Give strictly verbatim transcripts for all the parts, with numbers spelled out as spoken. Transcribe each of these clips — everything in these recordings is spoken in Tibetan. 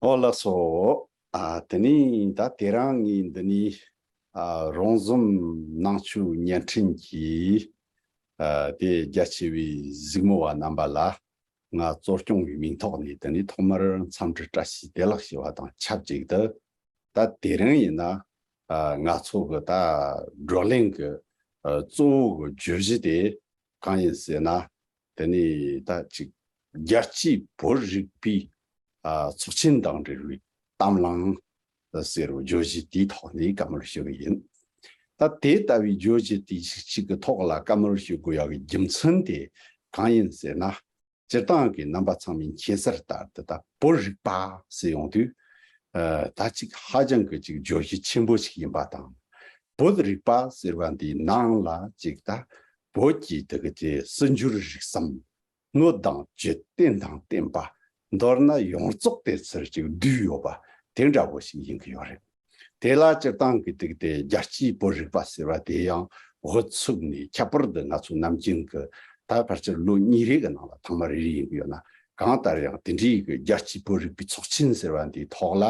ཨོ་ལགས་སོ། ཨ་དེ་ནི་ད་དེ་རིང་ངས་འདི་ནི་ཨ་རོང་ཟོམ་ནང་ཆོས་བརྙན་འཕྲིན་གྱི་ཨ་དེ་རྒྱ་ཆེ་བའི་གཟིགས་མོ་བ་རྣམ་པ་ལ་ང་གཙོ་སྐྱོང་བའི་མིང་ཐོག་ནས་དེ་ནི་ཐོག་མར་འཚམས་འདྲི་བཀྲ་ཤིས་བདེ་ལེགས་ཞུ་བ་དང་ཆབས་ཅིག་ཏུ། ད་དེ་རིང་ཡིན་ན་ཨ་ང་ཚོ་གི་ད་བགྲོ་གླེང་གི་ཨ་གཙོ་བོ་གི་བརྗོད་གཞི་དེ་གང་ཡིན་ཟེར་ན། དེ་ནས་ད་ཅིག་རྒྱལ་སྤྱིའི་བོད་རིག་པའི་ཨ་ཚོགས་ཆེན་དང་འབྲེལ་བའི་གཏམ་གླེང་ཟེར་བའི་བརྗོད་གཞི་དེའི་ཐོག་ནས་བཀའ་མོལ་ཞུ་གི་ཡིན། ད་དེ་ལྟ་བུའི་བརྗོད་གཞི་དེ་ཞིག་གཅིག་གི་ཐོག་ལ་བཀའ་མོལ་ཞུ་དགོས་ཡག་གི་རྒྱུ་མཚན་དེ་གང་ཡིན་ཟེར་ན། སྤྱིར་བཏང་གི་རྣམ་པ་ཚང་མས་མཁྱེན་གསལ་ལྟར་དུ་ད་བོད་རིག་པ་ཟེར་ཡོང་དུས། ཨ་ད་ཅིག་ཧ་ཅང་གི་ཅིག་བརྗོད་གཞི་ཆེན་པོ་ཞིག་ཡིན་པ་དང་། བོད་རིག་པ་ཟེར་བ་འདིའི་ནང་ལ་ཅིག་ད་བོད་ཀྱི་དེ་གི་ཅིག་སྲིད་འབྱོར་རིག་གསུམ། དངོས་དང་བརྗོད། བརྟེན་དང་བརྟེན་པ། མདོར་ན་ཡོངས་རྫོགས་དེ་ཚུར་ཅིག་བསྡུས་ཡོད་པ་དེ་འདྲ་བོ་ཞིག་ཡིན་གྱི་ཡོད་རེད། དེ་ལ་སྤྱིར་བཏང་གི་དེ་གི་དེ་རྒྱལ་སྤྱིའི་བོད་རིག་པ་ཟེར་བ་དེ་ཡང་འུ་ཚུགས་ནས། ཁྱད་པར་དུ་ང་ཚོ་ནམ་རྒྱུན་གྱི་ད་ཕལ་ཆེར་ལོ་གཉིས་རེ་གི་ནང་ལ་ཐེངས་མ་རེ་རེ་ཡིན་གྱི་ཡོད་ན། གང་ལྟར་ཡང་དེ་འདྲའི་གི་རྒྱལ་སྤྱིའི་བོད་རིག་པའི་ཚོགས་ཆེན་ཟེར་བ་འདིའི་ཐོག་ལ།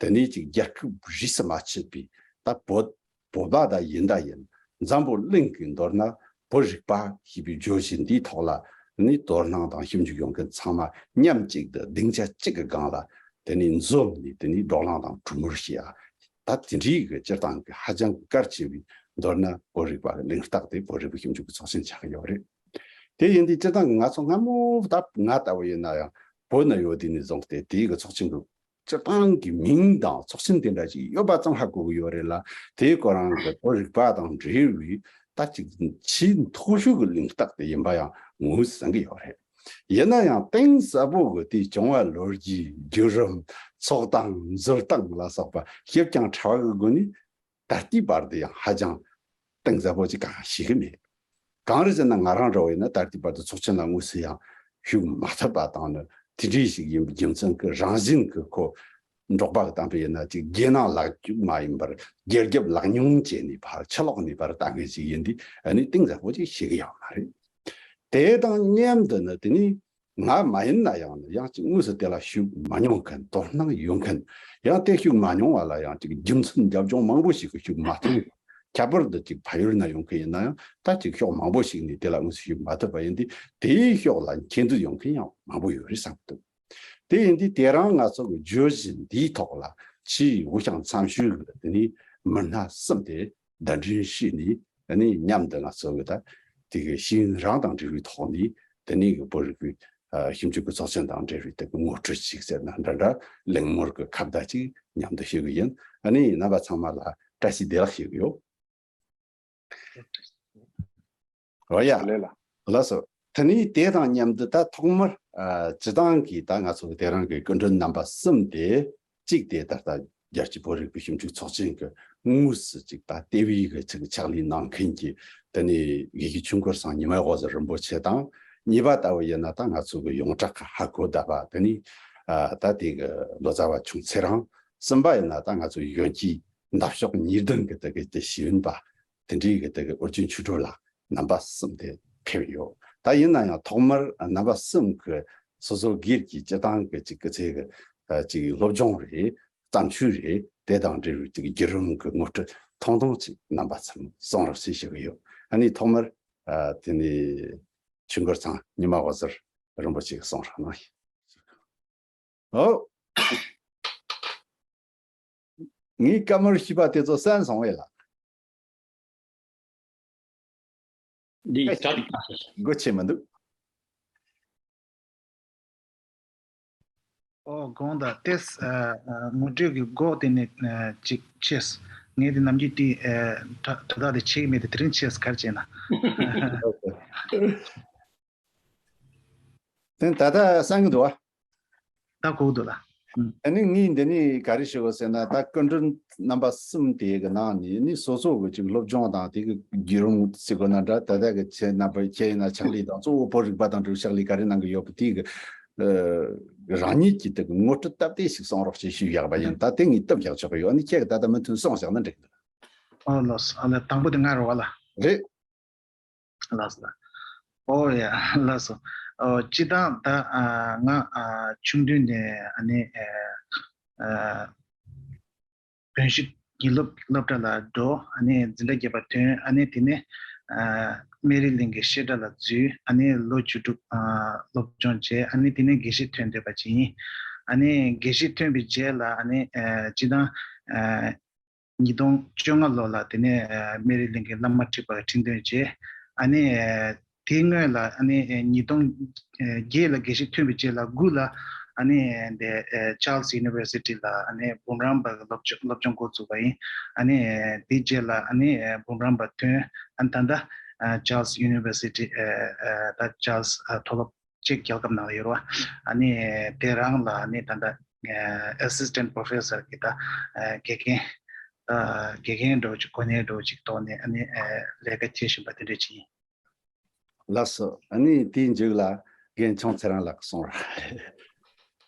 དེ་ནས་ཅིག་རྒྱལ་ཁབ་རིས་སུ་མ་ཆད་པའི་ད་བོད། བོད་པ་ད་ཡིན་ད་ཡིན། འཛམ་བུ་གླིང་གི་མདོར་ན་བོད་རིག་པ་ཞེས་པའི་བརྗོད་གཞི་འདིའི་ཐོག་ལ་ནི་དོ་སྣང་དང་ཞིབ་འཇུག་ཡོང་མཁན་ཚང་མ་མཉམ་གཅིག་ཏུ་སྡིངས་ཆ་གཅིག་གི་སྒང་ལ་དེ་ནས་འཛོམས་ནས། དེ་ནས་བགྲོ་གླེང་དང་གྲོས་མོལ་བྱེད་ཡ། ད་དེ་འདྲའི་གི་སྤྱིར་བཏང་གི་ཧ་ཅང་གལ་ཆེ་བའི་མདོར་ན་བོད་རིག་པ་གི་གླེང་སྟེགས་དེ་བོད་རིག་པའི་ཞིབ་འཇུག་གི་ཚོགས་ཆེན་ཆགས་ཀྱི་ཡོད་རེད། དེ་ཡིན་དུས་སྤྱིར་བཏང་གི་ང་ཚོ་སྔ་མོ་ད་ང་ལྟ་བུ་ཡིན་ན་ཡང་བོད་ན་ཡོད་དུས་ནས་བཟུང་སྟེ་དེའི་གི་ཚོགས་ཆེན་གི་སྤྱིར་བཏང་གི་མིང་དང་ཚོགས་ཆེན་དེ་འདྲ་ཞིག་ཡོད་པ་ཙམ་ཧ་གོ་གི་ཡོད་རེད་ལ། དེའི་ཁོ་རང་གི་བོད་རིག་པ་དང་འབྲེལ་བའི་ད་ཅིག་ཆེས་མཐོ་ཤོས་ཀྱི་གླེང་སྟེགས་དེ་ཡིན་པ་ཡང་ངོས་ཟིན་གི་ཡོད་རེད། ཡིན་ན་ཡང་གཏིང་ཟབ་པོ་གི་དེའི་བྱུང་བ་ལོ་རྒྱུས། བརྒྱུད་རིམ། འཚོ་སྟངས། འཛུལ་སྟངས་ལ་སོགས་པ་ཞིབ་ཀྱང་ཕྲ་བ་གི་སྒོ་ནས་ད་ལྟའི་བར་དུ་ཡང་ཧ་ཅང་གཏིང་ཟབ་པོ་ཅིག་གང་ཤེས་ཀྱི་མེད། གང་རེད་ཟེར་ན། ང་རང་འདྲ་བོ་ཡིན་ན་ད་ལྟའི་བར་དུ་ཚོགས་ཆེན་ལ་དངོས་སུ་ཡང་ཞུགས་མ་ཐུབ་པ་དང་ནི། དེ་འདྲའི་ཞིག་ཡིན་པའི་རྒྱུ་མཚན་གྱིས། རང་བཞིན་གྱིས་ཁོ་འབྲོག་པ་གི་གཏམ་དཔེ་ཡིན་ན་ཅིག་རྒྱལ་ནང་ལག་རྒྱུག་མ་ཡིན་པར་རྒྱལ་རྒྱབ་ལག་ཉུང་བྱས་ནས་ཕར་ཕྱི་ལོགས་ནས་ཕར་ལྟ་མཁན་ཞིག་ཡིན་དུས། ཨ་ནི་གཏིང་ཟབ་པོ་ཅིག་ཤེས་ཀྱི་ཡོད་མ་རེད། དེ་དང་མཉམ་དུ་ནི་དེ་ནི་ང་མ་ཡིན་ན་ཡང་ནི། ཡང་ཅིག་དངོས་སུ་དེ་ལ་ཞུགས་མ་མྱོང་མཁན། དོ་སྣང་ཡོད་མཁན། ཡང་དེ་ཞུགས་མ་མྱོང་བ་ལ་ཡང་ཅིག་རྒྱུ་མཚན་རྒྱབ་ལྗོངས་མང་པོ་ཞིག་གིས་ཞུགས་མ་ཐུབ། ཁྱད་པར་དུ་ཅིག་ཕ་ཡུལ་ན་ཡོང་མཁན་ཡིན་ན་ཡང་ད་ཅིག་ཕྱོགས་མང་པོ་ཞིག་ནས་དེ་ལ་དངོས་སུ་ཞུགས་མ་ཐུབ་པ་ཡིན་དུས། དེའི་ཕྱོགས་ལ་མཁྱེན་འདོད་ཡོད་མཁན་ཡང་མང་པོ་ཡོད་རེད་བསམ་གྱི་འདུག་དེ་ཡིན་དུས་དེ་རིང་ང་ཚོ་གི་བརྗོད་གཞི་འདིའི་ཐོག་ལ་ཆེས་འུ་ཅག་འཚམས་ཤོས་ཀྱི་དེ་ནི་མི་སྣ་གསུམ་དེ་གདན་འདྲེན་ཞུས་ནས། དེ་ནི་མཉམ་དུ་ང་ཚོ་གི་ད་དེ་གི་ཤེས་ཡོན་རང་དང་འབྲེལ་བའི་ཐོག་ནས་དེ་ནི་གི་བོད་རིག་པའི་ཨ་ཞིབ་འཇུག་གི་ཚོགས་ཆེན་དང་འབྲེལ་བའི་དེ་གི་ངོ་སྤྲོད་ཅིག་ཟེར་ན་འདྲ་འདྲ། གླེང་མོལ་གྱི་ཁ་བརྡ་ཅིག་མཉམ་དུ་ཞུ་གི་ཡིན། ཨ་ནི་རྣམ་པ་ཚང་མ་ལ་བཀྲ་ཤིས་བདེ་ལེགས་ཞུ་གི་ཡོད། འོ་ཡ། ལགས་ལགས། ལགས་སོ། དེ་ནས་དེ་དང་མཉམ་དུ་ད་ཐོག་མར་ཨ་སྤྱིར་བཏང་གི་ད་ང་ཚོ་གི་དེ་རིང་གི་སྐུ་མགྲོན་རྣམ་པ་གསུམ་དེ། གཅིག་དེ་ད་ལྟ་རྒྱལ་སྤྱིའི་བོད་རིག་པའི་ཞིབ་འཇུག་ཚོགས་ཆེན་གྱི་དངོས་སུ་ཅིག་ད་ལྟེ་བའི་གི་ཅིག་ཕྱག་ལས་གནང་མཁན་གྱི་དེ་ནས་དགེ་བཤེས་ཆོས་འཁོར་ཚང་ཉི་མ་འོད་ཟེར་རིན་པོ་ཆེ་དང་། གཉིས་པ་ལྟ་བུ་ཡིན་ན་ད་ང་ཚོ་གི་ཡོངས་གྲགས་ཀྱི་ཧ་གོ་བསྡད་པ་དེ་ནི་ཨ་ད་དེ་གི་ལོ་ཙཱ་བ་ཆུང་ཚེ་རིང་། གསུམ་པ་ཡིན་ན་ད་ང་ཚོ་གཞོན་སྐྱེས་འདབ་གཤོག་ཉི་ལྡན་གྱི་དེ་གི་དེ་ཤེས་ཡོན་པ་དེ་འདྲའི་གི་དེ་གི་ཨོ་རྒྱན་ཆོས་སྒྲོན་ལགས། རྣམ་པ་གསུམ་དེ་ཕེབས་ཡོད། ད་ཡིན་ན་ཡང་ཐོག་མར་རྣམ་པ་གསུམ་གྱི་སོ་སོ་སྒེར་གྱི་སྤྱིར་བཏང་གི་ཅིག་སྐུ་ཚེ་གི་ཨ་ཅིག་སློབ་སྦྱོང་རེད། བརྩམས་ཆོས་རེད། དེ་དང་འབྲེལ་བའི་ཅིག་བརྒྱུད་རིམ་གྱི་ངོ་སྤྲོད་ཐུང་ཐུང་ཅིག་རྣམ་པ་ཚོར་གསུང་རོགས་ཞེས་ཞུ་གི་ཡོད། ཨ་ནི་ཐོག་མར་ཨ་དེ་ནི་ཆོས་འཁོར་ཚང་ཉི་མ་འོད་ཟེར་རིན་པོ་ཆེ་གསུང་རོགས་གནང་ཡིན། ཨོ། ངའི་བཀའ་མོལ་ཞུས་པ་དེ་ཚོ་གསན་སོང་བས་ལགས། འདི་ཨེ། གྲ་སྒྲིག་གནང་ཤག་སྒོ་ཕྱེ་མི་འདུག་ཨོ། དགོངས་དག་ཏེས། ཨ་ཨ་ངོ་སྤྲོད་ཀྱི་འགོ་དེ་ནས་ཨ་ཅིག་ཕྱེས། ངས་དེ་ནམ་རྒྱུན་དེ་ཨ་དྲ་དྲ་ཐག་དེ་ཕྱེ་གི་མེད་དེ། དེ་རིང་ཕྱེས། ག་རེ་བྱས་ན། དེ་ད་ལྟ་གསན་གི་འདུག་ཨ། ད་གོ་གི་འདུག་ལགས། ཨུམ། ཨ་ནི་ངས་འདི་ནས་ག་རེ་ཞུ་དགོས་ཟེར་ན། ད་སྐུ་མགྲོན་རྣམ་པ་གསུམ་དེ་གི་ནང་ནས་ནི་སོ་སོ་གི་ཅིག་སློབ་སྦྱོང་དང་དེ་གི་བརྒྱུད་རིམ་ཟེར་དགོས་ན་འདྲ། ད་ལྟ་གི་ཁྱེད་རྣམ་པ་ཁྱེད་ཡིན་ན་ཕྱག་ལས་དང་གཙོ་བོ་བོད་རིག་པ་དང་འབྲེལ་བའི་ཕྱག་ལས་ག་རེ་གནང་གི་ཡོད་པ་དེ་གི་ཨ་རང་ཉིད་ཀྱི་དེ་གི་ངོ་སྤྲོད་སྟབས་བདེ་ཞིག་གསུང་རོགས་ཞེས་ཞུས་བཞག་པ་ཡིན། ད་དེ་ངས་བཏུབ་བཞག་ཆོག་གི་ཡོད། ཨ་ནི་ཁྱེད་ཀྱི་ད་ལྟ་མུ་མཐུད་གསུངས་བཞག་ན་འགྲིག་གི་འདུག་ཨོ་ལགས་སོ། ཨ་ལ་དང་པོ་དེ་ང་རེད་པ་ལགས། རེད། ལགས་སོ། ཨོ་ཡ། ལགས་སོ། ཨོ་སྤྱིར་བཏང་ད་ཨ་ང་ཨ་ཆུང་དུས་ནས་ཨ་ནི་ཨ་ ཨ་བོན་གཞིས་དགེ་སློབ་སློབ་གྲྭ་ལ་འགྲོ། ཨ་ནི་འཛིན་གྲྭ་བརྒྱད་པ་ཐོན། ཨ་ནི་དེ་ནས་ཨ་སྨན་རི་གླིང་གི་བཤད་གྲྭ་ལ་འཛུལ། ཨ་ནི་ལོ་བཅུ་དྲུག་ཨ་སློབ་སྦྱོང་བྱས། ཨ་ནི་དེ་ནས་དགེ་བཤེས་ཐོན་བསྡད་པ་ཅིག་ཡིན། ཨ་ནི་དགེ་བཤེས་ཐོན་པའི་རྗེས་ལ་ཨ་ནི་ཨ་སྤྱི་བཏང་ཨ་ཉིས་སྟོང་བཅོ་ལྔ་ལོ་ལ་དེ་ནས་ཨ་སྨན་རི་གླིང་གི་བླ་མ་ཁྲི་པ་ཁྲི་འདོན་བྱས། ཨ་ནི་ཨ་དེའི་སྔོན་ལ་ཨ་ནི་ཨ་ཉིས་སྟོང་ཨ་བརྒྱད་ལ་དགེ་བཤེས་ཐོན་པའི་རྗེས་ལ་དགུ་ལ་ཨ་ནི་ཨ་འདི་ཨ་Charles University ལ་ཨ་ནི་འབུམ་རམས་པ་གི་སློབ་སྦྱོང་སློབ་སྦྱོང་འགོ་བཙུགས་པ་ཡིན། ཨ་ནི་ཨ་དེའི་རྗེས་ལ་ཨ་ནི་ཨ་འབུམ་རམས་པ་ཐོན། ཨ་ནི་ད་ལྟ་ཨ་Charles University ཨ་ཨ་ད་Charles ཨ་མཐོ་སློབ་ཅིག་རྒྱལ་ཁབ་ནང་ལ་ཡོད་རེད་བ། ཨ་ནི་དེ་རང་ལ་ཨ་ནི་ད་ལྟ་ཨ་Assistant Professor གི་ད་ཨ་དགེ་རྒན་ཨ་དགེ་རྒན་འདྲ་བོ་ཅིག་གོ་གནས་འདྲ་བོ་ཅིག་ཐོག་ནས་ཨ་ནི་ཨ་ལས་ཀ་བྱེད་བཞིན་པ་དེ་འདྲ་ཅིག་ཡིན། ལགས་སོ། ཨ་ནི་དེའི་མཇུག་ལ་རྒན་ཆུང་ཚེ་རིང་ལགས་གསུང་རོགས།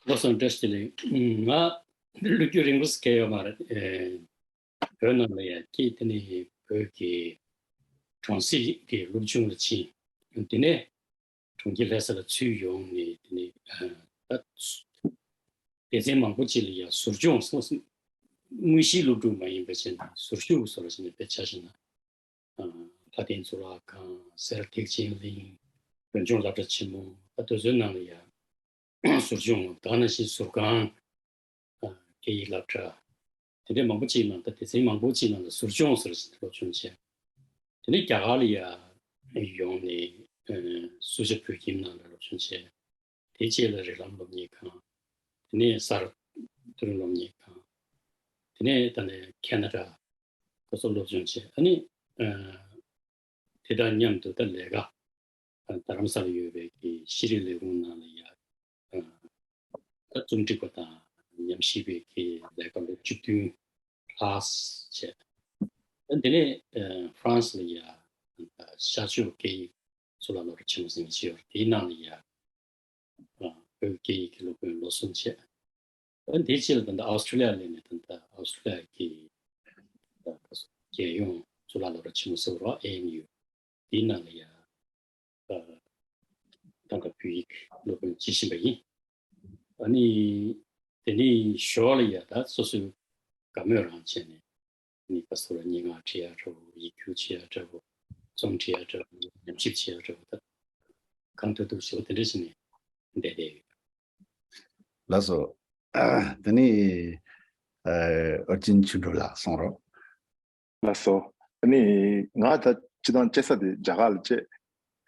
ལགས་སོ། བཀྲ་ཤིས་བདེ་ལེགས། ང་ལོ་རྒྱུས་རིང་པོ་ཞིག་གས་ཡོད་མ་རེད། ཨེ་བོད་ནང་ལ་ཡང་སྐྱེས། དེ་ནས་བོད་ཀྱི་གྲོང་གསེབ་ཀྱི་སློབ་ཆུང་ལ་ཕྱིན། དེ་ནས་གྲོང་ཁྱེར་ལྷ་ས་ལ་ཚུར་ཡོང་ནས། དེ་ནས་ཨ་ད་སྡེ་ཚན་མང་པོ་ཅིག་ལ་ཡང་ཟུར་སྦྱོང་སོགས། དངོས་གཞིའི་སློབ་ཕྲུག་མ་ཡིན་པ་བྱས་ན་ཟུར་ཞུགས་སོགས་ལ་བྱས་ནས་དཔེ་ཆ་བཞག་ན། ཨ་ལྷ་ལྡན་གཙུག་ལག་ཁང་། སེ་ར་ཐེག་ཆེན་གླིང་། བོད་ལྗོངས་སློབ་གྲྭ་ཆེན་མོ། ད་དེ་ཚོའི་ནང་ལ་ཡང་ཟུར་སྦྱོང་། ད་ག་ནང་བཞིན་ཟུར་ཁང་། ཨ་སྐད་ཡིག་སློབ་གྲྭ། དེ་འདྲའི་མང་པོ་ཅིག་ནང་། ད་སྡེ་ཚན་མང་པོ་ཅིག་ནང་ལ་ཟུར་སྦྱོང་ཟེར་བཞིན་སློབ་སྦྱོང་བྱས། དེ་ནས་རྒྱ་གར་ལ་ཡང་ཡོང་ནས་ཨ་སུ་ཇཱ་བོད་ཁྱིམ་ནང་ལ་སློབ་སྦྱོང་བྱས། དེའི་རྗེས་ལ་རིགས་ལམ་སློབ་གཉེར་ཁང་། དེ་ནས་སཱར་མཐོ་རིམ་སློབ་གཉེར་ཁང་། དེ་ནས་ད་ནས་ཁེ་ན་ཌ་གོ་ས་སློབ་སྦྱོང་བྱས། ཨ་ནི་ཨ་དེ་དང་མཉམ་དུ་ད་ལས་ཀ་ཨ་རྡ་རམ་ས་ལ་ཡོད་པའི་གི་ཤེས་རིག་ལས་ཁུངས་ནང་ལ་ཡ་ཨ་ད་རྩོམ་སྒྲིག་པ་དང་ཉམས་ཞིབ་པའི་གི་ལས་ཀ་ལོ་བཅུ་བདུན་ལྷག་བྱས། ཨ་དེ་ནས་ཨ་ཧྥ་རན་སི་ལ་ཡ་ཨ་ཤར་ཕྱོགས་སྐད་ཡིག་གཙུག་ལག་སློབ་གྲྭ་ཆེན་མོ་ཟེར་མཁན་ཅིག་ཡོད་རེད། དེའི་ནང་ལ་ཡ་ཨ་བོད་སྐད་ཡིག་གི་སློབ་དཔོན་ལོ་གསུམ་བྱས། ཨ་དེའི་རྗེས་ལ་ད་ལྟ་ཨོ་སི་ཀྲི་ལི་ཡ་སླེབས་ནས། ད་ལྟ་ཨོ་སི་ཀྲི་ལི་ཡ་གི་ཨ་རྒྱལ་ཡོངས་གཙུག་ལག་སློབ་གྲྭ་ཆེན་མོ་ཟེར་བ་རེད་པ། ཨེ་ཨེམ་ཡུ། དེའི་ནང་ལ་ཡ་ཨ་ད་ལྟ་བོད་ཡིག་སློབ་དཔོན་བྱེད་བཞིན་པ་ཡིན། ཨ་ནི་དེ་ནས་ཞོར་ལ་ཡ་ད་སོ་སོའི་དགའ་མོས་རང་བྱས་ནས། ནི་ཁ་སོ་ར་སྙན་ངག་བྲིས་ཡ་འདྲ་བོ། ཡིག་སྒྱུར་བྱེད་ཡ་འདྲ་བོ། རྩོམ་འབྲི་ཡ་འདྲ་བོ། ཉམས་ཞིབ་བྱེད་ཡ་འདྲ་བོ། ད་གང་ཐུབ་ཐུབ་ཞེ་པོ་དེ་འདྲ་བྱས་ནས་བསྡད་བསྡད་ཡོད། ལགས་སོ། དེ་ནས་ཨ་ཨོ་རྒྱན་ཆོས་སྒྲོན་ལགས་གསུང་རོགས། ལགས་སོ། ཨ་ནི་ང་ད་སྤྱིར་བཏང་སྐྱེས་ས་དེ་རྒྱ་གར་ལ་སྐྱེས།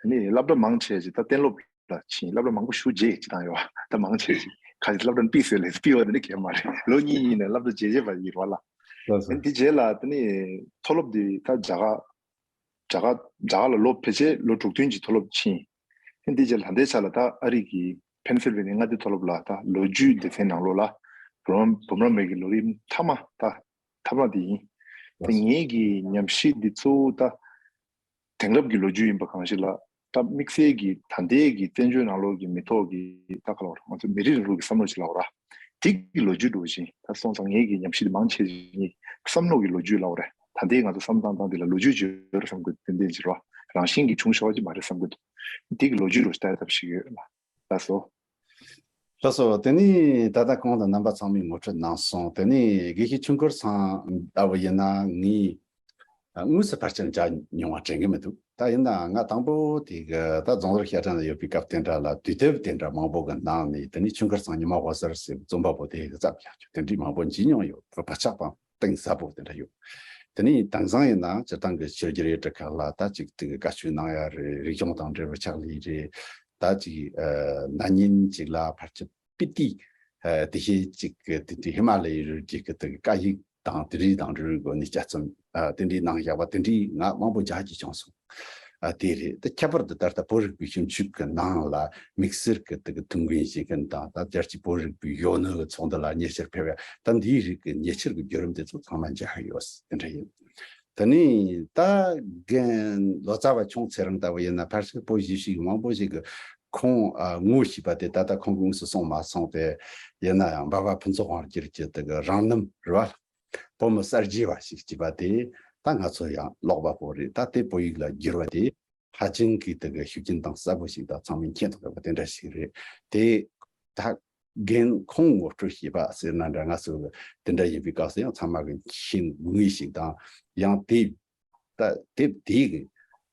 ཨ་ནི་སློབ་གྲྭ་མང་ཆེ་ཅིག་ད་གཏན་སློབ་ལ་ཕྱིན། སློབ་གྲྭ་མང་པོ་ཞེ་པོ་མཇལ། སྤྱིར་བཏང་ཡོད་པ་ད་མང་ཆེ་ཅིག་ཁ་ཅིག་སློབ་གྲྭ་ནས་ཕུད་སོང་ལབ་ཕུད་པ་དེ་འདྲ་གང་ཡང་མ་རེད། ལོ་གཉིས་གཉིས་ནས་སློབ་གྲྭ་མཇལ་མཇལ་བ་ཡིན་པ་ལ། ལགས་སོ། ཨ་ནི་དེ་རྗེས་ལ་དེ་ནི་མཐོ་སློབ་དེ་ད་རྒྱ་གར་རྒྱ་གར་རྒྱ་གར་ལ་ལོ་ཕལ་ཆེར་ལོ་དྲུག་བདུན་གྱི་མཐོ་སློབ་ཕྱིན། ཨ་ནི་དེ་རྗེས་ལ་ད་ལྟའི་ཆ་ལ་ད་ཨ་རི་གི་ཕེན་སིལ་ཝེ་ནི་ཡ་མངའ་སྡེ་མཐོ་སློབ་ལ་ད་ལོ་རྒྱུས་སྡེ་ཚན་ནང་ལོགས་ལ་འབུམ་རམས་འབུམ་རམས་པའི་གི་ལོ་རིམ་མཐའ་མ་ད་ཐབས་ལམ་དེ་ཡིན། དེ་ངེད་ཀྱི་ཉམས་ཞིབ་འདི་གཙོ་བོ་ད་དེང་རབས་ཀྱི་ལོ་རྒྱུས་ཡིན་པ་གང་ཞིག་ལ། ད་དམིགས་བསལ་གྱི་ད་ལྟའི་གི་བཙན་བྱོལ་ནང་ལོགས་ཀྱི་མི་ཐོག་གི་ད་ག་ལབ་དགོས་རེད། ང་ཚོ་མི་རིགས་རིང་ལུགས་ཀྱི་བསམ་བློ་ཞིག་ལབ་དགོས་རེད། དེ་གི་ལོ་རྒྱུས་འདྲ་བོ་ཞིག་ད་སོང་ཙང་ངེད་ཀྱི་ཉམས་ཞིབ་འདི་མང་ཆེ་ཞིག་ངའི་བསམ་བློ་གི་ལོ་རྒྱུས་ལབ་དགོས་རེད། ད་ལྟའི་ང་ཚོ་བསམ་བློ་བཏང་སྟངས་འདི་ལ་ལོ་རྒྱུས་ཅིག་ཡོད་རེད་བསམ་གི། ཏན་ཏན་ཅིག་རེད་བ། རང་བཞིན་གྱི་བྱུང་བཞག་པ་ཅིག་མ་རེད་བསམ་གི་འདུག་དེ་གི་ལོ་རྒྱུས་འདྲ་བོ་ཞིག་ལྟ་ཐབས་ཤིག་ཡོད་ལ། ལགས་སོ། ལགས་སོ། དེ་ནས་ད་ལྟ་གོང་དུ་རྣམ་པ་ཚང་མས་ངོ་སྤྲོད་གནང་སོང་། དེ་ནས་དགེ་བཤེས་ཆོས་འཁོར་ཚང་ལྟ་བུ་ཡིན་ན། ངས་དངོས་སུ་ཕལ་ཆེར་མཇལ་མྱོང་བ་དྲན་གྱི་མི་འདུག་ད་ཡིན་ནའང་ང་དང་པོ་དེ་གི་ད་རྫོང་སར་ཞལ་ཕྲན་ལ་ཡོད་པའི་སྐབས་དེ་འདྲ་ལ་དུས་དེབ་དེ་འདྲ་མང་པོ་གི་ནང་ནས། དེ་ནས་ཆོས་འཁོར་ཚང་ཉི་མ་དབུ་གསར་ཟེར་རྩོམ་པ་པོ་དེ་གི་བརྩམས་བཞག་རྒྱུ་དེ་འདྲའི་མང་པོ་མཇལ་མྱོང་ཡོད། བག་ཆགས་པའང་གཏིང་ཟབ་པོ་དེ་འདྲ་ཡོད། དེ་ནས་དེང་སང་ཡིན་ན་སྤྱིར་བཏང་གི་ཕྱི་རྒྱལ་ཡུལ་གྲུ་ཁག་ལ་ད་ཅིག་དེ་གི་བཀའ་ཆོས་གནང་ཡ་རེད། རིག་གཞུང་དང་འབྲེལ་བའི་ཕྱག་ལས་རེད། ད་ཅིག་ཨ་ན་ནིང་ཅིག་ལ་ཕལ་ཆེར་སྤི་ཏི་ཨ་དེ་བཞིན་ཅིག་གི་དེ་དེ་ཧི་མ་ལ་ཡའི་རི་རྒྱུད་ཀྱི་དེ་གི་སྐད་ཡིག་དང་དེ་འདྲའི་དང་འབྲེལ་བའི་སྒོ་ནས་དཔྱད་རྩོམ་ཨ་དེ་འདྲའི་གནང་བཞག་པ་དེ་འདྲའི་ང་མང་པོ་མཇལ་རྒྱུ་བྱུང་སོང་། ཨ་དེ་རེད། ད་ཁྱད་པར་དུ་ད་ལྟ་བོད་རིག་པའི་ཞིབ་འཇུག་གི་ནང་ལ་དམིགས་བསལ་གྱི་དེ་གི་ཐུགས་འགན་བཞེས་མཁན་དང་། ད་རྒྱལ་སྤྱིའི་བོད་རིག་པའི་གཞོན་ནུ་གི་ཚོགས་འདུ་ལ་མཉེས་ཆར་ཕེབས་ཡ། ད་འདིའི་རིགས་ཀྱི་མཉེས་ཆར་གྱི་བརྒྱུད་རིམ་དེ་ཚོ་ཚང་མ་མཇལ་ཡོད། དེ་འདྲ་ཡིན། དེ་ནས་ད་རྒན་ལོ་ཙཱ་བ་ཆུང་ཚེ་རིང་ལྟ་བུ་ཡིན་ན། ཕལ་ཆེར་བོད་གཞིས་བྱེས་མང་པོ་ཞིག་གི་ཁོང་ཨ་ངོ་ཤེས་པ་དེ། ད་ལྟ་ཁོང་གིས་དངོས་སུ་གསུངས་མ་སོང་སྟེ། ཡིན་ན་ཡང་འབའ་བ་ཕུན་ཚོགས་དབང་རྒྱལ་གྱི་དེ་གི་རང་རྣམ་རེད་བ། བུ་མོ་གསར་བརྗེ་བ་ཞིག་བྱས་པ་དེ། ད་ང་ཚོ་ཡང་ཀློག་པ་པོ་རེད། ད་དེ་བོད་ཡིག་ལ་བསྒྱུར་བ་དེ་ཧ་ཅང་གི་དེ་གི་ཤུགས་རྐྱེན་དང་ཟབ་པོ་ཞིག་དང་། ཚང་མས་མཁྱེན་ཐུབ་པ་དེ་འདྲ་ཞིག་རེད། དེ་ད་ རྒན་ཁོང་ངོ་སྤྲོད་བྱས་པ་ཟེར་ན་འདྲ། ང་ཚོ་གི་དེ་འདྲ་ཡིན་པའི་སྐབས་སུ་ཡང་ཚང་མ་གི་ཤེས་དགོས་ངེས་ཤིག་དང་། ཡང་དེ་ད་དེབ་དེའི་གི་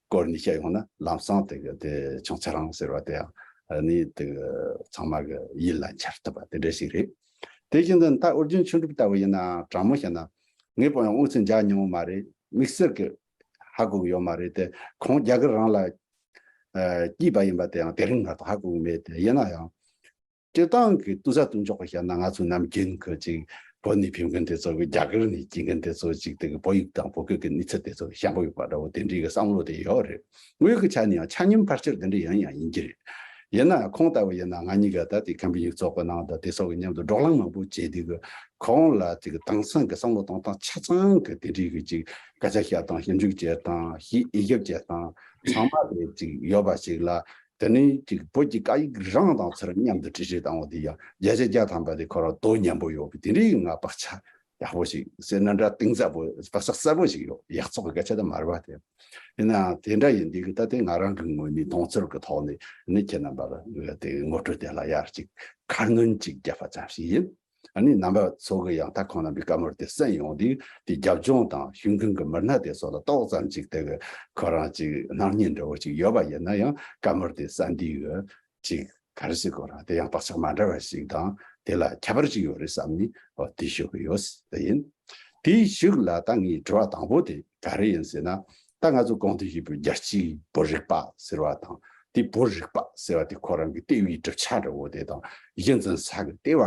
སྐོར་ནས་བཤད་ཡོང་ན་ལམ་སང་དེ་གི་དེ་ཆུང་ཚེ་རིང་ཟེར་བ་དེ་ཡང་ནི་དེ་གི་ཚང་མ་གི་ཡིད་ལ་འཆར་ཐུབ་པ་དེ་འདྲ་ཞིག་རེད། དེ་བཞིན་དུ་ད་ཨོ་རྒྱན་ཆོས་འགྲུབ་ལྟ་བུ་ཡིན་ན་དྲང་མོ་བཤད་ན་ངས་པོ་ཡང་དངོས་སུ་མཇལ་མྱོང་མ་རེད། དམིགས་བསལ་གི་ཧ་གོ་གི་ཡོད་མ་རེད་དེ། ཁོང་རྒྱ་གར་རང་ལ་ཨ་སྐྱེས་པ་ཡིན་པ་དེ་ཡང་དེ་རིང་ང་ད་ཧ་གོ་གི་མེད་དེ། ཡིན་ན་ཡང་སྤྱིར་བཏང་གི་ལྟོས་ས་ལྟོས་འཇོག་གི་བཤད་ན་ང་ཚོ་ནམ་རྒྱུན་གི་ཅིག་བོད་ནས་ཕེབས་མཁན་དེ་ཚོ་གི་རྒྱ་གར་ནས་སྐྱེས་མཁན་དེ་ཚོ་ཅིག་དེ་གི་བོད་ཡིག་དང་བོད་སྐད་གི་གནས་ཚུལ་དེ་ཚོ་ཤེས་པོ་ཡོད་པ་འདྲ་བོ་དེ་འདྲའི་གི་བསམ་བློ་དེ་ཡོད་རེད། དངོས་ཡོད་གི་ཆ་ནས་ཡང་ཆ་སྙོམས་ཕལ་ཆེར་དེ་འདྲ་ཡིན་ཡང་ཡིན་གྱི་རེད། ཡིན་ན་ཁོང་ལྟ་བུ་ཡིན་ན་ང་གཉིས་ཀ་ད་དེ་ཁམས་པའི་ཡིག་ཚོགས་གི་ནང་དུ་དེ་ཚོ་གི་མཉམ་དུ་བགྲོ་གླེང་མང་པོ་བྱས་དུས་གི་ཁོང་ལ་ཅིག་དེང་སང་གི་བསམ་བློ་གཏོང་སྟངས་ཆ་ཚང་གི་དེ་འདྲའི་གི་ཅིག་སྐད་ཆ་བཤད་སྟངས། ཞིབ་འཇུག་བྱེད་སྟངས། ཞིབ་དབྱེ་ཞིབ་བྱེད་སྟངས་ཚང་མ་དེ་ཅིག་ཡོད་པ་ཞིག་ལ། དེ་ནས་ཅིག་བོད་ཀྱི་སྐད་ཡིག་རང་དང་ཚུར་མཉམ་དུ་འབྲི་འབྲི་བཏང་བ་དེ་ཡང་བརྒྱ་ཆ་བརྒྱ་ཐམ་པ་དེ་ཁོ་རང་དོ་མཉམ་པོ་ཡོད་པའི་དེ་འདྲའི་ང་བག་ཆགས་ཡག་པོ་ཞིག་ཟེར་ན་འདྲ། གཏིང་ཟབ་པོ་བག་ཆགས་གསལ་པོ་ཞིག་ཡོད། ཡག་བཙོག་གི་སྐད་ཆ་དེ་མ་རེད་པ་དེ། ཡིན་ནའང་དེ་འདྲ་ཡིན་དུས་ཀྱི་ད་དེ་ང་རང་གི་ངོས་ནས་མཐོང་ཚུལ་གྱི་ཐོག་ནས་ནི་ཁྱེད་རྣམ་པ་ལ་དེ་ངོ་སྤྲོད་དེ་ལ་ཡར་ཅིག་ཁ་སྣོན་ཅིག་བརྒྱབ་པ་ཙམ་ཞིག་ཡིན། ཨ་ནི་རྣམ་པ་ཚོ་གི་ཡང་ད་ཁོང་རྣམ་པའི་བཀའ་མོལ་དེ་གསན་ཡོང་དུས་དེ་རྒྱབ་ལྗོངས་དང་ཞུགས་མཁན་གྱི་མི་སྣ་དེ་ཚོ་ལ་ཏོག་ཙམ་ཅིག་དེ་གི་ཁོ་རང་ཅིག་སྣང་བརྙན་འདྲ་བོ་ཅིག་ཡོད་པ་ཡིན་ན་ཡང་བཀའ་མོལ་དེ་གསན་དུས་ཀྱི་ཅིག་ག་རེ་ཟེར་དགོས་ར། དེ་ཡང་བག་ཆགས་མ་འདྲ་བ་ཞིག་དང་དེ་ལ་ཁྱད་པར་ཅིག་ཡོད་རེད་བསམ་ནས་འོ་དེ་ཞུ་གི་ཡོད། དེ་ཡིན། དེའི་གཞུག་ལ་ད་ངའི་དྲི་བ་དང་པོ་དེ་ག་རེ་ཡིན་ཟེར་ན། ད་ང་ཚོ་གོང་དུ་ཞུས་པའི་རྒྱལ་སྤྱིའི་བོད་རིག་པ་ཟེར་བ་དང་། དེ་བོད་རིག་པ་ཟེར་བ་དེ་ཁོ་རང་གི་ལྟེ་བའི་གྲུབ་ཆ་འདྲ་བོ་དེ་དང་གཞི་འཛིན་ས་གི་ལྟེ་བ་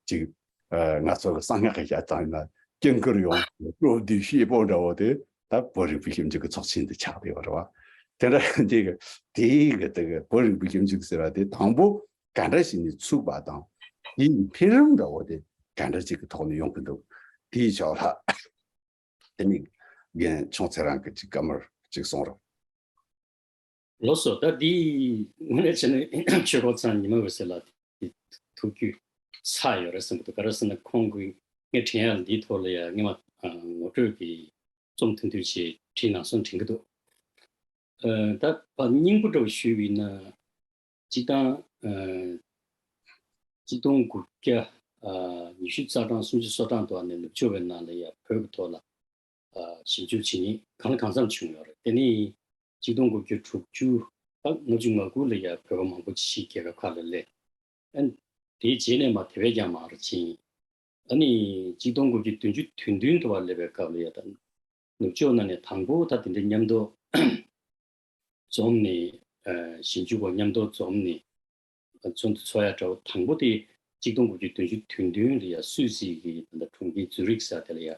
ཅིག་ཨ་ང་ཚོ་གི་གསང་སྔགས་ཀྱི་བཤད་སྟངས་ཡིན་ན་དཀྱིལ་འཁོར་ཡོངས་སུ་སྤྲོ་བསྡུའི་བྱེད་པོ་འདྲ་བོ་དེ་ད་བོད་རིག་པའི་ཞིབ་འཇུག་གི་ཚོགས་ཆེན་དུ་ཆགས་བསྡད་པ་རེད་བ། དེ་འདྲ་དེ་གི་དེའི་གི་དེ་གི་བོད་རིག་པའི་ཞིབ་འཇུག་ཟེར་བ་དེ་དང་པོ་ག་འདྲ་ཞིག་ནས་ཚུགས་པ་དང་། དེའི་འཕེལ་རིམ་འདྲ་བོ་དེ་ག་འདྲ་ཅིག་གི་ཐོག་ནས་ཡོང་གི་འདུག་དེའི་ཕྱོགས་ལ་དེ་ནི་རྒན་ཆུང་ཚེ་རིང་གིས་ཅིག་བཀའ་མོལ་ཅིག་གསུང་རོགས། ལགས་སོ། ད་འདི་དངོས་གནས་བྱས་ན་ཆོས་གོས་ཚང་ཉི་མ་འོད་ཟེར་ལགས་ཀྱི་ཐུགས་རྒྱུས་ཚ་ཡོད་རེད་བསམ་གྱི་འདུག་ག་རེ་ཟེར་ན་ཁོང་གིས་ངས་དྲན་ཡག་འདིའི་ཐོག་ལ་ཡང་སྔོན་མ་ངོ་སྤྲོད་ཀྱི་རྩོམ་ཐུང་ཐུང་ཞིག་བྲིས་གནང་སོང་དྲན་གྱི་འདུག་ཨ་ད་བར་སྙིང་པོ་འདྲ་བོ་ཞུས་པ་ཡིན་ན། སྤྱིར་བཏང་ཨ་གཅིག་སྟོང་དགུ་བརྒྱ་ཨ་ཉི་ཤུ་རྩ་གྲངས་སུམ་ཅུ་སོ་གྲངས་དུ་བ་ནས་ནུབ་ཕྱོགས་པའི་ནང་ལ་ཡང་བོད་ཀྱི་ཐོག་ལ་ཨ་ཞིབ་འཇུག་བྱེད་མཁན་གང་ལ་གང་འཚམ་བྱུང་ཡོད་རེད། དེ་ནས་གཅིག་སྟོང་དགུ་བརྒྱ་དྲུག་ཅུ་དང་ལྔ་བཅུ་ང་དགུ་ལ་ཡང་བོད་པ་མང་པོ་ཅིག་རྒྱལ་ཁབ་ཁག་ལ་སླེབས། ཨ་ནི་དེའི་རྗེས་ནས་མར་དེ་བས་ཀྱང་མང་རུ་ཕྱིན། ཨ་ནི་གཅིག་སྟོང་དགུ་བརྒྱ་བདུན་ཅུ་དོན་བདུན་དུ་བ་སླེབས་པའི་སྐབས་ལ་ཡང་ད་ནུབ་ཕྱོགས་ནང་ནས་དང་པོ་ད་དེ་འདྲའི་མཉམ་དུ་འཛོམས་ནས་ཨ་ཞིབ་འཇུག་པ་མཉམ་དུ་འཛོམས་ནས་ཚོགས་འདུ་ཚོགས་ཡ་འདྲ་བོ་དང་པོ་དེ་གཅིག་སྟོང་དགུ་བརྒྱ་བདུན་ཅུ་དོན་བདུན་ལ་ཡ་སུད་སི་གི་ད་ལྟ་གྲོང་ཁྱེར་ཛུ་རིག་ཟེར་དེ་ལ་ཡ་ཨ་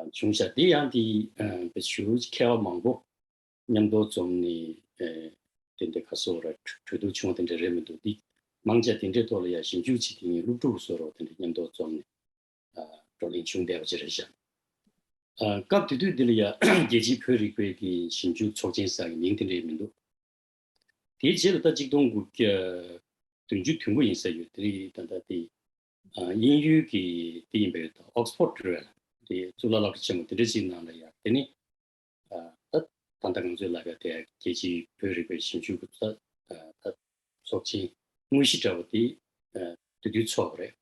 བྱུང་ཤག་དེ་ཡང་དེ་ཨ་བེད་ཞུ་མཁས་པ་མང་པོ་མཉམ་དུ་འཛོམས་ནས་ཨ་དེ་འདྲ་ཁ་སོ་ར་གྲོས་བསྡུར་བྱུང་བ་དེ་འདྲ་རེད་མི་འདུག་དེ་མང་ཆེ་དེ་འདྲའི་ཐོག་ལ་ཡ་ཞིབ་འཇུག་བྱེད་མཁན་སློབ་ཕྲུག་བཟོ་འདྲ་བོ་དེ་འདྲ་མཉམ་དུ་འཛོམས་ནས་ཨ་བགྲོ་གླེང་བྱུང་བསྡད་པ་ཅིག་རེད་ཤག་ཨ་སྐབས་དེ་དུས་འདི་ལ་ཡ་རྒྱལ་སྤྱིའི་བོད་རིག་པའི་གི་ཞིབ་འཇུག་ཚོགས་ཆེན་ཟེར་གི་མིང་དེ་འདྲ་མི་འདུག་དེའི་རྗེས་ལ་ད་གཅིག་སྟོང་དགུ་བརྒྱ་བདུན་ཅུ་དོན་དགུ་ཡིན་ས་ཡོད། དེ་རིང་ད་ལྟ་དེ་ཨ་དབྱིན་ཡུལ་གྱི་དེ་ཡིན་པའི་ད་ཨོག་སི་ཕོར་ཌི་རེད། དེ་གཙུག་ལག་སློབ་གྲྭ་ཆེན་མོ་དེ་འདྲ་ཅིག་ནང་ལ་ཡ་དེ་ནི་ཨ་ད་ད་ལྟ་ང་ཚོའི་ལབ་ཡ་དེ་རྒྱལ་སྤྱིའི་བོད་རིག་པའི་ཞིབ་འཇུག་གི་ད་ད་ཚོགས་ཆེན་དངོས་གཞི་འདྲ་བོ་དེ་ཨ་དེ་དུས་ཚོགས་པ་རེད།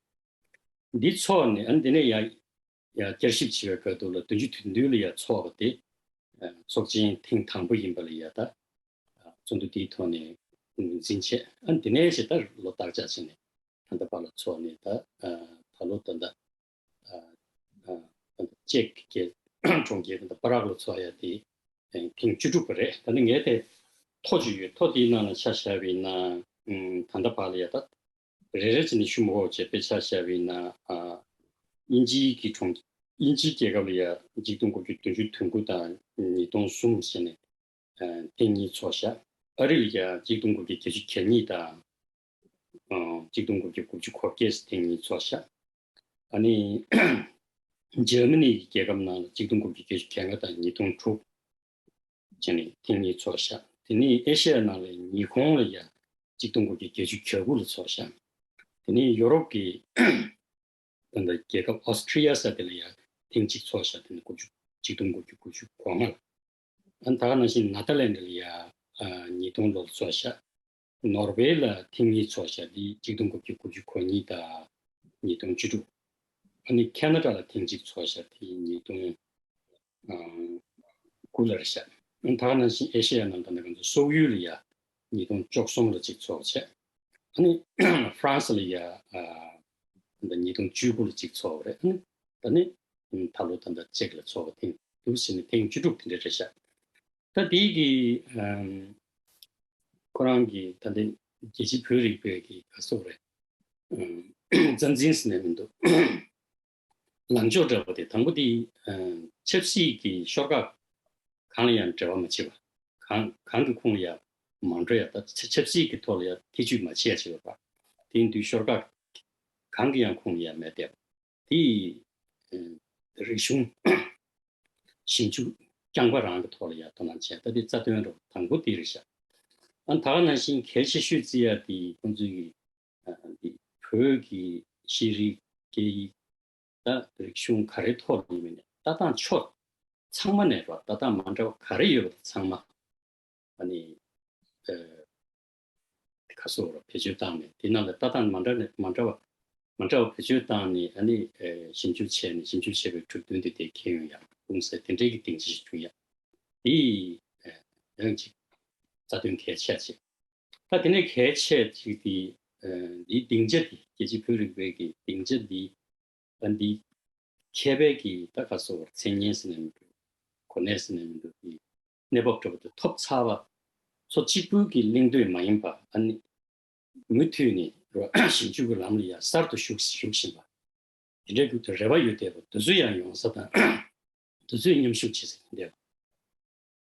འདི་ཚོགས་ནས་ཨ་ནི་དེ་ནས་ཡ་ཡ་བསྐྱར་ཞིབ་བྱེད་པའི་སྐབས་དུ་ལ་བདུན་ཅུ་དོན་བདུན་ལ་ཡ་ཚོགས་པ་དེ་ཨ་ཚོགས་ཆེན་ཐེངས་དང་པོ་ཡིན་པ་ལ་ཡ་ད་ཨ་ཚོགས་འདུ་དེའི་ཐོག་ནས་ངོས་འཛིན་བྱས། ཨ་ནི་དེ་ནས་ཞེ་ད་ལོ་བརྟག་དཔྱད་བྱས་ནས་ད་ལྟ་བར་ལ་ཚོགས་ནས་ད་ཨ་ད་ལོ་ད་ལྟ་ཨ་ཨ་ཅེཀ་གི་གྲོང་ཁྱེར་ད་པ་རག་ལ་ཚོགས་ཡ་དེ་ཐེངས་བཅུ་དྲུག་པ་རེད། ད་ནི་ངས་དེ་ཐོ་ཅིག་ཡོད། ཐོ་དེའི་ནང་ལ་ཆ་བཞག་པ་ཡིན་ན་ཨ་ད་ལྟ་བར་ལ་ཡ་ད་རེ་རེ་བྱས་ནས་ཞུ་མི་དགོས་བྱས་དཔེ་ཆ་བཞག་པ་ཡིན་ན་ཨ་དབྱིན་ཇིའི་གི་གྲོང་དབྱིན་ཇིའི་རྒྱལ་ཁབ་ལ་ཡ་གཅིག་སྟོང་དགུ་བརྒྱ་བདུན་ཅུ་དོན་དགུ་དང་ཉིས་སྟོང་གསུམ་བྱས་ནས་ཨ་ཐེངས་གཉིས་ཚོགས་ཤག་ཨ་རི་ལ་ཡ་གཅིག་སྟོང་དགུ་བརྒྱ་བརྒྱད་ཅུ་གྱ་གཉིས་དང་ཨ་གཅིག་སྟོང་དགུ་བརྒྱ་དགུ་བཅུ་གོ་བརྒྱད་ཐེངས་གཉིས་ཚོགས་ཤག་ཨ་ནི་འཇར་མ་ནི་གི་རྒྱལ་ཁབ་ནང་ལ་གཅིག་སྟོང་དགུ་བརྒྱ་བརྒྱད་ཅུ་གྱ་ལྔ་དང་ཉིས་སྟོང་དྲུག་བྱས་ནས་ཐེངས་གཉིས་ཚོགས་ཤག་དེ་ནས་ཨེ་ཤ་ཡའི་ནང་ལ་ཉི་ཧོང་ལ་ཡ་གཅིག་སྟོང་དགུ་བརྒྱ་བརྒྱད་ཅུ་གྱ་དགུ་ལ་ཚོགས་ཤག་དེ་ནས་ཡོ་རོབ་ཀྱི་ད་ལྟ་རྒྱལ་ཁབ་ཨོ་སི་ཁྲི་ཡ་ཟེར་དེ་ལ་ཡ་ཐེངས་གཅིག་ཚོགས་ཤག་དེ་ནས་དགུ་བཅུ་གཅིག་སྟོང་དགུ་བརྒྱ་དགུ་བཅུ་གོ་ལྔ་ལ། ཨ་ད་ག་ནང་བཞིན་ནེ་དར་ལེན་ཌི་ལ་ཡ་ཨ་ཉིས་སྟོང་ལོར་ཚོགས་ཤག་ནོར་ཝེ་ལ་ཐེངས་གཉིས་ཚོགས་བཞག་དེ་ཆིག་སྟོང་དགུ་བརྒྱ་དགུ་བཅུ་གོ་གཉིས་དང་ཉིས་སྟོང་བཅུ་དྲུག་ཨ་ནི་ཁེ་ན་ཌ་ལ་ཐེངས་གཅིག་ཚོགས་བཞག་དེ་ཉིས་སྟོང་དགུ་ལ་རེད་ཤག་ཨ་ནི་ད་ག་ནང་བཞིན་ཨེ་ཤེ་ཡ་ནང་ད་ནི་ང་ཚོ་སོག་ཡུལ་ལ་ཡ་ཉིས་སྟོང་བཅུ་གསུམ་ལ་གཅིག་ཚོགས་བྱས། ཨ་ནི་ཧྥ་རན་སི་ལ་ཡ་ཨ་ད་ཉིས་སྟོང་བཅུ་དགུ་ལ་གཅིག་ཚོགས་པ་རེད། ཨ་ནི་ད་ནི་ད་ལོ་ད་ལྟ་གཅིག་ལ་ཚོགས་པ་ཐེངས་དུ་ཟིན་ནས་ཐེངས་བཅུ་དྲུག་དེ་འདྲ་རེད་ཤག་ད་དེའི་གི་ཨམ་ཁོ་རང་གི་ད་ལྟ་རྒྱལ་སྤྱིའི་བོད་རིག་པའི་གི་ག་སོག་རེད། ཨམ་རྩ་འཛིན་ཟེར་ནས་མི་འདུག་ལངས་ཕྱོགས་འདྲ་པོ་དེ་དང་པོ་དེ་ཨམ་ཆབ་སྲིད་ཀྱི་ཤོག་ཁག་གང་ལ་ཡང་འབྲེལ་བ་མ་བྱེད་པ། གང་གང་གི་ཁོངས་ལ་ཡང་མ་འགྲོ་ཡ། ད་ཆབ་སྲིད་ཀྱི་ཐོག་ལ་ཡང་ཐེ་བྱུས་མ་བྱེད་ཡ་བྱེད་པ། དེ་ཡིན་དུས་ཤོག་ཁག་གང་གི་ཡང་ཁོངས་ལ་ཡང་མེད་བསྡད་པ། དེ་ཡིས་རིག་གཞུང་ཞིབ་འཇུག་རྐྱང་པ་རང་གི་ཐོག་ལ་ཡང་དོ་སྣང་བྱས། ད་དེ་རྩ་དོན་རུ་དང་པོ་དེ་རེད་ཤག་ཨ་ད་ག་ནང་བཞིན་གལ་ཆེ་ཤོས་བརྩི་ཡ་དེ་ཁོང་ཚོའི་གི་ཨ་འདི་བོད་ཀྱི་ཤེས་རིག་སྐད་ཡིག་ད་རིག་གཞུང་ག་རེའི་ཐོག་ལ་ཡིན་མིན་ནས་ལྟ་སྟངས་ཕྱོགས་ཚང་མ་ནས་རོ་ལྟ་སྟངས་མ་འདྲ་བ་ག་རེ་ཡོད་པ་དེ་ཚང་མ་ཨ་ནི་ཨ་ཁ་སོ་རོ་བེད་སྤྱོད་བཏང་ནས་དེ་ནང་ལ་ལྟ་སྟངས་མ་འདྲ་ནས་མ་འདྲ་བ་མ་འདྲ་བ་བེད་སྤྱོད་བཏང་ནས་ཨ་ནི་ཨ་ཞིབ་འཇུག་བྱས་ནས་ཞིབ་འཇུག་བྱས་པའི་གྲུབ་དོན་དེ་དེ་ཁྱེར་ཡོང་ཡ་ཀུང་སི་དེ་འདྲའི་གི་སྡིངས་ཆ་ཞིག་བསྐྲུན་ཡ་དེ་ཨ་ཡང་ཅིག་རྩ་དོན་གལ་ཆེ་ཆེ། ད་དེ་ནས་གལ་ཆེ་ཅིག་དེ་ཨ་འདིའི་སྡིངས་ཆ་དེ་རྒྱལ་སྤྱིའི་བོད་རིག་པའི་གི་སྡིངས་ཆ་འདི་ད་འདི་མཁས་པའི་གི་ད་ག་སོ་བར་མཚན་སྙན་ཟེར་ནས་མི་འདུག་གོ་གནས་ཟེར་ནས་མི་འདུག་གི་གནས་བབ་འདྲ་པོ་དེ་ཐོབ་ཚར་བ་ཚོ་གཅིག་པུའི་གི་གླེང་འདོད་མ་ཡིན་པ་ཨ་ནི་མུ་མཐུད་ནས་རོ་ཞིབ་འཇུག་གི་ལམ་ལ་ཡ་གསར་དུ་ཞུགས་ཞུགས་བཞིན་པ་དེ་འདྲའི་གི་དུ་རེ་བ་ཡོད་བསྡད་པ་དེ་ཚོ་ཡང་ཡོང་ས་དང་དེ་ཚོས་མཉམ་ཞུགས་བྱེད་ས་ཡིན་བསྡད་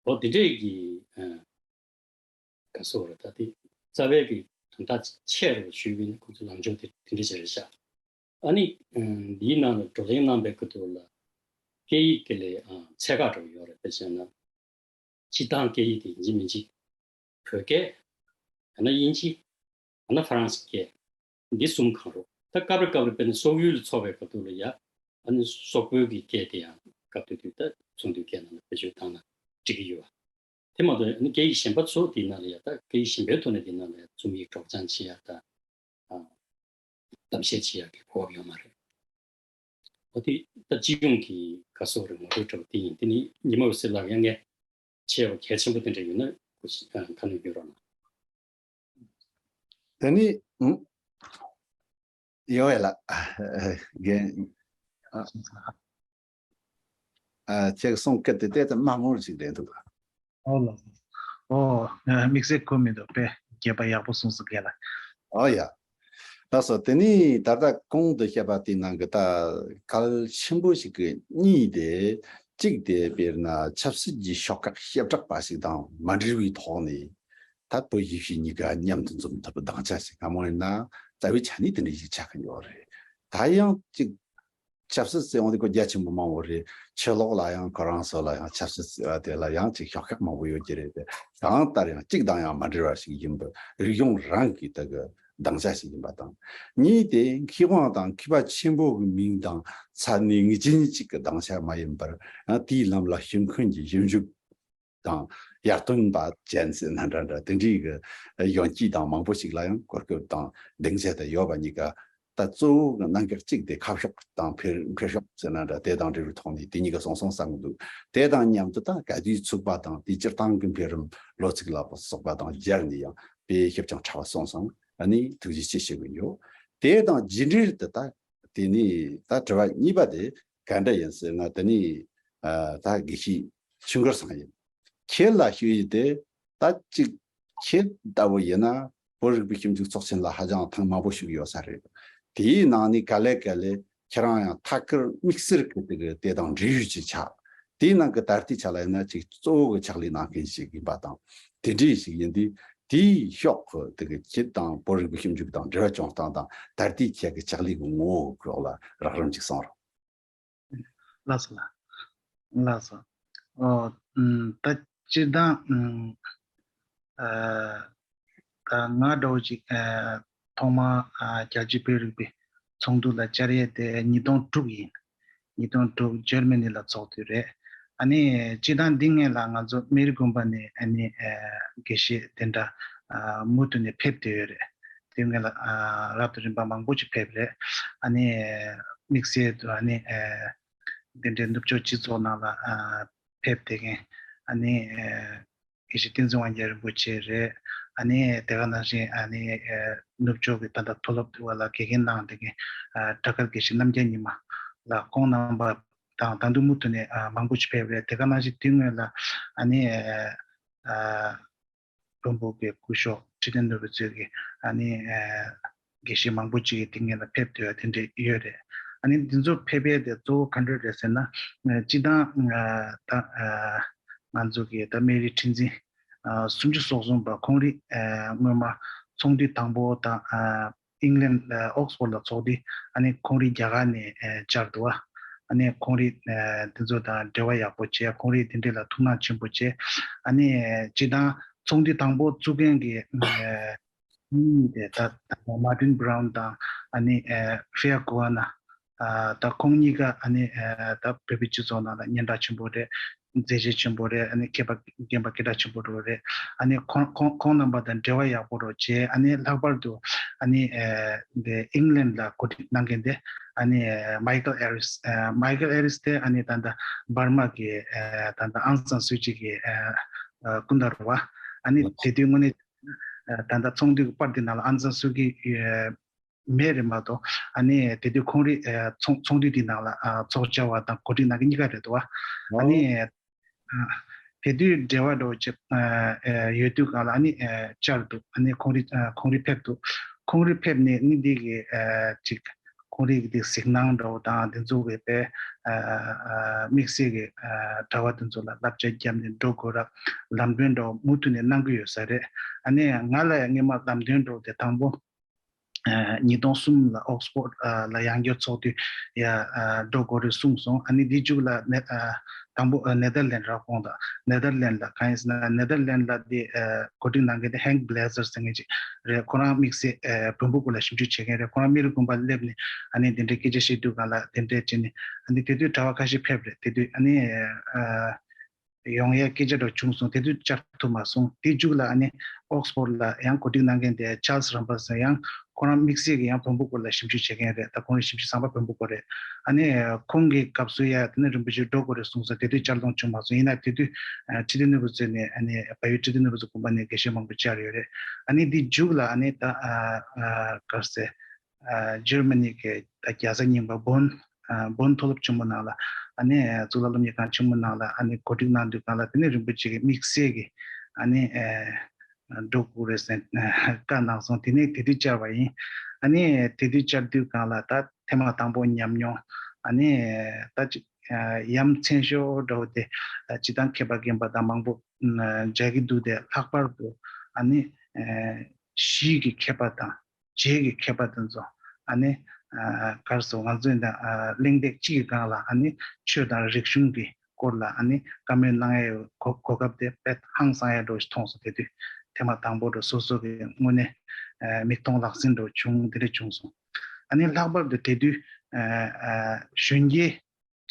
པ་འོ་དེ་འདྲའི་གི་ཨ། ག་སོ་ར་ད་དེ་རྩ་བའི་གི་དོན་དག་ཆེ་རུ་ཞུས་པ་ཡིན་ན་ཁོང་ཚོ་ལངས་ཕྱོགས་དེ་དེ་འདྲ་ཅིག་རེད་ཤག་ཨ་ནི་འདིའི་ནང་ལ་བགྲོ་གླེང་གནང་པའི་ཁ་ཐུག་ལ་སྐད་ཡིག་དེ་ལས་ཚད་བཀག་འདྲ་པོ་ཡོད་རེད། དཔེ་བྱས་ན་སྤྱིར་བཏང་སྐད་ཡིག་དེ་ཡིན་གཅིག་མིན་གཅིག་བོད་སྐད། ཡང་ན་དབྱིན་ཇི། ཡང་ན་ཧྥ་རན་སི་སྐད། འདི་གསུམ་གང་རུང་། ད་སྐབས་རེ་སྐབས་རེ་དཔེར་ན་སོག་ཡུལ་ལ་ཚོགས་པའི་སྐབས་ཐོག་ལ་ཡ། ཨ་ནི་སོག་པོའི་གི་སྐད་དེ་ཡང་སྐབས་དེ་དུས་ད་ཚོགས་འདུའི་སྐད་ནང་ལ་བེད་སྤྱོད་བཏང་ན་འགྲིག་གི་ཡོད་པ། དེ་མ་གཏོགས་ཨ་ནི་སྐད་ཡིག་གཞན་པ་ཚོ་དེའི་ནང་ལ་ཡ་ད་སྐད་ཡིག་གཞན་པའི་ཐོག་ནས་དེའི་ནང་ལ་ཡ་རྩོམ་ཡིག་སྒྲོག་སྦྱང་བྱེད་ཡ་ད། ཨ། གཏམ་བཤད་བྱེད་ཡག་གི་གོ་སྐབས་ཡོད་མ་རེད། འོ་དེ་ད་སྤྱི་ཡོངས་ཀྱི་ག་སོག་རེད་ངོ་སྤྲོད་འདྲ་པོ་དེ་ཡིན། དེ་ནི་ཉི་མ་འོད་ཟེར་ལགས་ཡང་ངས་ཆེ་བ་གལ་ཆེན་པོ་དེ་འདྲ་ཡོད་ན་ཁ་སྣོན་ཡོད་རོགས་གནང་། དེ་ནི་ཡོད་ལ་རྒན། ཨ། ཨ། ཁྱེད་གསུང་སྐད་དེ་ལྟས་དེ་མ་མོར་ཞིག་ལེན་འདུག་ཨོ་ལ། ཨོ། དམིགས་བསལ་གོ་མི་འདུག་དཔེ་རྒྱས་པ་ཡག་པོ་གསུངས་སོང་རྒན་ལགས། ཨོ་ཡ། ལགས་སོ། དེ་ནི་ད་ལྟ་གོང་དུ་བཤད་པ་དེའི་ནང་གི་ད་གལ་ཆེན་པོ་ཞིག་གི་གཉིས་དེ། གཅིག་དེ་དཔེར་ན་ཆབ་སྲིད་ཀྱི་ཤོག་ཁག་བྱེ་བྲག་པ་ཞིག་དང་མ་འབྲེལ་བའི་ཐོག་ནས་ད་བོད་ཡེ་ཤུ་གཉིས་ཀ་མཉམ་དུ་འཛོམས་ཐུབ་པའི་སྡིངས་ཆ་ཞིག་སྔ་མོ་ཡིན་ན་རྩ་བའི་ཆ་ནས་དེ་འདྲ་ཞིག་ཆགས་ཀྱི་ཡོད་རེད། ད་ཡང་གཅིག་ཆབ་སྲིད་ཟེར་ཡོང་དུས་ཁོ་རྒྱ་ཆེན་པོ་མང་པོ་རེད། ཕྱི་ལོགས་ལ་ཡང་ཁོ་རང་ཚོ་ལ་ཡང་ཆབ་སྲིད་ཟེར་བ་དེ་ལ་ཡང་ཅིག་ཤོག་ཁག་མང་པོ་ཡོད་ཀྱི་རེད་དེ། གང་ལྟར་ཡང་གཅིག་དང་ཡང་མ་འབྲེལ་བ་ཞིག་ཡིན་པའི་རིག་གཞུང་རང་གི་དེ་གི་སྡིངས་ཆ་ཞིག་ཡིན་པ་དང་། གཉིས་དེ་མཁས་དབང་དང་མཁས་པ་ཆེན་པོ་གི་མིང་དང་ས་གནས་ངེས་ཅན་གཅིག་གི་སྡིངས་ཆ་མ་ཡིན་པར་ཡང་དེའི་ལམ་ལ་ཞུགས་མཁན་གྱི་ཞིབ་འཇུག་དང་ཡར་ཐོན་པ་ཅན་ཟེར་ན་འདྲ་འདྲ་དེ་འདྲའི་གི་གཞོན་སྐྱེས་དང་མང་པོ་ཞིག་ལ་ཡང་གོ་སྐབས་དང་སྡིངས་ཆ་དེ་ཡོད་པ་གཉིས་ཀ་ད་གཙོ་བོ་གི་གནད་འགག་གཅིག་དེ་ཁ་ཕྱོགས་དང་འཕེལ་འཕེལ་ཕྱོགས་ཟེར་ན་འདྲ་དེ་དང་འབྲེལ་བའི་ཐོག་ནས་དེ་གཉིས་ཀ་གསུངས་སོང་བསམ་གི་འདུག་དེ་དང་མཉམ་དུ་ད་ག་དུས་ཚུགས་པ་དང་དེའི་སྤྱིར་བཏང་གི་འཕེལ་རིམ་ལོ་ཚིགས་ལ་སོགས་པ་དང་སྦྱར་ནས་ཡང་དཔེ་ཞིབ་ཅིང་ཕྲ་བ་གསུངས་སོང་། ཨ་ནི་ཐུགས་རྗེ་ཆེ་ཞུ་གི་ཡོད། དེ་དང་རྒྱུ་འབྲས་དེ་ད་དེ་ནས་ད་དྲི་བ་གཉིས་པ་དེ་ག་འདྲ་ཡིན་ཟེར་ན་དེ་ནས་ཨ་ད་དགེ་བཤེས་ཆོས་འཁོར་ཚང་ཡིན། ཁྱེད་ལ་ཞུ་ཡི་དེ་ད་ཅིག་ཁྱེད་ལྟ་བུ་ཡིན་ན་བོད་རིག་པའི་ཞིབ་འཇུག་ཚོགས་ཆེན་ལ་ཧ་ཅང་ཐེངས་མང་པོ་ཞུགས་ཡོད་ས་རེད། དེའི་ནང་ནས་ག་ལེ་ག་ལེ་ཁྱེད་རང་ཡང་ཐད་ཀར་དམིགས་བསལ་གྱི་དེ་གི་དེ་དང་འབྲེལ་ཡོད་ཅིག་ཆགས། དེའི་ནང་གི་ད་ལྟའི་ཆ་ལ་ཡིན་ན་ཅིག་གཙོ་བོ་གི་ཕྱག་ལས་གནང་མཁན་ཞིག་ཡིན་པ་དང་དེ་འདྲའི་ཞིག་ཡིན་དུས་དེའི་ཕྱོགས་གི་དེ་གི་ཁྱེད་དང་བོད་རིག་པའི་ཞིབ་འཇུག་དང་འབྲེལ་བ་བྱུང་སྟངས་དང་ད་ལྟའི་ཁྱེད་ཀྱི་ཕྱག་ལས་ཀྱི་ངོ་བོ་སྐོར་ལ་རགས་རིམ་ཅིག་གསུང་རོགས། ལགས་སོ་ལགས། ལགས་སོ། ཨོ། ཨུམ། ད་སྤྱིར་བཏང་ཨུམ། ཨ། ད་ང་འདྲ་བོ་ཅིག་ཨ། ཐོག་མར་ཨ། རྒྱལ་སྤྱིའི་བོད་རིག་པའི་ཚོགས་འདུ་ལ་བཅར་ཡས་དེ་ཉིས་སྟོང་དྲུག་ཡིན། ཉིས་སྟོང་དྲུག་འཇར་མ་ནི་ལ་ཚོགས་དུས་རེད། ཨ་ནི་སྤྱིར་བཏང་འདི་སྔོན་ལ་ང་ཚོ་སྨན་རི་དགོན་པ་ནས་ཨ་ནི་ཨ། དགེ་བཤེས་དེ་འདྲ་ ཨ་མུ་མཐུད་ནས་ཕེབས་བསྡད་ཡོད་རེད། དེ་སྔོན་ལ་ཨ་རབ་དང་རིམ་པ་མང་པོ་ཅིག་ཕེབས་རེད། ཨ་ནི་དམིགས་བསལ་དུ་ཨ་ནི་ཨ་འདི་འདྲའི་ནུབ་ཕྱོགས་སྤྱི་ཚོགས་ནང་ལ་ཨ་ཕེབས་བསྡད་མཁན་ཨ་ནི་ཨ་དགེ་བཤེས་བསྟན་འཛིན་དབང་རྒྱལ་རིན་པོ་ཆེ་རེད། ཨ་ནི་དེ་ག་ནང་བཞིན་ཨ་ནི་ཨ་ནུབ་ཕྱོགས་ཀྱི་ད་ལྟ་མཐོ་སློབ་དེ་བ་ལ་དགེ་རྒན་གནང་བསྡད་མཁན་ཨ་གྲྭ་སྐལ་དགེ་བཤེས་རྣམ་རྒྱལ་ཉི་མ་ལགས་ཁོང་རྣམ་པ་དང་ད་དུང་མུ་མཐུད་ནས་ཨ་མང་པོ་ཅིག་ཕེབས་རེད། དེ་ག་ནང་བཞིན་དུས་སྔོན་ལ་ཨ་ནི་ཨ་བོན་པོ་གི་སྐུ་ཞབས་ཁྲི་བརྟན་ནོར་བུ་མཛོད་ཀྱི་ཨ་ནི་ཨ་དགེ་བཤེས་མང་པོ་ཅིག་གིས་དེ་སྔོན་ལ་ཕེབས་བསྡད་ཡོད་དེ་འདྲ་ཡོད་རེད། ཨ་ནི་འདི་ཚོ་ཕེབས་ཡས་དེ་གཙོ་བོ་ག་འདྲ་རེད་ཟེར་ན་ཨ་སྤྱི་བཏང་ཨ་ད་ཨ་ང་ཚོ་གི་ད་སྨན་རི་ཁྲི་འཛིན་ཨ་སུམ་ཅུ་སོ་གསུམ་པ་ཁོང་རང་ཨ་སྔོན་མ་ཚོགས་འདུ་དང་པོ་དང་ཨ་ཨིང་ལན་ཨ་ཨོག་སི་ཕོར་ལ་ཚོགས་དུས་ཨ་ནི་ཁོང་རང་རྒྱ་གར་ནས་ཨ་བཅར་འདུག་བ། ཨ་ནི་ཁོང་རང་ཨ་དེ་ཚོ་དང་འབྲེལ་བ་ཡག་པོ་བྱས། ཁོང་རང་དེ་འདྲ་ལ་ཐུགས་སྣང་ཆེན་པོ་བྱས། ཨ་ནི་སྤྱི་བཏང་ཚོགས་འདུ་དང་པོ་བཙུགས་མཁན་གྱི་ཨ་མི་གཉིས་དེ་ད་ད་མར་ཏིན་བྷ་རའུན་དང་ཨ་ནི་ཨ་ཧྥེ་ཡ་གོ་ཝ་ན། ཨ་ད་ཁོང་གཉིས་ཀ་ཨ་ནི་ཨ་ད་བོད་པའི་སྤྱི་ཚོགས་ནང་ལ་སྙན་གྲགས་ཆེན་པོ་རེད། མཛད་རྗེས་ཆེན་པོ་རེད། ཨ་ནི་མཁས་པ་རྒན་པ་སྐད་གྲགས་ཆེན་པོ་རེད། ཨ་ནི་ཁོང་ཁོང་ཁོང་རྣམ་པ་དང་འབྲེལ་བ་ཡག་པོ་རོགས་བྱས། ཨ་ནི་ལྷག་པར་དུ་ཨ་ནི་ཨ་འདི་ཨིང་ལན་ལ་གོ་སྒྲིག་གནང་མཁན་དེ་ཨ་ནི་མའི་ཀལ་ཨེ་རིས། ཨ་མའི་ཀལ་ཨེ་རིས་དེ་ཨ་ནི་ད་ལྟ་འབར་མ་གི་ཨ་ད་ལྟ་ཨང་སན་སུའུ་ཅི་གི་ཨ་ཨ་སྐུ་ཟླ་རེད་བ། ཨ་ནི་དེ་དུས་དངོས་གནས་ཨ་ད་ལྟ་ཚོགས་འདུ་གི་པར་འདི་ནང་ལ་ཨང་སན་སུའུ་ཅི་ཨ་མེད་རེད་མ་གཏོགས། ཨ་ནི་དེ་དུས་ཁོང་རང་ཨ་ཚོགས་ཚོགས་འདུ་འདི་ནང་ལ་ཨ་ཚོགས་བཅར་བ་དང་གོ་སྒྲིག་གནང་མཁན་གཉིས་ཀ་རེད་འདུག་བ། ཨ་ནི་ཨ་དེ་དུས་འབྲེལ་བ་འདྲ་བོ་ཅིག་ཨ་ཨ་ཡོད་དུས་སྒང་ལ་ཨ་ནི་ཨ་བཅར་འདུག་ཨ་ནི་ཁོང་རང་ཨ་ཁོང་རང་ཕེབས་འདུག་ཁོང་རང་ཕེབས་ནས་ཨ་ནི་འདི་གི་ཨ་ཅིག་ཁོང་རང་གི་འདི་གཟིགས་སྣང་འདྲ་བོ་དང་དེ་ཚོ་གི་དཔེ་ཨ་ཨ་དམིགས་བསལ་གྱི་ཨ་གྲྭ་བ་དེ་ཚོ་ལ་བསླབ་བྱ་བརྒྱབ་ནས་འགྲོ་དགོས་རབས་ལམ་སྟོན་འདྲ་བོ་མུ་མཐུད་ནས་གནང་གི་ཡོད་ས་རེད། ཨ་ནི་ང་ལ་ཡང་སྔོན་མ་ལམ་སྟོན་འདྲ་བོ་དེ་དང་པོ་ཨ་ཉིས་སྟོང་གསུམ་ལ་ཨོག་སི་ཕོར་ཌི་ཨ་ལ་ཡང་བསྐྱར་ཚོགས་དུས་ཡ་ཨ་འགྲོ་དགོས་རེད་གསུངས་སོང་། ཨ་ནི་འདི་མཇུག་ལ་ནེ་ཨ་དང་པོ་ཨ་ནེ་དར་ལེན་ཌི་ར་ཁོང་དང་ནེ་དར་ལེན་ཌི་ལ་གང་ཡིན་ཟེར་ན་ནེ་དར་ལེན་ཌི་ལ་འདི་ཨ་གོ་སྒྲིག་གནང་མཁན་དེ་ཧེང་བྷི་ལེ་ཟར་ཟེར་མཁན་ཅིག་རེད། ཁོ་རང་དམིགས་བསལ་ཨ་བོན་པོ་སྐོར་ལ་ཞིབ་འཇུག་བྱེད་མཁན་རེད། ཁོ་རང་མི་རི་དགོན་པ་སླེབས་ནས་ཨ་ནི་འདི་འདྲའི་སྐད་ཆ་བཤད་དུས་སྒང་ལ་དེ་འདྲས་བྱས་ནས་ཨ་ནི་དེ་དུས་གྲྭ་བ་ཁ་ཤས་ཕེབས་རེད། དེ་དུས་ཨ་ནི་ཨ་ཡོང་ཡ་སྐད་ཆ་འདྲ་བྱུང་སོང་། དེ་དུས་བཅར་ཐུབ་མ་སོང་། དེ་མཇུག་ལ་ཨ་ནི་ཨོག་སི་ཕོར་ཌི་ལ་ཡང་གོ་སྒྲིག་གནང་མཁན་དེ་ཆཱལ་སི་རམ་པ་སོང་། ཡང་ཁོ་རང་དམིགས་བསལ་གྱི་ཡང་བོན་པོ་སྐོར་ལ་ཞིབ་འཇུག་བྱེད་མཁན་རེད། ད་ཁོང་རང་ཞིབ་འཇུག་བཟང་པོ་བོན་པོ་སྐོར་རེད། ཨ་ནི་ཁོང་གི་སྐབས་སུ་ཡ་དེ་ནས་རིན་པོ་ཆེ་འགྲོ་དགོས་རེད་གསུངས་སོང་། དེ་དུས་བཅར་ལོང་བྱུང་མ་སོང་། ཡིན་ན་དེ་དུས་ཨ་ཁྲི་བརྟན་ནོར་བུ་མཛོད་ནས་ཨ་ནི་བལ་ཡུལ་ཁྲི་བརྟན་ནོར་བུ་མཛོད་དགོན་པ་ནས་དགེ་བཤེས་མང་པོ་བཅར་ཡོད་རེད། ཨ་ནི་དེ་མཇུག་ལ་ཨ་ནི་ད་ཨ་ཨ་ག་རེ་ཟེར། ཨ་ཇར་མ་ནི་གི་ད་རྒྱལ་ས་རྙིང་པ་བོན་ཨ་བོན་མཐོ་སློབ་ཆེན་མོ་ནང་ལ་ཨ་ནི་གཙུག་ལག་སློབ་གཉེར་ཁང་ཆེན་མོ་ནང་ལ་ཨ་ནི་གོ་སྒྲིག་གནང་དུས་སྒང་ལ་དེ་ནས་རིན་པོ་ཆེ་གི་དམིགས་བསལ་གྱི་ཨ་ནི་ཨ་འགྲོ་དགོས་རེད་ཟེར་བཀའ་གནང་སོང་། དེ་ནས་དེ་དུས་བཅར་བ་ཡིན། ཨ་ནི་དེ་དུས་བཅར་དུས་སྒང་ལ་ད་ཐེངས་མ་དང་པོ་ཉམས་མྱོང་ཨ་ནི་ད་ཅིག་ཨ་ཡ་མཚན་ཤོས་འདྲ་བོ་དེ་ཨ་སྤྱིར་བཏང་མཁས་པ་རྒན་པ་དང་མང་པོ་ཨ་མཇལ་གྱི་འདུག་སྟེ། ལྷག་པར་དུ་ཨ་ནི་ཨ་གཞིས་ཀྱི་མཁས་པ་དང་། རྗེས་ཀྱི་མཁས་པ་དེ་ཚོ་ཨ་ནི་ཨ་ག་རེ་ཟེར། ང་ཚོའི་འདི་ཨ་གླེང་སྟེགས་གཅིག་གི་སྒང་ལ་ཨ་ནི་ཆོས་དང་རིག་གཞུང་གི་སྐོར་ལ་ཨ་ནི་བཀའ་མོལ་གནང་ཡའི་གོ་གོ་སྐབས་དེ་དཔེ་ཧང་སང་ཡ་འདྲ་བོ་ཞིག་མཐོང་སོང་། དེ་དུས་ཐེངས་མ་དང་པོ་འདྲ་སོ་སོ་གི་དངོས་གནས་ཨ་མིག་མཐོང་ལག་ཟིན་འདྲ་བོ་བྱུང་། དེ་འདྲ་བྱུང་སོང་། ཨ་ནི་ལྷག་པར་དུ་དེ་དུས་ཨ་ཨ་གཞོན་སྐྱེས་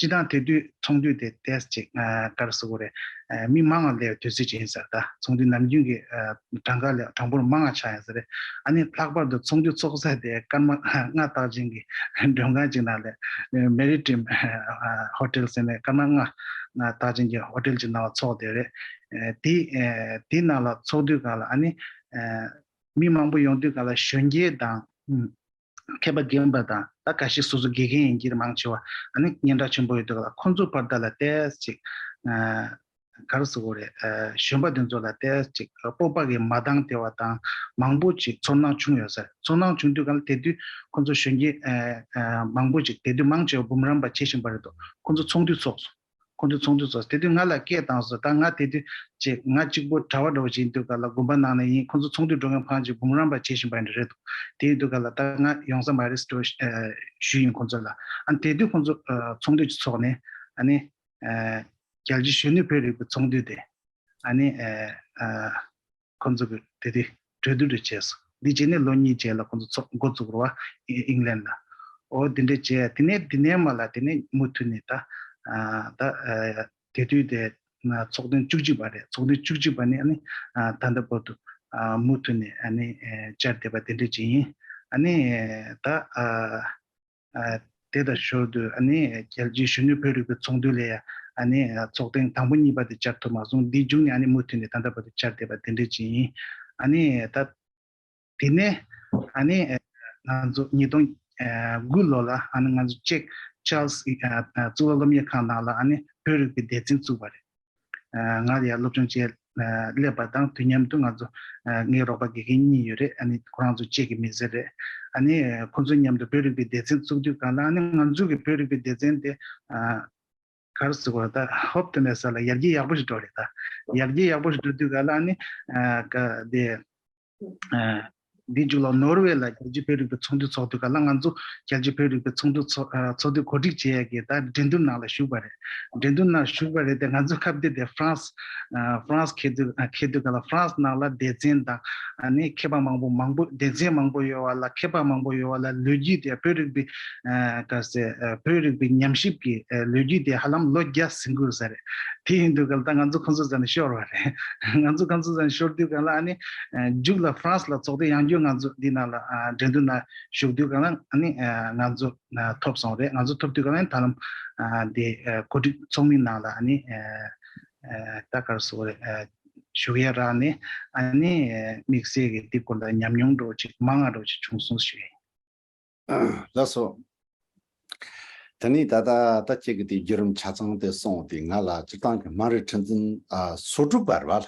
སྤྱིར་བཏང་དེ་དུས་ཚོགས་འདུ་དེ་ཏོག་ཙམ་ཅིག་ཨ་ག་རེ་ཟེར་དགོས་རེད། ཨ་མི་མང་ང་སླེབས་དུས་ཚོད་ཅིག་ཡིན་ས་རེད། ད་ཚོགས་འདུ་ནམ་རྒྱུན་གྱི་ཨ་གྲངས་ཀ་ལས་གྲངས་འབོར་མང་ང་ཆགས་ཡིན་ས་རེད། ཨ་ནི་ལྷག་པར་དུ་ཚོགས་འདུ་ཚོགས་ས་དེ་སྐར་མ་ལྔ་རྟགས་ཅན་གྱི་མགྲོན་ཁང་ཅིག་ནང་ལ་མེ་རི་ཊིམ་ཧོ་ཊེལ་ཟེར་ནས་སྐར་མ་ལྔ་ལྔ་རྟགས་ཅན་གྱི་ཧོ་ཊེལ་ཅིག་ནང་ལ་ཚོགས་བསྡད་རེད། ཨ་དེ་ཨ་དེ་ནང་ལ་ཚོགས་དུས་སྒང་ལ་ཨ་ནི་ཨ་མི་མང་པོ་ཡོང་དུས་སྒང་ལ་གཞོན་སྐྱེས་དང་། མཁས་པ་རྒན་པ་དང་ད་ཁ་ཤས་སོ་སོ་དགེ་རྒན་ཡིན་གྱི་རེད། མང་ཆེ་བ་ཨ་ནི་སྙན་གྲགས་ཆེན་པོ་ཡོད་དུས་སྒང་ལ་ཁོང་ཚོ་བར་དག་ལ་ཏོག་ཙམ་ཅིག་ཨ་ག་རེ་ཟེར་དགོས་རེད། ཨ་གཞོན་པ་དེ་ཚོ་ལ་ཏོག་ཙམ་ཅིག་སྤོབས་པ་གི་མ་འདང་བསྡད་པ་དང་མང་པོ་ཅིག་ཚོར་སྣང་བྱུང་ཡོད་ས་རེད། ཚོར་སྣང་བྱུང་དུས་སྒང་ལ་དེ་དུས་ཁོང་ཚོ་གཞོན་སྐྱེས་ཨ་ཨ་མང་པོ་ཅིག་དེ་དུས་མང་ཆེ་བ་འབུམ་རམས་པ་བྱེད་བཞིན་པ་རེད་འདུག་ཁོང་ཚོ་ཚོགས་འདུ་ཚོགས་སོང་། ཁོང་ཚོ་ཚོགས་འདུ་ཚོགས། དེ་དུས་ང་ལ་སྐད་བཏང་སོང་། ད་ང་དེ་དུས་ཅིག་ང་གཅིག་པོ་གྲྭ་བ་འདྲ་བོ་ཞིག་ཡིན་དུས་སྒང་ལ་དགོན་པ་ནང་ན་ཡིན། ཁོང་ཚོ་ཚོགས་འདུ་འགྲོ་མཁན་ཕལ་ཆེར་འབུམ་རམས་པ་བྱེད་བཞིན་པ་འདྲ་རེད་འདུག་དེ་ཡིན་དུས་སྒང་ལ་ད་ང་ཡོང་ས་མ་རེད་ཟེར་ཞུས་ཡིན་ཁོང་ཚོ་ལ། ཨ་ནི་དེ་དུས་ཁོང་ཚོ་ཨ་ཚོགས་འདུ་ཅིག་ཚོགས་ནས་ཨ་ནི་ཨ་རྒྱལ་སྤྱིའི་གཞོན་ནུ་བོད་རིག་པའི་ཚོགས་འདུ་དེ་ཨ་ནི་ཨ་ཨ་ཁོང་ཚོ་གི་དེ་དུས་གྲོས་བསྡུར་རེ་བྱས་སོང་། འདི་བྱས་ནས་ལོ་གཉིས་རྗེས་ལ་ཁོང་ཚོ་ཚོགས་འགོ་བཙུགས་རེད་བ། ཨི་ཨིང་ལན་ལ། འོ་འདི་འདྲ་བྱས། དེ་ནས་འདི་ནས་མར་ལ་དེ་ནས་མུ་མཐུད་ནས་ད་ཨ་ད་ཨ་དེ་དུས་དེ་ཚོགས་ཐེངས་བཅུ་གཅིག་པ་རེད། ཚོགས་ཐེངས་བཅུ་གཅིག་པ་ནས་ཨ་ནི་ཨ་ད་ལྟ་བར་དུ་ ཨ་མུ་མཐུད་ནས་ཨ་ནི་ཨེ་བཅར་བསྡད་པ་དེ་འདྲ་ཅིག་ཡིན། ཨ་ནི་ད་ཨ་ཨ་དེ་དང་ཞོར་དུ་ཨ་ནི་རྒྱལ་སྤྱིའི་གཞོན་ནུ་བོད་རིག་པའི་ཚོགས་འདུ་ལ་ཡང་ཨ་ནི་ཚོགས་ཐེངས་དང་པོ་གཉིས་པ་དེ་བཅར་ཐུབ་མ་སོང་། འདིའི་མཇུག་ནས་ཨ་ནི་མུ་མཐུད་ནས་ད་ལྟ་བར་དུ་བཅར་བསྡད་པ་དེ་འདྲ་ཅིག་ཡིན། ཨ་ནི་ད་དེ་ནས་ཨ་ནི་ཨ་ང་ཚོ་ཉིས་སྟོང་དགུ་ལོ་ལ་ཨ་ནི་ང་ཚོ་ཅེག་ཆཱལ་སི་ཨ་ཨ་གཙུག་ལག་སློབ་གཉེར་ཁང་ནང་ལ་ཨ་ནི་བོད་རིག་པའི་སྡེ་ཚན་བཙུགས་པ་རེད། ཨ་ང་ལ་ཡང་སློབ་སྦྱོང་བྱེད་ཨ་སླེབས་པ་དང་དུས་མཉམ་དུ་ང་ཚོ་ཨ་ངའི་རོགས་པ་དགེ་རྒན་གཉིས་ཡོད་རེད། ཨ་ནི་ཁོ་རང་ཚོ་ཅེག་གི་མི་སེར་རེད། ཨ་ནི་ཁོ་ཚོ་མཉམ་དུ་བོད་རིག་པའི་སྡེ་ཚན་བཙུགས་དུས་སྒང་ལ་ཨ་ནི་ང་ཚོ་གི་བོད་རིག་པའི་སྡེ་ཚན་དེ་ཨ་ག་རེ་ཟེར་དགོས་རེད། ད་ཧོབ་ཏེ་མེད་ས་ལ་ཡར་རྒྱས་ཡག་པོ་ཞིག་འགྲོ་རེད། ད་ཡར་རྒྱས་ཡག་པོ་ཞིག་འགྲོ་དུས་སྒང་ལ་ཨ་ནི་ཨ་ག་དེ། ཨ་འདིའི་མཇུག་ལ་ནོར་ཝེ་ལ་རྒྱལ་སྤྱིའི་བོད་རིག་པའི་ཚོགས་འདུ་ཚོགས་དུས་སྒང་ལ་ང་ཚོ་རྒྱལ་སྤྱིའི་བོད་རིག་པའི་ཚོགས་འདུ་ཚོགས་ཨ་ཚོགས་འདུ་གོ་སྒྲིག་བྱེད་ཡས་ཀྱི་ད་འགྲན་བསྡུར་ནང་ལ་ཞུགས་པ་རེད། འགྲན་བསྡུར་ནང་ཞུགས་པ་རེད་དེ། ང་ཚོ་སྐབས་དེ་དེ་ཧྥ་རན་སི་ཨ་ཧྥ་རན་སི་འཁེལ་དུས་ཨ་འཁེལ་དུས་སྒང་ལ་ཧྥ་རན་སི་ནང་ལ་སྡེ་ཚན་དང་ཨ་ནི་མཁས་པ་མང་པོ་མང་པོ་སྡེ་ཚན་མང་པོ་ཡོད་པ་ལ་མཁས་པ་མང་པོ་ཡོད་པ་ལ་ལོ་རྒྱུས་དེ་བོད་རིག་པའི་ཨ་ག་ཟེ་ཨ་བོད་རིག་པའི་ཉམས་ཞིབ་ཀྱི་ཨ་ལོ་རྒྱུས་དེ་ཧ་ལམ་ལོ་བརྒྱ་ཟིན་དགོས་ས་རེད། དེ་ཡིན་དུས་སྒང་ལ་ད་ང་ཚོ་ཁོང་ཚོ་རྩ་ནས་ཤོར་བ་རེད། ང་ཚོ་ཁོང་ཚོ་རྩ་ནས་ཤོར་དུས་སྒང་ལ་ཨ་ནི་ཨ་མཇུག་ལ་ཧྥ་རན་སི་ལ་ཚོགས་ཐེངས་ཡང་བསྐྱར་ང་ཚོ་འདི་ནང་ལ་ཨ་འགྲན་བསྡུར་ནང་ཞུགས་དུས་སྒང་ལ་ཨ་ནི་ཨ་ང་ཚོ་ཨ་ཐོབ་སོང་རེད། ང་ཚོ་ཐོབ་དུས་སྒང་ལ་ཨ་ནི་ད་ལམ་ཨ་འདི་ཨ་གོ་སྒྲིག་ཚོགས་མི་ནང་ལ་ཨ་ནི་ཨ་ཨ་ད་ག་རེ་ཟེར་དགོས་རེད། ཨ་ཞུགས་ཡ་རག་ནས་ཨ་ནི་ཨ་དམིགས་བསལ་གྱི་འདི་སྐོར་ལ་ཉམས་མྱོང་འདྲ་བོ་ཅིག་མང་ང་འདྲ་བོ་ཅིག་བྱུང་སོང་ཞུ་ཡ་ཡིན། ལགས་སོ། ད་ནི་ད་ལྟ་ད་ཁྱེད་ཀྱི་དེ་བརྒྱུད་རིམ་ཆ་ཚང་དེ་གསུངས་ཏེ། ང་ལ་སྤྱིར་བཏང་གི་སྨན་རི་ཁྲི་འཛིན་ཨ་སོ་དྲུག་པ་རེད་བ།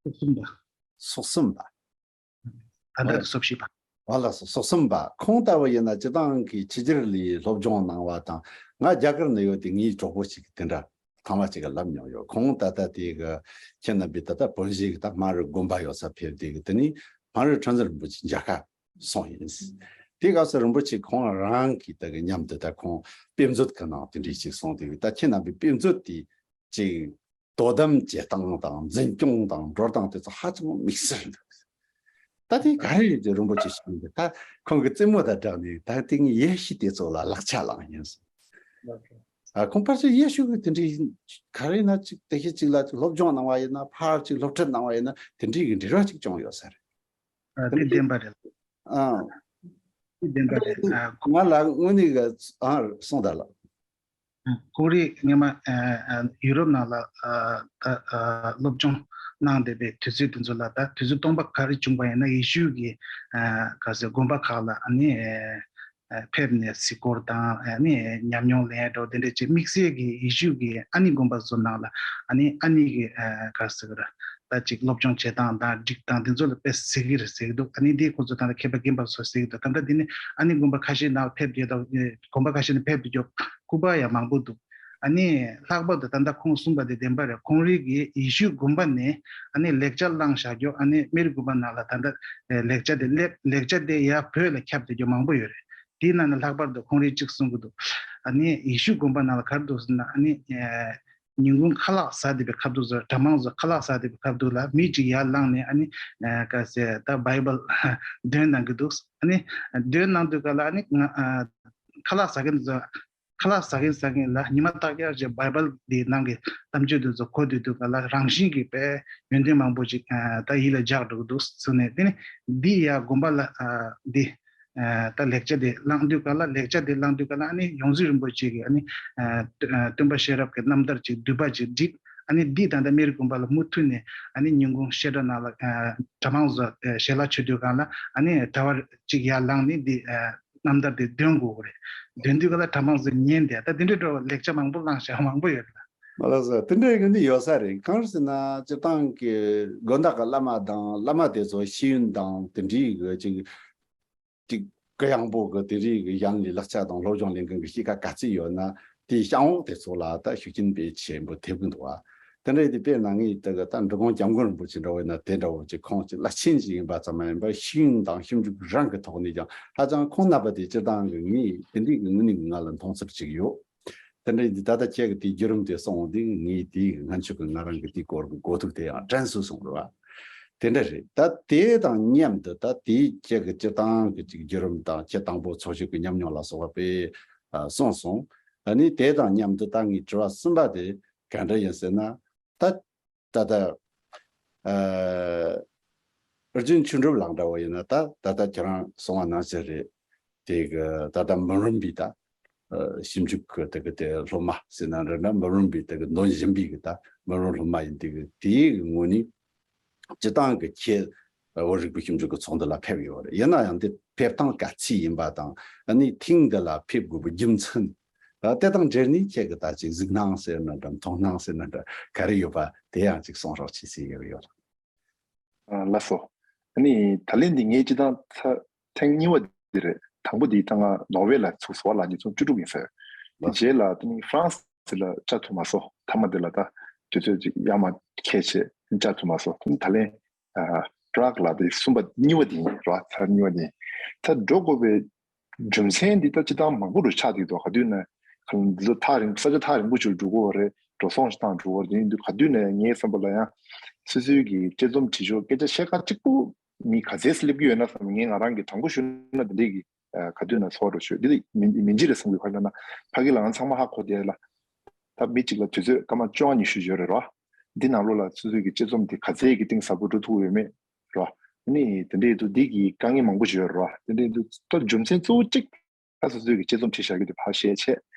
སོ་གསུམ་པ། སོ་གསུམ་པ། ད་ལྟ་སོ་བཞི་པ། ཨ་ལགས་སོ། སོ་གསུམ་པ། ཁོང་ལྟ་བུ་ཡིན་ན་སྤྱིར་བཏང་གི་ཕྱི་རྒྱལ་ལ་སློབ་སྦྱོང་གནང་བ་དང་། ང་རྒྱ་གར་ནས་ཡོད་དེ་ངའི་གྲོགས་པོ་ཞིག་དེ་འདྲ་ཐེངས་མ་གཅིག་ལབ་མྱོང་ཡོད། ཁོང་ད་ལྟ་དེ་གི་ཁྱེད་རྣམ་པས་ད་ལྟ་བོད་གཞིས་ཀྱི་ད་སྨན་རི་དགོན་པ་ཡོད་ས་ཕེབས་དེ་གི་དེ་ནི་སྨན་རི་ཁྲི་འཛིན་རིན་པོ་ཆེ་མཇལ་ཁ་སོང་ཡིན། དེ་སྐབས་སུ་རིན་པོ་ཆེ་ཁོང་རང་གིས་ད་གི་མཉམ་དུ་ད་ཁོང་དཔེ་མཛོད་ཀྱི་ནང་དེ་འདྲ་ཞིག་སོང་དེ་གི་ད་ཁྱེད་རྣམ་པས་དཔེ་མཛོད་དེ་ཅིག་དོ་དམ་བྱེད་སྟངས་དང་འཛིན་སྐྱོང་དང་འགྲོ་སྟངས་དེ་ཚོ་ཧ་ཅང་དམིགས་བསལ་འདུག། ད་དེ་ག་རེ་རེད་དེ་རིན་པོ་ཆེ་ཞུས་ཏེ། ད་ཁོང་གི་རྩེད་མོ་དང་སྦྲགས་ནས་ད་དེ་ངས་ཡེ་ཤུ་དེ་ཚོ་ལ་ལག་ཆ་བླངས་ཡིན་སོང་། ཨ་ཁོང་ཕལ་ཆེར་ཡེ་ཤུ་གི་དེ་འདྲའི་ག་རེ་ན་ཅིག་དེ་ཤེས་ཅིག་ལ་ཅིག་སློབ་སྦྱོང་གནང་བ་ཡིན་ན། ཕར་ཅིག་སློབ་ཁྲིད་གནང་བ་ཡིན་ན། དེ་འདྲའི་གི་འབྲེལ་བ་ཅིག་བྱུང་ཡོད་ས་རེད། ཨ་དེ་དེ་འདྲའི་བདེན་པ་རེད། ཨ་དེ་བདེན་པ་རེད། ཨ་ཁོ་ང་ལ་དངོས་གནས་གི་ཨ་གསུངས་དང་ལགས། ཁོང་རང་སྔོན་མ་ཨ་ཨ་ཡུ་རོབ་ནང་ལ་ཨ་ཨ་ཨ་སློབ་སྦྱོང་གནང་བསྡད་པའི་དུས་ཚོད་དེ་ཚོ་ལ། ད་དུས་ཚོད་སྟོང་པ་ག་རེ་བྱུང་པ་ཡིན་ན། ཡེ་ཤུ་གི་ཨ་ག་ཟེར་དགོན་པ་ཁག་ལ་ཨ་ནི་ཨ་ཕེབས་ནས་གཟིགས་སྐོར་དང་། ཨ་ནི་ཉམས་མྱོང་ལེན་འགྲོ་དེ་འདྲ་བྱས། དམིགས་བསལ་གྱི་ཡེ་ཤུ་གི་ཨ་ནི་དགོན་པ་ཚོ་ནང་ལ་ཨ་ནི་ཨ་ནི་གི་ཨ་ག་ཟེར་གི་ར། ད་ཅིག་སློབ་སྦྱོང་བྱེད་སྟངས་དང་སྒྲིག་སྟངས་དེ་ཚོ་ལ་དཔེ་གཟིགས་ཀྱི་རེད་ཟེར་གྱི་འདུག། ཨ་ནི་འདི་ཁོ་ཚོ་ད་ལྟ་མཁས་པ་རྒན་པ་ཚོ་གཟིགས་ཀྱི་འདུག། ད་ལྟ་འདི་ནི་ཨ་ནི་དགོན་པ་ཁ་ཤས་ནང་ཕེབས་ཀྱི་འདུག། དགོན་པ་ཁ་ཤས་ནས་ཕེབས་ཀྱི་འདུག། སྐུ་པར་ཡང་མང་པོ་འདུག། ཨ་ནི་ལྷག་པར་དུ་ད་ལྟ་ཁོང་གསུངས་པ་དེ་བདེན་པ་རེད། ཁོང་རང་གིས་ཡེ་ཤུ་དགོན་པ་ནས་ཨ་ནི་ལེགས་ཆ་བླངས་བཞག་རྒྱུ། ཨ་ནི་སྨན་རི་དགོན་པ་ནང་ལ་ད་ལྟ་ལེགས་ཆ་དེ་སླེབས། ལེགས་ཆ་དེ་ཡར་བོད་ལ་ཁྱབ་བསྡད་རྒྱུ་མང་པོ་ཡོད་རེད། དེའི་ནང་ནས་ལྷག་པར་དུ་ཁོང་རང་གཅིག་གསུང་གི་འདུག། ཨ་ནི་ཡེ་ཤུ་དགོན་པ་ནང་ལ་ག་རེ་འདུག་ཟེར་ན། ཨ་ནི་ཨེ་ཉིན་གུང་ཁ་ལག་ཟ་བསྡད་པའི་སྐབས་དུས་སུ། གྲྭ་མང་ཚོ་ཁ་ལག་ཟ་བསྡད་པའི་སྐབས་དུས་ལ་མི་གཅིག་ཡར་ལངས་ནས་ཨ་ནི་ཨེ་ག་ཟེར་ད་བྷའི་བལ་འདོན་གནང་གི་འདུག། ཨ་ནི་འདོན་གནང་དུས་སྒང་ལ་ཨ་ནི་ང་ཨ་ཁ་ལག་ཟ་མཁན་ཚོ། ཁ་ལག་ཟ་མཁན་ཟ་མཁན་ལ་ཉི་མ་རྟག་པར་ཅིག་བྷའི་བལ་འདི་ནང་གི་གཏམ་བརྗོད་དེ་ཚོ་གོ་དུས་སྒང་ལ་རང་བཞིན་གྱིས་དཔེ་ཡོན་ཏན་མང་པོ་ཅིག་ཨ་ད་ཡིད་ལ་འཇགས་འགྲོ་གི་འདུག་ཟེར་ནས། དེ་ནས་འདི་ཡར་དགོན་པ་ལ་ཨ་འདི་ཨ་ད་ལེགས་ཆ་དེ་བླངས་དུས་སྒང་ལ། ལེགས་ཆ་དེ་བླངས་དུས་སྒང་ལ་ཨ་ནི་ཡོངས་འཛིན་རིན་པོ་ཆེ་གིས་ཨ་ནི་ཨ་སྟོན་པ་ཤེས་རབ་ཀྱི་རྣམ་ཐར་ཅིག་བསྡུས་པ་ཅིག་བསྒྲིགས། ཨ་ནི་འདི་ད་ལྟ་སྨན་རི་དགོན་པ་ལ་མུ་མཐུད་ནས་ཨ་ནི་ཉིན་གུང་བཤད་གྲྭ་ནང་ལ་ཨ་གྲྭ་མང་ཚོ་ཨ་ཞལ་ལག་མཆོད་དུས་སྒང་ལ་ཨ་ནི་གྲྭ་པ་གཅིག་ཡར་ལངས་ནས་འདི་ཨ་རྣམ་ཐར་དེ་འདོན་དགོས་རེད། འདོན་དུས་སྒང་ལ་གྲྭ་མང་ཚོས་ཉན་བསྡད། ད་དེ་འདྲའི་འདྲ་བོ་ལེགས་ཆ་མང་པོ་བླངས་བཞག་མང་པོ་ཡོད་རེད། མ་ལགས་སོ། དེ་འདྲའི་གི་ནི་ཡོད་ས་རེད། གང་ཟེར་ན་སྤྱིར་བཏང་གི་དགོན་བདག་གི་བླ་མ་དང་། བླ་མ་དེ་ཚོ་ཤེས་ཡོན་དང་དེ་འདྲའི་གི་ཅིག་ཅིག་གུ་ཡངས་པོ་གི་དེ་འདྲའི་གི་ཡང་ལས་ལག་ཆ་དང་སློབ་སྦྱོང་ལས་འགན་གི་གཤིས་ཀ་ག་ཚོད་ཡོད་ན། དེའི་གཤམ་འོག་དེ་ཚོ་ལ་ད་ཤུགས་རྐྱེན་དཔེ་ཆེན་པོ་ཐེབས་ཀྱི་འདུག་བ། དེ་འདྲ་ཡིན་དུས་དཔེར་ན་ངས་དེ་གི་ད་འབྲི་གུང་སྐྱབས་མགོན་རིན་པོ་ཆེ་འདྲ་བོ་ཡིན་ན། དེ་འདྲ་བོ་ཅིག་ཁོང་ཅིག་བླ་ཆེན་ཞིག་ཡིན་པ་ཙམ་མ་ཡིན་པར་ཤེས་ཡོན་དང་ཞིབ་འཇུག་རང་གི་ཐོག་ནས་ཀྱང་ཧ་ཅང་ཁོང་རྣམ་པ་དེ་སྤྱིར་བཏང་གི་ངས་དེ་འདྲའི་གི་དངོས་གནས་ཀྱི་ང་ལ་མཐོང་ཚུལ་ཅིག་ཡོད། དེ་འདྲ་ཡིན་དུས་ད་ལྟ་ཁྱེད་ཀྱི་དེའི་བརྒྱུད་རིམ་དེ་གསུངས་དུས་ངས་དེའི་སྔོན་ཆད་ཀྱི་ང་རང་གི་དེའི་སྐོར་གྱི་གོ་ཐོས་དེ་ཡང་དྲན་སོང་སོང་རེད་བ། དེ་འདྲ་རེད། ད་དེ་དང་མཉམ་དུ་ད་དེའི་ཁྱེད་ཀྱི་སྤྱིར་བཏང་གི་ཅིག་བརྒྱུད་རིམ་དང་ཁྱེད་དང་པོ་ཚོགས་ཞུགས་ཀྱི་ཉམས་མྱོང་ལ་སོགས་པ་དཔེ་ཨ་གསུངས་སོང་། ཨ་ནི་དེ་དང་མཉམ་དུ་ད་ངའི་དྲི་བ་གསུམ་པ་དེ་ག་འདྲ་ཡིན་ཟེར་ན། ད་ད་ལྟ་ཨ་ ཨར་ཇུན་ཆོས་གྲུབ་ལགས་འདྲ་བོ་ཡིན་ན་ད་ད་ལྟ་ཁྱེད་རང་གསུངས་པ་ནང་བཞིན་རེད། དེ་གི་ད་ལྟ་མུན་རུམ་པའི་ད་ཞིབ་འཇུག་གི་དེ་གི་དེ་སློབ་མ་ཟེར་ན་འདྲ་འདྲ་མུན་རུམ་པའི་དེ་གི་འདོན་བཞིན་པའི་གི་ད་མུན་རུམ་སློབ་མ་ཡིན། དེ་གི་དེའི་གི་ངོས་ནས་སྤྱི་བཏང་གི་ཁྱེད་བོད་རིག་པའི་ཞིབ་འཇུག་གི་ཚོགས་འདུ་ལ་ཕེབས་ཡོད་རེད། ཡིན་ན་ཡང་འདི་ཕེབས་སྟངས་ག་ཚོད་ཡིན་པ་དང་ཨ་ནི་ཐེངས་འདི་ལ་ཕེབས་དགོས་པའི་རྒྱུ་མཚན་དེ་དང་འབྲེལ་ནས་ཁྱེད་ཀྱི་ད་ཅིག་གཟིགས་སྣང་ཟེར་ན་འདྲ་མཐོང་སྣང་ཟེར་ན་འདྲ་ག་རེ་ཡོད་པ་དེ་ཡང་ཅིག་གསུང་རོགས་བྱེད་ཟེར་ཡོད་ཡོད། ལགས་སོ། ཨ་ནི་ད་ལན་འདི་ངས་སྤྱི་བཏང་ཚ་ཐེངས་གཉིས་པ་འདི་རེད། དང་པོ་འདི་ད་ང་ནོར་ཝེ་ལ་ཚུགས་སོ་ལ་ཉིས་སྟོང་བཅུ་དྲུག་ཡིན་ཟེར། དེ་རྗེས་ལ་དེ་ནི་ཧྥ་རན་སི་ལ་བཅར་ཐུབ་མ་སོང་། མཐའ་མ་དེ་ལ་ད་དུས་ཚོད་ཅིག་ཡར་མར་འཁེལ་བྱས་བཅར་ཐུབ་མ་སོང་། དེ་ནི་ད་ལན་པྲག་ལ་དེ་གསུམ་པ་གཉིས་པ་དེ་ཡིན་རོ། ཚར་གཉིས་པ་དེ་ཡིན། ད་འགྲོ་དགོས་པའི་རྒྱུ་མཚན་འདི་ད་སྤྱི་བཏང་མང་པོ་རུ་ཆགས་འདུག་ད་ག་དུས་ནས་ག་ལ་འདི་ཚོ་ཐག་རིང་ས་ཆ་ཐག་རིང་པོ་ཅིག་འགྲོ་དགོས་པ་རེད། འགྲོ་སོང་ཞིག་བཏང་འགྲོ་བ་རེད། འདི་ག་དུས་ནས་ངའི་བསམ་པ་ལ་ཡང་སོ་སོའི་གི་དཔྱད་རྩོམ་བྲིས་ཆོག་སྐད་ཆ་བཤད་ཁ་གཅིག་པུ་མི་ག་ཚད་སླེབས་ཀྱི་ཡོད་ན་བསམ། ངས་ང་རང་གི་དྲང་པོ་ཞུ་ན་འདི་འདྲས་ཀྱི་ག་དུས་ན་ཚོར་རོ་ཞུ་འདི་མི་མི་འཇིགས་རེད་བསམ་གི། ག་ལ་ན་ཕ་གི་ལ་ང་ཚང་མ་ཧ་གོ་དེ་ལ་ད་མི་གཅིག་ལ་དུས་ཚོད་སྐར་མ་བཅོ་ལྔ་ཉི་ཤུ་ཡོད་རེད་རོ། འདི་ནང་ལོགས་ལ་སོ་སོའི་གི་དཔྱད་རྩོམ་འདི་ག་ཚད་ཀྱི་གཏིང་ཟབ་པོ་འགྲོ་ཐུབ་ཡོད་མེད་རོ། ནི་དེ་འདྲས་འདུག་འདི་གི་དཀའ་ངལ་མང་པོ་ཞིག་ཡོད་རེད་རོ། དེ་འདྲས་འདུག་ད་རྒྱུ་མཚན་གཙོ་བོ་གཅིག་ད་སོ་སོའི་གི་དཔྱད་རྩོམ་བྲིས་བཞག་རྒྱུ་དེ་ཕར་བཤད་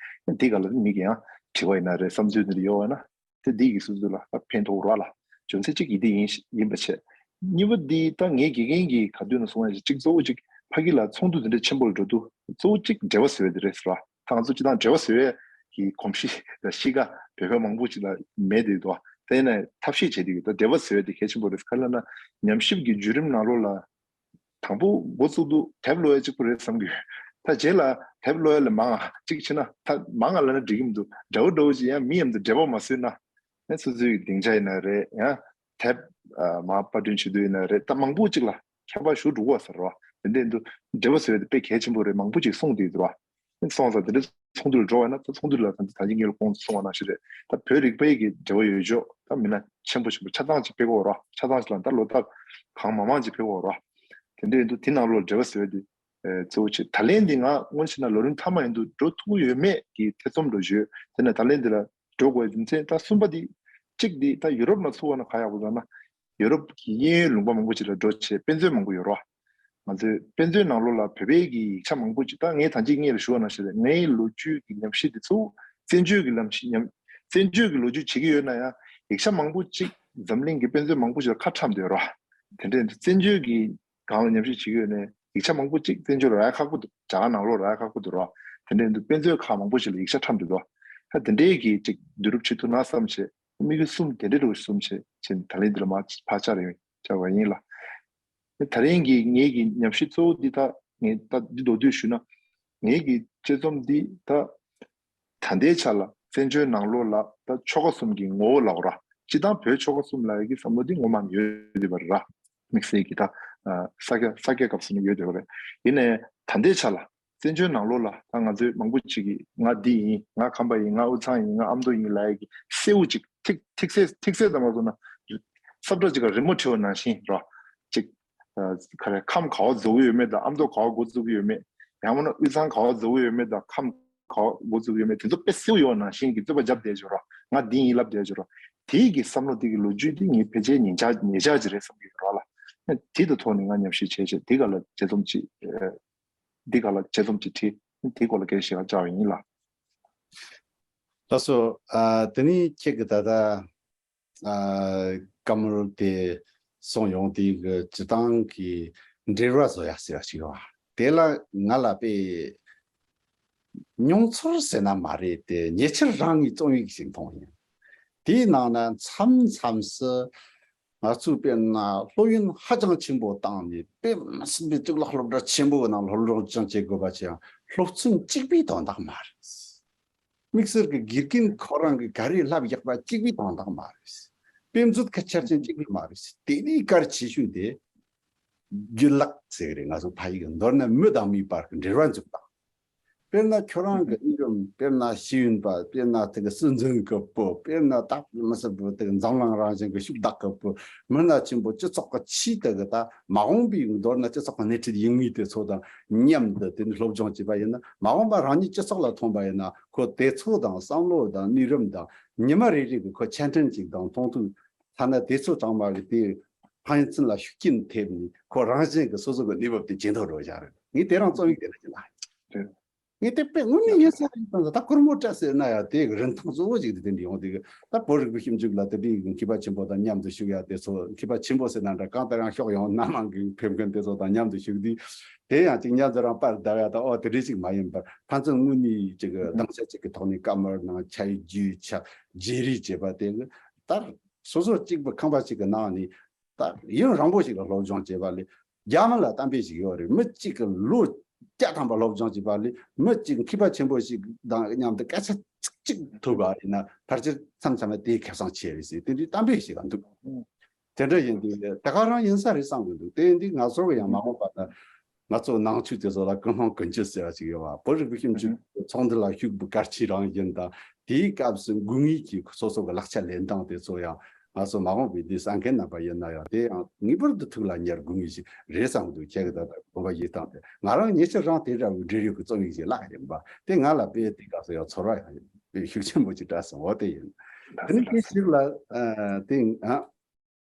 བྱས། འདི་ག་ལ་མི་གི་ཡང་དྲི་བ་ཡིན་ན་རེད། བསམ་ཚུལ་འདི་འདྲ་ཡོད་བ་ན་དེ་འདི་གི་སོ་སོ་ལ་ཕན་ཐོགས་རོགས་ལ། རྒྱུ་མཚན་གཅིག་གི་འདི་ཡིན་ཡིན་པ་བྱས། གཉིས་པ་འདི་ད་ངའི་དགེ་རྒན་གྱིས་ག་དུས་ན་གསུངས་ཡ་གཅིག་གཙོ་བོ་གཅིག་ཕ་གི་ལ་ཚོགས་འདུ་འདི་འདྲ་ཆེན་པོ་ལ་འགྲོ་དུས་གཙོ་བོ་གཅིག་འབྲེལ་བ་བཟོ་ཡ་འདི་རེད་ཟེར་བ། ད་ང་ཚོ་སྤྱི་བཏང་འབྲེལ་བ་བཟོ་ཡ་གི་གོམས་གཤིས་ད་གཤིས་ཀ་བོད་པ་མང་པོ་ཅིག་ལ་མེད་དེ་འདུག་དེ་ནས་ཐབས་ཤེས་བྱེད་དེ་ཡོད། ད་འབྲེལ་བ་བཟོ་ཡ་དེ་གལ་ཆེན་པོ་རེད། ག་ལ་ན་ཉམས་ཞིབ་ཀྱི་བརྒྱུད་རིམ་ནང་ལོགས་ལ། དང་པོ་འགོ་བཙུགས་དུས་དེབ་ཀློག་ཡ་གཅིག་པུ་རེད་བསམ་གི་ཡོད། ད་རྗེས་ལ་དེབ་ཀློག་ཡ་ལ་མང་ང་གཅིག་བྱས་ན་ད་མང་ང་ལབ་ན་འགྲིག་གི་མི་འདུག་འདྲ་བོ་འདྲ་བོ་ཅིག་ཡང་མི་མཉམ་དུ་འབྲེལ་བ་མ་བཟོས་ན། ཡང་སོ་སོའི་སྡིངས་ཆ་ཡིན་ན་རེད། ཡང་དེབ་མར་པར་སྐྲུན་བྱེད་དུས་ཡིན་ན་རེད། ད་མང་པོ་ཅིག་ལ་ཁྱད་པར་ཞུ་འགྲོ་གི་ཟེར་བ། དེ་འདྲ་འདུག་འབྲེལ་བ་བཟོ་ཡ་དེ་དཔེ་གལ་ཆེན་པོ་རེད། མང་པོ་ཅིག་གསུངས་བསྡད་འདུག་བ། སོང་ཙང་དེ་འདྲ་ཚོགས་འདུ་ལ་འགྲོ་བ་ན་ད་ཚོགས་འདུ་ལ་ད་ད་གིན་ངས་ལ་གོང་དུ་གསུངས་པ་ནང་བཞིན་རེད། ད་བོད་རིག་པའི་གི་འབྲེལ་བ་ཡོད་ཆོག་ད་མི་སྣ་ཆེན་པོ་ཆེན་པོ་ཆ་ཚང་ཅིག་ཕེབས་ཀྱི་ཡོད་རེད། ཆ་ཚང་ཅིག་ལ་ད་ལོ་ལྟར་གང་མང་མང་ཅིག་ཕེབས་ཀྱི་ཡོད་རེད། དེ་འདྲ་ཡིན་དུས་དེ་ནང་ལོགས་འབྲེལ་བ་བཟོས་ཏེ་གཙོ་བོ་ཆེ། ད་ལན་འདི་ང་སྔོན་ཕྱིན་ན་ལོ་རིམ་མཐའ་མ་ཡིན་དུས་འགྲོ་ཐུབ་ཀྱི་ཡོད་མེད་ཀྱི་ཐེ་ཚོམ་འགྲོ་བཞིན་ཡོད། དེ་ནས་ད་ལན་འདི་ལ་འགྲོ་དགོས་རྒྱུ་མཚན་ད་གསུམ་པ་འདི་གཅིག་འདི་ད་ཡུ་རོབ་ནང་ཚུགས་པ་ན་ག་ཡག་པོ་འདུག་ན། ཡུ་རོབ་ཀྱི་གཡས་གཡོན་ལུང་པ་མང་པོ་ཅིག་ལ་འགྲོ་བྱས་དཔེ་མཛོད་མང་པོ་ཡོད་རེད། ང་ཚོའི་དཔེ་མཛོད་ནང་ལོགས་ལ་བོད་པའི་གི་ཡིག་ཆ་མང་པོ་ཅིག་ད་ངས་ད་ཅིག་སྔོན་ལ་ཞུས་པ་ནང་བཞིན་རེད། ངའི་ལོ་རྒྱུས་ཀྱི་ཉམས་ཞིབ་དེ་ཚོ་བཙན་བྱོལ་གྱི་ལམ་ཞིག་ཉམས་བཙན་བྱོལ་གྱི་ལོ་རྒྱུས་བྱེད་ཀྱི་ཡོད་ན་ཡང་ཡིག་ཆ་མང་པོ་ཅིག་འཛམ་གླིང་གི་དཔེ་མཛོད་མང་པོ་ཅིག་ལ་ཁ་བཀྲམ་བསྡད་ཡོད་རེད། དེ་འདྲའི་བཙན་བྱོལ་གྱི་སྒང་ལ་ཉམས་ཞིབ་བྱེད་ཀྱི་ཡོད་ནའི་ཡིག་ཆ་མང་པོ་ཅིག་བཙན་བྱོལ་ལ་རག་ཡ་ཁག་པོ་འདུག་རྒྱ་གར་ནང་ལོགས་རག་ཡ་ཁག་པོ་འདུག་རེད་བ། དེ་འདྲའི་འདུག་དཔེ་མཛོད་ཁག་མང་པོ་ཞིག་ལ་ཡིག་ཆ་བཀྲམ་བསྡད་འདུག་ད་དེ་འདྲའི་གི་ཅིག་བསྡུ་རུབ་བྱེད་ཐུབ་ན་བསམ་བྱས་དམིགས་ཡུལ་གསུམ་དེ་འདྲའི་རུ་གསུམ་བྱས་ཕྱིན་ད་ལན་འདི་ལ་མ་ཕར་བཅར་ཡོང་བྱ་བ་ཡིན་ལ། དེ་ད་རིང་གི་ངེད་ཀྱི་ཉམས་ཞིབ་གཙོ་བོ་འདི་ད་ངས་ད་འདི་མདོར་བསྡུས་ཞུས་ན། ངེད་ཀྱི་དཔྱད་རྩོམ་འདི་ད་ད་ལྟའི་ཆ་ལ་བཙན་བྱོལ་ནང་ལོགས་ལ་ད་ཆོལ་ཁ་གསུམ་གྱི་ངོ་བོ་ལབ་ར། སྤྱི་བཏང་བོད་ཆོལ་ཁ་གསུམ་ལབ་ཡ་གི་བསམ་བློ་འདི་ངོ་མ་ཡོད་བསྡད་པ་རེད་ར། དམིགས་བསལ་གྱི་ད་ས་སྐྱ་ས་སྐྱ་སྐབས་སུ་ནི་ཡོད་བསྡད་པ་རེད། ཡིན་ནའི་ད་ལྟའི་ཆ་ལ་བཙན་བྱོལ་ནང་ལོགས་ལ་ད་ང་ཚོའི་མང་པོ་ཅིག་གིས་ང་འདི་ཡིན། ང་ཁམས་པ་ཡིན། ང་དབུས་གཙང་ཡིན། ང་ཨ་མདོ་ཡིན་ལབ་ཡ་གི་གསལ་བོ་ཅིག་ཐིག་ཐིག་གསལ་ཐིག་གསལ་ཙམ་མ་བཟོ་ན་ས་བཀྲ་ཅིག་ག་རི་མོ་བྲིས་པ་ནང་བཞིན་ར། ཅིག་ག་རེ་ཁམས་ག་བ་རྫོགས་ཀྱི་ཡོད་མེད་དང་ཨ་མདོ་ག་བ་འགོ་བཙུགས་ཀྱི་ཡོད་མེད། ཡང་མིན་ན་དབུས་གཙང་ག་བ་རྫོགས་ཀྱི་ཡོད་མེད་དང་ཁམས་ག་བ་འགོ་བཙུགས་ཀྱི་ཡོད་མེད་དེ་ཚོ་དཔེ་གསལ་བོ་ཡོད་པ་ནང་བཞིན་གྱི་རྩོད་པ་བརྒྱབ་བསྡད་ཡོད་ར། ང་འདི་ཡིན་ལབ་བསྡད་ཡོད་ར། དེའི་གི་བསམ་བློ་དེ་གི་ལོ་རྒྱུས་དེ་ངས་ཕལ་ཆེར་ཉེ་ཆར་ཉེ་ཆར་ཅིག་རེད་བསམ་གྱི་ཡོད་ར་ལ། དེ་དང་ཐོག་ནས་ང་ཉམས་ཞིབ་བྱས་བྱས་དེ་ག་ལ་དཔྱད་རྩོམ་ཅིག་འདི་ག་ལ་དཔྱད་རྩོམ་ཅིག་བྲིས། དེའི་སྐོར་ལ་སྐད་ཆ་བཤད་པར་བཅར་བ་ཡིན་ལ། ལགས་སོ། ཨ་དེ་ནི་ཁྱེད་ཀྱི་ད་ལྟ་ཨ་བཀའ་མོལ་དེ་གསུངས་ཡོང་དེ་གི་སྤྱི་བཏང་གི་འབྲེལ་བ་བཟོ་ཡག་ཟེར་བ་ཞིག་ཡོད། དེ་ལ་ང་ལ་དཔེ་མྱོང་ཚོར་ཟེར་ན་མ་རེད་དེ་ཉེ་ཆར་རང་གི་རྩོམ་ཡིག་ཞིག་མཐོང་ཡིན། དེའི་ནང་ན་མཚམས་མཚམས་སུ་ང་ཚོས་དཔེར་ན་སློབ་ཡོན་ཧ་ཅང་ཆེན་པོ་བཏང་ནས་དཔེ་མི་སྲིད་པའི་གཙུག་ལག་སློབ་གྲྭ་ཆེན་པོའི་ནང་སློབ་སྦྱོང་ཅང་བྱེད་དགོས་པ་ཅིག་ཡང་སློབ་ཚན་གཅིག་པའི་དོན་དག་མ་རེད། དམིགས་བསལ་གྱི་དགེ་རྒན་ཁོ་རང་གིས་ག་རེ་བསླབ་ཡག་པ་གཅིག་པའི་དོན་དག་མ་རེད། དཔེ་མཛོད་ཁ་ཆ་ཅན་གཅིག་པའི་མ་རེད། དེ་ནས་གལ་ཆེ་ཤོས་དེ་རྒྱུ་ལག་ཟེར་གི་རེད། ང་ཚོ་ཕ་ཡིག་གི་མདོར་ན་མི་དང་མིའི་བར་གྱི་འབྲེལ་བ་འཛུགས་སྟངས། དཔེར་ན་ཁྱོད་རང་གི་ཨིན་རུང་དཔེར་ན་ཤེས་ཡོན་པ་དཔེར་ན་དེ་གི་སྲིད་འཛིན་གི་བུ་དཔེར་ན་ད་མི་སྲིད་བུ་དེ་གི་འཛམ་གླིང་རང་བཞིན་གི་ཤུགས་དག་གི་བུ་མི་སྣ་ཆེན་པོ་སྤྱི་ཚོགས་ཀྱི་ཆེས་དེ་གི་ད་མ་འོངས་པའི་མདོར་ན་སྤྱི་ཚོགས་ཀྱི་སྣེ་ཁྲིད་ཡིན་མཁན་དེ་ཚོ་དང་མཉམ་དུ་དེ་ནི་སློབ་སྦྱོང་བྱས་པ་ཡིན་ན་མ་འོངས་པ་རང་ཉིད་སྤྱི་ཚོགས་ལ་ཐོན་པ་ཡིན་ན་ཁོ་དེ་ཚོ་དང་བསམ་བློ་དང་གནས་རིམ་དང་ཉི་མ་རེ་རེ་གི་ཁོ་ཆ་འཕྲིན་ཅིག་དང་མཐོང་ཐོས་ཐ་ན་དེ་ཚོ་ཚང་མ་གི་དེ་ ཕན་ཚུན་ལ་ཤུགས་རྐྱེན་ཐེབས་ནས་ཁོ་རང་བཞིན་གྱི་སོ་སོ་གི་གནས་བབ་དེ་ཇེ་མཐོ་རུ་འགྲོ་བཞག་རེད། ངས་དེ་རང་རྩོམ་ཡིག་དེ་ལ་ཡིན་ལ། ངས་དེ་དཔེ་དངོས་གནས་ཡིན་ས་རེད་དང་། ད་སྒོར་མོ་སྤྲད་ཟེར་ན་ཡང་དེ་གི་རིན་ཐང་གཙོ་བོ་ཅིག་དེ་དེ་འདྲ་ཡོང་དེ་གི། ད་བོད་རིག་པའི་ཞིབ་འཇུག་ལ་དེ་འདྲའི་མཁས་པ་ཆེན་པོ་དང་མཉམ་དུ་ཞུགས་ཡ་དེ་ཚོ། མཁས་པ་ཆེན་པོ་ཟེར་ན་འདྲ། གང་ལྟར་ཡང་ཕྱོགས་ཡོངས་སྣ་མང་གི་ཕེབས་མཁན་དེ་ཚོ་དང་མཉམ་དུ་ཞུགས་དུས། དེ་ཡང་ཅིག་མཉམ་དུ་རང་པར་བརྡབ་ཡ་དང་། ཨོ་དེ་འདྲ་ཞིག་མ་ཡིན་པར་ཕན་ཚུན་དངོས་གནས་ཅིག་གི་སྡིངས་ཆ་གཅིག་གི་ཐོག་ནས་བཀའ་མོལ་གནང་། ཆ་ཡི་རྒྱུས་ཆ་བརྗེ་རེས་བྱེད་པ་དེ་གི། ད་སོ་སོ་གཅིག་པུ་ཁང་པ་གཅིག་གི་ནང་ནས། ད་ཡུན་རིང་པོ་ཞིག་ལ་སློབ་སྦྱོང་བྱས་པ་ལས། རྒྱ་མི་ལ་གཏམ་དཔེ་ཞིག་ཡོད་རེད། མི་གཅིག་གིས་ལོ་བརྒྱ་ཐམ་པ་སློབ་སྦྱོང་བྱས་པ་ལས། མི་གཅིག་མཁས་པ་ཆེན་པོ་ཞིག་དང་མཉམ་དུ་སྐད་ཆ་ཚིག་གཅིག་ཐུག་པ་ཡིན་ན། ཕལ་ཆེར་མཚམས་མཚམས་ལ་དེའི་ཁེ་བཟང་ཆེ་རེད་ཟེར། དེ་འདྲའི་གཏམ་དཔེ་ཞིག་ལ་འདུག་དེ་འདྲ་ཡིན་དུས་དེ་ག་རང་ཡིན་ས་རེད་བསམ་གི་འདུག་དེ་ཡིན་དུས་ང་ཚོ་གི་ཡང་མ་འོངས་པ་ན་ང་ཚོ་ནང་ཆོས་དེ་ཚོ་ལ་ཀུན་སློང་ཀུན་སྤྱོད་ཟེར་བ་ཞིག་ཡོད་པ། བོད་རིག་པའི་ཞིབ་འཇུག་ཚོགས་འདུ་ལ་ཞུགས་པའི་གལ་ཆེ་རང་ཡིན་དང་། དེའི་སྐབས་སུ་དགོས་ངེས་ཀྱི་སོ་སོ་གི་ལག་ཆ་ལེན་སྟངས་དེ་ཚོ་ཡང་ང་ཚོ་མ་འོངས་པའི་དུས་གསན་མཁན་རྣམ་པ་ཡིན་ན་ཡང་དེ་ཡང་ངེས་པར་དུ་ཐུགས་ལ་ཉར་དགོས་ངེས་ཤིག་རེད་བསམ་གི་འདུག་ཁྱེད་ཀྱི་ད་ལྟ་དགོངས་པ་བཞེས་སྟངས་དེ། ང་རང་ཉེ་ཆར་རང་དེ་འདྲ་བའི་འབྲེལ་ཡོད་ཀྱི་རྩོམ་ཡིག་ཅིག་བཀླགས་ཡིན་པ། དེ་ང་ལ་དཔེ་དེ་སྐབས་སུ་ཡང་ཚོར་བ་ཡང་དཔེ་ཤུགས་ཆེན་པོ་ཅིག་སྤྲད་སོང་། འོ་དེ་ཡིན། དེ་ནི་དེ་ཞིག་ལ་ཨ་དེ་ཨ།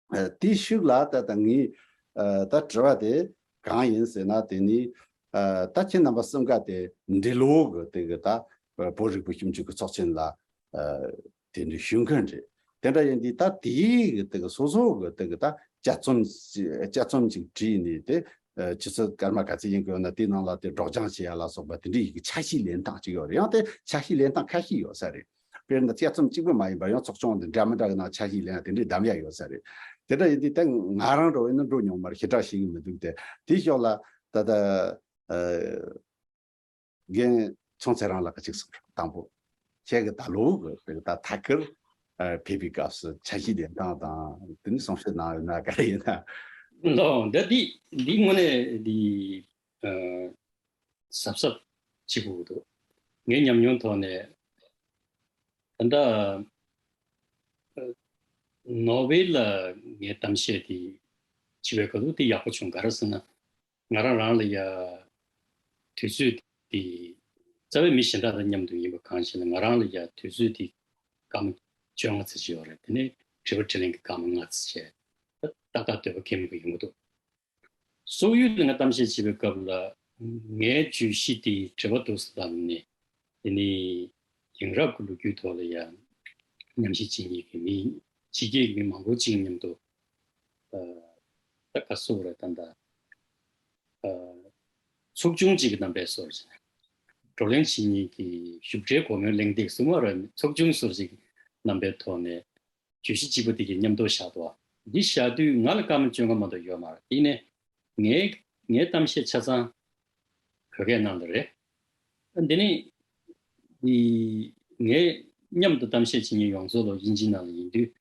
ཨ། དེའི་ཤུགས་ལ་ད་ལྟ་ངས་ཨ་ད་དྲི་བ་དེ་གང་ཡིན་ཟེར་ན། དེ་ནི་ཨ་ད་ཁྱེད་རྣམ་པ་གསུམ་ཀ་དེ་འདི་ལོ་གི་དེ་གི་ད་བོད་རིག་པའི་ཞིབ་འཇུག་གི་ཚོགས་ཆེན་ལ་ཨ་དེ་འདྲ་ཞུགས་མཁན་རེད། དེ་འདྲ་ཡིན་དུས་ད་དེའི་གི་དེ་གི་སོ་སོ་གི་དེ་གི་ད་དཔྱད་རྩོམ་ཅིག་དཔྱད་རྩོམ་ཅིག་བྲིས་ནས། དེ་ཨ་ཆུ་ཚོད་སྐར་མ་ག་ཚོད་ཡིན་གི་ཡོད་ན་དེའི་ནང་ལ་དེ་སྒྲོག་སྦྱང་བྱེད་ཡ་ལ་སོགས་པ་དེ་འདྲའི་ཡི་གི་ཆ་ཤས་ལེན་སྟངས་ཅིག་ཡོད་རེད། ཡང་དེ་ཆ་ཤས་ལེན་སྟངས་ཁ་ཤས་ཡོད་ས་རེད། དཔེར་ན་དཔྱད་རྩོམ་གཅིག་པུ་མ་ཡིན་པར་ཡང་ཚོགས་ཆུང་དེ་འདྲ་མི་འདྲ་གི་ནང་ཆ་ཤས་ལེན་ཡ་དེ་འདྲའི་གདམ་ཡ་ཡོད་ས་རེད། དེ་འདྲ་ཡིན་དུས་ད་ང་རང་འགྲོ་ཡིན་ན་འགྲོ་མྱོང་མ་རེད། ཞེ་དྲག་ཤེས་ཀྱི་མི་འདུག་དེ་དེའི་ཕྱོགས་ལ་ད་ལྟ་ཨ་རྒན་ཆུང་ཚེ་རིང་ལགས་ཀྱིས་གཅིག་གསུངས་རོགས། དང་པོ་ཁྱེད་ཀྱི་ད་ལོ་གི་ད་ཐད་ཀར་ཨ་ཕེབས་པའི་སྐབས་སུ་ཆ་ཤས་ལེན་སྟངས་དང་། དེ་ནི་གསུང་བཤད་གནང་ཡོད་ན་ག་རེ་ཡིན་ན། ལོ་འདི་འདི་འདི་དངོས་གནས་འདི་ཨ་གཟབ་གཟབ་བྱེད་དགོས་ཀྱི་འདུག་ངའི་ཉམས་མྱོང་ཐོག་ནས་ད་ལྟ་ཨ་ནོ་བྷེལ་ལ་ངའི་གཏམ་བཤད་དེ་བྱེད་པའི་སྐབས་སུ་དེ་ཡག་པོ་བྱུང་། ག་རེ་ཟེར་ན། ང་རང་རང་ལ་ཡ་དུས་ཚོད་དེ་རྩ་བའི་མི་གཞན་དག་དང་མཉམ་དུ་ཡིན་པ་གང་ཞིག་ལ། ང་རང་ལ་ཡ་དུས་ཚོད་དེ་སྐར་མ་བཅོ་ལྔ་ཙམ་ཞིག་ཡོད་རེད། དེ་ནས་དྲི་བ་དྲིས་ལན་གྱི་སྐར་མ་ལྔ་ཙམ་བྱས། ཏག་ཏག་འདོད་པ་ཁེངས་པོ་ཡོང་གི་འདུག་སོག་ཡུལ་ལ་ང་གཏམ་བཤད་བྱེད་པའི་སྐབས་ལ་ངའི་བརྗོད་གཞི་དེ་དྲི་བ་འདུག་སེ་བཏང་ནས། དེ་ནས་དེང་རབས་ཀྱི་ལོ་རྒྱུས་ཐོག་ལ་ཡང་ཉམས་ཞིབ་བྱེད་མཁན་གྱི་མི། ཕྱི་རྒྱལ་གྱི་མི་མང་པོ་ཅིག་མཉམ་དུ་ཨ་ད་ག་སོག་ར་ད་ད་ཨ་ཚོགས་ཆུང་ཅིག་གི་རྣམ་པའི་སོར་ཞིག་བགྲོ་གླེང་བྱེད་མཁན་གྱི་བཞུགས་གྲལ་སྒོ་མོའི་གླེང་སྟེགས་སུ་མ་ར་ཚོགས་ཆུང་སོར་ཞིག་རྣམ་པའི་ཐོག་ནས་བརྗོད་གཞི་གཅིག་པ་དེ་གའི་མཉམ་དུ་བཞག་འདུག་འདི་བཞག་དུས་ང་ལ་སྐར་མ་བཅོ་ལྔ་མ་གཏོགས་ཡོད་མ་རེད། དེ་ནས་ངའི་ངའི་གཏམ་བཤད་ཆ་ཚང་བོད་སྐད་ནང་དུ་རེད། འདི་ནི་འདི་ངས་མཉམ་དུ་གཏམ་བཤད་བྱེད་མཁན་ཡོངས་རྫོགས་ལ་དབྱིན་ཇིའི་ནང་ལ་ཡིན་དུས།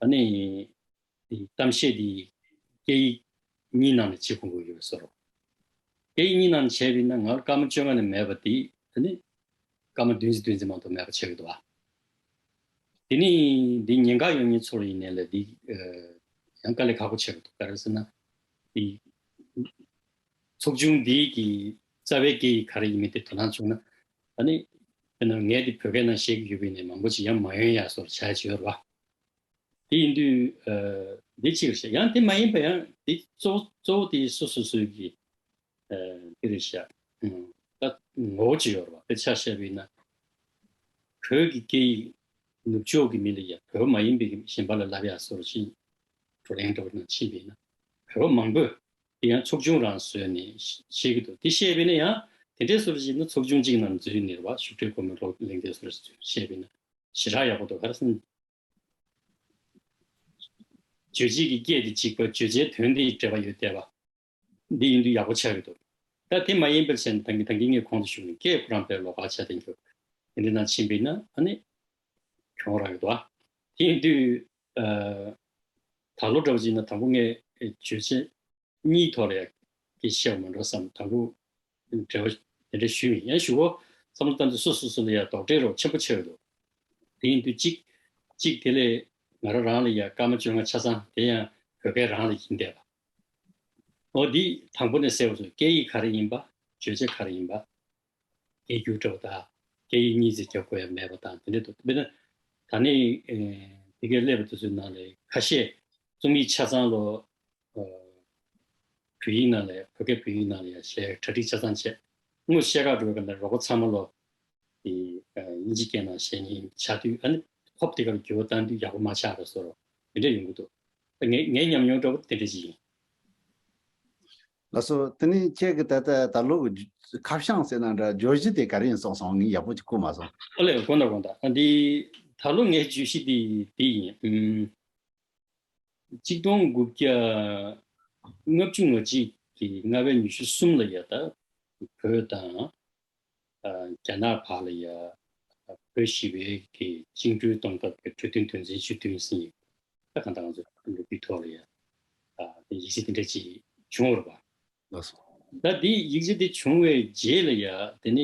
ཨ་ནི་འདི་གཏམ་བཤད་འདི་སྐད་ཡིག་གཉིས་ནང་ནས་བྱེད་དགོས་ཀྱི་ཡོད་བཟོ་འདྲ། སྐད་ཡིག་གཉིས་ནང་བྱས་པ་ཡིན་ན་ང་སྐར་མ་བཅོ་ལྔ་ནས་མེད་པ་དེ་ཨ་ནི་སྐར་མ་བདུན་ཙམ་བདུན་ཙམ་མ་གཏོགས་མེད་པ་ཆགས་ཀྱི་འདུག་ཨ། དེ་ནི་འདི་ཉེན་ཁ་ཡོད་མཁན་ཚོར་ཡིན་ནའི་ལས་འདི་ཨ་ཡང་དཀའ་ལས་ཁག་པོ་ཆགས་ཀྱི་འདུག་ག་རེ་ཟེར་ན། འདི་ཚོགས་ཆུང་འདི་གི་རྩ་བའི་སྐད་ཡིག་ག་རེ་ཡིན་མིན་དེ་དོ་སྣང་བྱུང་ན། ཨ་ནི་དཔེར་ན་ངས་འདི་བོད་སྐད་ནང་བཤད་ཀྱི་ཡོད་པ་ཡིན་ནའི་མང་པོ་ཅིག་ཡང་མ་ཡོང་ཡ་བཟོ་འདྲ་ཆགས་ཀྱི་ཡོད་རེད་བ། དེ་ཡིན་དུས་ཨ་འདི་གཅིག་རེད་ཤག་ཡང་དེ་མ་ཡིན་པ་ཡང་འདི་གཙོ་གཙོ་བོ་དེ་སོ་སོ་སོའི་གི་ཨ་འདི་རེད་ཤག་ཨང་། ད་ངོ་བོ་ཅིག་ཡོད་རེད་བ། དཔེ་ཆ་བཞག་པ་ཡིན་ན། བོད་ཀྱི་སྐད་ཡིག་ནུབ་ཕྱོགས་ཀྱི་མི་ལ་ཡ་བོད་མ་ཡིན་པའི་གཞན་པ་ལ་བསླབ་ཡ་སོར་ཞིག་བགྲོ་གླེང་འདྲ་བོ་ནང་ཕྱིན་པ་ཡིན་ན། བོད་པ་མང་པོས་དེ་ཡང་ཚོགས་ཆུང་རང་བཟོས་ནས་བཤད་ཀྱི་འདུག་དེ་བཤད་པ་ཡིན་ན་ཡང་དེ་འདྲའི་སོར་ཞིག་ན་ཚོགས་ཆུང་གཅིག་ནང་འཛུལ་ནས་རེད་བ། བཞུགས་གྲལ་སྒོ་མོའི་གླེང་སྟེགས་སོར་ཞིག་བཤད་པ་ཡིན་ན་ཞེ་དྲག་ཡག་པོ་འདུག་ག་རེ་ཟེར་ན། རྗོད་བྱེད་ཀྱི་སྐད་དེ་གཅིག་པ། བརྗོད་བྱའི་དོན་དེ་འབྲེལ་བ་ཡོད་བསྡད་པ། འདི་ཡིན་དུས་ཡག་པོ་ཆགས་ཀྱི་འདུག་ད་དེ་མ་ཡིན་པར་བྱས་ན་ད་གིན་ད་གིན་ངས་གོང་དུ་ཞུས་ནས་སྐད་ཁོ་རང་དཔེ་ལོགས་ཀ་ཆགས་བསྡད་ཀྱི་འདུག་དེ་འདྲ་ནང་ཕྱིན་པ་ཡིན་ན་ཨ་ནི་གྱོང་རག་གི་འདུག་ཨ། དེ་ཡིན་དུས་ཨ་ད་ལོ་འདྲ་བོ་ཅིག་ན་དང་པོ་ངས་རྗོད་བྱེད་གཉིས་ཐོག་ལ་ཡ་སྐད་ཆ་བཤད་པ་མ་འགྲོ་བསམ། དང་པོ་འབྲེལ་བ་དེ་འདྲ་ཞུས་མེད། ཡང་ཞུ་གོ་བསམ་བློ་བཏང་དུས་སོ་སོ་སོ་ལ་ཡ་དོགས་འདྲི་རོགས་ཆེན་པོ་ཆགས་ཀྱི་འདུག་དེ་ཡིན་དུས་གཅིག་གཅིག་དེ་ལས་ང་རང་རང་ལ་ཡ་སྐར་མ་བཅོ་ལྔ་ཆ་ཚང་དེ་ཡང་བོད་སྐད་རང་ལ་ཡིན་བསྡད་པ། འོ་འདི་དང་པོ་ནས་གསལ་པོ་བཟོ། སྐད་ཡིག་ག་རེ་ཡིན་པ། བརྗོད་བྱ་ག་རེ་ཡིན་པ། སྐད་སྒྱུར་འདྲ་བོ་དང་སྐད་ཡིག་གཉིས་ཙམ་རྒྱབ་དགོས་ཡ་མེད་པ་དང་དེ་འདྲ་འདུག་དཔེར་ན་ད་ནི་ཨེ་དེ་གའི་སླེབས་པ་དེ་ཚོའི་ནང་ལས་ཁ་ཤས་ རྩོམ་ཡིག་ཆ་ཚང་ལོ། ཨ། བོད་ཡིག་ནང་ལ་ཡ། བོད་སྐད་བོད་ཡིག་ནང་ལ་ཡ་བཤད། གྲ་སྒྲིག་ཆ་ཚང་བྱས། དངོས་སུ་བཤད་གར་འགྲོ་བའི་སྐབས་ལ་རོགས་པ་ཚང་མ་ལོ། དེ། ཨ། དབྱིན་ཇི་སྐད་ནང་བཤད་མཁན་ཆགས་དུས། ཨ་ནི་ཧོབ་དེ་གར་འགྱུར་བ་བཏང་དུས་ཡག་པོ་མ་ཆགས་པའི་བཟོ་འདྲ་དེ་འདྲ་ཡོང་གི་འདུག་ངའི་ངའི་ཉམས་མྱོང་འདྲ་པོ་དེ་འདྲ་ཞིག་ཡིན། ལགས་སོ། དེ་ནས་ཁྱེད་ཀྱི་ད་ལྟ་ད་ལོ་གི་ཁ་བྱང་ཟེར་ན་འདྲ། བརྗོད་གཞི་དེ་ག་རེ་ཡིན་སོང་སོང་། ངས་ཡག་པོ་ཅིག་གོ་མ་སོང་། ཨོ་ལེ། དགོངས་དག་དགོངས་དག་ཨ། འདི་ད་ལོ་ངའི་བརྗོད་གཞི་འདི་འདི་ཡིན། ཨུམ། གཅིག་སྟོང་དགུ་བརྒྱ་ལྔ་བཅུ་ང་གཅིག་གི་ལྔ་པའི་ཉི་ཤུ་གསུམ་ལ་ཡ། ད་བོད་དང་། ཨ། རྒྱ་ནག་བར་ལ་ཡ། བོད་ཞི་བའི་གི་བཅིངས་འགྲོལ་གཏོང་ཐབས་ཀྱི་གྲོས་མཐུན་དོན་ཚན་བཅུ་བདུན་ཟེར་ཡིན། ད་གང་ལྟར་ང་ཚོ་ལོ་རྒྱུས་ཐོག་ལ་ཡ། ཨ། དེ་ཡིག་ཆ་དེ་འདྲ་ཅིག་བྱུང་བ་རེད་པ། ལགས་སོ། ད་དེ་ཡིག་ཆ་དེ་བྱུང་བའི་རྗེས་ལ་ཡ། དེ་ནས།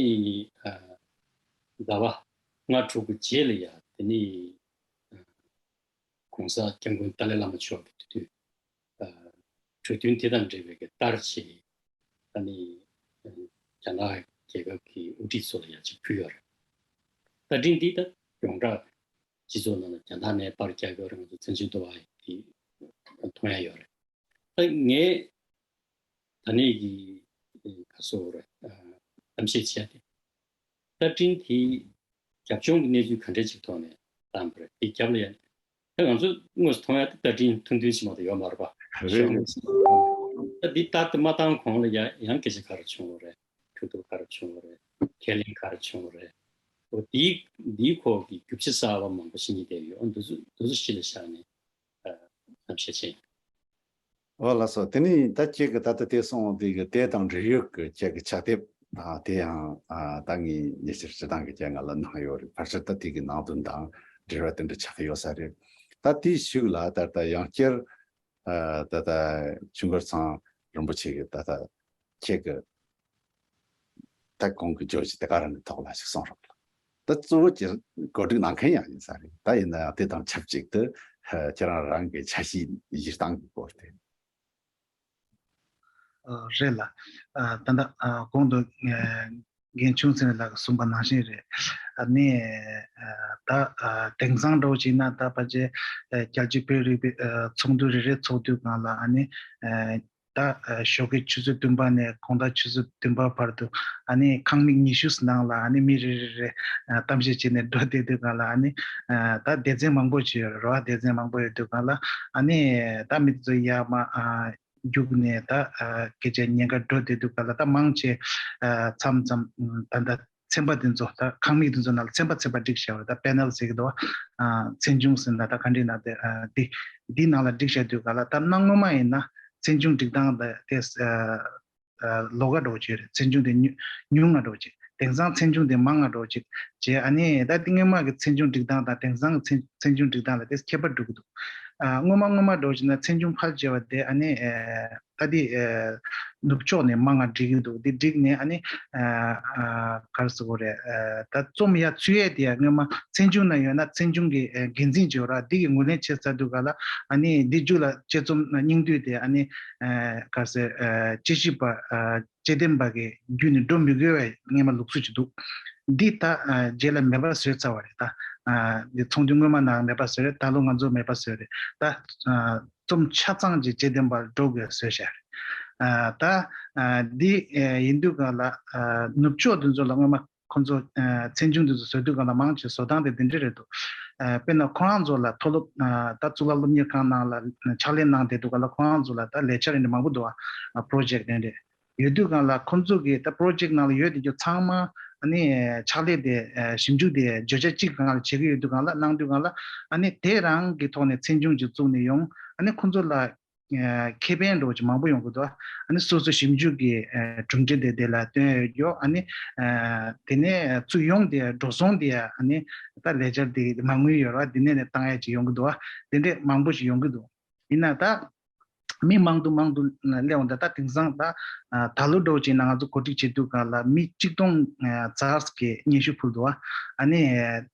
ཨ། ཟླ་བ་ལྔ་དྲུག་གི་རྗེས་ལ་ཡ། དེ་ནས། ཨ། གོང་ས་སྐྱབས་མགོན་ཏཱ་ལའི་བླ་མ་མཆོག་གིས་དེ་དུས། ཨ། གྲོས་མཐུན་དེ་དང་འབྲེལ་བའི་གི་བསྟར་ཆེད། ཨ་ནི། ཨ། རྒྱ་ནག་རྒྱལ་ཁབ་ཀྱི་དབུ་ཁྲིད་ཚོ་ལ་ཡ་ཅིག་ཕུལ་ཡོད་རེད། བརྡ་འཕྲིན་འདི་ད་ཡོངས་གྲགས་སྤྱི་ཚོགས་ནང་ལ་རྒྱ་ནག་ནས་པར་རྒྱག་གི་ཡོད་རེད། ང་ཚོ་བཙན་བྱོལ་དུ་བ་ཡི་མཐོང་ཡ་ཡོད་རེད། ད་ངས་ད་ནས་ཀྱི་ག་སོ་རེད། ཨ། གཏམ་བཤད་བྱས་ཏེ། བརྡ་འཕྲིན་དེ་རྒྱབ་ལྗོངས་ཀྱི་གནས་ཚུལ་ག་འདྲ་ཅིག་ཐོག་ནས་བཏང་པ་རེད། དེ་རྒྱབ་ལ་ཡ། ད་ང་ཚོ་དངོས་སུ་མཐོང་ཡ་དེ་བརྡ་འཕྲིན་ཐུང་ཐུང་ཞིག་མ་གཏོགས་ཡོད་མ་རེད་པ། རེད། ད་འདི་ལྟར་དུ་མ་བཏང་གོང་ལ་ཡ་ཡང་སྐད་ཆ་ག་རེ་བྱུང་བ་རེད། གྲོས་བསྡུར་ག་རེ་བྱུང་བ་རེད། ཁས་ལེན་ག་རེ་བྱུང་བ་རེད། འོ། དེའི་དེའི་སྐོར་གྱི་རྒྱུ་ཆ་གསར་པ་མང་པོ་ཞིག་རྙེད་བསྡད་ཡོད། འོ། འདི་ཚོ་འདི་ཚོ་གཞི་ལ་བཞག་ནས། ཨ། གཏམ་བཤད་བྱས་ཡིན། ཨོ། ལགས་སོ། དེ་ནས་ད་ཁྱེད་ཀྱིས་ད་ལྟ་དེ་གསུངས་དེ་གི་དེ་དང་འབྲེལ་ཡོད་ཀྱི་ཁྱེད་ཀྱི་ཕྱག་དེབ། ཨ། དེ་ཡང་། ཨ། ད་ངས་ཉེ་ཆར་སྤྱིར་བཏང་གི་ཁྱེད་ང་ལ་གནང་ཡོད་རེད། ཕལ་ཆེར་ད་དེ་གི་ནང་དོན་དང་འབྲེལ་བ་དེ་འདྲ་ཆགས་ཡོད་ས་རེད། ད་དེའི་གཞུག་ལ་ད་ལྟ་ཡང་བསྐྱར། ཨ། ད་ལྟ་ཆོས་འཁོར་ཚང་རིན་པོ་ཆེ་གིས་ད་ལྟ་ཁྱེད་ཀྱི་ད་གོང་གི་བརྗོད་གཞི་དེ་ག་རང་གི་ཐོག་ལ་ཞིག་གསུངས་རོགས། ད་གཙོ་བོ་ཅིག་གོ་སྒྲིག་གནང་མཁན་ཡང་ཡིན་ས་རེད། ད་ཡིན་ན་ཡང་དེ་དང་ཆབས་ཅིག་ཏུ། ཨ། ཁྱེད་རང་རང་གི་འཆར་གཞི་གཞི་སྟངས་ཀྱི་སྐོར་དེ། ཨ། རེད་ལགས། ཨ། ད་ལྟ། ཨ། གོང་དུ། ཨ། རྒན་ཆུང་བཙན་ལགས་ཀྱིས་གསུངས་པ་ནང་བཞིན་རེད། ཨ་ནི། ཨ། ད། ཨ། དེང་སང་འདྲ་བོ་བྱས་ན་ད་ཕལ་ཆེར། ཨ། རྒྱལ་སྤྱིའི་བོད་རིག་པའི། ཨ། ཚོགས་འདུ་རེ་རེ་ཚོགས་དུས་སྒང་ལ། ཨ་ནི། ཨ། ད། ཨ། ཞོགས་ཀའི་ཆུ་ཚོད་བདུན་པ་ནས་དགོང་དག་ཆུ་ཚོད་བདུན་པ་བར་དུ། ཨ་ནི་ཁང་མིག་ཉི་ཤུ་ནང་ལ། ཨ་ནི་མི་རེ་རེ་རེ། ཨ། གཏམ་བཤད་བྱས་ནས་འགྲོ་བསྡད་དུས་སྒང་ལ། ཨ་ནི། ཨ། ད་སྡེ་ཚན་མང་པོ་ཞིག་ཡོད་རེད་པ། སྡེ་ཚན་མང་པོ་ཡོད་དུས་སྒང་ལ། ཨ་ནི་ད་མི་དེ་ཚོ་ཡར་མར། ཨ། རྒྱུགས་ནས་ད། ཨ། སྐད་ཆ་ཉན་གར་འགྲོ་བསྡད་དུས་སྒང་ལ། ད་མང་ཆེ། ཨ། མཚམས་མཚམས། ཨ། ད་ད་ཚན་པ་དེ་ཚོ། ད་ཁང་མིག་དེ་ཚོ་ནང་ལ་ཚན་པ་ཚན་པ་བསྒྲིགས་བཞག་པ་རེད། ད་པེ་ནལ་ཟེར་གྱི་འདུག་པ། ཨ། ཚན་ཆུང་ཟེར་ན་ད་ག་འདྲ་ཡིན་ན། དེ། ཨ། དེ་འདིའི་ནང་ལ་བསྒྲིགས་བཞག་དུས་སྒང་ལ། ད་གནའ་སྔོན་མ་ཡིན་ན་ཚན་ཆུང་སྒྲིག་སྟངས་དེ། ཨ། ཨ། ལོགས་ཀ་འདྲ་བོ་ཅིག་རེད། ཚན་ཆུང་དེ་ཉུང་ཉུང་ང་འདྲ་བོ་ཅིག། དེང་སང་ཚན་ཆུང་དེ་མང་ང་འདྲ་བོ་ཅིག་བྱས། ཨ་ནི་ད་དེ་སྔོན་མ་གི་ཚན་ཆུང་སྒྲིག་སྟངས་དང་དེང་སང་གི་ཚན་ཚན་ཆུང་སྒྲིག་སྟངས་ལ་དེ་ཁྱད་པར་འགྲོ་གི་འདུག། ཨ། སྔོན་མ་སྔོན་མ་འདྲ་བོ་བྱས་ན་ཚན་ཆུང་ཕལ་ཆེ་བ་དེ། ཨ་ནི། ཨ། ད་དེ། ཨ། ནུབ་ཕྱོགས་ནས་མང་ང་བསྒྲིགས་ཀྱི་འདུག། དེ་བསྒྲིགས་ནས། ཨ་ནི། ཨ། ཨ། ག་རེ་ཟེར་དགོས་རེད། ཨ། ད་རྩོམ་ཡར་ཚུད་ཡས་དེ་ཡང་སྔོན་མ་ཚན་ཆུང་ནང་ཡོད་ན་ཚན་ཆུང་གི། ཨ། འགན་འཛིན་ཅིག་ཡོད་རེད། དེ་གིས་ངོས་ལེན་བྱས་ཚར་དུས་སྒང་ལ། ཨ་ནི་དེ་མཇུག་ལ་དཔྱད་རྩོམ་སྙིང་བསྡུས་དེ། ཨ་ནི། ཨ། ག་རེ་ཟེར། ཨ། དཔྱད་ཞིབ་པ། ཨ། དཔྱད་འདེམས་པ་གི་བརྒྱུད་ནས་འགྲོ་མི་དགོས་པའི་སྔོན་མ་ལུགས་སྲོལ་ཅིག་འདུག། འདི་ད། ཨ། རྗེས་ལ་མེད་པ་བཟོས་ཚར་བ་རེད། ད། ཨ། འདི་ཚོགས་འདུ་སྔོན་མ་ནང་མེད་པ་བཟོས་རེད། ད་ལོ་ང་ཚོ་མེད་པ་བཟོས་རེད། ད། ཨ། རྩོམ་ཆ་ཚང་ཅིག་དཔྱད་འདེམས་པར་འགྲོ་དགོས་བཟོས་བཞག་རེད། ཨ། ད། ཨ། འདི། ཨ། ཡིན་དུས་སྒང་ལ། ཨ། ནུབ་ཕྱོགས་དེ་ཚོ་ལ་སྔོན་མ་ཁོང་ཚོ། ཨ། ཚན་ཆུང་དེ་ཚོ་བཟོ་དུས་སྒང་ལ་མང་ཆེ་བཟོ་སྟངས་དེ་འདི་འདྲ་རེད་འདུག། ཨ། དཔེར་ན་ཁོ་རང་ཚོ་ལ་མཐོ་སློབ། ཨ། ད་གཙུག་ལག་སློབ་གཉེར་ཁང་ནང་ལ་ཕྱག་ལས་གནང་བསྡད་དུས་སྒང་ལ། ཁོ་རང་ཚོ་ལ་ད་ལས་འཆར་འདི་མང་པོ་འདུག། ཨ། པྲོ་ཇེཀ་དེ་འདྲ་ཡོད་དུས་སྒང་ལ། ཁོང་ཚོ་གི་ད་པྲོ་ཇེཀ་ནང་ལ་ཡོད་དེ་ཚོ་ཚང་མ། ཨ་ནི་ཕྱག་ལས་དེ། ཨ། ཞིབ་འཇུག་དེ་བརྗོད་བྱ་གཅིག་སྒང་ལ་བྱེད་ཀྱི་ཡོད་དུས་སྒང་ལ། གནང་དུས་སྒང་ལ། ཨ་ནི་དེ་རང་གི་ཐོག་ནས་ཚན་ཆུང་ཅིག་བཙུགས་ནས་ཡོང་། ཨ་ནི་ཁོང་ཚོ་ལ། ཨ། ཁེ་ཕན་འདྲ་བོ་ཅིག་མང་པོ་ཡོང་གི་འདུག། ཨ་ནི་སོ་སོ་ཞིབ་འཇུག་གི། ཨ། གྲུབ་འབྲས་དེ་དེ་ལ་སྟོན་ཡོད་རྒྱུ། ཨ་ནི། ཨ། དེ་ནས་ཚུར་ཡོང་དེ། འགྲོ་སོང་དེ། ཨ་ནི་ད་ལས་འཆར་དེ་མ་དངུལ་ཡོད་རེད་པ། དེ་ནས་ནས་བཏང་ཡ་ཅིག་ཡོང་གི་འདུག། ཨ། དེ་འདྲས་མང་པོ་ཞིག་ཡོང་གི་འདུག། ཡིན་ན་ད་མི་མང་དུ་མང་དུ་སླེབས་འོང་། ད་ད་དེང་སང་ད། ཨ། ད་ལོ་འདྲ་བོ་ཅིག་ནང་ང་ཚོ་གོ་སྒྲིག་བྱེད་དུས་སྒང་ལ་མི་གཅིག་སྟོང་ཙམ་གྱིས་སྙན་ཞུ་ཕུལ་འདུག། ཨ། ཨ་ནི།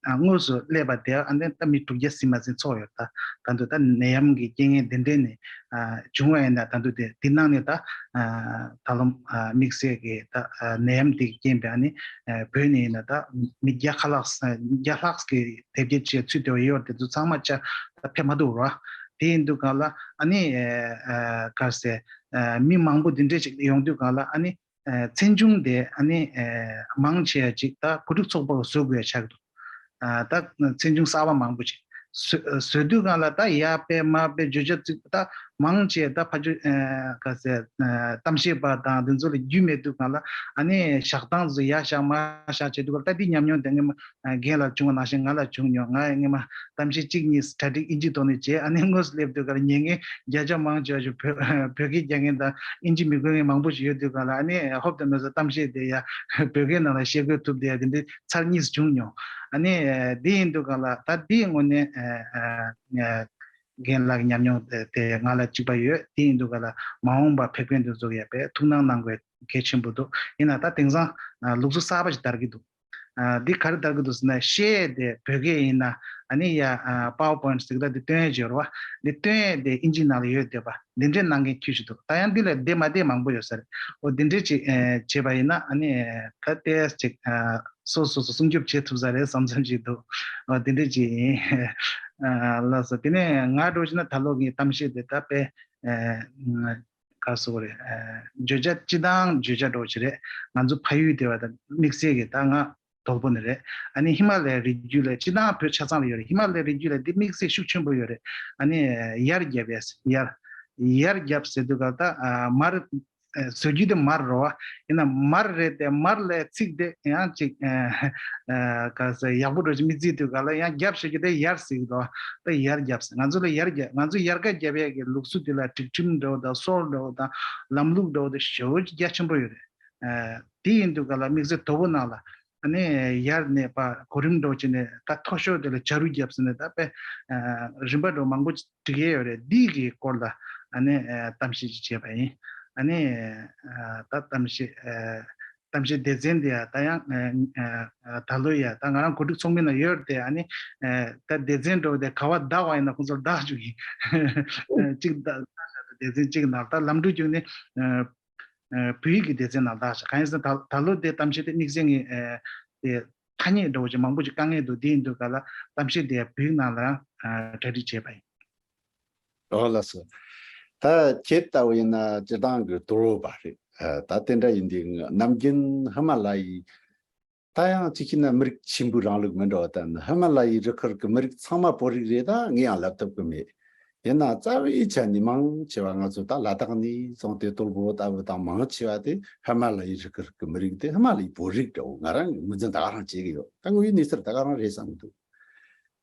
ཨ། དངོས་སུ་སླེབས་པ་དེ། ཨ་ནི་ད་མི་དྲུག་བརྒྱ་ཟིན་མ་ཟིན་ཚོགས་ཡོད། ད་ད་དུང་ད་ནད་ཡམས་ཀྱི་རྐྱེན་ངན་དེ་འདྲས་ནས། ཨ། བྱུང་བ་ཡིན་ན། ད་དུང་དེ་དེ་ནང་ནས་ད། ཨ། ད་ལོ། ཨ། དམིགས་བསལ་གྱི་ད། ཨ། ནད་ཡམས་དེ་གི་རྐྱེན་པས། ཨ་ནི། ཨ། བོད་ནས་ཡིན་ན་ད་མི་བརྒྱ་ཁ་ལྷག། བརྒྱ་ལྷག་གི་དེབ་སྐྱེལ་བྱས་ཚུད་བསྡད་པ་ཡོད་རེད། དེ་ཚོ་ཚང་མ་ཆ་ད་ཕེབས་མ་ཐུབ་ར། དེ་ཡིན་དུས་གང་ལ་ཨ་ནི་ཨ་ཨ་ག་རེ་ཟེར། ཨ་མི་མང་པོ་འདི་འདྲས་ཅིག་ཡོང་དུས་གང་ལ་ཨ་ནི་ཨ་ཚན་ཆུང་དེ་ཨ་ནི་ཨ་མང་ཆེ་བ་ཅིག་ད་གོ་སྒྲིག་ཚོགས་པ་གིས་བཟོ་དགོས་ཡ་ཆགས་འདུག་ཨ་ད་ཚན་ཆུང་གསར་པ་མང་པོ་ཅིག་བཟོ་བཟོ་དུས་གང་ལ་ད་ཡར་སྤེལ་མར་སྤེལ་བརྗོད་བྱ་ཚིག་ད་མང་ཆེ་ད་ཕ་ཇོ་ཨ་ག་ཟེར། ཨ་གཏམ་བཤད་པ་དང་དེ་ཚོ་ལ་རྒྱུས་མེད་དུས་གང་ལ་ཨ་ནི་བཞག་སྟངས་ཚོ་ཡར་བཞག་མར་བཞག་བྱེད་དུས་གང་ལ་ད་འདི་ཉམས་མྱོང་དེ་ངས་མ་ཨ་རྒན་ལ་བྱུང་བ་ནང་བཞིན་ང་ལ་བྱུང་མྱོང་། ང་སྔོན་མ་གཏམ་བཤད་གཅིག་གཉིས་གྲ་སྒྲིག་ཨིན་ཇི་ཐོག་ནས་བྱས། ཨ་ནི་དངོས་སུ་སླེབས་དུས་གང་ལ་ཉན་མཁན་བརྒྱ་ཆ་མང་ཆེ་བ་ཞིག་བོད་བོད་སྐད་རྒྱག་མཁན་དང་ཨིན་ཇི་མི་གོ་མཁན་མང་པོ་ཞིག་ཡོད་དུས་གང་ལ་ཨ་ནི་ཧོབ་ཏེ་མེད་ས་གཏམ་བཤད་དེ་ཡ་བོད་སྐད་ནང་ལ་བཤད་དགོས་ཐུབ་དེ་ཡ་དེ་འདྲའི་ཚར་གཉིས་བྱུང་མྱོང་། ཨ་ནི་འདི་ཡིན་དུས་གང་ལ་ད་འདིའི་དངོས་གནས་རྒན་ལགས་ཀྱི་ཉམས་མྱོང་དེ་ང་ལ་གཅིག་པ་ཡོད། འདི་ཡིན་དུས་གང་ལ་མ་འོངས་པ་བོད་སྐད་འདི་ཚོ་ཡ་དཔེ་ཐུགས་སྣང་གནང་དགོས་གལ་ཆེན་པོ་འདུག་ཡིན་ན་ད་དེང་སང་ལུགས་སྲོལ་གསར་པ་ཞིག་དར་གྱི་འདུག་ཨ་འདི་ག་རེ་དར་གྱི་འདུག་ཟེར་ན་བཤད་དེ་བོད་སྐད་ཡིན་ན་ཨ་ནི་ཡ་ཨ་PowerPoint་ཟེར་གི་ད་འདི་སྟོན་ཡས་ཡོད་རེད་བ། འདི་སྟོན་ཡས་དེ་ཨིན་ཇི་ནང་ལ་ཡོད་བསྡད་པ་འདི་འདྲའི་གནང་མཁན་ཁྱུ་ཞིག་འདུག་ད་ཡང་འདི་ལས་བསྡད་མ་བསྡད་མང་པོ་ཡོད་ས་རེད། འོ་འདི་འདྲའི་ཅིག་ཨ་བྱས་པ་ཡིན་ན་ཨ་ནི་ད་ཏོག་ཙམ་ཅིག་ཨ་སོ་སོ་སོ་སྲུང་སྐྱོབ་བྱེད་ཐུབ་ས་རེད་བསམ་བསམ་ཞིག་འདུག་འོ་འདི་འདྲའི་ཅིག་ཡིན། ཨ་ལགས་སོ། དེ་ནས་ང་འདྲ་བོ་བྱས་ན་ད་ལོ་ངའི་གཏམ་བཤད་དེ་ད་དཔེ་ཨ་ག་རེ་ཟེར་དགོས་རེད། ཨ་བརྗོད་བྱ་སྤྱི་དང་བརྗོད་བྱ་འདྲ་བོ་ཅིག་རེད། ང་ཚོ་ཕ་ཡུལ་སྡེ་བ་དང་དམིགས་བསལ་གྱི་ད་ང་དོལ་པོ་ནས་རེད། ཨ་ནི་ཧི་མ་ལ་ཡའི་རི་རྒྱུད་ལ་སྤྱི་དང་བོད་ཆ་ཚང་ལ་ཡོད་རེད། ཧི་མ་ལ་ཡའི་རི་རྒྱུད་ལ་འདི་དམིགས་བསལ་ཤུགས་ཆེན་པོ་ཡོད་རེད། ཨ་ནི་ཡར་རྒྱབ་ཡས་ཡར་ཡར་རྒྱབ་ཟེར་དུས་ག་ད་ཨ་མར་ཨ་བཟོ་རྒྱུ་དེ་མར་རོ་བ། ཡིན་ན་མར་རེད་དེ་མར་ལ་ཚིག་དེ་ཡང་ཅིག་ཨ་ཨ་ག་ཟེར་ཡག་པོ་འགྲོ་ཅིག་མི་བརྩི་དུས་ག་ལ་ཡང་རྒྱབ་ཟེར་རྒྱུ་དེ་ཡར་ཟེར་གི་འདུག་ད་ཡར་རྒྱབ་ཟེར། ང་ཚོ་ལ་ཡར་རྒྱབ། ང་ཚོ་ཡར་ཀ་རྒྱབ་ཡས་ཀྱི་ལུགས་སྲོལ་དེ་ལ་སྒྲིག་ཁྲིམས་འདྲ་བོ་དང་སྲོལ་འདྲ་བོ་དང་ལམ་ལུགས་འདྲ་བོ་དེ་ཞེ་པོ་ཅིག་རྒྱ་ཆེན་པོ་ཡོད་རེད། ཨ་དེ་ཡིན་དུས་ག་ལ་དམིགས་བསལ་དོལ་པོ་ནང་ལ་ཨ་ནི་ཡར་ནས་ཕར་གོ་རིམ་འདྲ་བོ་བྱས་ནས་ད་མཐོ་ཤོས་དེ་ལ་བྱ་རུ་རྒྱབ་ཟེར་ནས་ད་དཔེ་ཨ་རིམ་པ་འདྲ་བོ་མང་པོ་ཅིག་འབྲི་གི་ཡོད་རེད། འདི་གི་སྐོར་ལ་ཨ་ནི་ཨ་གཏམ་བཤད་ཅིག་བྱས་པ་ཡིན། ཨ་ནི་ཨ་ད་གཏམ་བཤད་ཨ་གཏམ་བཤད་སྡེ་ཚན་འདི་ཡ་ད་ཡང་ཨ་ཨ་ད་ལོ་ཡ་ད་ང་རང་གོ་སྒྲིག་ཚོགས་མི་ནང་ཡོད་རེད་དེ། ཨ་ནི་ཨ་ད་སྡེ་ཚན་འདྲ་བོ་དེ་ག་བ་བདག་པ་ཡིན་ན་ཁོང་ཚོར་བདག་བཅུག་གི་གཅིག་བདག་སྡེ་ཚན་གཅིག་ནང་ད་ལམ་འགྲོ་བརྒྱུད་ནས་ཨ་ཨ་བོད་ཡིག་གི་སྡེ་ཚན་ནང་བདག་བྱས། གང་ཡིན་ཟེར་ན་ད་ད་ལོ་དེ་གཏམ་བཤད་དེ་དམིགས་བསལ་ངས་ཨ་དེ་ཐ་སྙད་འདྲ་བོ་ཅིག་མང་པོ་ཅིག་དཀའ་ངལ་འདུག་དེ་ཡིན་དུས་ག་ལ་གཏམ་བཤད་དེ་བོད་ཡིག་ནང་ལ་ཡང་ཨ་གྲ་སྒྲིག་བྱས་པ་ཡིན། ཨོ་ལགས་སོ། ད་ཁྱེད་ལྟ་བུ་ཡིན་ན་སྤྱིར་བཏང་གི་དོལ་པོ་པ་རེད། ཨ་ད་དེ་འདྲ་ཡིན་དུས་ནམ་རྒྱུན་ཧི་མ་ལ་ཡའི་ད་ཡང་གཅིག་བྱས་ན་མི་རིགས་ཆེན་པོའི་རིང་ལུགས་མི་འདྲ་བ་དང་ཧི་མ་ལ་ཡའི་རི་ཁུལ་གྱི་མི་རིགས་ཚང་མ་བོད་རིགས་རེད། ད་ངས་ཡང་ལབ་ཐུབ་ཀྱི་མེད། ཡིན་ན་རྩ་བའི་ཆ་ནས་མང་ཆེ་བ་ང་ཚོ་ད་ལ་དྭགས་ནས་བཟུང་སྟེ་དོལ་པོ་ལྟ་བུ་དང་མང་ཆེ་བ་དེ་ཧི་མ་ལ་ཡའི་རི་ཁུལ་གྱི་མི་རིགས་དེ་ཧི་མ་ལ་ཡའི་བོད་རིགས་འདྲ་བོ་ང་རང་གིས་ངོས་འཛིན་ད་ག་རང་བྱེད་ཀྱི་ཡོད། ད་དངོས་ཡོད་གནས་ཚུལ་ད་ག་རང་རེད་བསམ་གྱི་འདུག་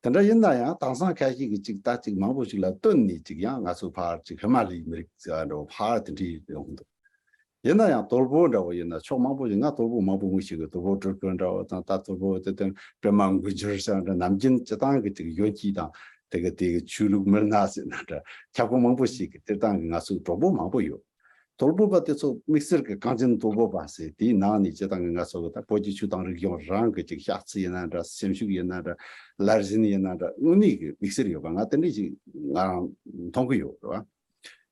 དེ་འདྲ་ཡིན་ན་ཡང་དེང་སང་ཁ་ཤས་ཀྱིས་ཅིག་ད་ཅིག་མང་པོ་ཞིག་ལ་བསྟུན་ནས་ཅིག་ཡང་ང་ཚོ་ཕར་ཅིག་ཧི་མ་ལ་ཡའི་མི་རིགས་ཟེར་བ་འདྲ་བོ་ཕར་དེ་འདྲ་ཡོང་གི་འདུག་ཡིན་ན་ཡང་དོལ་པོ་འདྲ་བོ་ཡིན་ན་ཕྱོགས་མང་པོ་ཞིག་ང་དོལ་པོ་མང་པོ་ངོ་ཤེས་གི། དོལ་པོ་སྤྲུལ་སྐུ་འདྲ་བོ་དང་ད་དོལ་པོ་དེ་དོན་སྒྲོལ་མ་མགོན་གྱུར་ཟེར་བ་འདྲ་ནམ་རྒྱུན་སྤྱིར་བཏང་གི་ཅིག་གཞོན་སྐྱེས་དང་དེ་གི་དེ་གི་ཆོས་ལུགས་མི་སྣ་ཟེར་ན་འདྲ་ཁྱབ་ཁོངས་མང་པོ་ཞིག་གི་སྤྱིར་བཏང་གི་ང་ཚོ་གྲོགས་པོ་མང་པོ་ཡོད། དོལ་པོ་པ་དེ་ཚོ་དམིགས་བསལ་གྱི་གངས་ཅན་དོལ་པོ་པ་ཟེར་དེའི་ནང་ནས་སྤྱིར་བཏང་གི་ང་ཚོ་གི་ད་བོད་ཀྱི་ཆོས་དང་རིག་གཞུང་རང་གི་ཅིག་ཤག་ཚི་ཡིན་ན་འདྲ་སེམས་ཤུགས་ཡིན་ན་འདྲ་ལར་ཟིན་ཡིན་ན་འདྲ་དངོས་གནས་ཀྱི་དམིགས་བསལ་ཡོད་པ་ང་དེ་འདྲ་ཞིག་ང་རང་མཐོང་གི་ཡོད་རེད་བ།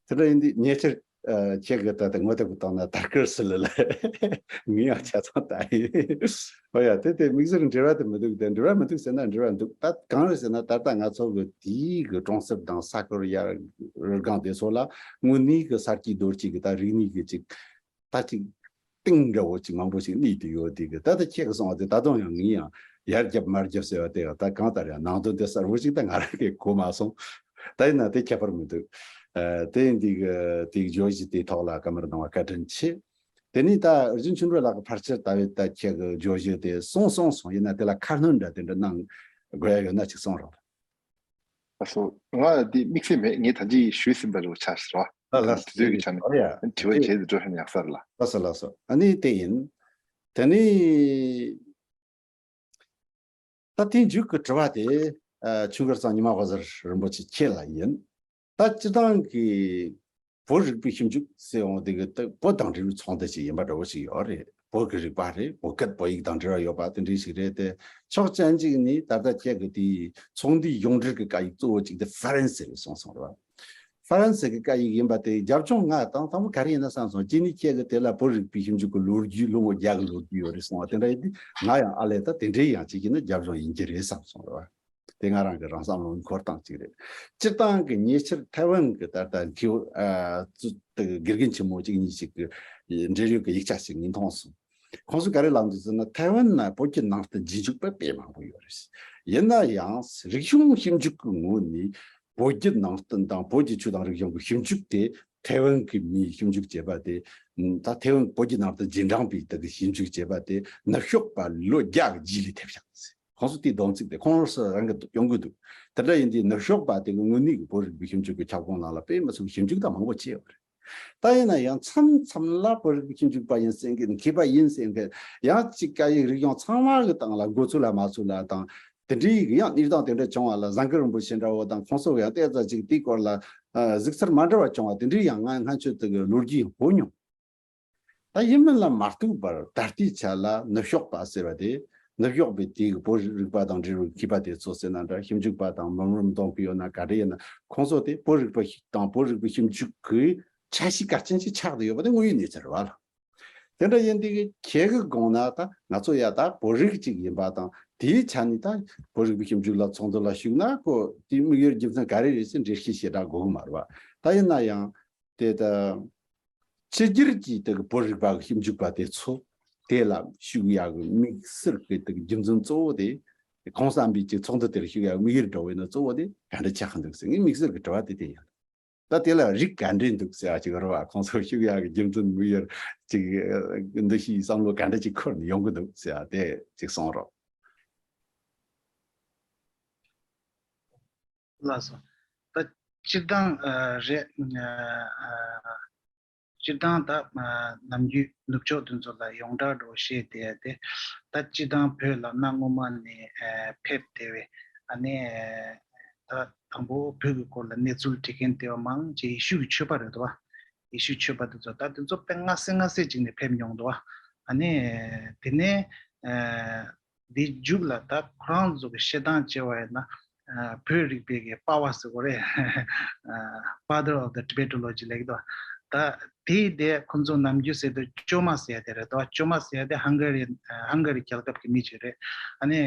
དེ་འདྲ་ཡིན་དུས་ཉེ་ཆར་ཨ་ཁྱེད་ཀྱི་ད་ལྟ་ངོ་དེབ་ཀྱི་སྟེང་ན་དར་དཀར་སི་ལི་ལ་ངས་ཡང་ཆ་ཚང་ལྟ་ཡིན། ཨོ་ཡ་དེ་དེ་དམིགས་བསལ་འབྲེལ་བ་དེ་མི་འདུག་དེ་འབྲེལ་བ་མི་འདུག་ཟེར་ན་འབྲེལ་བ་འདུག་ད་གང་རེད་ཟེར་ན་ད་ལྟ་ང་ཚོ་གི་དེའི་གི་གྲོང་གསེབ་དང་ས་ཁུལ་ཡར་རི་སྒང་དེ་ཚོ་ལ་དངོས་གནས་གི་ས་སྐྱེས་རྡོ་སྐྱེས་གི་ད་རིག་གནས་གི་ཅིག་ད་ཅིག་གཏིང་འདྲ་བོ་ཅིག་མང་པོ་ཞིག་གནས་བསྡད་ཡོད་དེ་གི་ད་ལྟ་ཁྱེད་ཀྱི་གསུངས་པ་དེ་ད་དུང་ཡང་ངས་ཡང་ཡར་རྒྱབ་མར་རྒྱབ་ཟེར་བ་དེ་ཡང་ད་གང་ལྟར་ཡང་ནང་དོན་དེ་གསལ་བོ་ཞིག་ད་ང་རང་གིས་གོ་མ་སོང་། ད་ཡིན་ན་དེ་ཁྱད་པར་མི་འདུག་ཨ་དེ་ཡིན་དུས་ཀྱི་དེའི་བརྗོད་གཞི་དེའི་ཐོག་ལ་བཀའ་མོལ་གནང་བ་བཀའ་དྲིན་ཆེ། དེ་ནས་ད་རྒྱུན་ཆོས་འཕེལ་ལགས་ཀྱི་ཕལ་ཆེར་ད་བས་ད་ཁྱེད་ཀྱི་བརྗོད་གཞི་དེ་གསུངས་སོང་སོང་ཡིན་ན་དེ་ལ་ཁ་སྣོན་འདྲ་དེ་འདྲ་གནང་དགོས་ཡ་ཡོད་ན་ཅིག་གསུངས་རོགས། ལགས་སོ། ང་འདི་དམིགས་བསལ་མེད། ངས་ད་ཅི་ཞུས་ཟིན་པ་རེད་ཆགས་ཟེར་བ། ཨ་ལགས་དེ་ཚོའི་གི་ཆ་ནས་ཨོ་ཡ་དྲི་བ་བྱས་ཏེ་འགྲོ་ཤེས་ན་ཡག་ས་རེད་ལ། ལགས་སོ་ལགས་སོ། ཨ་ནི་དེ་ཡིན། དེ་ནི། ད་དེའི་མཇུག་གི་དྲི་བ་དེ་ཨ་ཆུ་འགར་ཚང་ཉི་མ་ཝ་ཟར་རིན་པོ་ཆེ་ཁྱེད་ལ་ཡིན། ད་སྤྱིར་བཏང་གི་བོད་རིག་པའི་ཞིབ་འཇུག་ཟེར་འོང་དེ་གི་ད་བོད་དང་འབྲེལ་བའི་ཚོགས་འདུ་ཞིག་ཡིན་པ་འདྲ་བོ་ཞིག་ཡོད་རེད། བོད་ཀྱི་རིག་པ་རེད། བོད་སྐད་བོད་ཡིག་དང་འབྲེལ་བ་ཡོད་པ་དེ་འདྲའི་ཞིག་རེད་དེ། ཕྱོགས་གཅིག་ནས་ད་ལྟ་ཁྱེད་ཀྱི་དེའི་ཚོགས་འདུའི་ཡོངས་འབྲེལ་གྱི་སྐད་ཡིག་གཙོ་བོ་གཅིག་དེ་ཧྥ་རན་སི་རེད་གསུངས་སོང་རེད་བ། ཧྥ་རན་སི་གི་སྐད་ཡིག་ཡིན་པ་དེ་རྒྱབ་ལྗོངས་ང་དང་དང་པོ་ག་རེ་ཡིན་ན་བསམ་སོང་། གཅིག་ནི་ཁྱེད་ཀྱི་དེ་ལ་བོད་རིག་པའི་ཞིབ་འཇུག་གི་ལོ་རྒྱུས་ལོ་ངོ་བརྒྱ་གི་ལོ་རྒྱུས་ཡོད་རེད་གསུངས་པ་དེ་འདྲ་ཡིན་དུས་ང་ཡང་ཨ་ལས་ད་དེ་འདྲའི་ཡང་གཅིག་ཡིན་ན་རྒྱབ་ལྗོངས་ཡིན་གྱི་རེད་བསམ་སོང་རེད་བ། དེ་ང་རང་གི་རང་བསམ་བློའི་འཁོར་སྟངས་གཅིག་རེད། སྤྱིར་བཏང་གི་ཉེ་ཆར་ཐའེ་ཝན་གྱི་ད་ལྟ་མཁས་པ་ཨ་ཙུ་དེ་དགེ་རྒན་ཆེན་མོ་གཅིག་གཉིས་ཤིག་གི་འབྲེལ་ཡོད་ཀྱི་ཡིག་ཆ་ཞིག་ངས་མཐོང་སོང་། ཁོང་ཚོས་ག་རེ་ལབ་འདུག་ཟེར་ན། ཐའེ་ཝན་ན་བོད་ཀྱི་ནང་བསྟན་རྗེས་འཇུག་པ་དཔེ་མང་པོ་ཡོད་རེད། ཡིན་ན་ཡང་རིག་གཞུང་ཞིབ་འཇུག་གི་ངོས་ནས་བོད་ཀྱི་ནང་བསྟན་དང་བོད་ཀྱི་ཆོས་དང་རིག་གཞུང་གི་ཞིབ་འཇུག་དེ། ཐའེ་ཝན་གྱི་མིས་ཞིབ་འཇུག་བྱས་པ་དེ། ད་ཐའེ་ཝན་བོད་ཀྱི་ནང་བསྟན་རྗེས་འབྲང་པས་དེ་གི་ཞིབ་འཇུག་བྱས་པ་དེ་ནུབ་ཕྱོགས་པ་ལོ་བརྒྱ་གི་རྗེས་ལ་ཐེབས་ཤག་ཟེར། ཁོང་ཚོ་དེའི་སྡོམ་ཚིག་དེ་ཁོང་ཚོ་རང་གི་ཡོང་གི་འདུག་དེ་འདྲ་ཡིན་དུས་ནུབ་ཕྱོགས་པ་དེ་གི་དངོས་གནས་ཀྱི་བོད་རིག་པའི་ཞིབ་འཇུག་གི་ཁྱབ་ཁོངས་ནང་ལ་དཔེ་མི་སྲིད་པའི་ཞིབ་འཇུག་དང་མང་པོ་བྱས་ཡོད་རེད། ད་ཡིན་ན་ཡང་མཚམས་མཚམས་ལ་བོད་རིག་པའི་ཞིབ་འཇུག་པ་ཡིན་ཟེར་མཁན། མཁས་པ་ཡིན་ཟེར་མཁན། ཡང་གཅིག་སྐད་ཡིག་རིག་གཞུང་ཚང་མ་གི་སྟེང་ལ་འགོ་ཚུགས་ལ་མ་ཚུགས་ལ་དང་། དེ་འདྲའི་ཡང་གནས་སྟངས་དེ་འདྲ་བྱུང་བ་ལ་བཟང་གི་རིན་པོ་ཆེ་འདྲ་བོ་དང་ཁོང་ཚོ་ཡང་ཏོག་ཙམ་ཅིག་དེའི་སྐོར་ལ་ཨ་གཟིགས་ཚུལ་མ་འདྲ་བ་བྱུང་བ་དེ་འདྲའི་ཡང་ང་སྔོན་ཆད་དེ་གི་ལོ་རྒྱུས་ཡང་གོ་མྱོང་། ད་ཡིན་མིན་ལ་མ་ལྟོས་པར་ད་ལྟའི་ཆ་ལ་ནུབ་ཕྱོགས་པ་ཟེར་བ་དེ། ནུབ་ཕྱོགས་པའི་དེའི་བོད་རིག་པ་དང་འབྲེལ་བའི་མཁས་པ་དེ་ཚོ་ཟེར་ན་འདྲ། ཞིབ་འཇུག་པ་དང་མུན་རུམ་འདོན་གི་ཡོད་ན་ག་འདྲ་ཡིན་ན། ཁོང་ཚོ་དེ་བོད་རིག་པ་ཞིག་དང་བོད་རིག་པའི་ཞིབ་འཇུག་གི་ཆ་ཤས་གལ་ཆེན་ཞིག་ཆགས་བསྡད་ཡོད་པ་དེ་དངོས་ཡོད་གནས་ཚུལ་རེད་བ་ལ། དེ་འདྲ་ཡིན་དུས་ཁྱེད་ཀྱི་དགོངས་ན་ད་ང་ཚོ་ཡ་ད་བོད་རིགས་གཅིག་ཡིན་པ་དང་། དེའི་ཆ་ནས་ད་བོད་རིག་པའི་ཞིབ་འཇུག་ལ་ཚོགས་འདུ་ལ་ཞུགས་ན་ཁོ་དེའི་དམིགས་ཡུལ་རྒྱུ་མཚན་ག་རེ་རེད་ཟེར་འགྲེལ་བཤད་བྱེད་སྒྲ་དགོས་གི་མ་རེད་བ། ད་ཡིན་ན་ཡང་དེ་ད་ཕྱི་རྒྱལ་གྱི་དེ་གི་བོད་རིག་པ་གི་ཞིབ་འཇུག་པ་དེ་ཚོ་དེ་ལ་ཞུགས་ཡག་གི་དམིགས་བསལ་གྱི་དེ་གི་རྒྱུ་མཚན་གཙོ་བོ་དེ། གང་བསམ་པའི་ཅིག་ཚོགས་འདུ་དེར་ཞུགས་ཡག་དམིགས་ཡུལ་འདྲ་བོ་ཡིན་ན་གཙོ་བོ་དེ་ག་འདྲ་ཆགས་འདུག་ཟེར། ངའི་དམིགས་བསལ་གྱི་དྲི་བ་དེ་དེ་ཡིན། ད་དེ་ལ་རིགས་ག་འདྲས་འདུག་ཟེར་ཡག་ཅིག་རེད་བ། ཁོང་ཚོ་ཞུགས་ཡག་གི་རྒྱུ་མཚན་དམིགས་ཡུལ་ཅིག་འདི་ཞིག་བསམ་བློ་ག་འདྲ་ཅིག་འཁོར་ནས་ཡོང་གི་འདུག་ཟེར་ཡག་དེ་ཅིག་གསུངས་རོགས། ལགས་སོ། ད་སྤྱིར་བཏང་ཨ་རེད། ཨ་སྤྱིར་བཏང་ད་ཨ་ནམ་རྒྱུན་ནུབ་ཕྱོགས་དེ་ཚོ་ལ་ཡོངས་གྲགས་འདྲ་བོ་བཤད་བསྡད་ཡ་དེ། ད་སྤྱིར་བཏང་བོད་ལ་གནའ་སྔོན་མ་ནས་ཨ་ཕེབས་བསྡད་པའི་ཨ་ནི་ད་དང་པོ་བོད་ཀྱི་སྐོར་ལ་གནས་ཚུལ་འབྲི་མཁན་དེ་བ་མང་ཆེ་ཡེ་ཤུ་གི་ཆོས་པ་རེད་དོ། ཡེ་ཤུ་ཆོས་པ་དེ་ཚོ་ད་དེ་ཚོ་དཔེ་སྔ་སེ་སྔ་སེ་ཅིག་ནས་ཕེབས་མྱོང་འདུག་ཨ་ནི་དེ་ནས་ཨ་འདིའི་མཇུག་ལ་ད་ཁོ་རང་ཚོ་གི་བཤད་སྟངས་བྱས་པ་ཡིན་ན། ཨ་བོད་རིག་པའི་གི་པ་ཕ་ཟེར་དགོས་རེད། ཨ་Father of the Tibetology ལབ་ཀྱི་འདུག་ད་དེའི་དེ་ཁོ་ཚོ་ནམ་རྒྱུན་ཟེར་དུས་ཅོ་མ་ཟེར་ཡ་དེ་རེད་དོ། ཅོ་མ་ཟེར་ཡ་དེ་ཧང་ག་རི་ཨ་ཧང་ག་རི་རྒྱལ་ཁབ་ཀྱི་མི་ཅིག་རེད། ཨ་ནི་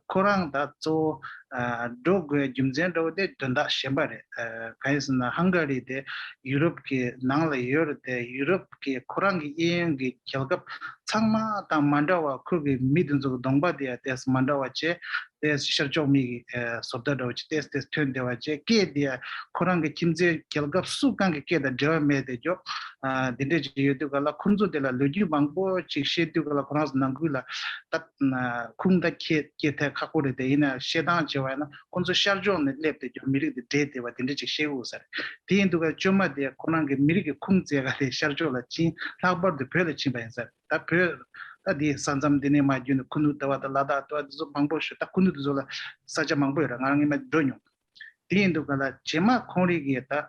ཁོ་རང་ད་གཙོ་བོ་ཨ་འགྲོ་དགོས་རྒྱུ་མཚན་འདྲ་བོ་དེ་དོན་དག་གཞན་པ་རེད། ཨ་གང་ཡིན་ཟེར་ན་ཧང་ག་རི་དེ་ཡུ་རོབ་ཀྱི་ནང་ལ་ཡོད་རེད་དེ། ཡུ་རོབ་ཀྱི་ཁོ་རང་གི་གཡས་གཡོན་གྱི་རྒྱལ་ཁབ་ཚང་མ་དང་མ་འདྲ་བ། ཁོ་གི་མི་དེ་ཚོ་གི་གདོང་པ་དེ་ཡང་ཏོག་ཙམ་མ་འདྲ་བ་བྱས། ཏོག་ཙམ་ཤར་ཕྱོགས་མི་གི་ཨ་བཟོ་ལྟ་འདྲ་བོ་བྱས། ཏོག་ཙམ་ཏོག་ཙམ་ཐོན་བསྡད་པ་བྱས། སྐད་དེ་ཡང་ཁོ་རང་གི་ཁྱིམ་མཚེས་རྒྱལ་ཁབ་སུ་གང་གི་སྐད་དང་འབྲེལ་བ་མེད་དེ་འགྱོ། ཨ་དེ་འདྲས་ཅིག་ཡོད་དུས་ག་ལ་ཁོང་ཚོ་དེ་ལ་ལོ་རྒྱུས་མང་པོ་ཅིག་བཤད་དུས་ག་ལ་ཁོ་རང་ཚོ་ནང་ཁུལ་ལ་ད་ཁུངས་ད་ཁྱེད་སྐད་ཐད་ཁག་པོ་རེད་དེ། ཡིན་ན་བཤད་སྟངས་བྱས་པ་ཡིན་ན་ཁོང་ཚོ་ཤར་ཕྱོགས་ནས་སླེབས་ཏེ་འགྱོ། མི་རིགས་དེ་འདྲེས་བསྡད་པ་དེ་འདྲས་ཅིག་བཤད་དགོས་ས་རེད། དེ་ཡིན་དུས་ག་ཅོ་མ་དེ་ཁོ་རང་གི་མི་རིགས་ཀྱི་ཁུངས་བཙལ་ག་དེ་ཤར་ཕྱོགས་ལ་ཕྱིན། ལྷག་པར་དུ་བོད་ལ་ཕྱིན་པ་ཡིན་ས་རེད། ད་བོད་ད་འདི་ས་མཚམས་འདི་ནས་མར་བརྒྱུད་ནས་ཁུ་ནུ་ཟླ་བ་དང་ལ་དྭགས་ཟླ་བ་འདི་ཚོ་མང་པོ་ཞིག་ད་ཁུ་ནུ་འདི་ཚོ་ལ་ས་ཆ་མང་པོ་ཡོད་རེད། ང་རང་སྔོན་མ་འགྲོ་མྱོང་། དེ་ཡིན་དུས་ག་ལ་རྗེས་མ་ཁོང་རིགས་ཀྱིས་ད་ཨ་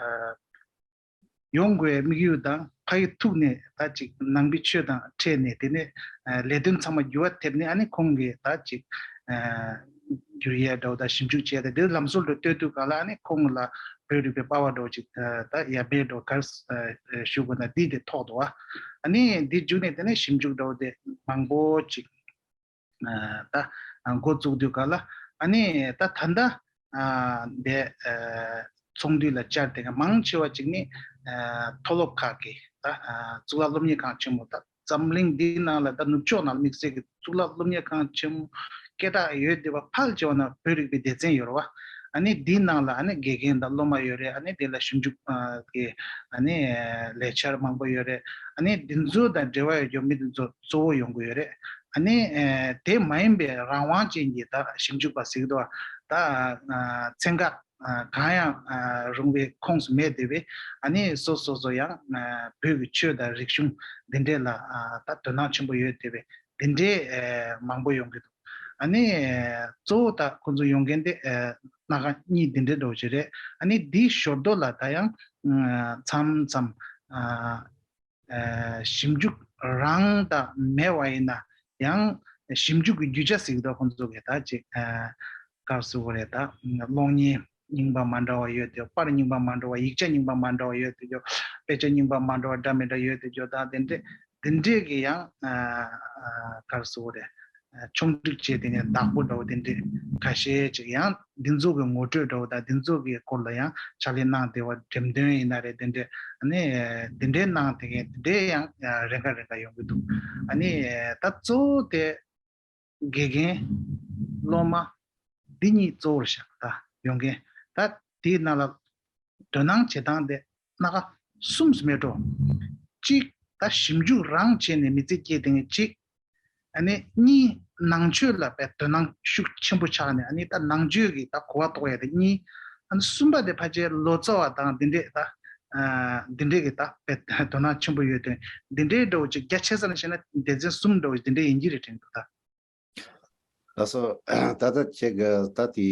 ཨ་ཡོང་དགོས་དམིགས་ཡུལ་དང་ཕ་ཡི་ཐུག་ནས་ད་ཅིག་ནང་པའི་ཆོས་དང་འཕྲད་ནས། དེ་ནས་ཨ་ལས་དོན་ཚང་མ་འགྱུར་བ་ཐེབས་ནས། ཨ་ནི་ཁོང་གིས་ད་ཅིག་ཨ་བསྒྱུར་ཡས་འདྲ་བོ་དང་ཞིབ་འཇུག་བྱས་ཏེ། དེ་ལམ་སྲོལ་དུ་གཏོད་དུས་ག་ལ་ཨ་ནི་ཁོང་ལ་བོད་རིག་པའི་པ་ཕ་འདྲ་བོ་ཅིག་ད་ཡར་འཕེལ་འགྲོ་གར་ཞུ་དགོས་ན་འདི་དེ་ཐོག་ཏུ་བ། ཨ་ནི་འདི་བརྒྱུད་ནས་དེ་ནས་ཞིབ་འཇུག་འདྲ་བོ་དེ་མང་པོ་ཅིག་ད་འགོ་བཙུགས་དུས་ག་ལ། ཨ་ནི་ད་ད་ལྟ་འདི་ཚོགས་འདུ་ལ་བཅར་དེ་ག་མང་ཆེ་བ་ཅིག་ནི་མཐོ་སློབ་ཁག་གི་ད་གཙུག་ལག་སློབ་གཉེར་ཁང་ཆེན་མོ་ད། འཛམ་གླིང་འདིའི་ནང་ལ་ད་ནུབ་ཕྱོགས་ནང་ལ་དམིགས་བསལ་གྱི་གཙུག་ལག་སློབ་གཉེར་ཁང་ཆེན་མོ་སྐད་གྲགས་ཡོད་བསྡད་པ་ཕལ་ཆེ་བ་ནང་བོད་རིག་པའི་སྡེ་ཚན་ཡོད་རེད་བ། ཨ་ནི་འདིའི་ནང་ལ་ཨ་ནི་དགེ་རྒན་དང་སློབ་མ་ཡོད་རེད། ཨ་ནི་དེ་ལ་ཞིབ་འཇུག་གི་ཨ་ནི་ལས་འཆར་མང་པོ་ཡོད་རེད། ཨ་ནི་འདི་ཚོ་དང་འབྲེལ་བ་ཡོད་རྒྱུ་མི་འདི་ཚོ་གཙོ་བོ་ཡོང་གི་ཡོད་རེད། ཨ་ནི་དེ་མ་ཡིན་པའི་རང་དབང་ཅན་གྱི་ད་ཞིབ་འཇུག་པ་ཟེར་གི་འདུག་བ། ད་ཚན་ཁག་གང་ཡང་རུང་བའི་ཁོངས་སུ་མེད་བསྡད་པའི་ཨ་ནི་སོ་སོ་སོ་ཡང་བོད་ཀྱི་ཆོས་དང་རིག་གཞུང་འདི་འདྲས་ལ་ད་དོ་སྣང་ཆེན་པོ་ཡོད་བསྡད་པའི་འདི་འདྲས་མང་པོ་ཡོང་གི་འདུག་ཨ་ནི་གཙོ་བོ་ད་ཁོང་ཚོ་ཡོང་མཁན་དེ་སྣ་ཁ་གཉིས་འདི་འདྲས་འདྲ་བོ་ཅིག་རེད། ཨ་ནི་འདིའི་ཞོར་དུ་ལ་ད་ཡང་མཚམས་མཚམས་ཞིབ་འཇུག་རང་ད་མེད་པ་ཡིན་ན་ཡང་ཞིབ་འཇུག་གི་རྒྱུ་ཆ་ཟེར་གི་འདུག་ཁོང་ཚོ་གི་ད་ཅིག་ག་རེ་ཟེར་དགོས་རེད། ད་གློག་བརྙན་རྙིང་པ་མ་འདྲ་བ་ཡོད་དེ། པར་རྙིང་པ་མ་འདྲ་བ། ཡིག་ཆ་རྙིང་པ་མ་འདྲ་བ་ཡོད་དེ་ཅོ། དཔེ་ཆ་རྙིང་པ་མ་འདྲ་བ་འདྲ་མི་འདྲ་ཡོད་དེ་ཅོ། ད་དེ་འདྲས་དེ་འདྲས་ཀྱི་ཡང་ག་རེ་ཟེར་དགོས་རེད། ཆུང་སྒྲིག་བྱས་དེ་ནས་བདག་པོ་འདྲ་བོ་དེ་འདྲས་ཁ་ཤས་ཅིག་ཡང་འདི་ཚོ་གི་ངོ་སྤྲོད་འདྲ་བོ་དང་འདི་ཚོ་གི་སྐོར་ལ་ཡང་ཕྱག་ལས་གནང་བསྡད་པ། འགྲེམས་སྟོན་ཡིན་ན་རེད། དེ་འདྲས་ཨ་ནི་འདི་འདྲས་གནང་དེ་གས་འདི་འདྲས་ཡང་རེ་འགའ་རེ་འགའ་ཡོང་གི་འདུག་ཨ་ནི་ད་གཙོ་བོ་དེ་དགེ་རྒན་སློབ་མ་འདི་གཉིས་གཙོ་བོར་བཞག་ད་ཡོང་མཁན་ད་དེའི་ནང་ལ་དོ་སྣང་བྱེད་སྟངས་དེ་སྣ་ཁ་གསུམ་སུ་མེད་འགྲོ། གཅིག་ད་ཞིབ་འཇུག་རང་བྱས་ནས་མི་ཚེ་སྐྱེལ་དེ་ངས་གཅིག་ཨ་ནི་གཉིས་ནང་ཆོས་ལ་དཔེ་དོ་སྣང་ཤུགས་ཆེན་པོ་ཆགས་ནས་ཨ་ནི་ད་ནང་ཆོས་ཀྱི་ད་གོ་བ་རྟོགས་ཡ་དེ་གཉིས། ཨ་ནི་གསུམ་པ་དེ་ཕལ་ཆེར་ལོ་ཙཱ་བ་དང་འདི་འདྲས་ད་འདི་འདྲས་ཀྱི་ད་དཔེ་དོ་སྣང་ཆེན་པོ་ཡོད་དོན་འདི་འདྲས་འདྲ་བོ་ཅིག་རྒྱ་ཆེ་ས་ནས་བཤད་ན་སྡེ་ཚན་གསུམ་འདྲ་བོ་འདི་འདྲས་ཡིན་གྱི་རེད་དྲན་འདུག་ད། ལགས་སོ། ད་ལྟ་ཁྱེད་ཀྱི་ད་དེ་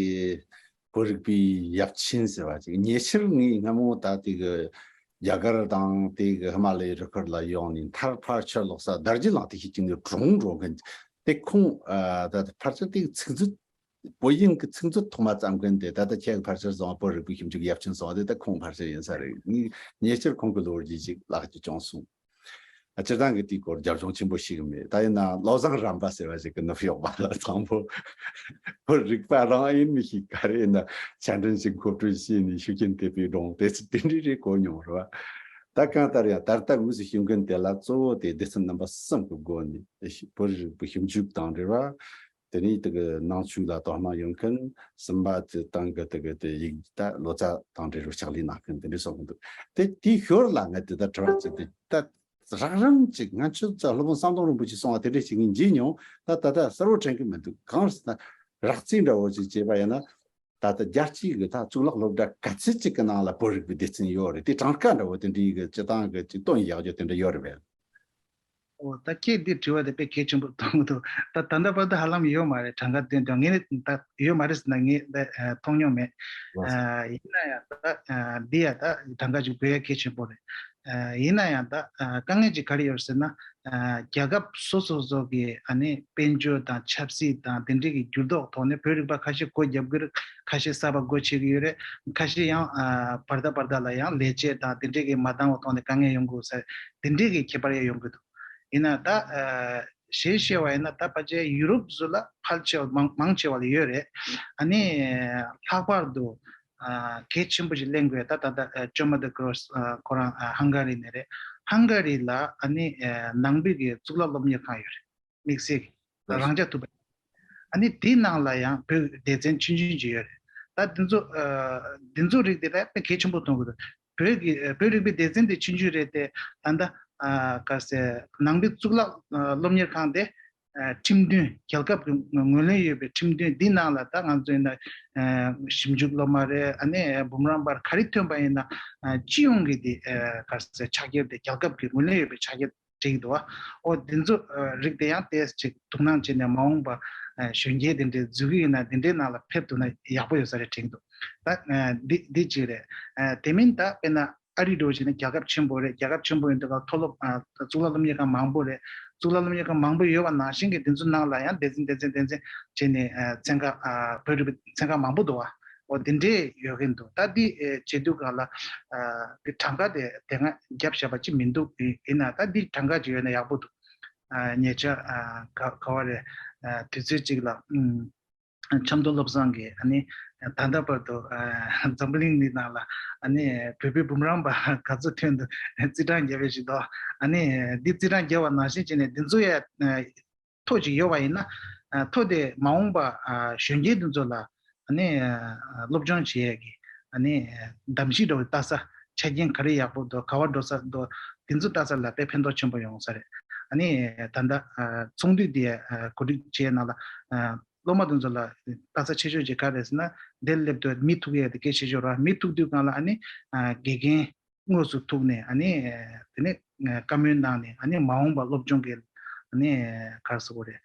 བོད་རིག་པའི་ཡབ་ཆེན་ཟེར་བ་ཅིག་ཉེ་ཆར་ངས་སྔ་མོ་ད་དེ་གི་རྒྱ་གར་དང་དེ་གི་ཧི་མ་ལ་ཡའི་རི་ཁུལ་ལ་ཡོང་ནས་མཐར་ཕར་ཕྱིར་ལོག་ས་དར་རྒྱས་ལགས་དེ་ཤེས་ཀྱི་འདུག་གྲོངས་འགྲོ་མཁན་དེ་ཁོང་ད་ཕལ་ཆེར་དེ་གི་ཚིག་མཛོད་བོད་ཡིག་གི་ཚིག་མཛོད་ཐོག་མ་བརྩམས་མཁན་དེ་ད་ལྟ་ཁྱེད་ཀྱི་ཕལ་ཆེར་བཟང་བ་བོད་རིག་པའི་ཞིབ་འཇུག་ཡབ་ཆེན་བཟང་བ་དེ་ད་ཁོང་ཕལ་ཆེར་ཡིན་ས་རེད། ངས་ཉེ་ཆར་ཁོང་གི་ལོ་རྒྱུས་ཅིག་ལག་ཏུ་བྱུང་སོང་། སྤྱིར་བཏང་གི་དེའི་སྐོར་རྒྱབ་ལྗོངས་ཆེན་པོ་ཞིག་མེད། ད་ཡིན་ན་བློ་བཟང་རམ་པ་ཟེར་བ་ཞིག་གི་ནུབ་ཕྱོགས་པ་ལ་དང་པོ་བོད་རིག་པ་རང་ཡིན་མི་ཞིག་ག་རེ་ཡིན་ན་ཆ་འཕྲིན་ཞིག་མཁོ་སྤྲོད་བྱས་ནས་ཤུགས་རྐྱེན་ཐེབས་པའི་སྒྲུང་དེ་ཚོ་དེ་འདྲ་རེ་གོ་མྱོང་རེད་བ། ད་གང་ལྟར་ཡང་ད་ལྟ་དངོས་སུ་ཞུ་མཁན་དེ་ལ་གཙོ་བོ་དེ་སྡེ་ཚན་རྣམ་པ་གསུམ་གྱི་སྒོ་ནས་བོད་རིག་པའི་ཞིབ་འཇུག་དང་འབྲེལ་བ། དེ་ནས་དེ་གི་ནང་ཆོས་ལ་དོ་སྣང་ཡོད་མཁན། གསུམ་པ་དེ་ཏང་གི་དེ་གི་དེ་ཡིག་ད་ལོ་ཙཱ་དང་འབྲེལ་བའི་ཕྱག་ལས་གནང་མཁན་དེ་འདྲ་སོགས་འདུག་དེ་དེའི་ཞོར་ལ་ངས་དེ་ལྟར་དྲི་བ་བཙལ་ཏེ་ད་རགས་རིམ་ཅིག་ང་ཚོ་ཙ་སློབ་དཔོན་ཟམ་གདོང་རིན་པོ་ཆེས་གསུངས་པ་དེ་འདྲ་ཞིག་ངས་མཇལ་མྱོང་། ད་ད་ལྟ་གསལ་བོ་དྲན་གི་མི་འདུག་གང་ཟེར་ན་རགས་རྩིས་འདྲ་བོ་ཅིག་བྱས་པ་ཡིན་ན་ད་ལྟ་རྒྱལ་སྤྱིའི་གི་ད་གཙུག་ལག་སློབ་གྲྭ་ག་ཚོད་ཅིག་གི་ནང་ལ་བོད་རིག་པའི་སྡེ་ཚན་ཡོད་རེད། དེ་གྲངས་ཀ་འདྲ་བོ་དེ་འདྲའི་གི་སྤྱི་བཏང་གི་ཅིག་བཏོན་ཡག་རྒྱུ་དེ་འདྲ་ཡོད་རེད་པས། ཨོ་ད་ཁྱེད་འདི་དྲི་བ་དེ་དཔེ་གལ་ཆེན་པོ་མཐོང་གི་འདུག་ད་ད་ལྟ་བར་དུ་ཧ་ལམ་ཡོད་མ་རེད། གྲངས་ཀ་བཏོན་དུས་ངས་ནི་ད་ཡོད་མ་རེད་ཟེར་ན་ངས་ད་མཐོང་མྱོང་མེད། ལགས་སོ། ཡིན་ན་ཡང་ད་འདི་ཡང་ད་གྲངས་ཀ་ཅིག་འབུལ་ཡ་གལ་ཆེན་པོ་རེད། ཡིན་ན་ཡང་ད་དཀའ་ངལ་ཅིག་ག་རེ་ཡོད་ཟེར་ན། རྒྱལ་ཁབ་སོ་སོ་སོ་གི་ཨ་ནི་དཔལ་འབྱོར་དང་ཆབ་སྲིད་དང་དེ་འདྲའི་གི་འགྱུར་ལྡོག་ཐོག་ནས་བོད་རིག་པ་ཁ་ཤས་སྒོ་རྒྱབ་ཀྱི་རེད། ཁ་ཤས་གསར་པ་སྒོ་ཕྱེ་གི་ཡོད་རེད། ཁ་ཤས་ཡང་བར་ད་བར་ད་ལ་ཡང་ལས་བྱེད་དང་དེ་འདྲའི་གི་མ་འདང་བ་ཐོག་ནས་དཀའ་ངལ་ཡོང་གི་ཡོད་ས་རེད། དེ་འདྲའི་གི་ཁྱད་པར་ཡང་ཡོང་གི་འདུག་ཡིན་ན་ད་གཞིར་བཞག་པ་ཡིན་ན་ད་ཕལ་ཆེར་ཡུ་རོབ་ཚོ་ལ་ཕལ་ཆེ་བ་མང་མང་ཆེ་བ་ལ་ཡོད་རེད། ཨ་ནི་ལྷག་པར་དུ་གལ་ཆེན་པོ་ཞིག་གླེང་དགོས། ད་ད་ལྟ་ཅོ་མ་དེ་ཀྲོས་ཁོ་རང་ཧང་ག་རི་ནས་རེད། ཧང་ག་རི་ལ་ཨ་ནི་ནང་པའི་གི་གཙུག་ལག་སློབ་གཉེར་ཁང་ཡོད་རེད། དམིགས་བསལ་གྱི་རང་འཇགས་ཐུབ་པ། ཨ་ནི་དེའི་ནང་ལ་ཡང་བོད་སྡེ་ཚན་ཆུང་ཆུང་ཅིག་ཡོད་རེད། ད་འདི་ཚོ་འདི་ཚོ་རིགས་དེ་ད་དཔེ་གལ་ཆེན་པོ་མཐོང་གི་འདུག་བོད་ཀྱི་བོད་རིག་པའི་སྡེ་ཚན་དེ་ཆུང་ཆུང་རེད་དེ། ད་ལྟ་ག་ཟེར་ནང་པའི་གཙུག་ལག་སློབ་གཉེར་ཁང་དེ་ཁྲིམས་མཐུན་རྒྱལ་ཁབ་ཀྱི་ངོས་ལེན་ཡོད་པའི་ཁྲིམས་མཐུན་འདི་ནང་ལ་ད་ང་ཚོ་ཡིན་ན་ཞིབ་འཇུག་སློབ་མ་རེད། ཨ་ནི་འབུམ་རམས་པར་ག་རེ་ཐོན་པ་ཡིན་ན་སྤྱི་ཡོངས་ཀྱི་དེ་ག་ཟེར་ཕྱག་འཁྱེར་དེ་རྒྱལ་ཁབ་ཀྱི་ངོས་ལེན་ཡོད་པའི་ཕྱག་འཁྱེར་བྲིས་འདུག་བ། ཨོ་འདི་ཚོ་རིགས་དེ་ཡང་ཏོག་ཙམ་ཅིག་ཐུགས་སྣང་བྱས་ནས་མ་འོངས་པ་གཞོན་སྐྱེས་དེ་འདྲའི་འཛུལ་གྱི་ཡིན་ན་འདི་འདྲའི་ནང་ལ་ཕེབས་ཐུབ་ན་ཡག་པོ་ཡོད་ས་རེད་དྲན་འདུག་ད་འདི་འདི་གཅིག་རེད། དེ་མིན་ད་དཔེར་ན་ཨ་རི་འདྲ་བོ་བྱས་ན་རྒྱལ་ཁབ་ཆེན་པོ་རེད། རྒྱལ་ཁབ་ཆེན་པོ་ཡིན་དུས་ཀ་མཐོ་སློབ་གཙུག་ལག་སློབ་གཉེར་ཁང་མང་པོ་རེད། གཙུག་ལག་སློབ་གཉེར་ཁང་མང་པོ་ཡོད་པ་ནང་བཞིན་གྱི་འདི་ཚོ་ནང་ལ་ཡང་སྡེ་ཚན་སྡེ་ཚན་སྡེ་ཚན་བྱས་ནས་ཚན་ཁག་བོད་རིག་པའི་ཚན་ཁག་མང་པོ་འདུག་བ། འོ་འདི་འདྲས་ཡོད་ཀྱིན་འདུག་ད་འདི་ཨེ་བྱེད་དུས་སྒང་ལ་ཨ་འདི་གྲངས་ཀ་དེ་དེ་སྔ་བརྒྱབ་བཞག་པ་ཅིག་མི་འདུག་ཡིན་ན་ད་འདི་གྲངས་ཀ་ཅིག་ཡོད་ན་ཡག་པོ་འདུག་ཨ་ཉེ་ཆར་ཨ་ག་ག་བ་རེད། ཨ་དུས་ཚོད་ཅིག་ལ་ཨུམ་ཆབ་མདོ་བློ་བཟང་གིས་ཨ་ནི་ད་ལྟ་བར་དུ་ཨ་འཛམ་བུ་གླིང་འདི་ནང་ལ་ཨ་ནི་བོད་པའི་འབུམ་རམས་པ་ག་ཚོད་ཐོན་འདུག་རྩིས་གྲངས་བརྒྱབ་པའི་ཞིག་འདུག་ཨ་ནི་འདི་རྩིས་གྲངས་བརྒྱབ་པ་ནང་བཞིན་བྱས་ནས་འདི་ཚོ་ཡ་ཐོ་ཅིག་ཡོད་པ་ཡིན་ན། ཐོ་དེ་མ་འོངས་པ་གཞོན་སྐྱེས་འདི་ཚོ་ལ་ཨ་ནི་སློབ་སྦྱོང་བྱེད་ཡས་ཀྱི་ཨ་ནི་གདམ་གཤིས་འདྲ་བོ་ལྟ་ས་ཆ་རྐྱེན་ག་རེ་ཡག་པོ་འདུག་ག་བ་འགྲོ་ས་འདུག་དེ་ཚོ་ལྟ་ས་ལ་དཔེ་ཕན་ཐོགས་ཆེན་པོ་ཡོང་ས་རེད། ཨ་ནི་ད་ལྟ་ཚོགས་འདུ་འདི་གོ་སྒྲིག་བྱས་ནང་ལ་སློབ་མ་འདི་ཚོ་ལ་ལྟ་ས་ཆེ་ཤོས་ཅིག་ག་རེ་ཟེར་ན་འདིར་སླེབས་དུས་མི་ཐུག་ཡས་དེ་གལ་ཆེ་ཤོས་རེད། མི་ཐུག་དུས་སྒང་ལ་ཨ་ནི་དགེ་རྒན་དངོས་སུ་ཐུག་ནས་ཨ་ནི་དེ་ནས་བཀའ་མོལ་གནང་ནས་ཨ་ནི་མ་འོངས་པ་སློབ་སྦྱོང་གི་ཨ་ནི་ག་རེ་ཟེར་དགོས་རེད།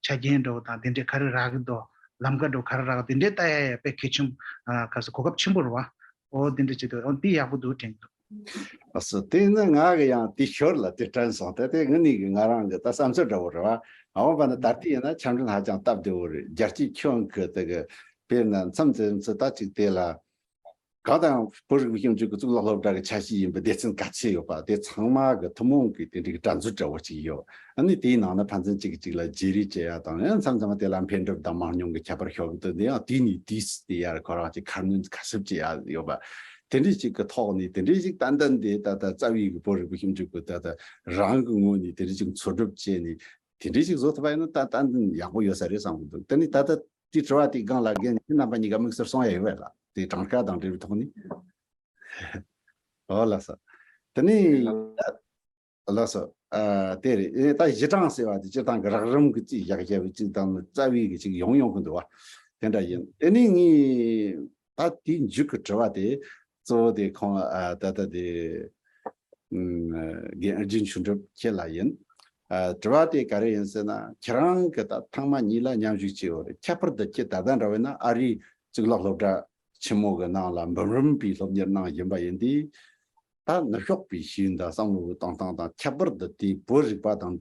ཆ་རྐྱེན་འདྲ་བོ་དང་དེ་འདྲས་ག་རེ་རག་གི་འདུག་ལམ་ཁ་འདྲ་བོ་ག་རེ་རག་གི་དེ་འདྲས་ལྟ་ཡ་ཡ་དཔེ་གལ་ཆེན་ག་རེ་ཟེར་གོ་སྐབས་ཆེན་པོ་རེད་བ། འོ་དེ་འདྲས་བྱེད་དུས་འོ་འདི་ཡག་པོ་འདུག་དྲན་གི་འདུག་ཨ་སོ་དེ་ནི་ང་གི་ཡང་དེ་ཞོར་ལ་དེ་དྲན་སོང་། ད་དེ་ངི་ནི་གི་ང་རང་གི་ད་བསམ་ཚུལ་འདྲ་བོ་རེད་བ། ཨ་འོ་བ་ནི་ད་ལྟ་ཡིན་ན་ཆ་འཕྲིན་ཧ་ཅང་སྟབས་བདེ་བོ་རེད། རྒྱལ་སྤྱིའི་ཁྱོན་གི་དེ་གི་དཔེར་ན་མཚམས་མཚམས་སུ་ད་ཅིག་དེ་ལ། གང་ལྟར་ཡང་བོད་རིག་པའི་ཞིབ་འཇུག་གི་གཙུག་ལག་སློབ་གྲྭ་གི་ཆ་ཤས་ཡིན་པའི་སྡེ་ཚན་ག་ཚད་ཡོད་པ་དེ་ཚང་མ་གི་ཐུན་མོང་གི་དེ་འདྲའི་གི་གྲྭ་མཛོད་འདྲ་བོ་ཅིག་ཡོད། ཨ་ནི་དེའི་ནང་ན་ཕན་ཚུན་གཅིག་གིས་གཅིག་ལ་བརྗེ་རེས་བྱེད་ཡ་དང་། ཡང་མཚམས་མཚམས་དེ་ལ་འཕེལ་འགྲིབ་དང་མང་ཉུང་གི་ཁྱད་པར་ཤོར་གི་འདུག། དེ་ཡང་དེ་ནས་དེས་དེ་ཡར་ཁོ་རང་གི་ཁ་སྣོན་ཁ་གསབ་བྱེད་ཡ་ཡོད་པ། དེ་འདྲའི་ཅིག་གི་ཐོག་ནས་དེ་འདྲའི་ཅིག་ཏན་ཏན་དེ་ད་ལྟ་རྩ་བའི་གི་བོད་རིག་པའི་ཞིབ་འཇུག་གི་ད་ལྟ་རང་གི་ངོས་ནས་དེ་འདྲའི་ཅིག་འཚོལ་སྒྲུབ་བྱས་ནས་དེ་འདྲའི་ཅིག་བཟོ་ཐུབ་པ་ཡིན་ན་ད་ཏན་ཏན་ཡག་པོ་ཡོད་ས་རེད་བསམ་གི་འདུག། དེ་ནས་ད་ལྟ་དེའི་དྲི་བ་དེའི་སྒང་ལ་རྒན་ཁྱེད་རྣམ་པ་གཉིས་ཀ་དམིགས་བསལ་གསུང་ཡ་ཡོད་པས་ལ། དེ་གྲངས་ཀ་དང་འབྲེལ་བའི་ཐོག་ནས། ཨོ་ལགས་སོ། དེ་ནས་ལགས་སོ། ཨ་དེ་རེད། ཨེ་ད་གཞི་གྲངས་ཟེར་བ་དེ་སྤྱིར་བཏང་གི་རགས་རིམ་གྱི་རྩིས་བཞག་བཞག་པའི་གཅིག་དང་རྩ་བའི་གི་གཅིག་ཡོང་ཡོང་གི་འདུག་བ། དེ་འདྲ་ཡིན། དེ་ནས་ངས་ད་དེའི་མཇུག་གི་དྲི་བ་དེ་གཙོ་བོ་དེ་ཁོང་ཨ་ད་ལྟ་དེ་ཨམ་རྒན་ཨར་ཇུན་ཆོས་གྲུབ་ཁྱེད་ལ་ཡིན། ཨ་དྲི་བ་དེ་ག་རེ་ཡིན་ཟེར་ན། ཁྱེད་རང་གི་ད་ཐེངས་མ་གཉིས་ལ་མཉམ་ཞུགས་བྱས་ཡོད་རེད། ཁྱད་པར་དུ་ཁྱེད་ད་ལྟ་འདྲ་བས་ན་ཨ་རིའི་གཙུག་ལག་སློབ་གྲྭ་ཆེན་མོ་གི་ནང་ལ་འབུམ་རམས་པའི་སློབ་གཉེར་གནང་བཞིན་པ་ཡིན་དུས། ད་ནུབ་ཕྱོགས་པའི་ཤེས་ཡོན་དང་བསམ་བློ་གི་གཏོང་སྟངས་དང་ཁྱད་པར་དུ་དེའི་བོད་རིག་པ་དང་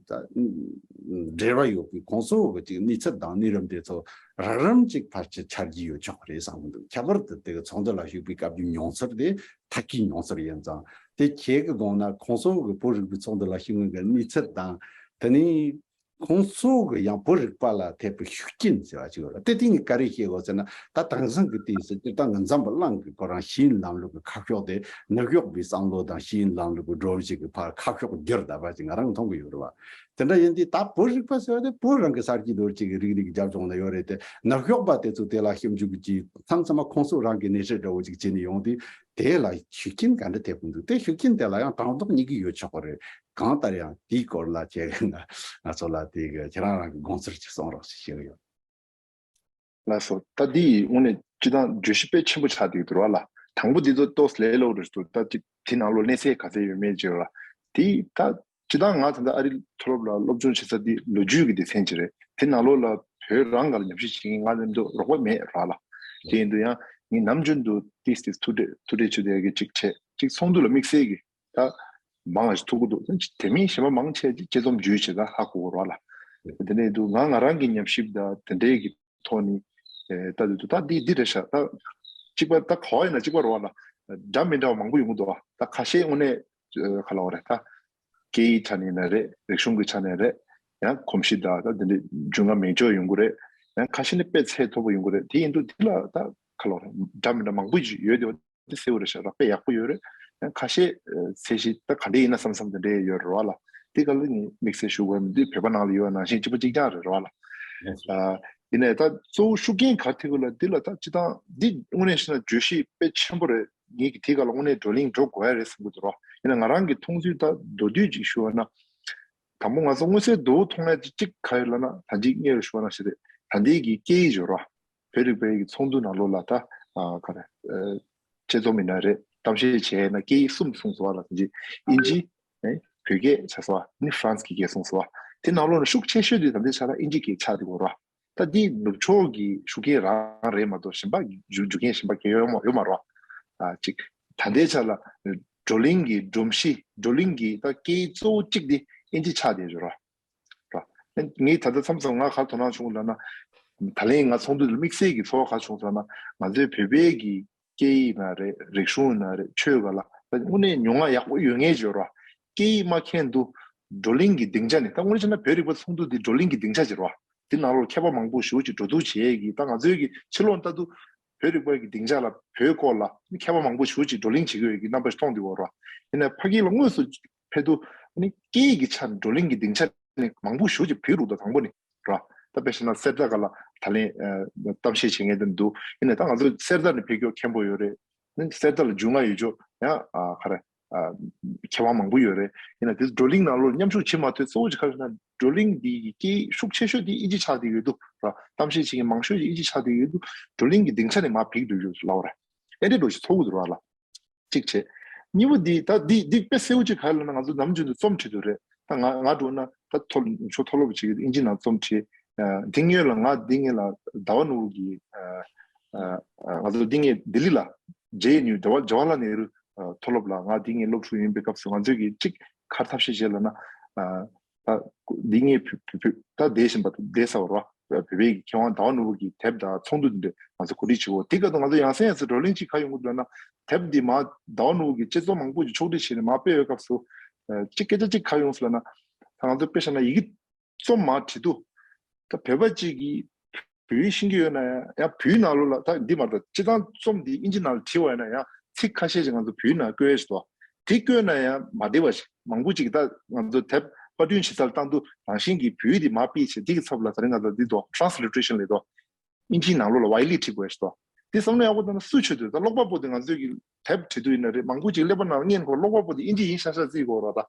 འབྲེལ་བ་ཡོད་པའི་ཁོང་ཚོ་གི་ཅིག་གནས་ཚུལ་དང་གནས་རིམ་དེ་ཚོ་རགས་རིམ་ཅིག་ཕལ་ཆེར་ཆ་རྒྱུས་ཡོད་ཆོག་གི་རེད་བསམ་གི་འདུག། ཁྱད་པར་དུ་དེ་གི་ཚོགས་འདུ་ལ་ཞུགས་པའི་སྐབས་ཀྱི་མྱོང་ཚོར་དེ་ཐད་ཀའི་མྱོང་ཚོར་ཡིན་ཙང་། དེ་ཁྱེད་ཀྱི་དགོངས་ན་ཁོང་ཚོ་གི་བོད་རིག་པའི་ཚོགས་འདུ་ལ་ཞུགས་མཁན་གྱི་གནས་ཚུལ་དང་། དེ་ནས་ཁོང་ཚོ་གི་ཡང་བོད་རིག་པ་ལ་ཐེབས་པའི་ཤུགས་རྐྱེན་ཟེར་བ་ཅིག་ཡོད་རེད། དེ་དེ་ངས་ག་རེ་བཤད་དགོས་ཟེར་ན། ད་དེང་སང་གི་དུས་སུ་སྤྱིར་བཏང་གི་འཛམ་བུ་གླིང་གི་ཁོ་རང་ཤེས་ཡོན་ལམ་ལུགས་ཀྱི་ཁ་ཕྱོགས་དེ་ནུབ་ཕྱོགས་པའི་བསམ་བློ་དང་ཤེས་ཡོན་ལམ་ལུགས་ཀྱི་སྒྲོམ་གཞི་གི་ཕར་ཁ་ཕྱོགས་བསྒྱུར་བསྡད་པ་ཅིག་ང་རང་མཐོང་གི་ཡོད་རེད་བ། དེ་འདྲ་ཡིན་དུས་ད་བོད་རིག་པ་ཟེར་བ་དེ་བོད་རང་གི་གསར་བརྗེ་ལོ་གཅིག་གི་རིག་གནས་ཀྱི་རྒྱབ་ལྗོངས་ན་ཡོད་རེད་དེ། ནུབ་ཕྱོགས་པ་དེ་ཚོ་དེ་ལ་ཞིབ་འཇུག་གི་མཚམས་མཚམས་མ་ཁོང་ཚོ་རང་གི་སྣེ་ཁྲིད་འདྲ་བོ་ཅིག་བྱས་ནས་ཡོང་དུས། དེ་ལ་ཤུགས་རྐྱེན་ག་འདྲ་ཐེབས་ཀྱི་འདུག། དེ་ཤུགས་རྐྱེན་དེ་ལ་ཡང་དྲང་ལྡོག་གཉིས་ཀྱི་ཡོད་ཆོག་གི་རེད། གང་ལྟར་ཡང་དེའི་སྐོར་ལ་ཁྱེད་ཀྱིས་ང་ང་ཚོ་ལ་དེ་གི་ཁྱེད་རང་རང་གི་དགོངས་ཚུལ་ཅིག་གསུང་རོགས་ཞེས་ཞུ་གི་ཡོད། ལགས་སོ། ད་འདི་ཡིས་དངོས་གནས་སྤྱིར་བཏང་བརྗོད་གཞི་དཔེ་ཆེན་པོ་ཆགས་བསྡད་ཀྱི་འདུག་ར་ལ། དང་པོ་འདི་ཚོ་ཏོག་ཙམ་ལས་སླ་པོ་རེད་འདུག། ད་ཅིག་དེ་ནང་ལོགས་གནས་ཚད་ག་ཚད་ཡོད་མེད་ཅིག་ལ། དེ་ད་སྤྱིར་བཏང་ང་ད་ལྟ་ཨ་རི་མཐོ་སློབ་ལ་སློབ་སྦྱོང་བྱེད་ས་འདི་ལོ་རྒྱུས་ཀྱི་སྡེ་ཚན་ཅིག་རེད། དེ་ནང་ལོགས་ལ་བོད་རང་ག་ལ་ཉམས་ཞིབ་བྱེད་མཁན་ང་ལ་འདུག་རོགས་པ་མེད་ར་ལ། དེ་ཡིན་དུས་ཡང་ངས་ནམ་རྒྱུན་དུ་ཏིས་ཏིས་ཐུགས་འཕྲད་ཐུགས་འཕྲད་ཞུ་བསྡད་ཀྱི་ཅིག་བྱས་ཅིག་ཚོགས་འདུ་ལ་དམིགས་བསལ་གྱི་ད་མང་ཞིག་ཐུག་གི་འདུག། དེ་མིན་གཞན་པ་མང་ཆེ་ཅིག་དཔྱད་རྩོམ་བརྒྱུད་བྱས་ད་ཧ་གོ་གི་ར་ལ། དེ་ནས་འདུག་ང་ང་རང་གི་ཉམས་ཞིབ་ད་དེ་འདྲའི་གི་ཐོག་ནས་ཨེ་ལྟ་དུས་ད་འདི་འདི་རེད་ཤག། ད་གཅིག་པ་ད་ག་བ་ཡིན་ན་གཅིག་པ་རེད་བ་ལ། འདྲ་མི་འདྲ་བ་མང་པོ་ཡོང་གི་འདུག་བ། ད་ཁ་ཤས་དངོས་གནས་ཨེ་ག་ལབ་དགོས་རེད། ད་སྐད་ཡིག་ཆ་ནས་ཡིན་ན་རེད། རིག་གཞུང་གི་ཆ་ནས་རེད། ཡང་གོམས་གཤིས་དང་ད་འདི་འདྲའི་རྒྱུས་མངའ་མེད་ཕྱོགས་ཡོང་གི་རེད། ཡང་ཁ་ཤས་ནི་དཔེ་ཚད་མཐོ་པོ་ཡོང་གི་རེད། དེ་ཡིན་དུས་འདི་ལ་ད་ག་ལབ་དགོས་རེད། འདྲ་མི་འདྲ་མང་པོ་ཞིག་ཡོད་དེ། དེ་གསལ་པོ་རེད་ཤག། རག་པས་ཡག་པོ་ཡོད་རེད། ཡང་ཁ་ཤས་ཨ་ཚད་གཞི་ད་ག་འདྲ་ཡིན་ན་བསམ་བསམ་དེ་འདྲ་ཡོད་རེད་བ་ལ། དེ་ག་ལ་ངས་དམིགས་བསལ་ཞུ་དགོས་མི་འདུག། བོད་པ་ནང་ལ་ཡོད་པ་ནང་བཞིན་གཅིག་པ་གཅིག་རྐྱང་རེད་རེད་བ་ལ། ཨ་ཡིན་ནའི་ད་གཙོ་བོ་ཤུགས་རྐྱེན་ག་ཐེབས་ཀྱི་ལ་འདི་ལ་ད་སྤྱིར་བཏང་འདི་དངོས་གནས་བཤད་ན་བརྗོད་གཞི་དཔེ་ཆེན་པོ་རེད། ངས་ཀྱི་དེ་ག་ལ་དངོས་གནས་བགྲོ་གླེང་འགྲོ་དགོས་ཡ་རེད་བསམ་གྱི་འདུག་རོ། ཡིན་ན་ང་རང་གི་མཐོང་ཚུལ་ད་མདོར་བསྡུས་ཅིག་ཞུ་བ་ན། དང་པོ་ང་ཚོ་མངོན་གསལ་དོད་པོ་མཐོང་ཡ་གཅིག་ག་རེ་ལབ་ན་ད་ཅིག་སྔོན་ལ་ཞུ་བ་ནང་བཞིན་རེད། ད་འདི་གི་སྐད་ཡིག་འབྱོར་བ། བོད་རིག་པའི་གི་ཚོགས་འདུ་ནང་ལོགས་ལ་ད་ཨ་ག་རེ་ཨ་དཔྱད་རྩོམ་ཡིན་ན་རེད། གཏམ་བཤད་བྱས་ན་སྐད་ཡིག་གསུམ་གསུངས་སོང་བ་ལ། དེ་བཞིན་དབྱིན་ཇི། ཨེ་བོད་སྐད་བྱས་སོང་བ། ནི་ཧྥ་རན་སི་གི་སྐད་གསུངས་སོང་བ། དེ་ནང་ལོགས་ནས་ཤུགས་ཆེ་ཤོས་དེ་ད་ལྟའི་ཆ་ལ་དབྱིན་ཇི་སྐད་ཆགས་བསྡད་ཡོད་རེད་བ། ད་འདི་ནུབ་ཕྱོགས་ཀྱི་ཤུགས་རྐྱེན་རང་རེད་མ་གཏོགས་གཞན་པ་རྒྱུ་རྒྱུ་རྐྱེན་གཞན་པ་གང་ཡང་ཡོད་མ་ཡོད་མ་རེད་བ། ཨ་གཅིག་ད་ལྟའི་ཆ་ལ་བགྲོ་གླེང་གི་སྒྲོམ་གཞི། བགྲོ་གླེང་གི་ད་སྐད་ཡིག་གཙོ་བོ་གཅིག་དེ་དབྱིན་ཇི་ཆགས་བསྡད་ཡོད་རེད་བ། ར། ངས་ད་ལྟ་མཚམས་མཚམས་ང་ག་དོ་སྣང་བྱུང་ལབ་ན། ད་ལན་ང་ཚོགས་འདུ་དེ་དམིགས་བསལ་གྱི་ཚོར་བ་ག་བྱུང་ཟེར་ན། ང་ཚོའི་བོད་པའི་གི་སྐད་ཡིག་ན་རེད། རིག་གཞུང་ན་རེད། ཆོས་ག་ལ་ད་དངོས་གནས་མྱོང་བ་ཡག་པོ་ཡོད་མཁན་ཅིག་ཡོད་ར། སྐད་ཡིག་མ་མཁྱེན་དུས་བགྲོ་གླེང་གི་སྡིངས་ཆ་ནི། ད་དངོས་གནས་བྱས་ན་བོད་རིག་པ་ཚོགས་འདུ་འདི་བགྲོ་གླེང་གི་སྡིངས་ཆ་ཅིག་རེད་བ། འདི་ནང་ལོགས་མཁས་པ་མང་པོ་ཞེ་པོ་ཅིག་འགྲོ་འདུག་བྱེད་ཀྱི། ད་ང་ཚོའི་གི་ཕྱི་ལོགས་ལྟ་དུས་བོད་རིག་པ་གི་སྡིངས་ཆ་ལ་བོད་སྐོར་ལ་མཁས་པ་མང་པོ་ཞེ་པོ་ཅིག་བགྲོ་གླེང་བྱེད་ཀྱི་ཡོད་ཀྱི་རྣམ་པ་ཞིག་མཐོང་འདུག་བ་ར། ཡིན་ནའི་ཕ་གི་ལ་དངོས་སུ་ཕེབས་དུས་ནི་སྐད་ཡིག་གི་ཆ་ནས་བགྲོ་གླེང་གི་སྡིངས་ཆ་ནི་མང་པོ་ཞེ་པོ་ཅིག་བོད་རུ་ད་དང་པོ་ནི་ར། ད་དཔེ་བཞག་ན་གསེར་རྟ་སྒང་ལ་ད་ལན་ཨ་གཏམ་བཤད་བྱེད་མཁན་དེ་འདུག། ཡིན་ནའི་ད་ང་ཚོ་གསེར་རྟ་ནས་ཕེབས་མཁན་མཁན་པོ་ཡོད་རེད། ནི་གསེར་རྟ་ལ་རྒྱུས་མངའ་ཡོད་ཅོག་ཡང་ཨ་ག་རེ་ཨ་མཁས་དབང་མང་པོ་ཡོད་རེད། ཡིན་ན་དེ་བགྲོ་གླེང་ནང་ལོགས་མཉམ་ཞུགས་བྱེད་མ་ཐུབ། གཙོ་བོ་ཅིག་ག་རེ་ཟེར་ན་བགྲོ་གླེང་འདི་ཡི་སྐད་ཤུགས་ཆེ་ཤོས་དེ་དབྱིན་ཇི་ཆགས་བསྡད་ཡོད་དུས་ར། གཏམ་བཤད་བྱེད་མཁན་མང་ཤོས་ཀྱི་དབྱིན་ཇི་ཆགས་བསྡད་ཡོད་དུས་བགྲོ་གླེང་གི་སྡིངས་ཆ་ནས་མར་འཕེལ་འགྲོ་ཡོད་ལབ་པ་རེད། ཨེ་འདྲ་འགྲོ་ཞིག་ཚོར་གི་འདུག་ར་ལ། གཅིག་བྱས། གཉིས་པ་འདི་ད་འདི་འདི་དཔེ་གསལ་པོ་ཅིག་ག་རེ་ལབ་ན་ང་ཚོ་ནམ་རྒྱུན་དུ་རྩོམ་བྲིས་འདུག་རེད། ད་ང་ང་འགྲོ་ན་ད་མཐོ་མཐོ་མཐོ་སློབ་ཅིག་དབྱིན་ཇི་ནང་རྩོམ་བྲིས། ཨ་འདི་སྔོན་ལ་ང་འདི་སྔོན་ལ་ཟླ་བ་ནོར་བུ་གི་ཨ་ཨ་ང་ཚོ་འདི་སྔོན་ལྡི་ལི་ལ་ཇེ་ཨེན་ཡུ་ཇ་ཝ་ཇ་ཝ་ཧར་ལལ་ནེ་རུ་ཨ་མཐོ་སློབ་ལ་ང་འདི་སྔོན་སློབ་ཕྲུག་ཡིན་པའི་སྐབས་སུ་ང་ཚོས་ཀྱི་གཅིག་ག་རེ་ཐབས་ཤེས་བྱས་ལབ་ན། ཨ་ད་འདི་སྔོན་བུ་བུ་བུ་ད་བསྡད་བཞིན་པ་བསྡད་ས་བ་ར། བོད་པའི་མཁས་དབང་ཟླ་བ་ནོར་བུ་གི་དེབ་དང་ཚོགས་འདུ་འདི་འདྲ་ང་ཚོ་གོ་སྒྲིག་བྱེད་དགོས། དེ་སྐབས་དུ་ང་ཚོ་ཡང་སེ་ཡང་སེ་བགྲོ་གླེང་ཅིག་ག་ཡོང་གི་འདུག་ལབ་ན། དེབ་འདི་མ་ཟླ་བ་ནོར་བུ་གི་དཔྱད་རྩོམ་མང་པོ་ཅིག་ཕྱོགས་སྒྲིག་བྱས་ནས་མ་སྤེལ་བའི་སྐབས་སུ། ཨ་ཅིག་སྐད་ཆ་ཅིག་ག་ཡོང་སོང་ལབ་ན། ད་ང་ཚོ་དཔེ་བཞག་ན་ཡི་གེ་རྩོམ་མ་བྲིས་དུས། ད་བོད་པ་གཅིག་གིས་བོད་ཡིག་ཤེས་ཀྱི་ཡོད་ན་ཡང་ཡང་བོད་ཡིག་ནང་ལོགས་ལ་ད་འདི་མ་རེད། ད་སྤྱིར་བཏང་རྩོམ་འདི་ཨིན་ཇི་ནང་ལ་བྲིས་པ་ཡིན་ན་ཡང་ཚིག་ཁ་ཤས་ཅིག་ང་ཚོ་བོད་ཡིག་ནང་བཀོད་ཡས་ཞིག་འདུག་དེ་བཀོད་ན་ཡང་མ་བདེ་བ་ཞིག་མང་པོ་ཅིག་ད་ང་ཚོ་དེབ་པར་སྐྲུན་བྱེད་སར་བཏང་དུས་རང་བཞིན་གྱིས་བོད་ཡིག་འདི་མ་ཕུད་བྱས་འདི་གི་ཚབ་ལ་ད་རེས་ང་ཚོ་འདི་འདུག transliteration་ལབ་འདུག་ཨིན་ཇིའི་ནང་ལོགས་ལ་ཝའི་ལི་བྲིས་དགོས་ཞིག་འདུག་དེ་བསམ་བློ་ཡག་པོ་བཏང་ན་སུ་ཆེད་དུ་ད་ཀློག་པ་པོ་དེ་ང་ཚོས་ཀྱི་དེབ་བྲིས་དུས་ཡིན་ན་རེད། མང་པོ་ཅིག་ཀླད་པ་ནང་སྔོན་ཁོ་ཀློག་པ་པོ་དེ་ཨིན་ཇི་ཡིན་ཤག་ཤག་བརྩི་དགོས་རེད། ད་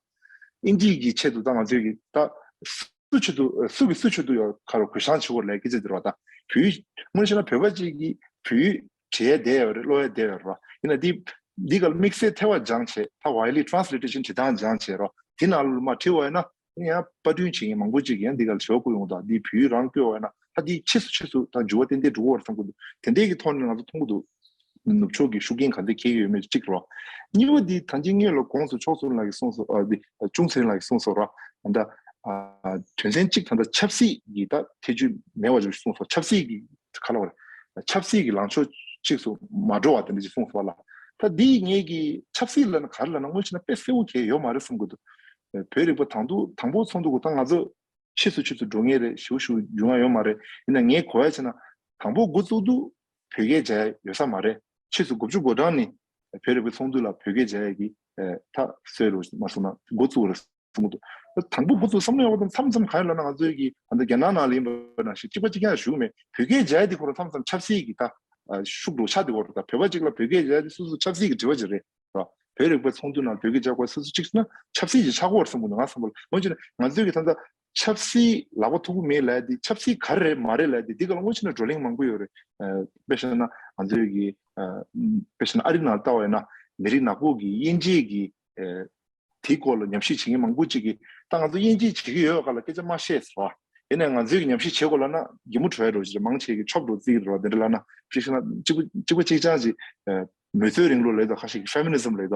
ཨིན་ཇི་གི་ཆེད་དུ་ད་ང་ཚོས་ཀྱི་ད་སུ་ཆེད་དུ་སུ་གི་སུ་ཆེད་དུ་ཡོད་ཁ་རོ་གུ་ཤང་ཆེ་བོར་ལས་སྐད་ཆ་དེ་རོ། ད་བོད་དངོས་གནས་བཤད་ན་བོད་པ་གཅིག་གིས་བོད་བྲིས་ཡས་བསྡད་ཡོད་རེད། ཀློག་ཡས་བསྡད་ཡོད་རེད། ཡིན་ན་འདི་འདི་ག་ལ་དམིགས་བསལ་ཐེ་བ་སྦྱངས་བྱས་ད་ཝའི་ལི་transliteration་བྲིས་སྟངས་སྦྱངས་བྱས་རོ། དེ་ནང་ལ་མ་བྲིས་པ་ཡིན་ན་ཡང་པར་སྐྲུན་བྱེད་མཁན་མང་པོ་ཅིག་ཡང་འདི་ག་ལ་ཞེ་པོ་བསྐུལ་ཡོང་། ད་འདི་བོད་ཡིག་རང་བཀོད་པ་ཡིན་ན་ད་འདི་ཕྱིས་སུ་ཕྱིས་སུ་ད་འགྱུར་བ་ཏན་ཏན་འགྲོ་གི་རེད་བསམ་གྱི་འདུག་དེ་འདྲའི་གི་ཐོག་ནས་ང་ཚོ་མཐོང་གི་འདུག་ནུབ་ཕྱོགས་ཀྱི་ཤུགས་རྐྱེན་ག་འདྲ་འཁེལ་གྱི་ཡོད་མེད་གཅིག་རོ། གཉིས་པ་འདི་ད་ཅི་སྔོན་ལ་གོང་དུ་ཕྱོགས་སུ་ལགས་ཀྱིས་གསུངས་སོང་། ཨ་འདི་ཅུང་ཚེ་རིང་ལགས་ཀྱིས་གསུངས་སོང་ར། ད་ལྟ་ཨ་དོན་ཚན་གཅིག་ད་ལྟ་ཆབ་སྲིད་ཀྱི་ད་ཐེ་ཇུས་མེད་པ་ཅིག་གསུངས་སོང་། ཆབ་སྲིད་ཀྱི་ག་ལ་བ་རེད། ཆབ་སྲིད་ཀྱི་ལངས་ཕྱོགས་གཅིག་སུ་མ་འགྲོ་བ་དེ་འདྲ་ཅིག་གསུངས་སོང་བ་ལ། ད་འདི་ངེད་ཀྱི་ཆབ་སྲིད་ལ་ན་ག་རེ་ལ་ན་དངོས་གཞི་ན་དཔེ་གསལ་པོ་གང་ཡང་ཡོད་མ་རེད་བསམ་གྱི་འདུག་བོད་རིག་པ་དང་དུ་དང་པོ་ཚོགས་འདུ་གོ་ད་ང་ཚོ་ཕྱིས་སུ་ཕྱིས་སུ་འགྲོ་ངེས་རེད། ཞུ་ཞུ་ཡོང་ཡ་ཡོད་མ་རེད། ཡིན་ན་ངས་གོ་ཡ་བྱས་ན་དང་པོ་འགོ་བཙུགས་དུས་བོད་སྐད་རྒྱག་ཡ་ཡོད་ས་མ་རེད། ཕྱིས་སུ་དགུ་བཅུ་གོ་གྲངས་ནས་བོད་རིག་པའི་ཚོགས་འདུ་ལ་བོད་སྐད་རྒྱག་ཡ་གི་ད་སྲོལ་རུ་མ་སོང་ན་འགོ་བཙུགས་རེད་གསུང་གི་འདུག་དང་པོ་འགོ་བཙུགས་བསམ་བློ་ཡག་པོ་དང་མཚམས་མཚམས་གང་ཡོད་ལབ་ན་ང་ཚོའི་གི་ད་ལྟ་རྒྱ་ནག་ནང་ལ་ཡིན་པ་ནང་བཞིན་གཅིག་པ་གཅིག་རྐྱང་ཞུ་གི་མེད། བོད་སྐད་རྒྱག་ཡ་དེ་ཁོ་རང་མཚམས་མཚམས་ཆབ་སྲིད་ཀྱི་ད་ཤུགས་འགྲོ་ཆགས་དེ་ཁོ་རང་ད་བོད་པ་གཅིག་ལ་བོད་སྐད་རྒྱག་ཡ་དེ་སོ་སོ་ཆབ་སྲིད་ཀྱི་དྲི་བ་ཅིག་རེད། ར། བོད་རིག་པའི་ཚོགས་འདུ་ནང་བོད་སྐད་རྒྱག་དགོས་སོ་སོ་གཅིག་ན་ཆབ་སྲིད་ཀྱི་ཆགས་སྒོ་བར་གསུམ་པོ་ནང་བསམ་པ་ལ་ངོས་བྱས་ན་ང་ཚོས་ཀྱི་ད་ལྟ་ཆབ་སྲིད་ལག་པ་མཐུག་པོ་མེད་ལབ་དེ་ཆབ་སྲིད་ག་རེ་རེད་མ་རེད་ལབ་དེ་འདི་ག་ལ་ངོས་བྱས་ན་བགྲོ་གླེང་མང་པོ་ཡོད་རེད། ཨ་དཔེ་བཞག་ན་ང་ཚོས་ཀྱི་ཨ་དཔེ་བཞག་ན་ཨ་རི་ནང་ལྟ་བ་ཡིན་ན་མི་རིགས་ནག་པོ་གི་དབྱེ་འབྱེད་ཀྱི་ཨ་དེའི་སྐོར་ལ་ཉམས་ཞིབ་བྱེད་མཁན་མང་པོ་ཅིག་གིས་ད་ང་ཚོ་དབྱེ་འབྱེད་བྱེད་ཀྱི་ཡོད་ག་ལ་སྐད་ཆ་མ་བཤད་ཟེར་བ། ཡིན་ནའི་ང་ཚོས་ཀྱི་ཉམས་ཞིབ་བྱེད་དགོས་ལབ་ན་གད་མོ་བྲོ་ཡ་འགྲོ་ཞིག་རེད། མང་ཆེ་གི་ཆོབ་འགྲོ་རྩིས་ཀྱི་རེད་བ། དེ་འདྲ་ལབ་ན་ཕྱི་ཤ་ན་གཅིག་པ་གཅིག་པ་གཅིག་རྐྱང་ཅིག་མོས་གུས་རིང་ལུགས་ལབ་དང་ཁ་ཤས་ཀྱི་ཕེ་མི་ནི་ཛམ་ལབ་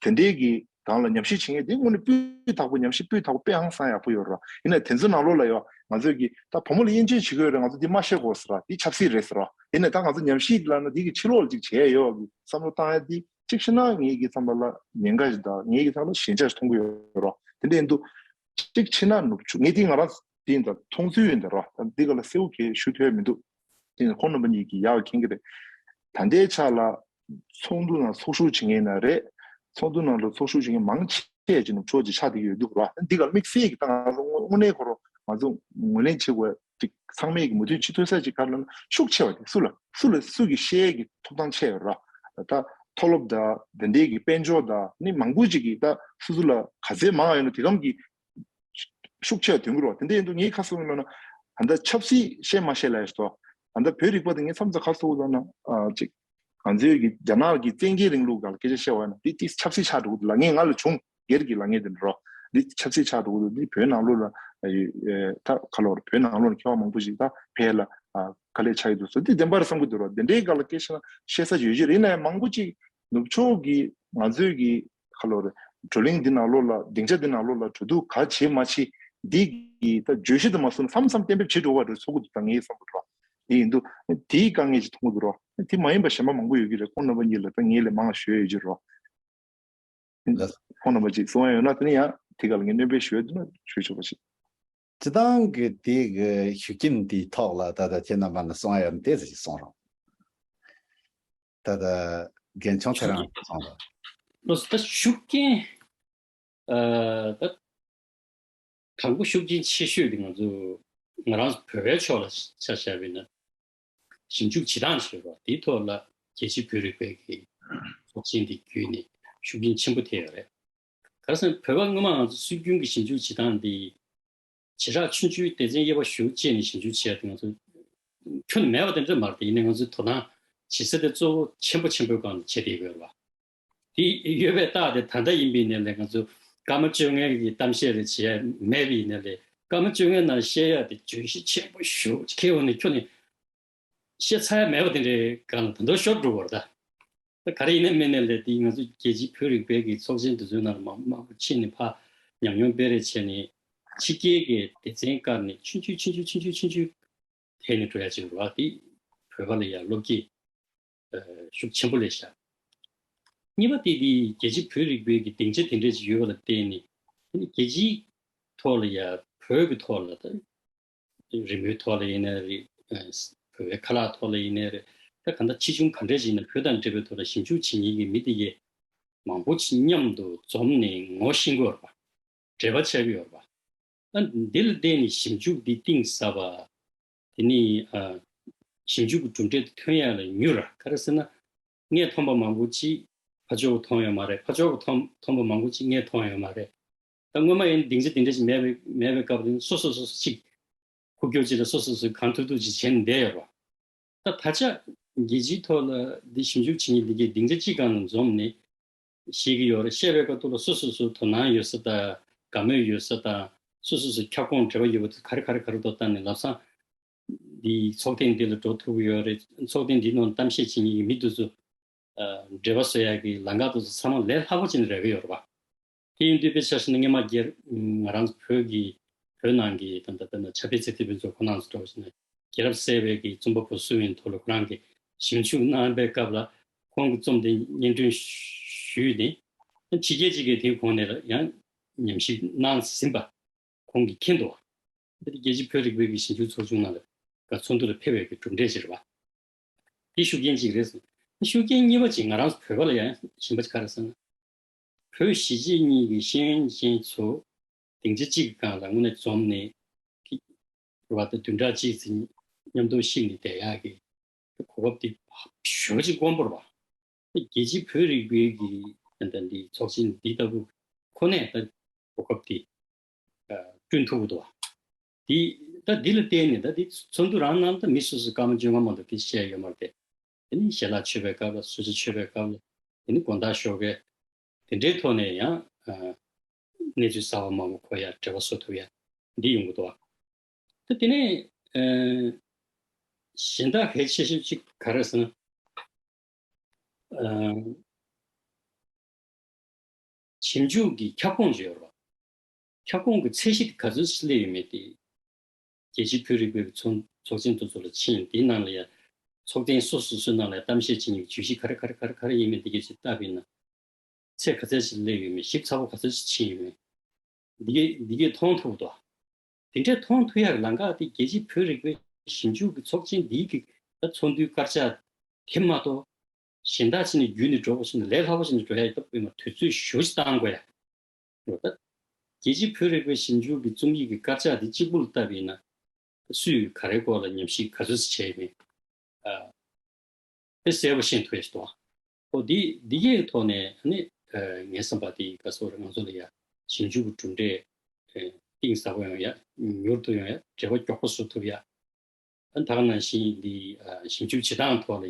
དང་དེ་འདྲའི་གི་སྒང་ལ་ཉམས་ཞིབ་བྱེད་མཁན་དེ་དངོས་གནས་སྤུས་དག་པོ་ཉམས་ཞིབ་སྤུས་དག་པོ་དཔེ་ཧང་སང་ཡག་པོ་ཡོད་རེད། ཡིན་ནའི་དེ་ཚོ་ནང་ལོགས་ལ་ཡོད་ང་ཚོས་ཀྱི་ད་བུ་མོ་ལ་དབྱེ་འབྱེད་བྱེད་ཀྱི་ཡོད་རེད། ང་ཚོ་འདི་མ་བཤད་དགོས་ཟེར་བ་འདི་ཆབ་སྲིད་རེད་ཟེར་བ། ཡིན་ནའི་ད་ང་ཚོ་ཉམས་ཞིབ་ལབ་ན་འདི་གི་ཕྱི་ལོགས་ལ་ཅིག་བྱས་ཡོད་གི་བསམ་བློ་བཏང་ཡ་འདི་གཅིག་བྱས་ན་ངེད་ཀྱི་བསམ་པ་ལ་ཉེན་ཁ་ཞིག་དང་ངེད་ཀྱི་བསམ་པ་ལ་ཞན་ཆ་ཞིག་མཐོང་གི་ཡོད་རེད། དེ་འདྲ་ཡིན་དུས་གཅིག་བྱས་ན་ནུབ་ཕྱོགས་ངས་འདི་ང་རང་དེ་ཡིན་ད་མཐོང་ཚུལ་ཡིན་ད་ར། ད་འདི་ག་ལ་གསལ་པོ་གས་ཞུ་ཐུབ་ཡ་མི་འདུག་དེ་ཡིན་ཁོང་རྣམ་པ་གཉིས་ཀྱིས་ཡག་མཁྱེན་གྱི་རེད། ད་ལྟའི་ཆ་ལ་ཚོགས་འདུ་ནང་ཚོགས་ཞུགས་བྱེད་མཁན་ན་རེད། ཚོགས་འདུ་ནང་ལ་ཚོགས་ཞུགས་བྱེད་མཁན་མང་ཆེ་ཅིག་ནུབ་ཕྱོགས་ཅིག་ཆགས་བསྡད་ཀྱི་ཡོད་འདུག་ར། འདི་ག་ལ་དམིགས་བསལ་གྱི་ད་ང་ཚོ་དངོས་དངོས་གནས་ཁོ་རང་ང་ཚོ་ངོས་ལེན་བྱེད་དགོས་ཅིག་ཚང་མས་ཀྱི་མོས་མཐུན་བྱེད་ཐུབ་ས་ཅིག་ག་རེ་ལབ་ན་ཤུགས་ཆེ་བ་དེ་སུ་ལ་སུ་ལ་སུ་གི་བཤད་ཀྱི་ཐོབ་ཐང་ཆེ་ཡོད་ར། ད་མཐོ་སློབ་དང་དེ་འདྲའི་གི་དཔལ་འབྱོར་དང་ནི་མང་པོ་ཅིག་གིས་ད་སོ་སོ་ལ་ག་ཚད་མང་བ་ཡོད་ན་དེ་གམ་གྱི་ཤུགས་ཆེ་བ་ཐོན་གྱི་རེད་བ། དེ་འདྲ་ཡིན་དུས་ངས་ཁ་གསོ་གི་ལབ་ན་ད་ལྟ་ཆབ་སྲིད་བཤད་མ་བཤད་ལ་ཡ་ཞིག་ཏོ། ད་ལྟ་བོད་རིག་པ་དེ་ངས་མཚམས་མཚམས་ཁ་གསོ་གི་ལབ་ན་ཨ་ཅིག་ང་ཚོའི་གི་རྒྱ་ནག་གི་བཙན་རྒྱལ་རིང་ལུགས་སྒང་ལ་སྐད་ཆ་བཤད་པ་ཡིན་ན་འདི་འདི་ཆབ་སྲིད་ཆགས་འགྲོ་གི་འདུག་ལབ་མཁན་ང་ལ་བྱུང་། སྒེར་གྱི་ལབ་མཁན་དེ་འདྲ་རོ། འདི་ཆབ་སྲིད་ཆགས་འགྲོ་གི་འདུག་འདི་བོད་ནང་ལོགས་ལ་ཨ་ཡོད་ཨེ་ད་ག་ལོར་བོད་ནང་ལོགས་ལ་མཁས་པ་མང་པོ་ཞིག་ད་ཕལ་ལ་ཨ་དཀའ་ལས་ཆགས་ཀྱི་འདུག་ཟེར་འདི་བདེན་པ་རེད་བསམ་གྱི་འདུག་རོ། འདི་འདྲའི་སྒང་ལ་སྐད་ཆ་བཤད་ས་ཡོད་ཀྱི་རེད། ཡིན་ན་ཡང་མང་པོ་ཅིག་ནུབ་ཕྱོགས་ཀྱི་ང་ཚོའི་གི་ག་ལོར་བགྲོ་གླེང་འདི་ནང་ལོགས་ལ་སྡིངས་ཆ་འདི་ནང་ལོགས་ལ་འགྲོ་དུས་ག་བྱེད་མ་བྱེད་འདི་གི་ད་བརྗོད་གཞི་དུ་མ་སོང་ན་མཚམས་མཚམས་གཏན་འབེབས་བྱེད་འགྲོ་བ་རེད་ཚོར་གྱི་འདུག་ད་ངའི་བསམ་པ་རོ། དེ་ཡིན་དུས་དེའི་དཀའ་ངལ་ཅིག་མཐོང་གི་འདུག་རོ། དེ་མ་ཡིན་པ་གཞན་པ་མང་པོ་ཡོད་ཀྱི་རེད། ཁོང་རྣམ་པ་གཉིས་ལ་ད་ངས་ལས་མང་ཞུ་ཡ་ཡོད་ཀྱི་རོ། ལགས། ཁོང་རྣམ་པ་ཅིག་གསུང་ཡ་ཡོད་ན་དེ་ནི་ཡང་དེ་ག་ལ་ངས་སྣོན་པ་ཞུ་ཡ་འདུག་ན་ཞུ་ཆོག་པ་ཞིག་སྤྱི་བཏང་གི་དེ་གི་ཞུ་རྒྱུན་དེའི་ཐོག་ལ་ད་ལྟ་ཁྱེད་རྣམ་པ་ནས་གསུང་ཡ་ཡོད་ན་དེ་ཟིག་གསུང་རོགས། ད་ལྟ་རྒན་ཆུང་ཚེ་རིང་གསུང་རོགས། ལགས་སོ། ད་ཞུ་རྒྱུན་ཨ་ད་དང་པོ་ཤུགས་རྐྱེན་ཆེ་ཤོས་དེ་ང་ཚོ་ང་རང་ཚོ་བོད་པའི་ཕྱོགས་ལ་ཆ་བཞག་པ་ཡིན་ན་ཞིབ་འཇུག་བྱེད་སྟངས་ཞེས་པ་དེའི་ཐོག་ལ་རྒྱལ་སྤྱིའི་བོད་རིག་པའི་གི་ཚོགས་ཆེན་དེ་བརྒྱུད་ནས་ཤུགས་རྐྱེན་ཆེན་པོ་ཐེབས་ཡོད་རེད། ག་རེ་ཟེར་ན་བོད་པ་སྔོན་མ་ང་ཚོ་སྲོལ་རྒྱུན་གྱི་ཞིབ་འཇུག་བྱེད་སྟངས་འདི་བྱེ་བྲག་ཆུང་ཆུང་སྡེ་ཚན་དབྱེ་བ་ཞིབ་ཕྱེ་ནས་ཞིབ་འཇུག་བྱེད་ཡ་དེ་ང་ཚོ་ཁྱོན་ནས་མེད་པ་དེ་འདྲ་མ་རེད། དེ་ཡིན་ནའི་ང་ཚོའི་དོ་སྣང་བྱེད་ས་དེ་གཙོ་བོ་ཆེན་པོ་ཆེན་པོའི་སྒང་ལ་བྱེད་བསྡད་ཡོད་རེད་བ། དེ་ཡོད་པའི་རྟགས་དེ་ད་ལྟ་ཡིན་པའི་ནས་ལས་ང་ཚོ་སྐར་མ་བཅོ་ལྔའི་གི་གཏམ་བཤད་རེ་བྱས་མེད་པའི་ནས་ལས་སྐར་མ་བཅོ་ལྔའི་ནང་བཤད་ཡ་དེ་བརྗོད་གཞི་ཆེན་པོ་ཞེ་པོ་ཅིག་ཁེལ་འོང་ནས་ཁྱོན་ནས་བཤད་ཚར་ཡ་མེད་པ་དེ་འདྲའི་སྒང་ལ་ད་དུང་ཤོར་འགྲོ་བ་རེད་ད། ད་ག་རེ་ཡིན་ན་མིན་ན་ལས་དེ་ང་ཚོ་རྒྱལ་སྤྱིའི་བོད་རིག་པའི་གི་ཚོགས་ཆེན་དེ་ཚོའི་ནང་ལ་མང་མང་པོ་ཕྱིན་ནས་ཕར་ཉམས་མྱོང་སྤེལ་རེས་བྱས་ནས་ཕྱི་རྒྱལ་གྱི་སྡེ་ཚན་བཀར་ནས་ཆུང་ཆུང་ཆུང་ཆུང་ཆུང་ཆུང་ཆུང་ཆུང་ ཐད་ནས་འགྲོ་ཡ་ཅིག་རེད་བ། དེ་བོད་པ་ལ་ཡ་བློ་སྐྱེད་ཤུགས་ཆེན་པོ་སླེབས་ཤག་གཉིས་པ་དེ་དེ་རྒྱལ་སྤྱི་བོད་རིག་པའི་གི་སྡིངས་ཆ་དེ་འདྲས་ཅིག་ཡོད་པ་ལ་བརྟེན་ནས། རྒྱལ་སྤྱིའི་ཐོག་ལ་ཡ་བོད་ཀྱི་ཐོག་ལ་ད་རི་མོའི་ཐོག་ལ་ཡིན་ནའི་རེད། བོད་པའི་ཁ་ལག་ཐོག་ལ་ཡིན་ནའི་རེད། ད་གང་ལྟར་ཆེ་ཆུང་ག་འདྲས་ཅིག་ཡིན་ན་བོད་དང་འབྲེལ་བའི་ཐོག་ལ་ཞིབ་འཇུག་བྱེད་མཁན་གྱི་མི་དེ་གས་མང་པོ་ཅིག་མཉམ་དུ་འཛོམས་ནས་ངོ་ཤེས་ཀྱི་ཡོད་རེད་པ། འབྲེལ་བ་ཆགས་ཀྱི་ཡོད་རེད་པ། ཨ་འདི་ལ་བརྟེན་ནས་ཞིབ་འཇུག་འདི་གཏིང་ཟབ་པ། དེ་ནས་ཨ་ཞིབ་འཇུག་གི་གྲུབ་འབྲས་དེ་ཐོན་ཡག་ལ་མྱུར་ར། ག་རེ་ཟེར་ན། ངས་མཐོང་པ་མང་པོ་ཅིག་ཕར་ཕྱོགས་མཐོང་ཡོད་མ་རེད། ཕར་ཕྱོགས་མཐོང་མཐོང་པ་མང་པོ་ཅིག་ངས་མཐོང་ཡོད་མ་རེད། ད་སྔོན་མ་ཡིན་སྡིངས་ཆ་འདི་འདྲ་ཞིག་མེད་པའི་མེད་པའི་སྐབས་དེ་ནི་སོ་སོ་སོ་སོ་ཅིག་ཁུག་ཀྱོག་ཅིག་ལ་སོ་སོ་སོས་གང་ཐུབ་ཐུབ་ཅིག་བྱས་ནས་བསྡད་ཡོད་རེད་པ། ད་ད་ཆ་རྒྱལ་སྤྱིའི་ཐོག་ལ་འདི་ཞིབ་འཇུག་བྱེད་མཁན་འདི་གས་སྡིངས་ཆ་གཅིག་སྒང་ལ་འཛོམས་ནས་བཤད་ཀྱི་ཡོད་རེད། བཤད་པའི་སྐབས་ཐོག་ལ་སོ་སོ་སོ་དོ་སྣང་ཡོད་ས་དང་དགའ་མོས་ཡོད་ས་དང་སོ་སོ་སོ་ཁྱབ་ཁོངས་འབྲེལ་བ་ཡོད་པ་དེ་ག་རེ་ག་རེ་ག་རེ་ཐོག་བལྟས་ནས་ལམ་སང་འདི་ཚོགས་ཐེངས་འདི་ལ་འགྲོ་ཐུབ་ཀྱི་ཡོད་རེད། ཚོགས་ཐེངས་འདིའི་ནང་གཏམ་བཤད་བྱེད་མཁན་གྱི་མི་དེ་ཚོ་འབྲེལ་བ་བཟོ་ཡག་གི་ལམ་ཁ་དེ་ཚོ་ཚང་མ་ལས་སླ་པོ་བྱས་ནས་རག་གི་ཡོད་རེད་པ། དེ་ཡིན་དུས་དཔེ་ཆ་བཞག་ན་སྔོན་མ་སྒེར་ང་རང་ཚོ་བོད་ཀྱི་བོད་ནང་གི་ད་ལྟ་དཔེར་ན་ཕྱག་དཔེ་ཚེ་བརྟན་ཕུན་ཚོགས་ཁོ་རང་ཚོ་འདྲ་བོ་བྱས་ན་རྒྱལ་རབས་གསལ་བའི་གི་རྩོམ་པ་པོ་སུ་ཡིན་ཐོག་ལ་ཁོ་རང་གི་ཞིབ་འཇུག་གནང་པའི་སྐབས་ལ་ཁོང་གི་རྩོམ་དེ་སྙན་སྒྲོན་ཞུས་ནས་ཕྱི་རྒྱལ་གཅིག་གིས་དེའི་གོང་ནས་ཡང་ཉམས་ཞིབ་གནང་ཟིན་པ་ཁོང་གིས་མཁྱེན་འདུག་འདི་རྒྱལ་སྤྱི་བོད་རིག་པའི་གི་ཞིབ་འཇུག་ཚོགས་ཆུང་ནང་ལ་ག་ཚོགས་འདུ་ལ་ཕེབས་པའི་གི་གྲུབ་འབྲས་ཅིག་རེད་པ། དེ་ཤུགས་རྐྱེན་གཅིག་རེད་ཟེར། ཤུགས་རྐྱེན་གཉིས་པ་ཅིག་ང་རང་ཚོ་བོད་པ་ལ་ཡང་གཞན་པ་ཅིག་ག་རེ་ཟེར་ན། བོད་གཞིས་བྱེས་གཉིས་ཀྱི་ཤེས་ཡོན་ཅན་ཚོ་སྡིངས་ཆ་གཅིག་གི་སྒང་ལ་དངོས་གནས་འཛོམས་ནས་ཀྱི་རེད་པ། ད་བདུན་ཕྲག་གཅིག་ཙམ་མཉམ་དུ་གཤིབ་ནས་བསྡད་ཡག་གི་གོ་སྐབས་དེ་ཞེ་པོ་ཅིག་དཀོན་པོ་རེད་པ། རྒྱལ་སྤྱིའི་བོད་རིག་པའི་གི་ད་ལྟ་འདི་ཚོགས་ཆེན་འདི་ལྟ་བུ་ཁོ་ནས་ད་གོ་སྐབས་དེ་བསྐྲུན་ཐུབ་ཀྱི་འདུག་པ། དེ་ད་འདི་ལ་བརྟེན་ནས་ད་འདི་ཚོགས་འདུ་རང་ནང་ད་མི་སོ་སོའི་སྐར་མ་བཅོ་ལྔ་མ་གཏོགས་སྐད་ཆ་བཤད་ཡོད་མ་རེད་དེ། དེ་ནི་ཞལ་ལག་མཆོད་པའི་སྐབས་ལ་གསོལ་ཇ་མཆོད་པའི་སྐབས་ལ་དེ་ནི་དགོང་དག་ཞོགས་ཀས་དེ་འདྲའི་ཐོག་ནས་ཡང་གནས་ཚུལ་གསར་པ་མང་པོ་གོ་ཡ་འབྲེལ་བ་བཟོ་ཐུབ་ཡ་འདི་ཡོང་གི་འདུག་པ། ད་དེ་ནས་གཞན་དག་གལ་ཆེ་ཤོས་གཅིག་ག་རེ་ཟེར་ན། ཞིབ་འཇུག་གི་ཁྱབ་ཁོངས་ཅིག་ཡོད་རེད་པ། ཁྱབ་ཁོངས་ཀྱི་ཚད་གཞི་དེ་ག་ཚོད་ཅིག་སླེབས་ཡོད་མེད་དེ། རྒྱལ་སྤྱིའི་བོད་རིག་པའི་ཚོགས་ཚོགས་ཆེན་དེ་ཚོ་ལ་ཕྱིན་དེའི་ནང་ལ་ཡ་ཚོགས་ཐེངས་སོ་སོ་སོའི་ནང་ལ་ཡ་གཏམ་བཤད་བྱེད་མཁན་གྱི་བརྗོད་གཞི་ག་རེ་ག་རེ་ག་རེ་ག་རེ་ཡིན་མིན་དེ་གས་ཅིག་བལྟས་པ་ཡིན་ན། ཚད་ག་ཚད་ཅིག་སླེབས་ཡོད་མེད། ཞིབ་ཚགས་པོ་ག་ཚོད་ཅིག་ཕྱིན་ཡོད་མེད། འདི་གས་འདི་གས་མཐོང་ཐུབ་འདུག་དེ་འདྲས་མཐོང་ཐུབ་ཡག་ལམ་ཁ་དེ་རྒྱལ་སྤྱིའི་བོད་རིག་པའི་ཞིབ་འཇུག་གི་ཚོགས་ཆེན་འདིའི་གི་ད་ཚོགས་འདུའི་དཀར་ཆག་དེ་མ་གཏོགས་གཞན་དག་ཅིག་ནས་བརྒྱུད་ནས་འགྲོ་དགོས་ཕྱིན་ནས་ལས་སླ་པོ་ཞིག་ནས་འགྲོ་ཡག་ད་དཔེ་མ་དུས་ཚོད་ཞེ་པོ་ཅིག་བཏང་དགོས་ཡ། འོ་ད། རྒྱལ་སྤྱིའི་བོད་རིག་པའི་ཞིབ་འཇུག་གི་རྩོམ་ཡིག་གི་དཀར་ཆག་འདི་གཅིག་པུ་ལ་བལྟས་པ་ཡིན་ན། སུས་ག་རེའི་སྐོར་ལ་ཉམས་ཞིབ་ག་ཚོད་ཅིག་བྱས་ཡོད་མེད། ཨ། དེ་གསལ་པོ་ཤེས་ཐུབ་ཡ་ཞིག་འདུག་འོ་འདི་འདི་གའི་ཐོག་ནས་ནི་ཨ་ངའི་བསམ་པ་དེ་ག་སོགས་རེད། ང་ཚོ་ལ་ཡ་ཞིབ་འཇུག་གི་གྲུབ་འབྲས་ཨ་གཏིང་ཟབ་པོ་ཡོང་ཡ། མྱུར་དུ་ཡོང་ཡ། འབྲེལ་བ་མགྱོགས་པོ་བཟོ་ཐུབ་ཡ། ཨ་ད་ག་ནང་བཞིན་འདི་ཨ་ཞིབ་འཇུག་བྱེད་སྟངས་ཐོག་ལ་ཡ།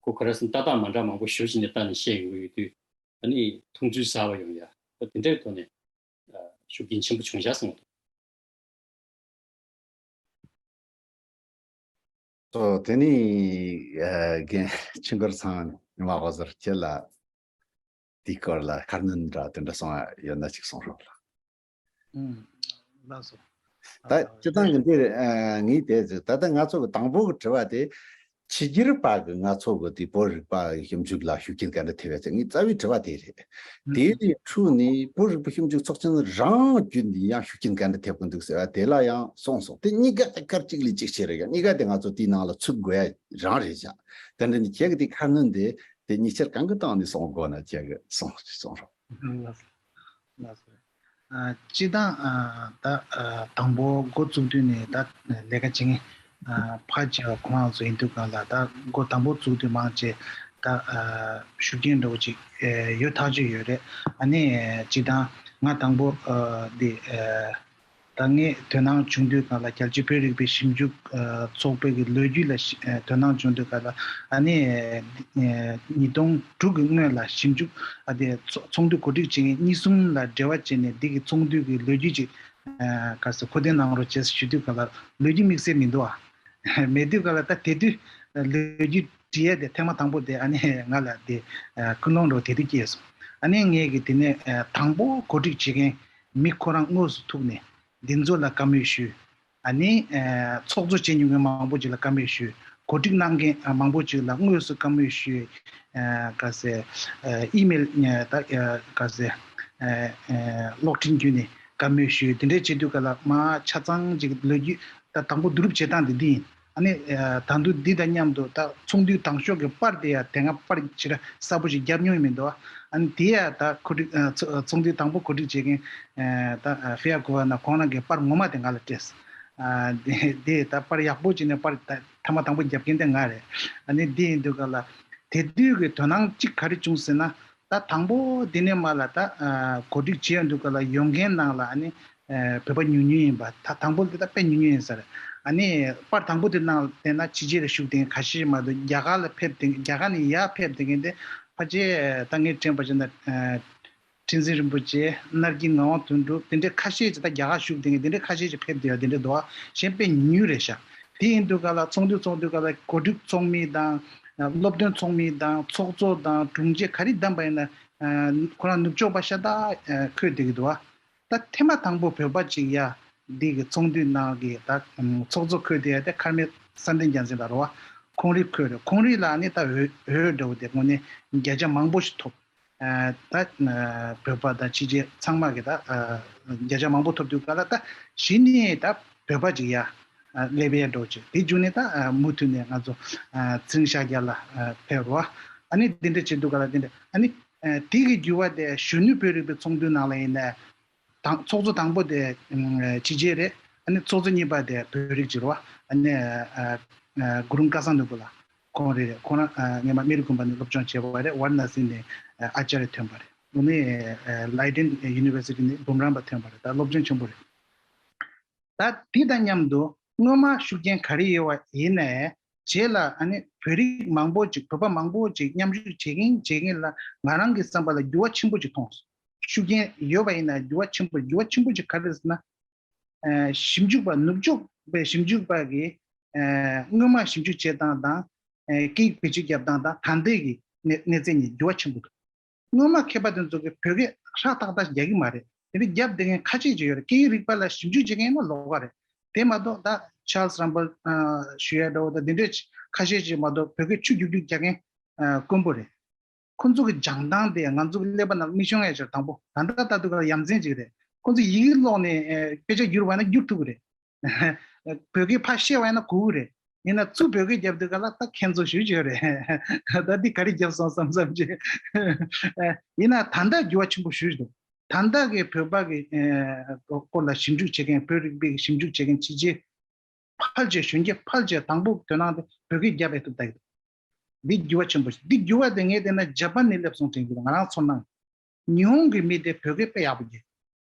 ཁོ་ག་རེ་ཟེར་ན་ལྟ་སྟངས་མ་འདྲ་མང་པོ་ཞེ་པོ་ཅིག་ནས་ལྟ་ནས་བཤད་ཡོང་གི་ཡོད་དུས། ཨ་ནི་མཐོང་ཚུལ་གསར་པ་ཡོང་ཡ། ཨ་དེ་འདྲའི་ཐོག་ནས་ཨ་ཤུགས་རྐྱེན་ཆེན་པོ་བྱུང་ཤག་གསུངས་འདུག་ཨོ་དེ་ནི་ཨ་རྒན་ཆོས་འཁོར་ཚང་ཉི་མ་ཧོ་ཟེར་ཁྱེད་ལ་དེའི་སྐོར་ལ་ཁ་སྣོན་འདྲ་དེ་འདྲ་གསུང་ཡ་ཡོད་ན་ཅིག་གསུང་རོགས་ལ། ཨུམ། ལགས་སོ། ད་ཨ་སྤྱིར་བཏང་གི་འདིར་ཨ་ངས་དེ་ད་ལྟ་ང་ཚོ་གི་དང་པོ་གི་དྲི་བ་དེ་ཕྱི་རྒྱལ་པ་གི་ང་ཚོ་གི་དེ་བོད་རིག་པ་ཞིབ་འཇུག་ལ་ཤུགས་རྐྱེན་ག་འདྲ་ཐེབས་ཡ་ཟེར། ངའི་རྩ་བའི་དྲི་བ་དེ་རེད། ཨུམ། དེ་ལས་འཕྲོས་ནས་བོད་རིག་པ་ཞིབ་འཇུག་ཚོགས་ཆེན་རང་བརྒྱུད་ནས་ཡང་ཤུགས་རྐྱེན་ག་འདྲ་ཐེབས་གི་འདུག་ཟེར་བ་དེ་ལ་ཡང་གསུངས་སོང་། དེ་གཉིས་ཀ་དེ་སྐར་གཅིག་ལས་གཅིག་ཆེ་རེད་ཡ། གཉིས་ཀ་དེ་ང་ཚོ་དེའི་ནང་ལ་ཚུད་དགོས་ཡ་རང་རེད་ཤག་དེ་འདྲ་ནི་ཁྱེད་ཀྱི་དེ་ཁ་སྣོན་དེ་དེ་གཉིས་ཆར་གང་གི་སྟེང་ནས་གསུང་དགོས་ན་ཁྱེད་ཀྱི་གསུང་གསུང་རོགས། ལགས་སོ། ལགས་སོ། ཨ་སྤྱིར་བཏང་ཨ་ད་ཨ་དང་པོ་འགོ་བཙུགས་དུས་ནས་ད་ལས་ཀ་བྱེད་མཁན་ཨ་ཕལ་ཆེ་བ་ཁོ་རང་ཚོ་ཡིན་དུས་གང་ལ་ད་འགོ་དང་པོ་བཙུགས་དུས་མང་ཆེ་ད་ཨ་ཤུགས་རྐྱེན་འདྲ་བོ་ཅིག་ཨེ་ཡོད་ཐག་ཆོད་ཡོད་རེད། ཨ་ནི་སྤྱིར་བཏང་ང་དང་པོ་ཨ་འདི་ཨ་ད་ངས་དོ་སྣང་བྱུང་དུས་གང་ལ་རྒྱལ་སྤྱིའི་བོད་རིག་པའི་ཞིབ་འཇུག་ཨ་ཚོགས་པའི་གི་ལོ་རྒྱུས་ལ་ཤི་ཨ་དོ་སྣང་བྱུང་དུས་གང་ལ་ཨ་ནི་ཨ་ཉིས་སྟོང་དྲུག་གི་སྔོན་ལ་ཞིབ་འཇུག་ཨ་དེ་ཚོ་ཚོགས་འདུ་གོ་སྒྲིག་བྱེད་མཁན་གཉིས་གསུམ་ལ་འབྲེལ་བ་བྱས་ནས་འདི་གི་ཚོགས་འདུ་གི་ལོ་རྒྱུས་ཅིག་ཨ་ག་ས་མཁོ་འདོན་གནང་རོགས་བྱས་ཞུ་དུས་གང་ལ་ལོ་རྒྱུས་དམིགས་བསལ་མི་འདུག་ཨ། མེད་དུས་གང་ལ་ད་དེ་དུས་ལོ་རྒྱུས་བྲིས་ཡ་དེ་ཐེངས་མ་དང་པོ་དེ་ཨ་ནི་ང་ལ་དེ་ཨ་ཀུན་སློང་འདྲ་བོ་དེ་དུས་སྐྱེས་སོང་། ཨ་ནི་ངས་གི་དེ་ནས་ཨ་དང་པོ་གོ་སྒྲིག་བྱེད་མཁན་མི་ཁོ་རང་དངོས་སུ་ཐུག་ནས་འདི་ཚོ་ལ་བཀའ་མོལ་ཞུས། ཨ་ནི་ཚོགས་གཙོ་བྱས་མྱོང་མཁན་མང་པོ་ཅིག་ལ་བཀའ་མོལ་ཞུས། གོ་སྒྲིག་གནང་མཁན་མང་པོ་ཅིག་ལ་དངོས་སུ་བཀའ་མོལ་ཞུས། ག་ཟེ། ཨི་མེལ་ད་ག་ཟེ། གློག་འཕྲིན་བརྒྱུད་ནས་བཀའ་མོལ་ཞུས། དེ་འདྲའི་བྱེད་དུས་ག་ལ་མ་ཆ་ཚང་ཅིག་ལོ་རྒྱུས་ད་དང་པོ་བསྡུ་རུབ་བྱེད་སྟངས་དེ་འདི་ཡིན། ཨ་ནི་ད་དུང་འདི་དང་མཉམ་དུ་ད་ཚོགས་འདུའི་དང་ཤོག་གི་པར་དེ་ཡང་དེ་སྔ་པར་ཕྱིར་གསལ་པོ་ཞིག་བརྒྱབ་མྱོང་མི་འདུག་ཨ་ནི་དེ་ཡང་ད་གོ་སྒྲིག་ཚོགས་འདུའི་དང་པོ་གོ་སྒྲིག་བྱེད་མཁན་ད་ཧྥེ་ཡ་གུ་ཝ་ན་ཁོང་རང་གི་པར་ངོ་མ་དེ་ང་ལ་སྤྲད། དེ་ད་པར་ཡག་པོ་བྱས་ནས་པར་ཐ་མ་དང་པོ་བརྒྱབ་མཁན་དེ་ང་རེད། ཨ་ནི་འདི་ཡིན་དུས་ག་ལ་དེ་དུས་ཀྱི་དོ་སྣང་གཅིག་ག་རེ་བྱུང་ཟེར་ན། ད་དང་པོ་འདི་ནས་མ་ལ་ད་གོ་སྒྲིག་བྱས་ཡོང་དུས་ག་ལ་ཡོང་མཁན་ནང་ལ་ཨ་ནི་བོད་པ་ཉུང་ཉུང་ཡིན་པ། ད་དང་པོ་འདི་ད་དཔེ་ཉུང་ཉུང་ཡིན་ས་རེད། ཨ་ནི་པར་དང་པོ་དེ་ནང་བལྟས་ན་ཕྱི་རྒྱལ་ལ་བཞུགས་བསྡད་མཁན་ཁ་ཤས་མ་གཏོགས་རྒྱ་གར་ལ་ཕེབས་བསྡད་མཁན་རྒྱ་གར་ནས་ཡར་ཕེབས་བསྡད་མཁན་དེ་ཕལ་ཆེར་ད་ངས་དྲན་པ་བྱས་ན། ཁྲི་འཛིན་རིན་པོ་ཆེ་ནར་གྱི་ངག་དབང་དོན་གྲུབ་དེ་འདྲའི་ཁ་ཤས་ཅིག་ད་རྒྱ་གར་བཞུགས་དེ་འདྲའི་ཁ་ཤས་ཅིག་ཕེབས་བསྡད་ཡོད་དེ་འདྲ་འདུག་གཞན་དཔེ་ཉུང་རེད་ཤག་དེ་ཡིན་དུས་ག་ལ་ཚོགས་འདུ་ཚོགས་དུས་ག་ལ་གོ་སྒྲིག་ཚོགས་མི་དང་། སློབ་སྟོན་ཚོགས་མི་དང་ཚོགས་གཙོ་དང་དྲུང་ཆེ་ག་རེ་བདམས་པ་ཡིན་ན། ཁོ་རང་ནུབ་ཕྱོགས་པ་ཤ་སྟག་འཁོད་བསྡད་ཀྱི་འདུག་ད་ཐེངས་མ་དང་པོ་བོད་པ་ཅིག་ཡ་འདི་གི་ཚོགས་འདུའི་ནང་གི་ད་ཚོགས་གཙོ་འཁོད་བསྡད་ཡ་དེ་མཁར་རྨེའུ་བསམ་གཏན་རྒྱལ་མཚན་ལགས་རེད་བ། ཁོང་རང་འཁོད་རེད། ཁོང་རང་ལ་ནི་ད་འོས་འོས་འདྲ་བོ་དེ་དངོས་གནས་བརྒྱ་ཆ་མང་པོ་ཞིག་ཐོབ། ད་བོད་པ་དང་ཕྱི་རྒྱལ་ཚང་མ་གི་ད་བརྒྱ་ཆ་མང་པོ་ཐོབ་དུས་ག་ལ་ད་གཞི་ནས་ད་བོད་པ་ཅིག་ཡ་སླེབས་ཡ་འགྲོ་ཅིག་དེ་བརྒྱུད་ནས་ད་མུ་མཐུད་ནས་ང་ཚོ་ཚེ་རིང་ཤཱཀྱ་ལ་ཕེབས་རོགས། ཨ་ནི་འདི་འདྲ་བྱེད་དུས་ག་ལ་འདི་འདྲ་ཨ་ནི་དེ་གི་རྒྱུ་བ་དེ་གཞོན་ནུ་བོད་རིག་པའི་ཚོགས་འདུའི་ནང་ལ་ཡིན་ནའི། དང་ཚོགས་གཙོ་དང་པོ་དེ་ཕྱི་རྒྱལ་རེད། ཨ་ནི་ཚོགས་གཙོ་གཉིས་པ་དེ་བོད་རིགས་ཅིག་རེད་བ། ཨ་ནི་གུ་རུ་སྐལ་བཟང་ནོར་བུ་ལགས་ཁོང་རེད། རེད། ཁོང་རང་སྔོན་མ་མི་རིགས་དགོན་པ་ནས་སློབ་སྦྱོང་བྱས་པ་རེད། ཝཱ་ར་ཎ་སི་ནས་ཨ་ཅཱརྱ་ཐོན་པ་རེད། འོ་ནི་ལའི་ཌེན་ཡུ་ནི་ཝར་སི་ཊི་ནས་འབུམ་རམས་པ་ཐོན་པ་རེད། ད་སློབ་སྦྱོང་ཆེན་པོ་རེད། ད་དེ་དང་མཉམ་དུ་སྔོན་མ་ཤུགས་རྐྱེན་ག་རེ་ཡོད་པ་ཡིན་ནའི་རྗེས་ལ་ཨ་ནི་བོད་རིགས་མང་པོ་ཅིག་བོད་པ་མང་པོ་ཅིག་མཉམ་ཞུགས་བྱེད་མཁན་བྱེད་མཁན་ལ་ང་རང་གི་བསམ་པ་ལ་འགྱུར་བ་ཆེན་པོ་ཅིག་མཐོང་སོང་། ཤུགས་རྐྱེན་ཡོད་པ་ཡིན་ན་འགྱུར་བ་ཆེན་པོ་འགྱུར་བ་ཆེན་པོ་ཅིག་ག་རེ་རེད་ཟེར་ན། ཨ་ཞིབ་འཇུག་པ་ནུབ་ཕྱོགས་པའི་ཞིབ་འཇུག་པ་གིས་ཨ་སྔོན་མ་ཞིབ་འཇུག་བྱེད་སྟངས་དང་ཨ་སྐད་ཡིག་བེད་སྤྱོད་རྒྱབ་སྟངས་དང་ད་ལྟའི་གི་གནས་གནས་ཚད་གཉིས་འགྱུར་བ་ཆེན་པོ་འདུག་སྔོན་མ་མཁས་པ་དེ་ཚོ་གིས་བོད་སྐད་ཧྲག་ཏག་ཏག་རྒྱག་གི་མ་རེད། དེ་འདྲ་རྒྱབ་བསྡད་མཁན་ཁ་ཤས་ཅིག་ཡོད་རེད། སྐད་ཡིག་རིག་པ་ལ་ཞིབ་འཇུག་བྱེད་མཁན་ཡིན་ན་ལོགས་ཀ་རེད། དེ་མ་གཏོགས་ད་ཆཱལ་སི་རམ་བལ་ཞུ་ཡ་འདྲ་བོ་དང་དེ་འདྲས་ཁ་ཤས་ཅིག་མ་གཏོགས་བོད་སྐད་ཆུ་རྒྱུག་རྒྱུག་རྒྱག་མཁན་དཀོན་པོ་རེད། ཁོ་ཚོ་གི་སྦྱང་སྟངས་དེ་ང་ཚོ་གི་ཀླད་པ་ནང་མི་ཤོང་ཡ་ཅིག་དང་པོ་ད་ལྟ་ལྟ་དུས་ཀ་ལ་ཡ་མཚན་ཅིག་རེད། ཁོ་ཚོ་ཡི་གེ་ཀློག་ནས་དཔེ་ཆ་བསྒྱུར་བ་ན་བསྒྱུར་ཐུབ་ཀྱི་རེད། བོད་སྐད་ཕར་བཤད་པ་ཡིན་ན་གོ་གི་རེད། ཡིན་ན་ཚུར་བོད་སྐད་རྒྱབ་དུས་ཀ་ལ་ད་ཁྱེད་ཚོ་ཞུ་བྱོས་རེད། ད་འདི་ག་རེ་བརྒྱབ་སོང་བསམ་བསམ་བྱས། ཡིན་ན་ད་ལྟ་འགྱུར་བ་ཆེན་པོ་ཞིག་འདུག་ད་ལྟ་གི་བོད་པ་གི་སྐོར་ལ་ཞིབ་འཇུག་བྱེད་མཁན་བོད་རིག་པའི་ཞིབ་འཇུག་བྱེད་མཁན་ཕྱི་རྒྱལ་ཕལ་ཆེར་གཞོན་སྐྱེས་ཕལ་ཆེར་དང་པོ་དོ་སྣང་དེ་བོད་སྐད་རྒྱབ་པའི་ཐུབ་ད་ཡོད། འདི་འགྱུར་བ་ཆེན་པོ་ཞིག་འདི་འགྱུར་བ་དེ་ངས་བལྟས་ན་ཇ་པན་ནས་སླེབས་སོང་དྲན་གྱི་འདུག་ང་རང་ཚོར་སྣང་། ཉི་ཧོང་གི་མི་དེ་བོད་སྐད་དཔེ་ཡག་པོ་རྒྱབ།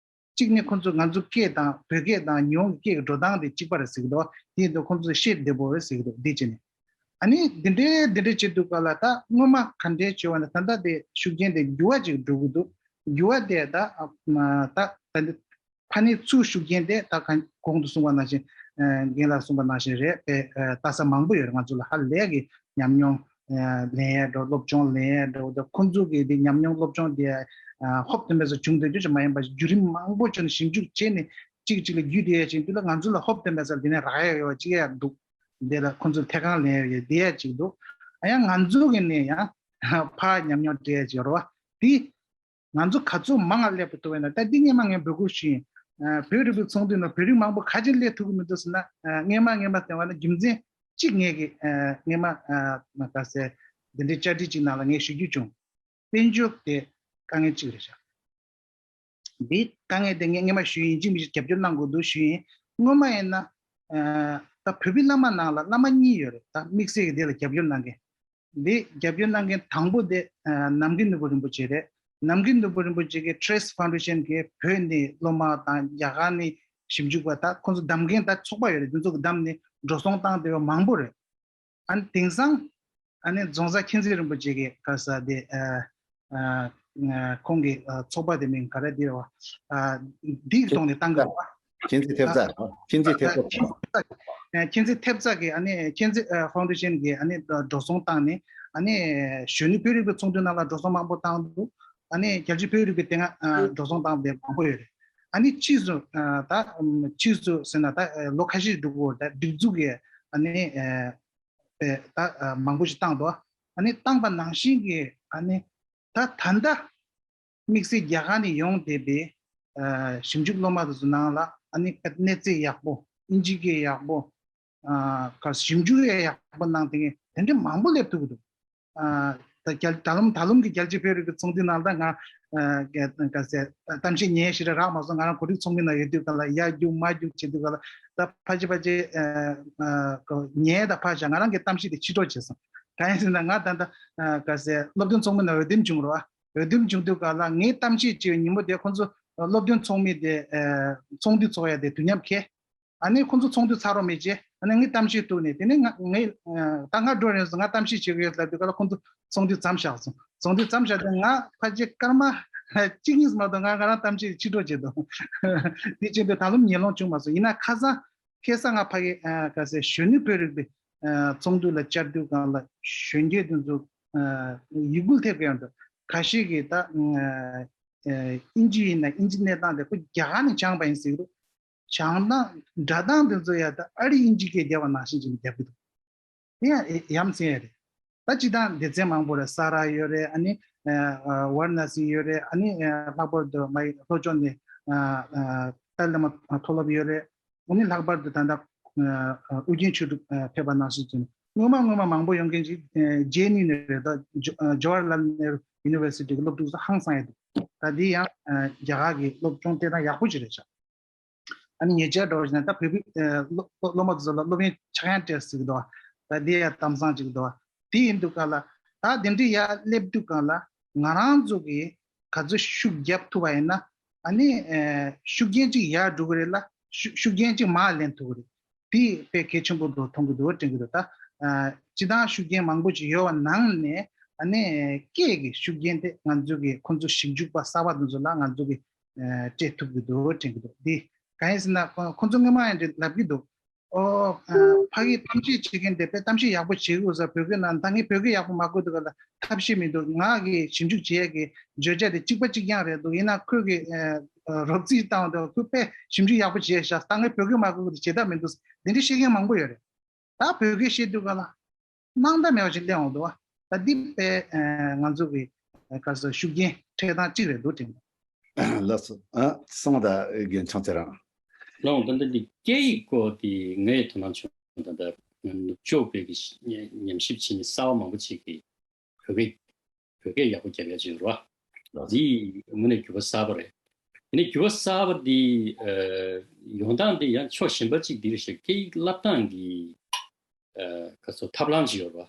གཅིག་ནས་ཁོ་ཚོ་ང་ཚོ་སྐད་དང་བོད་སྐད་དང་ཉི་ཧོང་གི་སྐད་ཀྱི་འགྲོ་སྟངས་དེ་གཅིག་པ་རེད་ཟེར་གྱི་འདུག་དེ་ཡིན་དུས་ཁོ་ཚོ་ཤེས་བདེ་པོ་རེད་ཟེར་གྱི་འདུག་འདི་བྱས་ནས། ཨ་ནི་འདི་འདྲའི་འདི་འདྲའི་བྱེད་དུས་ག་ལ་ད་སྔོན་མ་ག་འདྲའི་བྱས་པ་ན་ད་ལྟ་དེ་ཤུགས་རྐྱེན་དེ་འགྱུར་བ་ཅིག་འགྲོ་གི་འདུག་འགྱུར་བ་དེ་ད་ད་ད་འདི་ཕ་ནི་ཚུར་ཤུགས་རྐྱེན་དེ་ད་ག་གོང་དུ་གསུངས་པ་ནང་བཞིན་རྒན་ལགས་གསུངས་པ་ནང་བཞིན་རེད་པས། ལྟ་ས་མང་པོ་ཡོད་རེད། ང་ཚོ་ལ་ཧ་ལས་ཀྱི་ཉམས་མྱོང་ལེན་ཡས་འགྲོ་སློབ་སྦྱོང་ལེན་ཡས་འགྲོ་ད་ཁོང་ཚོ་གི་དེ་ཉམས་མྱོང་སློབ་སྦྱོང་དེ་ཧོབ་ཏེ་མེད་ས་བྱུང་སྡོད་རྒྱུ་ཅིག་མ་ཡིན་པ་བརྒྱུད་རིམ་མང་པོ་བྱུང་ནས་ཞིབ་འཇུག་བྱས་ནས་གཅིག་གཅིག་ལ་བརྒྱུད་བསྡད་ཡས་ཅིག་འདུག་ལ་ང་ཚོ་ལ་ཧོབ་ཏེ་མེད་ས་དེ་ནས་རག་ཡས་ཡོད་ཅིག་ཡ་འདུག་དེ་ལ་ཁོང་ཚོ་ལ་ཐད་ཁང་ལེན་ཡས་ཡོད་དེ་ཡས་ཅིག་འདུག་ཨ་ཡང་ང་ཚོ་གི་ནས་ཡང་ཕར་ཉམས་མྱོང་སྤྲད་ཡས་ཅིག་ཡོད་རེད་བ། དེ་ང་ཚོ་ག་ཚོད་མང་ང་སླེབས་ཐུབ་པ་ཡིན་ན་ད་འདི་སྔོན་མ་ངས་འབོད་སྐུལ་ཞུས་ཡིན། བོད་རིག་པའི་ཚོགས་འདུའི་ནང་བོད་རིགས་མང་པོ་ག་ཅིག་སླེབས་ཐུབ་ཀྱི་མི་འདུག་ཟེར་ན། སྔོན་མ་སྔོན་མ་ཟེར་བ་ན་རྒྱུ་མཚན་གཅིག་ངས་ཀྱི་སྔོན་མ་ག་ཟེར་འདི་འདྲའི་བཅར་འདྲི་གཅིག་ནང་ལ་ངས་ཞུ་རྒྱུ་བྱུང་། དཔལ་འབྱོར་དེ་དཀའ་ངལ་གཅིག་རེད་ཤག་འདི་དཀའ་ངལ་དེ་ངས་སྔོན་མ་ཞུས་ཡིན་གཅིག་མིན་གཅིག་རྒྱབ་སྐྱོར་གནང་དགོས་འདུག་ཞུས་ཡིན། སྔོན་མ་ཡིན་ན་ད་བོད་པའི་བླ་མ་ནང་ལ་བླ་མ་གཉིས་ཡོད་རེད། ད་དམིགས་བསལ་གྱི་དེ་ལ་རྒྱབ་སྐྱོར་གནང་མཁན། འདི་རྒྱབ་སྐྱོར་གནང་མཁན་དང་པོ་དེ་ནམ་མཁའི་ནོར་བུ་རིན་པོ་ཆེ་རེད། ནམ་མཁའི་ནོར་བུ་རིན་པོ་ཆེ་གི་Trace Foundation གི་བོད་ནས་སློབ་མ་དང་རྒྱ་གར་ནས་ཞིབ་འཇུག་པ་དང་ཁོང་ཚོ་བདམས་མཁན་དང་ཚོགས་པ་ཡོད་རེད། འདི་ཚོ་གི་བདམས་ནས་འགྲོ་སོང་བཏང་བསྡད་པ་མང་པོ་རེད། ཨ་ནི་དེང་སང་ཨ་ནི་རྫོང་གསར་མཁྱེན་བརྩེ་རིན་པོ་ཆེ་གི་ག་ས་དེ་ཁོང་གི་ཚོགས་པ་དེ་མིང་ག་རེ་དེ་རེད་བ། འདི་གི་ཐོག་ནས་བཏང་གི་རེད་བ། མཁྱེན་བརྩེ་ཐེབས་རྩ། མཁྱེན་བརྩེ་ཐེབས་རྩ། མཁྱེན་བརྩེ་ཐེབས་རྩ་གི་ཨ་ནི་མཁྱེན་བརྩེ་Foundation གི་ཨ་ནི་འགྲོ་སོང་བཏང་ནས་ཨ་ནི་གཞོན་ནུ་བོད་རིག་པའི་ཚོགས་འདུའི་ནང་ལ་འགྲོ་སོང་མང་པོ་བཏང་འདུག་ཨ་ནི་རྒྱལ་སྤྱིའི་བོད་རིག་པའི་དེ་སྔ་འགྲོ་སོང་བཏང་བའི་མང་པོ་ཡོད་རེད། ཨ་ནི་ཕྱིས་སུ་ཨ་ད་ཕྱིས་སུ་ཟེར་ན་ད་ལོ་ཁ་ཤས་འགྲོ་གི་ཡོད་རེད། ད་སྒྲིག་འཛུགས་ཀྱི་ཨ་ནི་ཨ་ད་མང་པོ་ཞིག་བཏང་འདུག་ཨ་ནི་བཏང་པ་ནང་བཞིན་གྱི་ཨ་ནི་ད་ད་ལྟ་དམིགས་བསལ་རྒྱ་གར་ནས་ཡོང་བསྡད་པའི་ཨ་ཞིབ་འཇུག་སློབ་མ་དེ་ཚོ་ནང་ལ་ཨ་ནི་གནས་ཚད་ཡག་པོ། ཨིན་ཇི་སྐད་ཡག་པོ། ཨ་ག་ཞིབ་འཇུག་ཡག་པོ་གནང་དེ་དེ་འདྲ་མང་པོ་སླེབས་ཐུབ་ཀྱི་འདུག་ཨ་ད་རྒྱ་ད་ལམ་ད་ལམ་གྱི་རྒྱལ་སྤྱིའི་བོད་རིག་པའི་ཚོགས་འདུའི་ནང་ལ་ང་ཨ་ག་ཟེར་གཏམ་བཤད་ཉན་ཞེ་དྲག་རག་མ་སོང་། ང་རང་བོད་རིགས་ཚོགས་མི་ནང་ཡོད་དུས་ག་ལ་ཡར་རྒྱུག་མར་རྒྱུག་བྱེད་དུས་ག་ལ་ད་ཕལ་ཆེར་ཕལ་ཆེར་ཨ་ཨ་ཉན་ད་ཕར་བཞག་ང་རང་གི་གཏམ་བཤད་དེ་ཕྱི་དྲོ་བྱས་སོང་། གང་ཡིན་ཟེར་ན་ང་ད་ལྟ་ཨ་ག་ཟེར་སློབ་སྟོན་ཚོགས་མི་ནང་འོས་འདེམས་བྱུང་རོགས། འོས་འདེམས་བྱུང་དུས་ག་ལ་ངའི་གཏམ་བཤད་བྱས་པའི་ཉིན་མོ་དེ་ཁོང་ཚོ་སློབ་སྟོན་ཚོགས་མི་དེ་ཨ་ཚོགས་འདུ་ཚོགས་ཡ་དེ་དུས་མཉམ་འཁེལ། ཨ་ནི་ཁོང་ཚོ་ཚོགས་འདུ་ཚར་རོགས་མེད་ཅེས་ཨ་ནི་ངའི་གཏམ་བཤད་གཏུགས་ནས། དེ་ནས་ང་ངས་ཨ་ད་ང་འགྲོ་རན་སོང་། ང་གཏམ་བཤད་བྱེད་ཀྱི་ཡོད་ལབ་དུས་ག་ལ་ཁོང་ཚོ་ཚོགས་འདུ་མཚམས་བཞག་སོང་། ཚོགས་འདུ་མཚམས་བཞག་དུས་ང་ཕལ་ཆེར་སྐར་མ་གཅིག་གཉིས་མ་གཏོགས་ང་ང་རང་གཏམ་བཤད་ཕྱི་དྲོ་བྱེད་དོ། དེ་བྱེད་དུས་ད་ལམ་ཉན་ལོང་བྱུང་མ་སོང་། ཡིན་ན་ཁ་སང་ཁ་སང་ང་ཕ་གི་ཨ་ག་ཟེར་གཞོན་ནུ་བོད་རིག་པའི་ཨ་ཚོགས་འདུ་ལ་བཅར་དུས་གང་ལ་གཞོན་སྐྱེས་དེ་ཚོ་ཨ་ཡིད་འགུལ་ཐེབས་ཀྱི་ཡོད་འདུག་ཁ་ཤས་ཀྱིས་ད་ཨ་ཨ་དབྱིན་ཇི་ཡིན་ན་དབྱིན་ཇི་གནས་སྟངས་དེ་ཁོ་རྒྱ་གར་ནས་སྦྱངས་པ་ཡིན་ཟེར་གྱི་འདུག་སྦྱང་སྟངས་སྒྲ་གདངས་དེ་ཚོ་ཡ་ད་ཨ་རི་དབྱིན་ཇི་སྐད་རྒྱབ་པ་ནང་བཞིན་ཅིག་རྒྱབ་ཀྱི་འདུག་དེ་ཡང་ཡ་ཡ་མཚན་རེད། ད་སྤྱི་བཏང་སྡེ་ཚན་མང་པོ་རེད། ས་ར་ཡོད་རེད། ཨ་ནི་ཨ་ཝ་ར་ཎ་སི་ཡོད་རེད། ཨ་ནི་ཨ་ལྷག་པར་དུ་མ་ཡི་ལྷོ་ཕྱོགས་ནས་ཨ་ཨ་ཏཱ་ལའི་བླ་མ་མཐོ་སློབ་ཡོད་རེད། ཨ་ནི་ལྷག་པར་དུ་ད་ལྟ་ཨ་ཨ་ཨུ་རྒྱན་ཆོས་གྲུབ་ཨ་ཕེབས་པ་ནང་བཞིན་བྱས་ནས་སྔོན་མ་སྔོན་མ་མང་པོ་ཡོང་མཁན་ཅིག་ཨ་ཇེ་ཨེན་ཡུ་ནས་རེད། ད་ཇོ་ཨ་ཇོ་ཝ་ཧར་ལཱལ་ནེ་རུ་ཡུ་ནི་ཝར་སི་ཊི་གི་སློབ་ཕྲུག་ཚོ་ཧང་སང་ཡོད་འདུག་ད་འདི་ཡང་ཨ་རྒྱ་གར་གྱི་སློབ་སྦྱོང་སྤྲད་སྟངས་ཡག་པོ་ཅིག་རེད་ཤག་ཨ་ནི་ཉེ་ཆར་འགྲོ་བཞིན་ན་ད་བོད་པའི་ཨ་སློབ་སློབ་མ་དེ་ཚོ་ལ་སློབ་ཡོན་ཆག་ཡང་སྤྲད་ཟེར་གྱི་འདུག་བ། ད་འདི་ཡང་གཏམ་བཟང་ཅིག་འདུག་བ། དེ་ཡིན་དུས་ག་ལ་ད་དེ་འདྲའི་ཡར་སླེབས་དུས་ག་ལ་ང་རང་ཚོ་གིས་ག་ཚོད་ཤུགས་རྒྱབ་ཐུབ་པ་ཡིན་ན་ཨ་ནི་ཨ་ཤུགས་རྐྱེན་ཅིག་ཡར་འགྲོ་གི་རེད་ལ། ཤུགས་ཤུགས་རྐྱེན་ཅིག་མར་ལེན་ཐུབ་ཀྱི་རེད། དེ་དཔེ་གལ་ཆེན་པོ་འདུག་མཐོང་གི་འདུག་དྲན་གྱི་འདུག་ད་ཨ་སྤྱི་བཏང་ཤུགས་རྐྱེན་མང་པོ་ཅིག་ཡོད་པ་ནང་ནས་ཨ་ནི་སྐད་ཀྱི་ཤུགས་རྐྱེན་དེ་ང་ཚོ་གི་ཁོང་ཚོ་ཞིབ་འཇུག་པ་གསར་པ་དེ་ཚོ་ལ་ང་ཚོ་གི་ཨ་སྤྲད་ཐུབ་ཀྱི་འདུག་དྲན་གྱི་འདུག་འདི་གང་ཡིན་ཟེར་ན་ཁོ་ཁོང་ཚོ་སྔོན་མ་ཡང་འདི་ལབ་ཀྱི་འདུག་ཨོ་ཨ་ཕ་གིའི་གཏམ་བཤད་བྱེད་མཁན་དེ་དཔེ་གཏམ་བཤད་ཡག་པོ་བྱེད་དགོས་ས། བོད་སྐད་ནང་ད་ངས་བོད་སྐད་ཡག་པོ་མ་གོ་འདུག་ག་ལ་ཐབས་ཤེས་མི་འདུག་ང་གི་ཞིབ་འཇུག་བྱེད་ཡས་ཀྱི་བརྗོད་བྱ་དེ་གཅིག་པ་གཅིག་རྐྱང་རེད་འདུག་ཡིན་ན་ཁོས་ཀྱི་ཨ་རོབ་རྩིས་བཏང་བ་འདུག་ཁོས་དཔེ་ཞིབ་འཇུག་ཡག་པོ་བྱས་ཤག་ད་ངས་བོད་སྐད་མ་གོ་གི་འདུག་བྱེད་ཐབས་མི་འདུག་འདི་འདྲ་བཤད་མཁན་མང་པོ་ཡོད་རེད། ད་བོད་སྐད་བཤད་དུས་ག་ལ་སྣང་དག་མེད་པ་ཞིག་སླེབས་འོང་འདུག་བ། ད་འདི་དཔེ་ཨ་ང་ཚོ་གི་ག་ཟེར་ཤུགས་རྐྱེན་འཕྲད་སྟངས་གཅིག་རེད་འདུག་དྲན། ལགས་སོ། ཨ་གསུངས་དང་རྒན་ཆང་ཚེ་རང་། ལགས་འོང་། ད་ལྟ་འདི་སྐད་ཡིག་སྐོར་འདི་ངའི་དོ་སྣང་བྱུང་། ད་ལྟ་ནུབ་ཕྱོགས་པའི་གི་ཉམས་ཞིབ་བྱེད་མཁན་གསར་བ་མང་པོ་ཅིག་གིས་བོད་སྐད་བོད་སྐད་ཡག་པོ་རྒྱབ་ཡ་ཅིག་ཡོད་རེད་བ། འདི་དངོས་གནས་འགྱུར་བ་གསར་པ་རེད། དེ་ནས་འགྱུར་བ་གསར་པ་འདི་ཨ་ཡོང་སྟངས་འདི་ཡང་ཕྱོགས་གཞན་པ་ཅིག་འདི་རེད་ཤག་སྐད་ཡིག་བསླབ་སྟངས་ཀྱི་ཨ་ག་ཚོད་ཐབས་ལམ་ཅིག་ཡོད་རེད་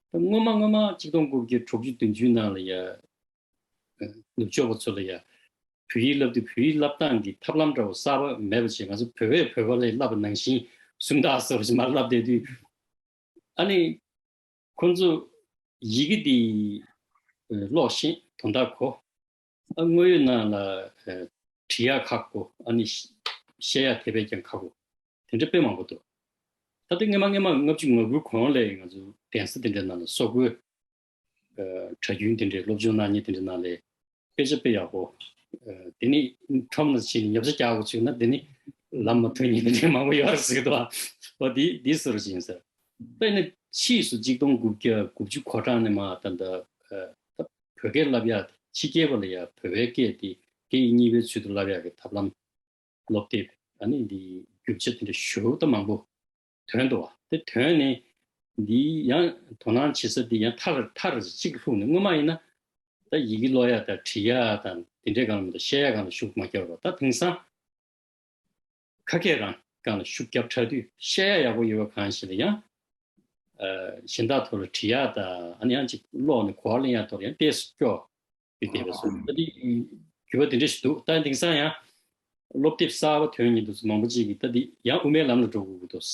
བ། སྔོན་མ་སྔོན་མ་གཅིག་སྟོང་དགུ་བརྒྱ་དྲུག་ཅུ་བདུན་ཅུའི་ནང་ལ་ཡ་ནུབ་ཕྱོགས་པ་ཚོ་ལ་ཡ་བོད་ཡིག་བསླབ་དུས་བོད་ཡིག་བསླབ་སྟངས་ཀྱི་ཐབས་ལམ་འདྲ་བོ་གསར་པ་མེད་པ་བྱས། ང་ཚོ་བོད་པས་བོད་པ་ལ་བསླབ་པ་ནང་བཞིན་སུམ་རྟགས་གསར་པ་ཞིག་མར་བསླབ་བསྡད་དུས། ཨ་ནི་ཁོང་ཚོ་ཡི་གེ་འདི་ཀློག་ཤེས་དོན་དག་གོ། ཨ་དངོས་ཡོད་ནང་ལ་ཨ་བྲིས་ཡག་ཁག་གོ། ཨ་ནི་བཤད་ཡག་དེ་བས་ཀྱང་ཁག་གོ། དེ་འདྲ་དཔེ་མང་པོ་འདུག་ད་ལྟ་སྔོན་མ་སྔོན་མ་ལྔ་བཅུ་ང་དགུའི་གོང་ལ་ང་ཚོ་གདན་ས་དེ་འདྲའི་ནང་ལ་སོག་པོའི་ཨ་གྲྭ་རྒྱུན་དེ་འདྲའི་སློབ་སྦྱོང་གནང་མཁན་དེ་འདྲའི་ནང་ལ་དཔེ་ཆ་དཔེ་ཡག་པོ། ཨ་དེ་ནི་ཁྲོམ་ལ་ཕྱིན་ནས་ཉོ་ཆ་རྒྱག་དགོས་བྱུང་ན་དེ་ནི་ལམ་མ་ཐུག་མཁན་དེ་འདྲའི་མང་པོ་ཡོད་རེད་ཟེར་གི་འདུག་ཨ་འོ་དེ་དེ་ཟེར་བ་ཞིག་ཡིན་ཟེར། དཔེར་ན་ཕྱིས་སུ་གཅིག་སྟོང་དགུ་བརྒྱ་དགུ་བཅུ་གོ་གྲངས་ནས་མར་ད་ལྟ་ཨ་ད་བོད་སྐད་བསླབ་ཡག་ཕྱི་རྒྱལ་པ་ལ་ཡ་བོད་པའི་སྐད་དེ་སྐད་ཡིག་གཉིས་པའི་ཚུལ་དུ་བསླབ་ཡག་གི་ཐབས་ལམ། སློབ་དེབ་ཨ་ནི་འདི་རྒྱུ་ཆ་དེ་འདྲ་ཞེ་པོ་ད་མང་པོ་ཐོན་འདུག་བ། དེ་ཐོན་ནས་འདི་ཡང་དོ་སྣང་བྱེད་ས་འདི་ཡང་མཐར་མཐར་གཅིག་ལྷུག་ནས། སྔོན་མ་ཡིན་ན་ད་ཡི་གེ་ཀློག་ཡག་དང་བྲིས་ཡག་དང་དེ་འདྲའི་སྒང་ལ་མ་གཏོགས་བཤད་ཡག་སྒང་ལ་ཤུགས་མ་བརྒྱབ་པ། ད་དེང་སང་ཁ་སྐད་རང་སྒང་ལ་ཤུགས་བརྒྱབ་ཚར་དུས་བཤད་ཡག་ཡག་པོ་ཡོད་པ་གང་ཞིག་ལ་ཡང་ཨ་གཞན་དག་ཐོག་ལ་བྲིས་ཡག་དང་ཨ་ནི་ཡང་ཅིག་ཀློག་ནས་གོ་བ་ལེན་ཡག་ཐོག་ལ་ཡང་ཏོག་ཙམ་སྐྱོ་བའི་བསྡད་པ་སོགས། ད་འདི་འགྱུར་བ་དེ་འདྲ་ཞིག་འདུག་ད་དེང་སང་ཡང་སློབ་དེབ་གསར་པ་ཐོན་མཁན་འདུག་མང་པོ་ཅིག་གིས་ད་འདི་ཡང་དབུ་མའི་ལམ་ལ་འགྲོ་དགོས་ཀྱི་འདུག་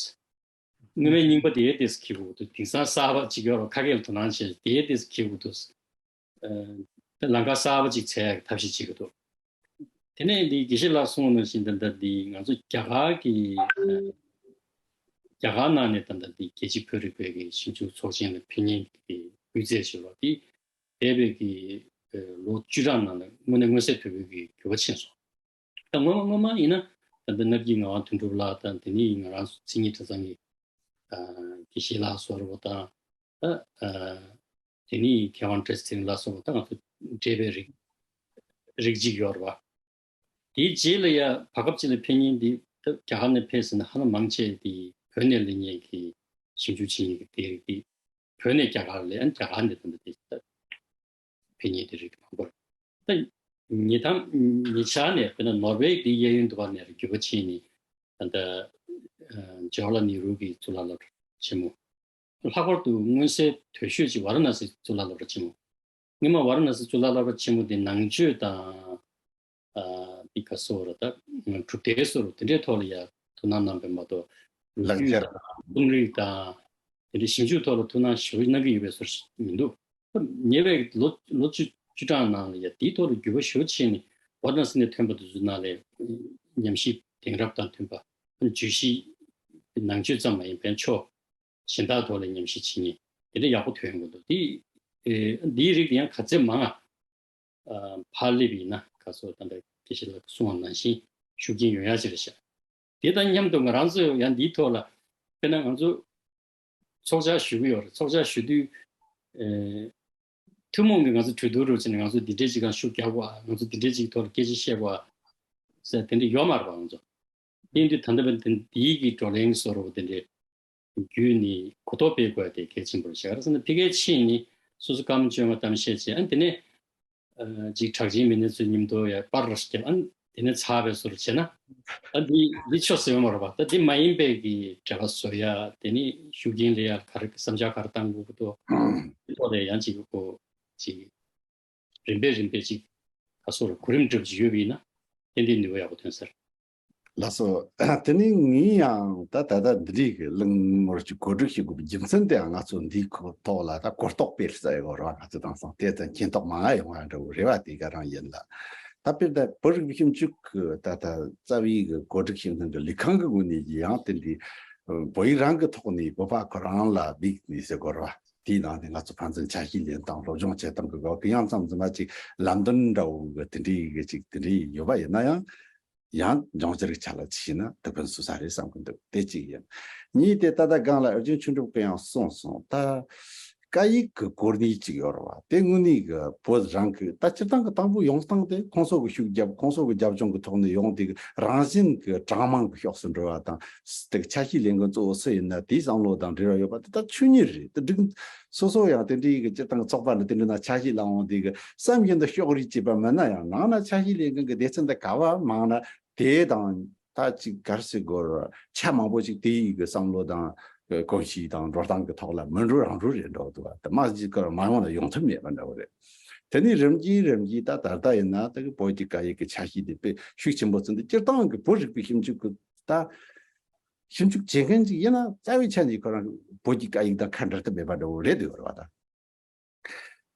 སྔོན་མའི་རྙིང་པ་དེའི་ཏོག་ཙམ་འཁྱེར་དགོས་ཀྱི་འདུག་དེང་སང་གསར་པ་ཅིག་ཡོད་རེད། ཁ་སྐད་ལ་དོ་སྣང་བྱས་དེའི་ཏོག་ཙམ་འཁྱེར་དགོས་ཀྱི་འདུག་ཨ་ད་ལམ་ཁ་གསར་པ་ཅིག་འཚོལ་ཡག་གི་ཐབས་ཤེས་བྱེད་ཀྱི་འདུག་དེ་ནས་འདི་དགེ་བཤེས་ལགས་གསུངས་པ་ནང་བཞིན་ད་ལྟ་འདི་ང་ཚོ་རྒྱ་གར་གྱི་ཨ་རྒྱ་གར་ནང་ནས་ད་ལྟ་འདི་རྒྱལ་སྤྱིའི་བོད་རིག་པའི་གི་ཞིབ་འཇུག་ཚོགས་ཆེན་ལ་ཕེབས་མཁན་གྱི་སྐུ་ཚེ་ཞུ་བ་འདི་འདས་པའི་གི་ཨ་ལོ་བཅུ་གྲངས་ནང་ལ་དངོས་གནས་མངོན་གསལ་དོད་པོའི་གི་འགྱུར་བ་ཕྱིན་སོང་། ད་སྔོན་མ་སྔོན་མ་ཡིན་ན་ད་ལྟ་ནག་གི་ངག་དབང་དོན་གྲུབ་ལགས་དང་དེ་ནས་ང་རང་ཚོ་མཚན་ཉིད་གྲྭ་ཚང་གི་དགེ་བཤེས་ལགས་སོགས་རེད་པ་དང་། ད་དེ་ནས་མཁས་དབང་བཀྲ་ཤིས་ཚེ་རིང་ལགས་སོགས་ད་ང་ཚོ་འབྲེལ་བའི་རིགས་རིགས་གཅིག་ཡོད་རེད་པ། དེའི་རྗེས་ལ་ཡ་བར་སྐབས་གཅིག་ལ་ཕེབས་མཁན་འདི་ད་རྒྱ་གར་ནས་ཕེབས་ཟིན་ན་ཧ་ལམ་མང་ཆེ་དེ་བོད་ནས་སླེབས་མཁན་གྱི་ཞིབ་འཇུག་བྱེད་མཁན་གྱི་དེ་རིགས་དེ་བོད་ནས་རྒྱ་གར་ལ་ཨ་རྒྱ་གར་ནས་ད་ལྟ་དེ་ད་ཕེབས་མཁན་དེ་རིགས་མང་པོ་རེད། ད་ཉེ་དམ་ཉེ་ཆར་ནས་དཔེར་ན་ནོར་ཝེ་དེ་གཡས་གཡོན་དུ་བ་ནས་བརྒྱུད་པ་ཕྱིན་ནས་ད་ལྟ་ཇ་ཝར་ལ་ནེ་རུ་གི་གཙུག་ལག་སློབ་གྲྭ་ཆེན་མོ། ལྷག་པར་དུ་མངོན་གསལ་དོད་ཤོས་ཅིག་ཝཱ་ར་ཎ་སི་གཙུག་ལག་སློབ་གྲྭ་ཆེན་མོ། སྔོན་མ་ཝཱ་ར་ཎ་སི་གཙུག་ལག་སློབ་གྲྭ་ཆེན་མོ་དེ་ནང་ཆོས་དང་། ཨ་འདི་ག་སོགས་ར་ད་གྲུབ་མཐའི་སོགས་དེ་འདྲའི་ཐོག་ལ་ཡ་ཐུགས་སྣང་གནང་པའི་མ་གཏོགས་ལོ་ལག་རྒྱུན་ཆས་དང་རྩོམ་རིག་དང་དེ་འདྲའི་ཞིབ་འཇུག་ཐོག་ལ་ཐུགས་སྣང་ཞེ་པོ་གནང་གི་ཡོད་པའི་བཟོ་ཞིག་མི་འདུག་ཉེ་བའི་ལོ་ལོ་བཅུ་བཅུ་གྲངས་ནང་ལ་ཡ་དེའི་ཐོག་ལ་འགྱུར་བ་ཞེ་པོ་ཕྱིན་ནས་ཝཱ་ར་ཎ་སི་ནས་ཐོན་པ་དེ་ཚོའི་ནང་ལ་ཉམས་ཞིབ་དེང་རབས་དང་མཐུན་པ་བརྗོད་གཞི་ནང་ཆོས་ཙམ་མ་ཡིན་པའི་ཕྱོགས་གཞན་དག་ཐོག་ལ་ཉམས་ཞིབ་བྱེད་མཁན་དེ་འདྲ་ཡག་པོ་ཐོན་ཡོང་གི་འདུག་དེ་ཨ་འདིའི་རིགས་དེ་ཡང་ག་ཚད་མང་ང་ཨ་ཕར་སླེབས་ཡིན་ན་ག་སོ་ད་ལྟ་དགེ་བཤེས་ལགས་གསུངས་པ་ནང་བཞིན་ཤུགས་རྐྱེན་ཡོང་ཡ་ཅིག་རེད་ཤག་དེ་དང་མཉམ་དུ་ང་རང་ཚོས་ཡང་འདིའི་ཐོག་ལ་དཔེར་ན་ང་ཚོ་ཚོགས་བཅར་ཞུ་གི་ཡོད་རེད། ཚོགས་བཅར་ཞུ་དུས་ཨེ་ཐུན་མོང་གི་ང་ཚོ་གྲོས་བསྡུར་རུ་བྱས་ནས་ང་ཚོ་འདི་འདྲའི་ཅིག་གང་ཤུགས་རྒྱག་དགོས་ཨ། ང་ཚོ་འདི་འདྲའི་ཅིག་ཐོག་ལ་སྐད་ཆ་བཤད་དགོས་ཨ་ཟེར་དེ་འདྲ་ཡོད་མ་རེད་པ། ང་ཚོ་ཡིན་དུས་ད་ལྟ་བར་དེ་འདིའི་གི་བགྲོ་གླེང་བཟོ་འདྲ་བོ་དེ་འདྲའི་བརྒྱུད་ནས་གོ་རྟོགས་སྤེལ་དགོས་དེ་གལ་ཆེན་པོ་རེད་ཤག་རེད་ཟེར་ན་ཕ་གིའི་ཕྱིན་ནས་སོ་སོ་བཀའ་མོལ་བཅོ་ལྔ་གཏམ་བཤད་བྱས་ཨ་དེ་ནས་ཅིག་གྲགས་ཅན་མི་སྣ་ཚོའི་མཉམ་དུ་ཡ་པར་ར་ཞིག་བརྒྱབ་ཨ་དེ་ནས་ཚར་བའི་བཟོ་འདྲ་བྱས་ན་ཨ་འདི་འདི་ཆོག་ཟེར་བ་མ་རེད་པ། ད་འདི་མ་ཡིན་པའི་གི་འབྲེལ་བ་བཟོ་ཡ་དེ་ནས་ཤུགས་རྐྱེན་སླེབས་ཡ་ག་རེ་བསམ་འཆར་ག་རེ་བཏང་དགོས་ཀྱི་འདུག་དེ་ཐོག་ལ་ཡང་ཅིག་ཨོ་ཅིག་རིམ་པས་རིམ་པས་ཅིག་ད་སོ་རུ་གོ་རིམ་སྒྲིག་ཅིག་ཡོད་པ་ཡིན་ན་ཏན་ཏན་ནུས་པ་ཡག་པོ་ཐོན་ས་རེད། ལགས་སོ། དེ་ནས་ངས་ཡང་ད་ད་ལྟ་འདི་རིགས་ཀྱི་གླེང་མོལ་ཅིག་གོ་སྒྲིག་བྱེད་དགོས་པའི་རྒྱུ་མཚན་དེའང་ང་ཚོ་འདིའི་ཁོ་ཐོག་ལ་ད་གོ་རྟོགས་སྤེལ་ས་ཡོད་རེད་བ། ང་ཚོ་དེང་སང་དེ་ཙམ་མཁྱེན་རྟོགས་མང་ང་ཡོང་བ་འདྲ་བོ་རེ་བ་དེ་ག་རང་ཡིན་ལ། ད་དཔེར་ན་བོད་རིག་པའི་ཞིབ་འཇུག་གི་ད་ད་རྩ་བའི་གི་གོ་སྒྲིག་བྱེད་མཁན་གྱི་ལས་ཁང་གི་ངོས་ནས་ཡང་དེ་འདྲའི་བོད་ཡིག་རང་གི་ཐོག་ནས་བོད་པ་ཁོ་རང་ལ་དམིགས་ནས་ཟེར་དགོས་རེད་བ། དེའི་ནང་ནས་ང་ཚོ་ཕན་ཚུན་ཆ་ཤས་ལེན་སྟངས་སློབ་སྦྱོང་བྱེད་སྟངས་ཀྱི་སྐོར་གྱི་ཡང་མཚམས་མཚམས་མ་ཅིག་ལམ་སྟོན་འདྲ་བོ་གི་དེ་འདྲའི་གི་ཅིག་དེ་འདྲའི་ཡོད་པ་ཡིན་ན་ཡང་ཡང་སྦྱོང་བྱེད་ཀྱི་ཆ་ལ་ཅིག་བྱས་ན་ཐུགས་ཕན་གསོས་ས་རེད་བསམ་གྱི་འདུག་དེ་གཅིག་ཡིན། གཉིས་དེ་ད་ལྟ་སྒང་ལ་ཨོ་རྒྱན་ཆོས་འགྲུབ་ཀྱིས་ཡང་གསུངས་སོང་། ད་སྐད་ཡིག་གི་གོ་གནས་ཅིག་ཡོད་རེད་བ། དེ་དངོས་གནས་གི་བོད་རང་གི་ད་སྤྱིར་བཏང་གི་དང་པོ་ཡོང་སྟངས་དེ་ཁོང་ཚོ་གི་ཤུགས་རྒྱབ་ཁོང་ཚོ་གི་རྒྱབ་ལྗོངས་ཀྱི་ཐོག་ནས་ཡོང་དེ་གི་རང་བཞིན་གི་གྲངས་མང་གི་ཕྱོགས་སུ་འགྲོ་བ་དང་། དེ་ཆ་ཤས་ལེན་མཁན་གཙོ་བོ་སུ་ཡིན་ན་དེའི་བསམ་བློ་དང་འབྲེལ་བ་ཡོད་པ་དེ་ད་ཆོས་ཉིད་རེད། དེ་སྒྲིག་སོ་སོ་ཡང་དེ་འདྲའི་གི་སྤྱིར་བཏང་ཚོགས་པ་འདྲ་དེ་འདྲ་ན་ཆ་ཤས་ལ་འོང་དེ་གི་བསམ་བཞིན་དུ་ཕྱོགས་རིས་བྱེད་པ་མིན་ན་ཡང་ནང་ན་ཆ་ཤས་ལེན་མཁན་གི་སྡེ་ཚན་དེ་ག་བ་མང་ན་དེ་དང་ད་ཅིག་ག་རེ་ཟེར་དགོས་རེད། ཆ་མང་པོ་ཅིག་དེ་ཡི་གི་བསམ་བློ་དང་གོམས་གཤིས་དང་འགྲོ་སྟངས་ཀྱི་ཐོག་ལ་མི་འགྲོ་རང་འགྲོ་རེད་འགྲོ་འདུག་བ། དེ་མ་གཅིག་གི་མ་ཡོང་ན་ཡོང་ཐབས་མེད་པ་འདྲ་བོ་རེད། དེ་ནས་རིམ་གྱིས་རིམ་གྱིས་ད་ད་ལྟ་ཡིན་ན་ད་གི་བོད་ཀྱི་སྐད་ཡིག་གི་ཆ་ཤས་དེ་དཔེ་ཤུགས་ཆེན་པོ་ཚུན་དུ་སྤྱིར་བཏང་གི་བོད་རིག་པའི་ཞིབ་འཇུག་གི་ད་ཞིབ་འཇུག་བྱེད་མཁན་ཅིག་ཡིན་ན་རྩ་བའི་ཆ་ནས་ཁོ་རང་བོད་ཀྱི་སྐད་ཡིག་དང་ཁ་འབྲལ་ཐབས་མེད་པ་འདྲ་བོ་རེད་འདུག་རེད་བ་ད།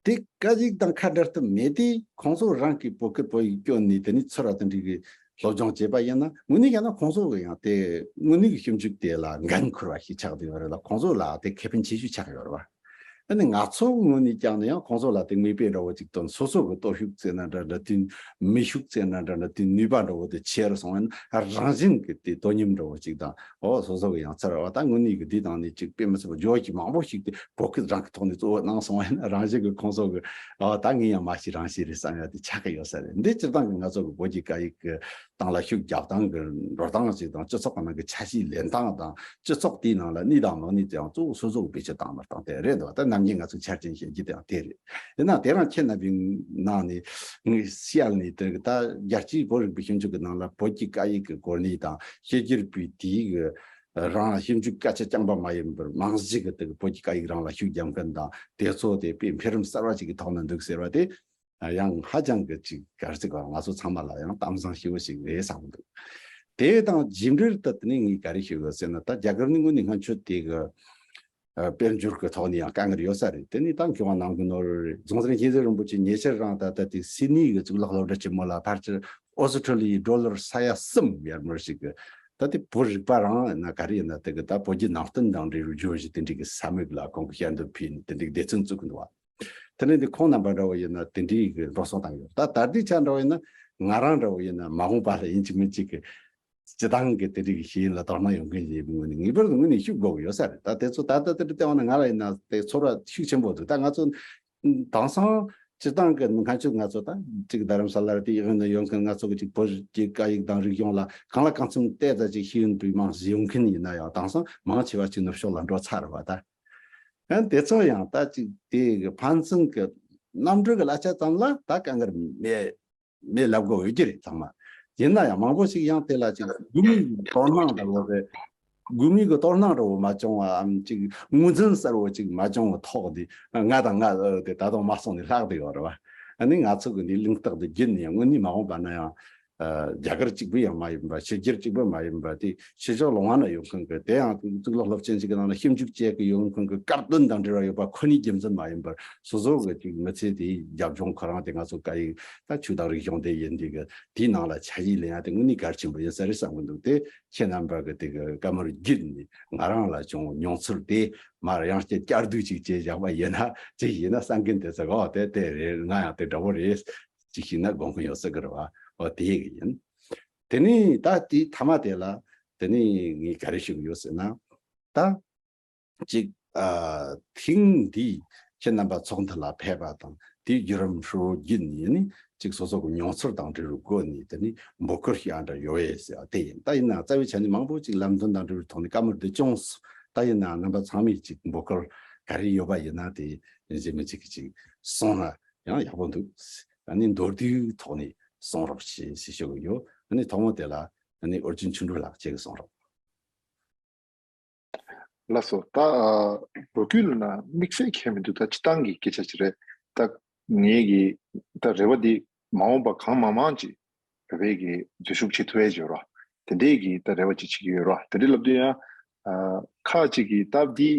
དེ་སྐད་ཡིག་དང་ཁ་འབྲལ་ཐབས་མེད་དེ་ཁོང་ཚོ་རང་གི་བོད་སྐད་བོད་ཡིག་སྐྱོན་ནས་དེ་ནི་ཚུར་ར་དེ་འདྲའི་གི་སློབ་སྦྱོང་བྱས་པ་ཡིན་ན་དངོས་གནས་ཀྱང་ན་ཁོང་ཚོ་གི་ཡང་དེ་དངོས་གནས་ཀྱི་ཞིབ་འཇུག་དེ་ལ་འགན་འཁུར་བ་ཞིག་ཆགས་བསྡད་ཡོད་རེད་ལ་ཁོང་ཚོ་ལ་དེ་ཁེ་ཕན་ཆེ་ཤོས་ཆགས་ཡོད་རེད་བ། ཨ་ནི་ང་ཚོ་ངོས་ནས་ཀྱང་ནི་ཡང་ཁོང་ཚོ་ལ་དེ་མིག་དཔེ་འདྲ་བོ་ཅིག་སྟོན་སོ་སོ་གི་སྟོབས་ཤུགས་བཙལ་ན་འདྲ་འདྲ་དེ་མི་ཤུགས་བཙལ་ན་འདྲ་འདྲ་དེ་ནུས་པ་འདྲ་བོ་དེ་ཆེ་རུ་སོང་བ་ཡིན་ན་རང་བཞིན་གི་དེ་དོ་མཉམ་འདྲ་བོ་ཅིག་དང་། ཨོ་སོ་སོ་གི་ཡང་ཚར་བ་ད་དངོས་གནས་ཀྱི་འདི་དང་ནི་གཅིག་དཔེ་མི་སྲིད་པ་བརྗོད་ཀྱི་མང་པོ་ཞིག་དེ་བོད་སྐད་རང་གི་ཐོག་ནས་གཙོ་བོ་གནང་སོང་བ་ཡིན་ན་རང་བཞིན་གྱི་ཁོང་ཚོ་གི་ཨོ་ད་ངས་ཡང་མ་ཤེས་རང་ཤེས་རེད་བསམ་ཡ་དེ་ཆགས་ཀྱི་ཡོད་ས་རེད། འདི་སྤྱིར་བཏང་གི་ང་ཚོ་གི་བོད་ཀྱི་སྐད་ཡིག་གི་སྟེང་ལ་ཤུགས་རྒྱག་སྟངས་ཀྱི་འགྲོ་སྟངས་ཅིག་དང་སྤྱི་ཚོགས་ཀྱི་ནང་གི་ཆ་ཤས་ལེན་སྟངས་དང་སྤྱི་ཚོགས་དེའི་ནང་ལ་གནས་དང་མ་གནས་དེའང་གཙོ་བོ་སོ་སོ་གི་བེད་སྤྱོད་བཏང་མ་བཏང་དེ་རེད་འདུག་ད་ནམ་རྒྱུན་ང་ཚོས་འཆར་ཅན་བཤད་རྒྱུ་དེའང་དེ་རེད། ཡིན་ན་དེ་རང་ཁྱེད་རྣམ་པའི་ནང་ནས་ངས་བཤད་ནས་དེ་ད་རྒྱལ་སྤྱིའི་བོད་རིག་པའི་ཞིབ་འཇུག་གི་ནང་ལ་བོད་ཀྱི་སྐད་ཡིག་གི་གོ་གནས་དང་ཤེས་རྒྱུར་པའི་དེའི་གི་རང་ཞིབ་འཇུག་སྐད་ཆ་རྐྱང་པ་མ་ཡིན་པར་རྨང་གཞི་གི་དེ་གི་བོད་ཀྱི་སྐད་ཡིག་རང་ལ་ཤུགས་རྒྱབ་མཁན་དང་དེ་ཚོ་དེ་དཔེ་འཕེལ་རིམ་གསར་བ་ཅིག་གི་ཐོག་ན་འདུག་ཟེར་བ་དེ་ཡང་ཧ་ཅང་གི་ཅིག་ག་རེ་ཟེར་དགོས་ང་ཚོ་ཚང་མ་ལ་ཡང་གཏམ་བཟང་ཞེ་པོ་ཞིག་རེད་བསམ་གི་འདུག་དེ་དང་རྗེས་འབྲེལ་དུ་དེ་ནས་ངས་ག་རེ་ཞུ་དགོས་ཟེར་ན་ད་རྒྱ་གར་ནི་དངོས་གནས་སྔོན་ཆད་དེ་གི་ཨ་དཔལ་འབྱོར་གྱི་ཐོག་ནས་ཡང་དཀའ་ངལ་ཡོད་ས་རེད། དེ་ནས་ད་མཁས་དབང་ནང་གི་ནོར་རྫོང་ཚར་མཁྱེན་བརྩེ་རིན་པོ་ཆེ་ཉེ་ཆར་རང་ད་ལྟ་དེ་སིད་ནི་གི་གཙུག་ལག་སློབ་གྲྭ་ཆེན་མོ་ལ་ཕལ་ཆེར་ཨོ་སི་ཁྲུ་ལི་ཡའི་ཌོ་ལར་ས་ཡ་གསུམ་ཡར་མར་ཞིག་གི་ད་དེ་བོད་རིག་པ་རང་ཡིན་ན་ག་རེ་ཡིན་ན་དེ་གི་ད་བོད་བརྒྱུད་ནང་བསྟན་དང་འབྲེལ་བའི་བརྗོད་གཞི་དེ་འདྲའི་གི་ས་མིག་ལ་ཁོང་གི་ཞལ་འདེབས་ཕུལ་ནས་དེ་འདྲའི་སྡེ་ཚན་བཙུགས་གི་འདུག་བ། དེ་ནས་འདི་ཁོང་རྣམ་པ་འདྲ་བོ་ཡིན་ན་དེ་འདྲའི་གི་འགྲོ་སོང་བཏང་ཡོད། ད་ད་ལྟའི་ཆ་འདྲ་བོ་ཡིན་ན་ ང་རང་འདྲ་བོ་ཡིན་ན་མ་འོངས་པ་ལ་ཡིན་གཅིག་མིན་གཅིག་གི་སྤྱི་བཏང་གི་དེ་འདྲའི་གི་ཤེས་ཡོན་ལ་དོ་སྣང་ཡོང་མཁན་ཞིག་ཡིན་པའི་ངོས་ནས་ངེས་པར་དུ་ངོས་ནས་ཤུགས་དགོས་ཀྱི་ཡོད་ས་རེད། ད་དེ་ཚོ་ད་ལྟ་དེ་འདྲ་བལྟས་པ་ན་ང་ལ་ཡིན་ན་དེ་ཚོར་བ་ཤུགས་ཆེན་པོ་འདུག་ད་ང་ཚོ་དེང་སང་སྤྱི་བཏང་གི་སྔ་ཕྱི་ང་ཚོ་ད་ཅིག་རྡ་རམ་ས་ལ་རེད། དེ་ཡིན་ན་ཡོང་མཁན་ང་ཚོ་གི་ཅིག་བོད་ཀྱི་སྐད་ཡིག་དང་རིག་གཞུང་ལ་གང་ལ་གང་འཚམ་བལྟས་ཙང་ཅིག་ཤེས་ཡོན་པའི་རྨང་གཞི་ཡོང་མཁན་ཡིན་ན་ཡང་དེང་སང་མང་ཆེ་བ་ཅིག་ནུབ་ཕྱོགས་ལ་འགྲོ་ཚར་བ་ད། ཡང་དེ་ཚོ་ཡང་ད་ཅིག་དེ་གི་ཕན་ཚུན་གི་རྣམ་འགྲེལ་གི་གླ་ཆ་ཙམ་ལ་ད་དཀའ་ངལ་མེད་མེད་ལབ་དགོས་ཡོད་ཀྱི་རེད་ཚང་མ། ཡིན་ན་ཡང་མང་པོ་ཞིག་ཡང་དེ་ལ་ཅིག་དགོས་ངེས་ཀྱི་དོ་སྣང་འདྲ་བོ་རེད། དགོས་ངེས་ཀྱི་དོ་སྣང་འདྲ་བོ་མ་བྱུང་བའམ་ཅིག་ངོས་འཛིན་གསལ་བོ་ཅིག་མ་བྱུང་བའི་ཐོག་དེ་ང་དང་ང་དེ་ད་དུང་མ་སོང་ནས་ལྷག་བསྡད་ཡོད་རེད་བ། ཨ་ནི་ང་ཚོ་གི་འདི་གླེང་སྟེགས་འདི་བརྒྱུད་ནས་དངོས་གནས་མ་འོངས་པ་ན་ཡང་། རྒྱ་གར་གཅིག་པུ་ཡང་མ་ཡིན་པ། ཕྱི་རྒྱལ་གཅིག་པུ་མ་ཡིན་པ། དེ་ཕྱི་ཕྱོགས་ལ་དབང་ན་ཡོད་མཁན་གྱི་དེ་ཡང་གཙུག་ལག་སློབ་ཆེན་ཞིག་གི་ནང་ལ་ཞིབ་འཇུག་བྱེད་ཀྱི་ཡོད་མཁན་གྱི་སྐབས་དོན་དང་འབྲེལ་བ་ཡོད་པ་ཁོ་ནའི་རྒྱུ་མཚན་མ་ཡིན་པར་སོ་སོ་གི་ཅིག་མི་ཚེ་དེའི་རྒྱབ་ལྗོངས་ཁོ་རང་དེ་ང་ཚོ་སྐད་ཡིག་ད་ཆོས་དང་རིག་གཞུང་དེ་ཡིན་དུས་གི་དེའི་ནང་ལ་ཆ་ཤས་ལེན་ཡ་དེ་དངོས་གནས་གལ་ཆེན་པོ་ཡིན་ས་རེད་བསམ་གི་འདུག་དེ་ཁྱེད་རྣམ་པ་གི་དེ་གི་བཀའ་མོལ་བརྒྱུད་ནས་ང་རང་ལ་བྱུང་མྱོང་ཚོར་དེ་མར་ཡང་བསྐྱར་བསྐྱར་ཟློས་ཅིག་བྱས་བཞག་པ་ཡིན་ན་ཅིག་ཡིན་ན་བསམ་གི་འདུག་ཟེར་གོ་དེ་དེ་རེད། ང་ཡང་དེ་འདྲ་བོ་རེད། ཅིག་ཤེས་ན་དགོངས་ཀྱི་ཡོད་ས་གི་རེད་བ། འོ་དེ་ཡི་གི་ཡིན། དེ་ནས་ད་དེའི་མཐའ་མ་དེ་ལ་དེ་ནས་ངས་ག་རེ་ཞུ་གི་ཡོད་ཟེར་ན། ད་ཅིག་ཨ་ཐེངས་འདིའི་ཁྱེད་རྣམ་པ་ཚོགས་འདུ་ལ་ཕེབས་པ་དང་དེའི་བརྒྱུད་རིམ་ཧྲིལ་བོ་བརྒྱུད་ནས་ནི་ཅིག་སོ་སོ་གི་མྱོང་ཚོར་དང་འབྲེལ་བའི་སྒོ་ནས་དེ་ནི་འབོད་སྐུལ་ཞིག་ཨ་འདྲ་ཡོད་ཡས་ཟེར་བ་དེ་ཡིན། ད་ཡིན་ན་རྩ་བའི་ཆ་ནས་མང་པོ་ཅིག་ལམ་སྟོན་དང་འབྲེལ་བའི་ཐོག་ནས་བཀའ་མོལ་འདི་བྱུང་སོང་། ད་ཡིན་ན་རྣམ་པ་ཚང་མས་ཅིག་འབོད་སྐུལ་ག་རེ་ཡོད་པ་ཡིན་ན་དེ་ཡིན་གཅིག་མིན་གཅིག་གིས་ཅིག་གསུངས་ན་ཡང་ཡག་པོ་འདུག་ཨ་ནི་མདོར་བསྡུས་ཐོག་ནས་གསུང་རོགས་བྱེད་ཞེས་ཞུ་གི་ཡོད། ཨ་ནི་ཐོག་མ་དེ་ལ་ཨ་ནི་ཨོ་རྒྱན་ཆོས་འཕེལ་ལགས་ཁྱེད་ཀྱིས་གསུང་རོགས། ལགས་སོ། ད་ཨ་ལོ་རྒྱུས་ལ་ན་དམིགས་བསལ་གང་ཡང་མི་འདུག་ད་སྤྱི་བཏང་གི་སྐད་ཆ་ཅིག་རེད། ད་ངེད་ཀྱི་ད་རེ་བ་འདི་མ་འོངས་པ་གང་མང་མང་ཅིག་བོད་པའི་གི་འཛུལ་ཞུགས་བྱེད་ཐུབ་ཡས་ཅིག་ཡོད་རོགས། དེ་འདྲའི་གི་ད་རེ་བ་ཅིག་བྱེད་ཀྱི་ཡོད་རོགས། དེ་འདྲའི་ལབ་དུས་ཡང་ཨ་ཁག་ཅིག་གིས་སྟབས་བདེ་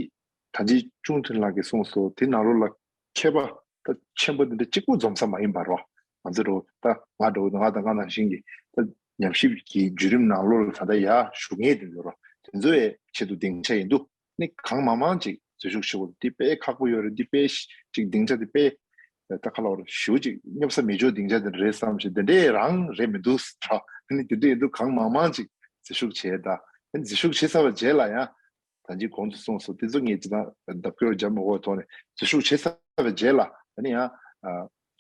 ད་ཅི་ཅུང་ཐུན་ལགས་ཀྱིས་གསུངས་སོ། དེ་ནང་ལོགས་ལ་མཁས་པ་ད་ཆེན་པོ་འདི་འདྲ་གཅིག་པུ་འཛོམས་ས་མ་ཡིན་པ་རོ། ང་ཚོ་རོ་ད་ང་འགྲོ་ང་དང་ང་ནང་བཞིན་གྱི་ད་ཉམས་ཞིབ་ཀྱི་བརྒྱུད་རིམ་ནང་ལོགས་ལ་ད་ལྟ་ཡར་ཞུགས་མཁན་དེ་ཚོ་རོ། དེ་ཚོའི་ཆེད་དུ་སྡིངས་ཆ་ཡིན་འདུག་ནི་གང་མང་མང་ཅིག་འཛུལ་ཞུགས་ཞུ་དགོས་འདི་དཔེ་ཁག་པོ་ཡོད་རེད། འདི་དཔེ་ཅིག་སྡིངས་ཆ་འདི་དཔེ་ད་ཁ་ལོར་ཞུ་ཅིག་སྙོབ་ས་མེད་ཆོག་སྡིངས་ཆ་འདི་རེད་བསམ་ཞིག་འདི་འདྲའི་རང་རེད་མི་འདུག་ད་ནི་དེ་འདྲ་ཡིན་འདུག་གང་མང་མང་ཅིག་འཛུལ་ཞུགས་བྱས་ད་འཛུལ་ཞུགས་བྱས་ཚར་བ་རྗེས་ལ་ཡང་། ད་ཅི་གོང་དུ་གསུངས་སོ། དེ་ཚོ་ངས་ཅི་ད་ལྡབ་སྐྱོར་བརྒྱབ་མ་དགོས་ཐོག་ནས་འཛུལ་ཞུགས་བྱེད་ཚར་བའི་རྗེས་ལ་ད་ནི་ཡང་ཨ་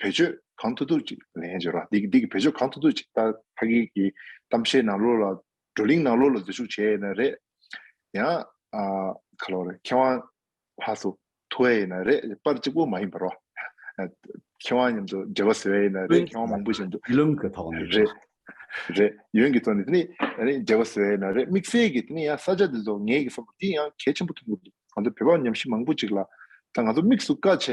བེད་སྤྱོད་གང་ཐུབ་ཐུབ་ཅིག་ལེན་བྱོས་ར། འདི་འདི་གི་བེད་སྤྱོད་གང་ཐུབ་ཐུབ་ཅིག་ད་ཕ་གི་གི་གཏམ་བཤད་ནང་ལོགས་ལ་བགྲོ་གླེང་ནང་ལོགས་ལ་འཛུལ་ཞུགས་བྱས་ཡིན་ན་རེད། ཡང་ཨ་ག་ལོ་རེད། མཁས་དབང་ཕར་ཚུར་ཐུག་ཡ་ཡིན་ན་རེད། པར་གཅིག་པོ་མ་ཡིན་པ་རོ། མཁས་དབང་མཉམ་དུ་འབྲེལ་བ་བཟོ་ཡ་ཡིན་ན་རེད། མཁས་དབང་མང་པོ་ཞིག་འདུག་ཡིན་ལུགས་ཀྱི་ཐོག་ནས་རེད། རེད། ཡོན་གྱི་ཐོག་ནས་དེ་ནི་ཨ་ནི་འབྲེལ་བ་བཟོ་ཡ་ཡིན་ན་རེད། དམིགས་བསལ་གྱི་དེ་ནི་ཡང་ས་ཆ་འདི་ཚོ་ངེད་ཀྱི་བསམ་པ་འདི་ཡང་གལ་ཆེན་པོ་མཐོང་གི་འདུག་ང་ཚོ་བོད་པ་ཉམས་ཞིབ་མང་པོ་ཅིག་ལ་ད་ང་ཚོ་དམིགས་སུ་བཀར་བྱས་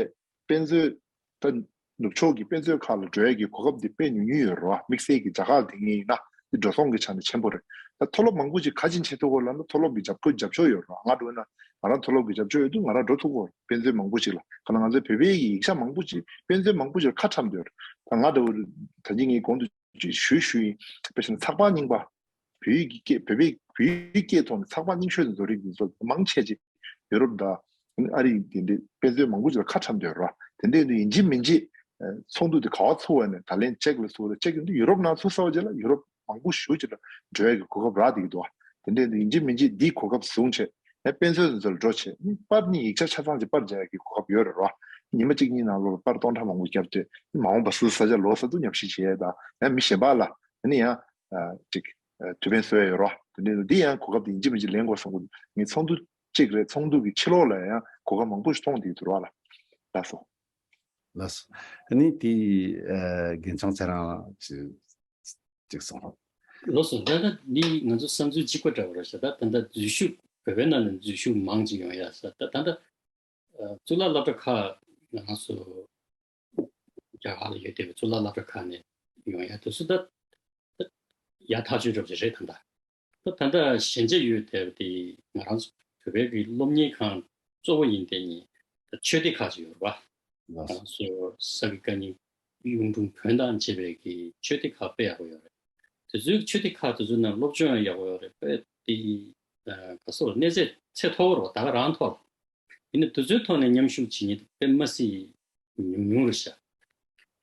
དཔེ་མཛོད་ད་ནུབ་ཕྱོགས་ཀྱི་དཔེ་མཛོད་ཁག་ལ་འགྲོ་ཡ་གི་གོ་སྐབས་འདི་དཔེ་ཉུང་ཉུང་ཡོད་རེད་བ། དམིགས་བསལ་གྱི་རྒྱ་གར་དེ་ངེད་ཡིན་ན་འདི་འགྲོ་སོང་གི་ཆ་ནས་ཆེན་པོ་རེད། ད་མཐོ་སློབ་མང་པོ་ཅིག་ག་ཅིན་བྱེད་ཐུབ་གོ་ལབ་ན་མཐོ་སློབ་ཀྱི་རྒྱབ་སྐྱོར་རྒྱབ་སྐྱོར་ཡོད་རེད་བ། ང་འགྲོ་ན་ང་རང་མཐོ་སློབ་ཀྱི་རྒྱབ་སྐྱོར་ཡོད་དུས་ང་རང་འགྲོ་ཐུབ་གོ་རེད། དཔེ་མཛོད་མང་པོ་ཅིག་ལ་ག་ན་ང་ཚོའི་བོད་པའི་ཡིག་ཆ་མང་པོ་ཅིག་དཔེ་མཛོད་མང་པོ་ཅིག་ལ་ཁ་འཁྲམ་སྡོད་རེད། ད་ང་འདྲ་བོ་ད་ཅི་ངས་གོང་དུ་ཅིག་ཞུས་ཞུས་ཡིན། དཔེ་བྱས་ན་ཚགས་པར་རྙིང་པ་བོད་ཡིག་གི་སྐད་བོད་པའི་བོད་ཡིག་སྐད་ཐོག་ནས་ཚགས་པར་རྙིང་ཤོས་དང་བཟོ་རིག་འདི་ཚོ་མང་ཆེ་ཅིག་ཡོ་རོབ་དང་ཨ་རི་དེ་འདྲའི་དཔེ་མཛོད་མང་པོ་ཅིག་ལ་ཁ་འཁྲམ་སྡོད་རེད་བ། དེ་འདྲ་ཡིན་དུས་ཡིན་གཅིག་མིན་གཅིག་ཚོགས་འདུ་དེ་ག་པར་ཚུགས་པ་ནས་ད་ལན་ཅེག་ལ་ཚུགས་ལ་ཅེག་ཡིན་དུས་ཡོ་རོབ་ནང་ཚུགས་ཚར་བ་རྗེས་ལ་ཡོ་རོབ་མང་པོ་ཞེ་པོ་ཅིག་ལ་འགྲོ་ཡ་གི་གོ་སྐབས་རག་བསྡད་ཀྱི་འདུག་བ། དེ་འདྲ་ཡིན་དུས་ཡིན་གཅིག་མིན་གཅིག་འདིའི་གོ་སྐབས་བཟུང་བྱས་ཡང་དཔེ་མཛོད་དེ་ཚོ་ལ་འགྲོ་བྱས་པར་རྙིང་ཡིག་ཆ་ཆ་ཚང་ཅིག་པར་རྒྱག་ཡ་གི་གོ་སྐབས་ཡོད་རེད་བ། ཉི་མ་གཅིག་གཉིས་ནང་ལོགས་ལ་པར་སྟོང་ཕྲག་མང་པོ་བརྒྱབ་བྱས་མ་འོངས་པ་སོ་སོའི་ས་ཆ་ལོགས་ས་དུ་ཉམས་ཞིབ་བྱེད་ཡ་དང་ཡང་མི་གཞན་པ་ལ་ཨ་ནི་ཡང་ཅིག་དུ་ཕན་གསོས་ཡ་ཡོད་རེད་བ། དེ་འདྲ་འདི་ཡང་གོ་སྐབས་དེ་ཡིན་གཅིག་མིན་གཅིག་ལེན་དགོས་བསམ་གི་འདུག་ངས་ཚོགས་འདུ་གཅིག་རེད། ཚོགས་འདུ་གི་ཕྱི་ལོགས་ལ་ཡང་གོ་སྐབས་མང་པོ་ཞིག་མཐོང་བསྡད་འདུག་ར་ལ། ལགས་སོ། ལགས་སོ། ཨ་ནི་དེ་ཨ་རྒན་ཚང་ཚེ་རིང་ཅིག་ཅིག་གསུང་རོགས། ལགས་སོ། ད་ལྟ་འདི་ང་ཚོ་བསམ་ཚུལ་གཅིག་པ་འདྲ་བོ་རེད་ཤག་ད་ད་ལྟ་འཛུལ་ཞུགས་བོད་པའི་ནང་ནས་འཛུལ་ཞུགས་མང་ཅིག་ཡོང་ཡ་ས་ད་ད་ལྟ་ཨ་གཙུག་ལག་སློབ་གྲྭ་ཁག་ང་རང་ཚོ་རྒྱ་གར་ལ་ཡོད་བསྡད་པའི་གཙུག་ལག་སློབ་གྲྭ་ཁག་ནས་ཡོང་ཡ་དེ་ཚོ་ད་ད་ཡར་ཐག་གཅོད་འགྲོ་གི་རེད་ད་ལྟ། ད་ད་ལྟ་ཞན་ཆ་ཡོད་བསྡད་པ་དེ་ང་རང་ཚོ་བོད་པའི་གི་སློབ་གཉེར་ཁང་གཙོ་བོ་ཡིན་བསྡད་མཁན་ད་ཆོས་སྡེ་ཁག་ཅིག་ཡོད་རེད་བ། ང་རང་ཚོ་ས་དགེ་བཀའ་རྙིང་གཡུང་དྲུང་བོན་དང་བཅས་པའི་གི་ཆོས་སྡེ་ཁག་དཔེ་ཡག་པོ་ཡོད་རེད། དེ་ཚོའི་ཆོས་སྡེ་ཁག་དེ་ཚོའི་ནང་སློབ་སྦྱོང་ཡག་པོ་ཡོད་རེད། དཔེ་དེ་ག་སོགས་གནས་ཚད་ཚད་མཐོ་བོ་རེད་བ། ད་ག་རང་མཐོ་རེད། ཡིན་ན་དེ་ཚོའི་ཐོག་ནས་མཉམ་ཞུགས་བྱེད་མཁན་དེ་དཔེ་མ་སྲིད་ཉུང་ཉུང་རེད་ཤག་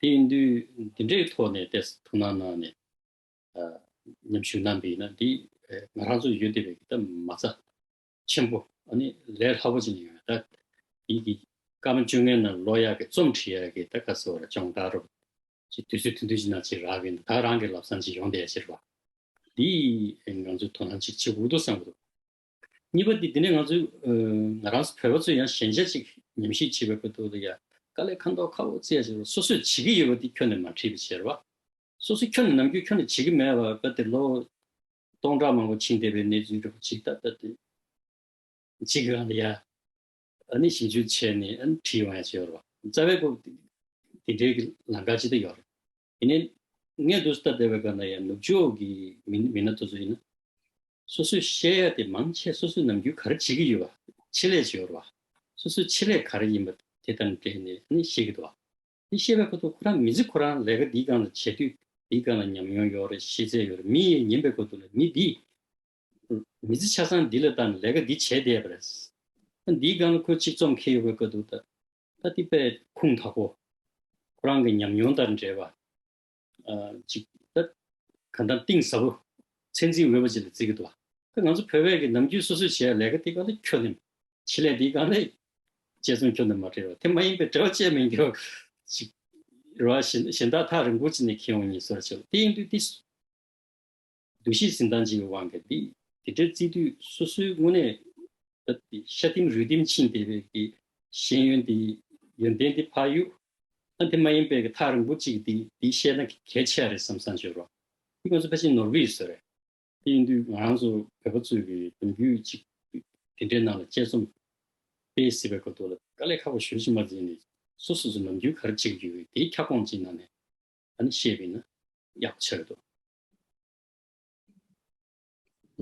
དེ་ཡིན་དུས་འདི་འདྲའི་ཐོག་ནས་ཏོག་ཙམ་ཐུགས་སྣང་གནང་ནས་ཨ་མཉམ་ཞུགས་གནང་པ་ཡིན་ན། འདི་ཨ་ང་རང་ཚོ་ཡོད་བསྡད་པའི་གི་ད་མ་རྩ་ཆེན་པོ། ཨ་ནི་ལས་སླ་པོ་ཅིག་ནས་ཡོད། ད་འདི་གི་སྐར་མ་བཅོ་ལྔའི་ནང་ཀློག་ཡག་གི་རྩོམ་བྲིས་ཡག་གི་ད་ག་ཟེར་བ་ར་སྦྱོང་བརྡར་རོགས་ཅིག་དུས་ཚོད་ཐུང་ཐུང་ཅིག་ནང་ཅིག་རག་པ་ཡིན་ན། ད་རང་གི་ལམ་སང་ཅིག་ཡོང་བསྡད་ཡག་ཕྱིར་བ། འདི་ང་ཚོས་དོ་སྣང་ཅིག་བྱེད་དགོས་འདུག་བསམ་གྱི་འདུག་གཉིས་པ་འདི། འདི་ནས་ང་ཚོས་ཨ་ང་རང་ཚོ་བོད་པ་ཚོས་ཡང་ཞེན་ཆགས་ཅིག་ཉམས་ཞིབ་བྱེད་པའི་སྐབས་དུ་ལ་ཡ་དཀའ་ལས་ཁ་མདོག་ཁ་པོ་བརྩི་ཡ་ཅིག་རེད། སོ་སོས་བྱེད་ཀྱི་ཡོད་པ་འདི་ཁྱོན་ནས་མ་བྲིས་པའི་ཕྱིར་བ། སོ་སོས་ཁྱོན་ནས་ནམ་རྒྱུན་ཁྱོན་ནས་བྱེད་ཀྱི་མེད་པ་བ་དེ་ལོ་སྟོང་ཕྲག་མང་པོ་ཕྱིན་བསྡད་པའི་གནས་ཚུལ་འདྲ་པོ་ཅིག་ད་ལྟ་དེ་ཅིག་གི་སྒང་ལ་ཡ། ཨ་ནི་ཞིབ་འཇུག་བྱས་ནས་ཨ་ནི་བྲིས་ཡོང་ཡ་ཅིག་ཡོད་རེད་བ། རྩ་བའི་སྐོར་དེ་འདྲའི་གི་ལམ་ཁ་ཅིག་ད་ཡོད་རེད། ཡིན་ནའི་ངས་འདུག་སེ་ལྟ་བསྡད་པའི་སྒང་ལ་ཡ་ནུབ་ཕྱོགས་ཀྱི་མི་མི་སྣ་དེ་ཚོ་ཡིན་ན། སོ་སོས་བཤད་ཡ་དེ་མང་ཆེ་སོ་སོས་ནམ་རྒྱུན་ག་རེ་བྱེད་ཀྱི་ཡོད་པ། ཆེད་ལས་ཅིག་ཡོད་རེད་བ། སོ་སོའི་ཆེད་ལས་ག་རེ་ཡིན་པ་དེ་དང་འབྲེལ་ནས་ཨ་ནི་བཤད་ཀྱི་འདུག་བ། དེ་བཤད་པའི་ཁ་ཐུག་ཁོ་རང་མི་ཚེ་ཁོ་རང་ལས་ཀ་འདིའི་སྒང་ལ་བྱེད་དུས་འདིའི་སྒང་ལ་ཉམས་མྱོང་ཡོད་རེད། ཤེས་ཚད་ཡོད་རེད། མི་ཡིས་ཉན་པའི་ཁ་ཐུག་ལ་མི་འདིས་མི་ཚེ་ཆ་ཚང་འདི་ལ་བཏང་ནས་ལས་ཀ་འདི་བྱས་བསྡད་པ་རེད། འདིའི་སྒང་ལ་ཁོས་ཅིག་རྩོམ་འཁྱེར་ཡོང་བའི་ཁ་ཐུག་ད་ད་འདི་དཔེ་ཁུངས་དག་པོ། ཁོ་རང་གི་ཉམས་མྱོང་དང་འབྲེལ་བ། ཨ་ཅིག་ད་གང་ལྟར་གཏིང་ཟབ་པོ། ཚད་འཛིན་འོས་པ་ཅིག་ལ་བརྩི་གི་འདུག་བ། ད་ང་ཚོ་བོད་པས་ཀྱི་ནམ་རྒྱུན་སོ་སོས་བྱེད་ཡ་ལས་ཀ་དེ་ག་ལ་ཁྱོན་ནས་ཆེད་ལས་དེའི་སྒང་ལ་དཔྱད་རྩོམ་ཁྱོན་ནས་མ་བྲིས་པ། དེ་མ་ཡིན་པའི་འབྲེལ་བ་བཅད་མི་འགྱུར་ཅིག་རེད་བ། གཞན་གཞན་དག་ཐག་རིང་པོ་ཅིག་ནས་འཁྱེར་ཡོང་ཉེན་བཟོ་འདྲ་ཅིག་དེ་ཡིན་དུས་དེ་འདུ་ཤེས་འཛིན་སྟངས་ཅིག་གི་དབང་གིས་དེ་དེ་འདྲའི་བརྩི་དུས་སོ་སོའི་དངོས་གནས་ད་ཤ་ལྟེམ་རུས་ལྟེམ་ཕྱིན་བསྡད་པའི་གི་ཤེས་ཡོན་དེ་ཡོན་ཏན་དེ་ཕར་གཡུག་ཨ་དེ་མ་ཡིན་པའི་གི་ཐག་རིང་པོ་ཅིག་དེ་དེ་བཤད་ན་གལ་ཆེ་རེད་བསམ་བསམ་བྱོས་རོགས། དེ་ང་ཚོ་ཕལ་ཆེར་ནོར་གི་ཡོད་ས་རེད། དེ་ཡིན་དུས་ང་རང་ཚོ་བོད་པ་ཚོས་ཀྱི་ནམ་རྒྱུན་ཅིག་དེ་འདྲའི་ནང་ལ་དཔྱད་རྩོམ་སྤེལ་སྲིད་པའི་སྐབས་དུ་ལ་དཀའ་ལས་ཁག་པོ་ཞེ་པོ་ཅིག་མ་འཛེམས་ནས་སོ་སོ་ཚོ་ནམ་རྒྱུན་ག་རེ་བྱེད་ཀྱི་ཡོད་དེའི་ཁྱབ་ཁོངས་ཅིག་ནང་ནས་ཨ་ནི་བཤད་པ་ཡིན་ན་ཡག་པོ་ཆགས་ཀྱི་འདུག་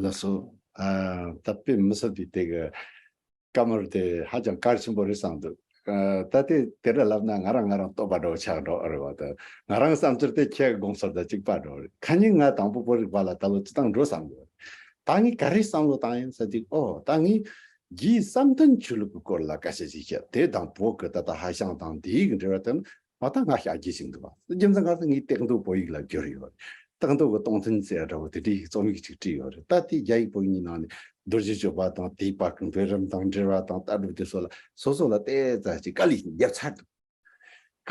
ལགས་སོ། ཨ་ད་དཔེ་མི་སྲིད་པའི་དེ་གི་བཀའ་མོལ་དེ་ཧ་ཅང་གལ་ཆེན་པོ་རེད་བསམ་འདུག་ཨ་ད་དེ་དེ་འདྲ་ལབ་ན་ང་རང་ང་རང་བསྟོད་པ་འདྲ་བོ་ཆགས་འགྲོ་ཨ་རེད་བ། ད་ང་རང་བསམ་ཚུལ་དེ་ཁྱེད་དགོངས་ཚུལ་དང་གཅིག་པ་འདྲ་བོ་རེད། ཁ་ཉིན་ང་དང་པོ་བོད་རིག་པ་ལ་ད་ལོ་སྤྱི་བཏང་འགྲོ་བསམ་གི་ད་ངས་ག་རེ་བསམ་བློ་བཏང་ཡིན་ཟེར་དུས། ཨོ་ད་ངས་རྒྱའི་བསམ་གཏན་ཆོས་ལུགས་ཀྱི་སྐོར་ལ་སྐད་ཆ་ཅིག་བཤད། དེ་དང་བོད་ཀྱི་ད་ལྟ་ཧྭ་ཤང་དང་དེའི་གི་འབྲེལ་བ་དེ་ནི་ཨ་ད་ང་ཤ་རྒྱུས་ཤིག་འདུག་བ། རྒྱུ་མཚན་ག་ཟེར་ངས་སྟེགས་འདུག་བོད་ཡིག་ལ་བསྒྱུར་ཡོད་རེད། སྟེགས་འདུག་གི་སྟོང་ཐུན་ཟེར་འདྲ་བོ་དེ་འདྲའི་རྩོམ་ཡིག་ཅིག་བྲིས་ཡོད་རེད། ད་དེ་རྒྱ་ཡིག་བོད་ཡིག་གཉིས་ནང་ནས་རྡོ་རྗེ་གཅོད་པ་དང་དེའི་བར་གྱི་འཕེལ་རིམ་དང་འབྲེལ་བ་དང་ལྟ་གྲུབ་དེ་ཚོ་ལ་སོ་སོ་ལ་ཏོག་ཙམ་ཅིག་དཀའ་ལས་བརྒྱབ་ཚར་འདུག་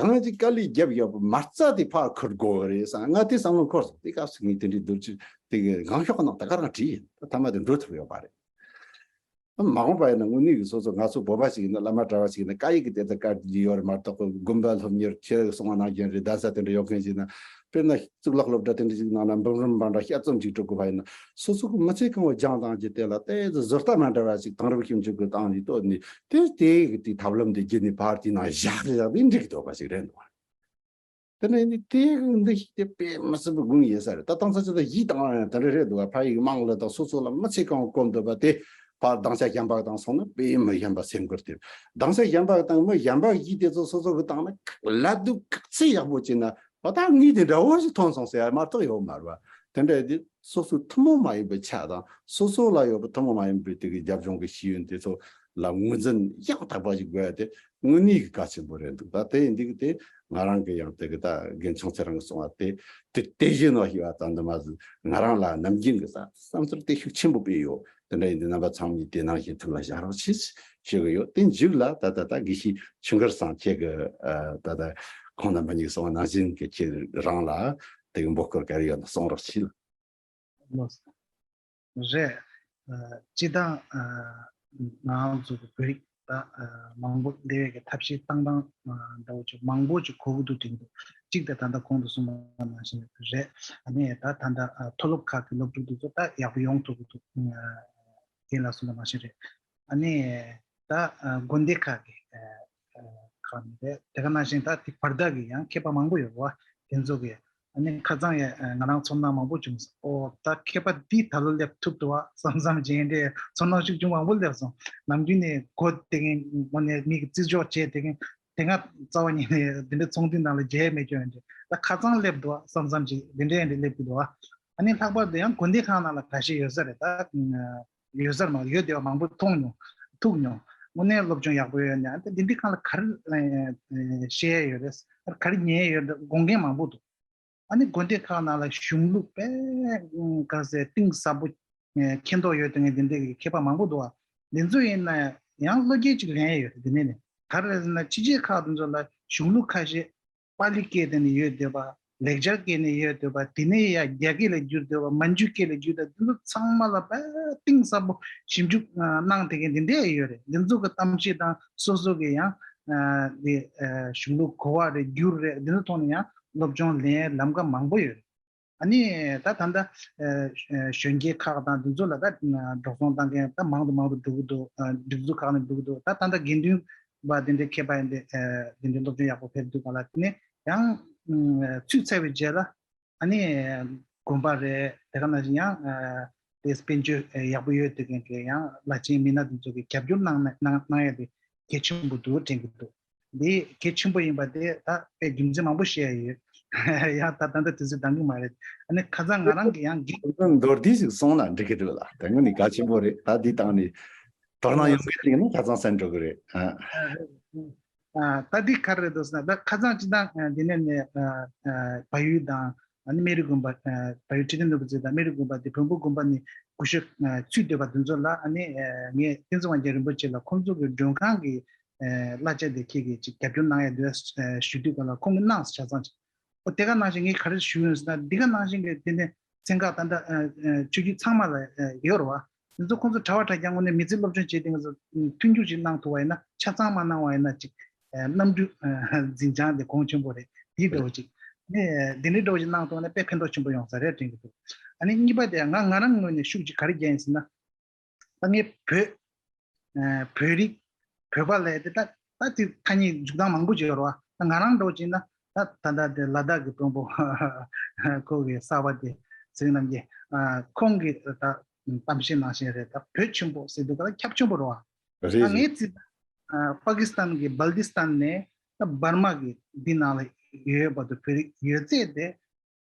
གང་ཅིག་དཀའ་ལས་བརྒྱབ་ཡོད་པ་མ་རྩ་དེ་ཕར་འཁུར་དགོས་རེད་བསམ། ང་དེ་བསམ་བློ་འཁོར་སོང་། དེ་སྐབས་སུ་ངས་དེ་འདྲའི་རྡོ་རྗེ་དེ་གི་ངང་ཤོག་ནང་ད་ག་རང་བྲིས་ཡིན། ད་མཐའ་མ་དེ་འགྲོ་ཐུབ་ཡོད་པ་རེད། མ་འོངས་པ་ཡིན་ན་དངོས་གནས་ཀྱི་སོ་སོ་ང་ཚོ་བོད་པ་ཞིག་ཡིན་ན་བླ་མ་གྲྭ་བ་ཞིག་ཡིན་ན་བཀའ་ཡིག་གི་དེ་ལྟར་བཀའ་འདི་ཡོད་རེད་མ་གཏོགས། དགོན་པ་སློབ་གཉེར་ཁྱེད་གསུང་བ་ནང་བཞིན་རེད། གདན་ས་དེ་འདྲ་ཡོད་མཁན་ཞིག་ཡིན་ན། དཔེར་ན་གཙུག་ལག་སློབ་གྲྭ་དེ་འདྲ་ཞིག་ནང་ན་འབུམ་རམས་པ་འདྲ་དཔྱད་རྩོམ་ཅིག་སྒྲུབ་དགོས་པ་ཡིན་ན། སོ་སོ་གི་མི་ཚེ་གང་བོ་སྦྱངས་བཏང་རྒྱུ་དེ་ལ་ཏོག་ཙམ་བཟོ་ལྟ་མ་འདྲ་བ་ཞིག་དེང་རབས་ཞིབ་འཇུག་གི་སྟེང་ནས་བཏོན་ནས། དེ་དེ་གི་དེ་ཐབས་ལམ་དེ་བརྒྱུད་ནས་ཕར་དེ་ནང་བཞག་བཞག་དེ་འགྲིག་གི་འདུག་པ་ཞིག་རེད་འདུག་དེ་ནས་ནི་དེ་གི་འདི་ཞིག་དེ་དཔེ་མི་སྲིད་པའི་དགོངས་ཡོད་ས་རེད། ད་དེང་སང་ཅི་ད་གཞས་བཏང་ཡང་དེ་འདྲ་རེད་འདུག་པ། ཕ་ཡིག་མང་ལ་དང་སོ་སོ་ལ་མི་ཚེ་གང་བོ་གོམས་འདུག་པ་དེ་ཕར་སྡང་ཆ་གཞན་པ་དང་སོང་ན་དཔེ་མི་གཞན་པ་སེམས་ཁུར་དེ། སྡང་ཆ་གཞན་པ་དང་མི་གཞན་པ་གཞས་དེ་ཚོ་སོ་སོ་གི་བཏང་ན་ལབ་དུས་ཁག་ཚིག་ཡག་པོ་བྱས་ན། ཨ་ད་ངས་དེ་འདྲ་བོ་ཞིག་ཐོན་སོང་ཟེར་ཡ་མ་གཏོགས་ཡོད་མ་རེད་བ། དེ་འདྲ་དེ་སོ་སོའི་ཐུན་མོང་མ་ཡིན་པའི་ཆ་དང་སོ་སོ་ལ་ཡོད་པའི་ཐུན་མོང་མ་ཡིན་པའི་དེ་གི་རྒྱབ་ལྗོངས་ཀྱི་ཤེས་ཡོན་དེ་ཚོ་ལ་ངོས་འཛིན་ཡང་དག་པ་ཞིག་དགོས་ཡ་དེ་དངོས་གནས་ཀྱི་གལ་ཆེན་པོ་རེད་འདུག་ད་དེ་ཡིན་དུས་དེ་ང་རང་གི་ཡང་དེ་གི་ད་རྒན་ཆུང་ཚེ་རིང་གིས་གསུངས་པ་དེ་དེ་དེ་བཞིན་ནོ་ཞེས་པ་ཙམ་དུ་མ་ཟད། ང་རང་ལ་ནམ་རྒྱུན་གྱི་ས་བསམ་ཚུལ་དེ་ཤུགས་ཆེན་པོ་སྤེལ་ཡོད། དེ་འདྲ་ཡིན་དུས་རྣམ་པ་ཚང་མས་དེ་ནང་བཞིན་ཐུགས་ལ་བཞག་རོགས་གྱིས་ཞུ་གི་ཡོད། དེ་མཇུག་ལ་ད་ད་ད་དགེ་བཤེས་ཆོས་མགར་ཚང་ཁྱེད་ཀྱི་ཨ་ད་ད་ཁོང་རྣམ་པ་གཉིས་གསུངས་པ་ནང་བཞིན་གྱི་ཁྱེད་རང་ལ་དེ་གི་འབོད་སྐུལ་ག་རེ་ཡོད་ན་གསུང་རོགས་གྱིས། ལགས་སོ། རེད། ཨ་སྤྱིར་བཏང་ཨ་ང་རང་ཚོ་གི་བོད་རིགས་ད་ཨ་མང་པོ་འདི་བས་ཀྱི་ཐབས་ཤེས་བཏང་སྟངས་ཨ་འདྲ་བོ་ཅིག་མང་པོ་ཅིག་གོ་གི་འདུག་དྲན་འདུག་གཅིག་དེ་ད་ལྟ་གོང་དུ་གསུངས་པ་ནང་བཞིན་རེད། ཨ་ནི་ད་ད་ལྟ་ཨ་མཐོ་སློབ་ཁག་གི་སློབ་ཕྲུག་དེ་ཚོ་ད་ཡག་པོ་ཡོང་ཐུབ་ཀྱི་འདུག་ཨ་རྒན་ལགས་གསུངས་པ་ནང་བཞིན་རེད། ཨ་ནི་ད་ཨ་དགོན་སྡེ་ཁག་གི་ཨ་ཨ་ཁག་ནས་རེད། དེ་ག་ནང་བཞིན་ད་དེ་བར་ཐག་གི་ཡང་མཁས་པ་མང་པོ་ཡོད་པ་དེ་ཚོ་གི། ཨ་ནི་ཁ་སང་ཡང་ཨ་ང་རང་ཚོར་སྣང་མང་པོ་བྱུང་སོང་། ཨོ་ད་མཁས་པ་འདི་ད་ལོ་སླེབས་ཐུབ་འདུག་བ་བསམ་བསམ་བྱས་འདྲའི་ཚོར་སྣང་ཤུགས་ཆུང་མང་པོ་སླེབས་སོང་། ནམ་རྒྱུན་ནས་གོ་བདེ་མཁན་དངོས་གནས་མིག་གིས་བརྩི་འཇོག་བྱས་བསྡད་མཁན་དེ་སྔ་རྩ་བ་ཉིད་ནས་འདི་འདྲའི་ཚོགས་འདུའི་ནང་ལ་མཇལ་མེད་ཀྱང་འདྲ། ད་ཁ་སང་སླེབས་འདུག་བསམ་བསམ་ཅིག་འདི་འདྲའི་འདྲ་སླེབས་ཀྱི་འདུག་ཨ་ནི་ལྷག་པར་དུ་ཡང་དགོན་སྡེ་ཁག་ནང་ལ་ཁ་ཤས་ཡོད་ས་རེད། ད་ཡོད་ས་མ་ཡོད་བསྡད་པ་མང་པོ་མཐོང་མྱོང་ཐུག་མྱོང་། དངོས་གནས་སློབ་སྦྱོང་ཡག་པོ་ཡོད་ནས་ཨ་ནི་འདི་འདི་སྒང་ལ་ག་རེ་བཤད་ཡ་ཡོད་རེད། ག་རེ་ཉན་ཡོད་འདུག་དགོངས་མཁན་མང་པོ་འདུག་ཨ་ནི་དགོན་སྡེ་ཁག་ནང་ལ་གཞུང་ལུགས་དཔེ་ག་ཟེར་གཏིང་ཟབ་པོ་མཁྱེན་རྟོགས་ཡོད་དེ་ངས་འདི་འདྲའི་མཁས་པ་མང་པོ་འདུག་བ། འདི་ཚོ་ཡིན་ན་ཡང་བློ་སྐྱེད་ཅིག་ལེན་ཡོད་དེ་ནས་ནི་ག་རེ་ཟེར་ན་ཕྱི་རྒྱལ་ཁག་དེ་ཚོ་ལ་གཞུང་ལུགས་ཁ་ཤས་པཱ་ལི་སྐད་དེ་ནས་ཡོད་འདོད་པ། ལེགས་སྦྱར་སྐད་ནས་ཡོད་འདོད་པ། དེ་ནས་ཡང་རྒྱ་སྐད་ལ་བསྒྱུར་འདོད་པ། མན་ཇུ་སྐད་ལ་བསྒྱུར་འདོད་པ། འདི་ཚོ་ཚང་མ་ལ་དཔེ་གཏིང་ཟབ་པོ་ཞིབ་འཇུག་གནང་བསྡད་མཁན་འདི་འདྲ་ཡོད་རེད། འདི་ཚོ་གི་གཏམ་བཤད་དང་སོ་སོ་གི་ཡང་འདི་གཞུང་ལུགས་གོ་བ་རེད། བསྒྱུར་རེད། འདི་ཚོ་ཐོག་ནས་ཡང་སློབ་སྦྱོང་ལེན་ལམ་ཁ་མང་པོ་ཡོད་རེད། ཨ་ནི་ད་ད་ལྟ་གཞོན་སྐྱེས་ཁག་དང་འདི་ཚོ་ལ་ད་འགྲོ་སོང་བཏང་མཁན་ད་མང་དུ་མང་དུ་འགྲོ་གི་འདུག་སྒྲིག་འཛུགས་ཁག་ནས་འགྲོ་གི་འདུག་ད་ད་ལྟ་དགེ་འདུན་པ་དེ་འདྲའི་མཁས་པ་ཡིན་ཏེ་དེ་འདྲའི་སློབ་སྦྱོང་ཡག་པོ་ཕེབས་འདུག་ག་ལ། དེ་ནས་ཡང་ཚུད་ཚར་བའི་རྗེས་ལ་ཨ་ནི་དགོན་པ་རེད། དེ་ག་ནང་བཞིན་ཡང་དེ་དཔལ་འབྱོར་ཡག་པོ་ཡོད་དེ་མཁན་གྱི་ཡང་བླ་ཆེན་མི་སྣ་དེ་ཚོ་གི་རྒྱབ་སྐྱོར་གནང་ན་གནང་གནང་ཡ་དེ་གལ་ཆེན་པོ་འདུག་དྲན་གྱི་འདུག་འདི་གལ་ཆེན་པོ་ཡིན་པ་དེ་ད་དཔེ་རྒྱུ་མཚན་མང་པོ་བཤད་ཡོད། ཡང་ད་ད་ལྟ་དུས་ཚོད་འདང་གི་མ་རེད། ཨ་ནི་ཁ་སང་ང་རང་གི་ཡང་འགན། མདོར་བསྡུས་ཤིག་སོང་ན་འགྲིག་གི་འདུག་ལ། དེ་སྔོན་ནས་གལ་ཆེན་པོ་རེད། ད་འདི་བཏང་ནས་མདོར་ན་ཡོང་གི་འགྲིག་ན་ཁ་སང་སེམས་འགྲོ་གི་རེད། ཨ། ཨ། ད་འདི་ག་རེ་རེད་འདུག་ཟེར་ན། ད་ཁ་སང་སྤྱི་བཏང་འདི་ནས་ནས་བལ་ཡུལ་དང་ཨ་ནི་སྨན་རི་དགོན་པ། བལ་ཡུལ་ཁྲི་སྟེང་ནོར་བུ་རྩེ་དང་སྨན་རི་དགོན་པ་དེ་བོན་པོ་དགོན་པ་ནས་སྐུ་ཞབས་ཚུད་སྡོད་པ་དེ་ཚོ་ལ་ཨ་ནི་ངས་བསྟན་འཛིན་དབང་རྒྱལ་རིན་པོ་ཆེ་ལ་ཁོང་ཚོ་གི་མགྲོན་ཁང་གི་གླ་ཆ་དེ་ཁྱེད་ཀྱིས་ཅིག་རྒྱབ་སྐྱོར་གནང་ཡ་འདུག་ཞུ་དུས་ག་ལ་ཁོང་གིས་གནང་ཟེར་ཆ་ཚང་ཅིག་ཨོ་དེ་ག་ནང་བཞིན་ངས་ག་རེ་ཞུ་ཡོང་ཟེར་ན། འདི་ག་ནང་བཞིན་གྱི་དེ་ནས་ཚན་ཁག་ད་ལྟ་ཆོས་བརྒྱུད་ཚང་མ་ལ་ཡོད་རེད་བ། འདི་ཚོ་ཁོང་ཚོ་གྲྭ་པ་གྲྭ་རྐྱང་དངོས་གནས་མི་ཚེ་སློབ་སྦྱོང་བྱས་ཏེ་ང་ཚོ་མཐུན་འགྱུར་ཅིག་གནང་ཐུབ་པ་ཡིན་ན། ཆ་ཚང་མ་གནང་བ་ཡིན་ན་ཅིག་གནམ་གྲུ་འཛིན་བྱང་དེ་གོང་ཆེན་པོ་རེད། དེ་འདྲ་བོ་ཅིག་ནས་དེ་འདྲའི་འདྲ་བོ་ཅིག་གནང་ཐུབ་ན་དཔེ་ཕན་ཐོགས་ཆེན་པོ་ཡོང་ས་རེད་དྲན་གྱི་འདུག་ཨ་ནི་གཉིས་པ་དེ་ང་ང་རང་ངོས་ནས་ཤུགས་ཅིག་ག་རེ་རྒྱག་ཡིན་ཟེར་ན། ད་ངས་བོད། ཨ། བོད་རིགས། བོད་པ་ལབ་དེ་ད་ད་དེ་ཐ་སྙད་འཇུག་སྟངས་མང་པོ་ཅིག་ཡོད་རེད་བ། ད་ང་རང་འདྲ་བོ་བྱས་ན་ད་ད་ལྟ་དེ་ལ་དྭགས་ཀྱི་དཔོན་པོ་ཁོ་གི་གསར་པ་དེ་ཚེ་རིང་རྣམ་རྒྱལ། ཨ། ཁོང་གི་ད་གཏམ་བཤད་ནང་བཞིན་རེད། ད་བོད་ཆེན་པོ་ཟེར་དུས་ག་ལ་ཁྱབ་ཆེན་པོ་རེད་བ། རེད། ད་རེད། ངས་ཚིག་ཨ། པ་ཀི་སི་ཐན་གྱི་སྦལ་ཏི་སི་ཐན་ནས་ད་འབར་མ་གི་འདི་ནང་ལ་ཡོད་པ་དང་བོད་རིགས་ཡོད་ཚད་དེ།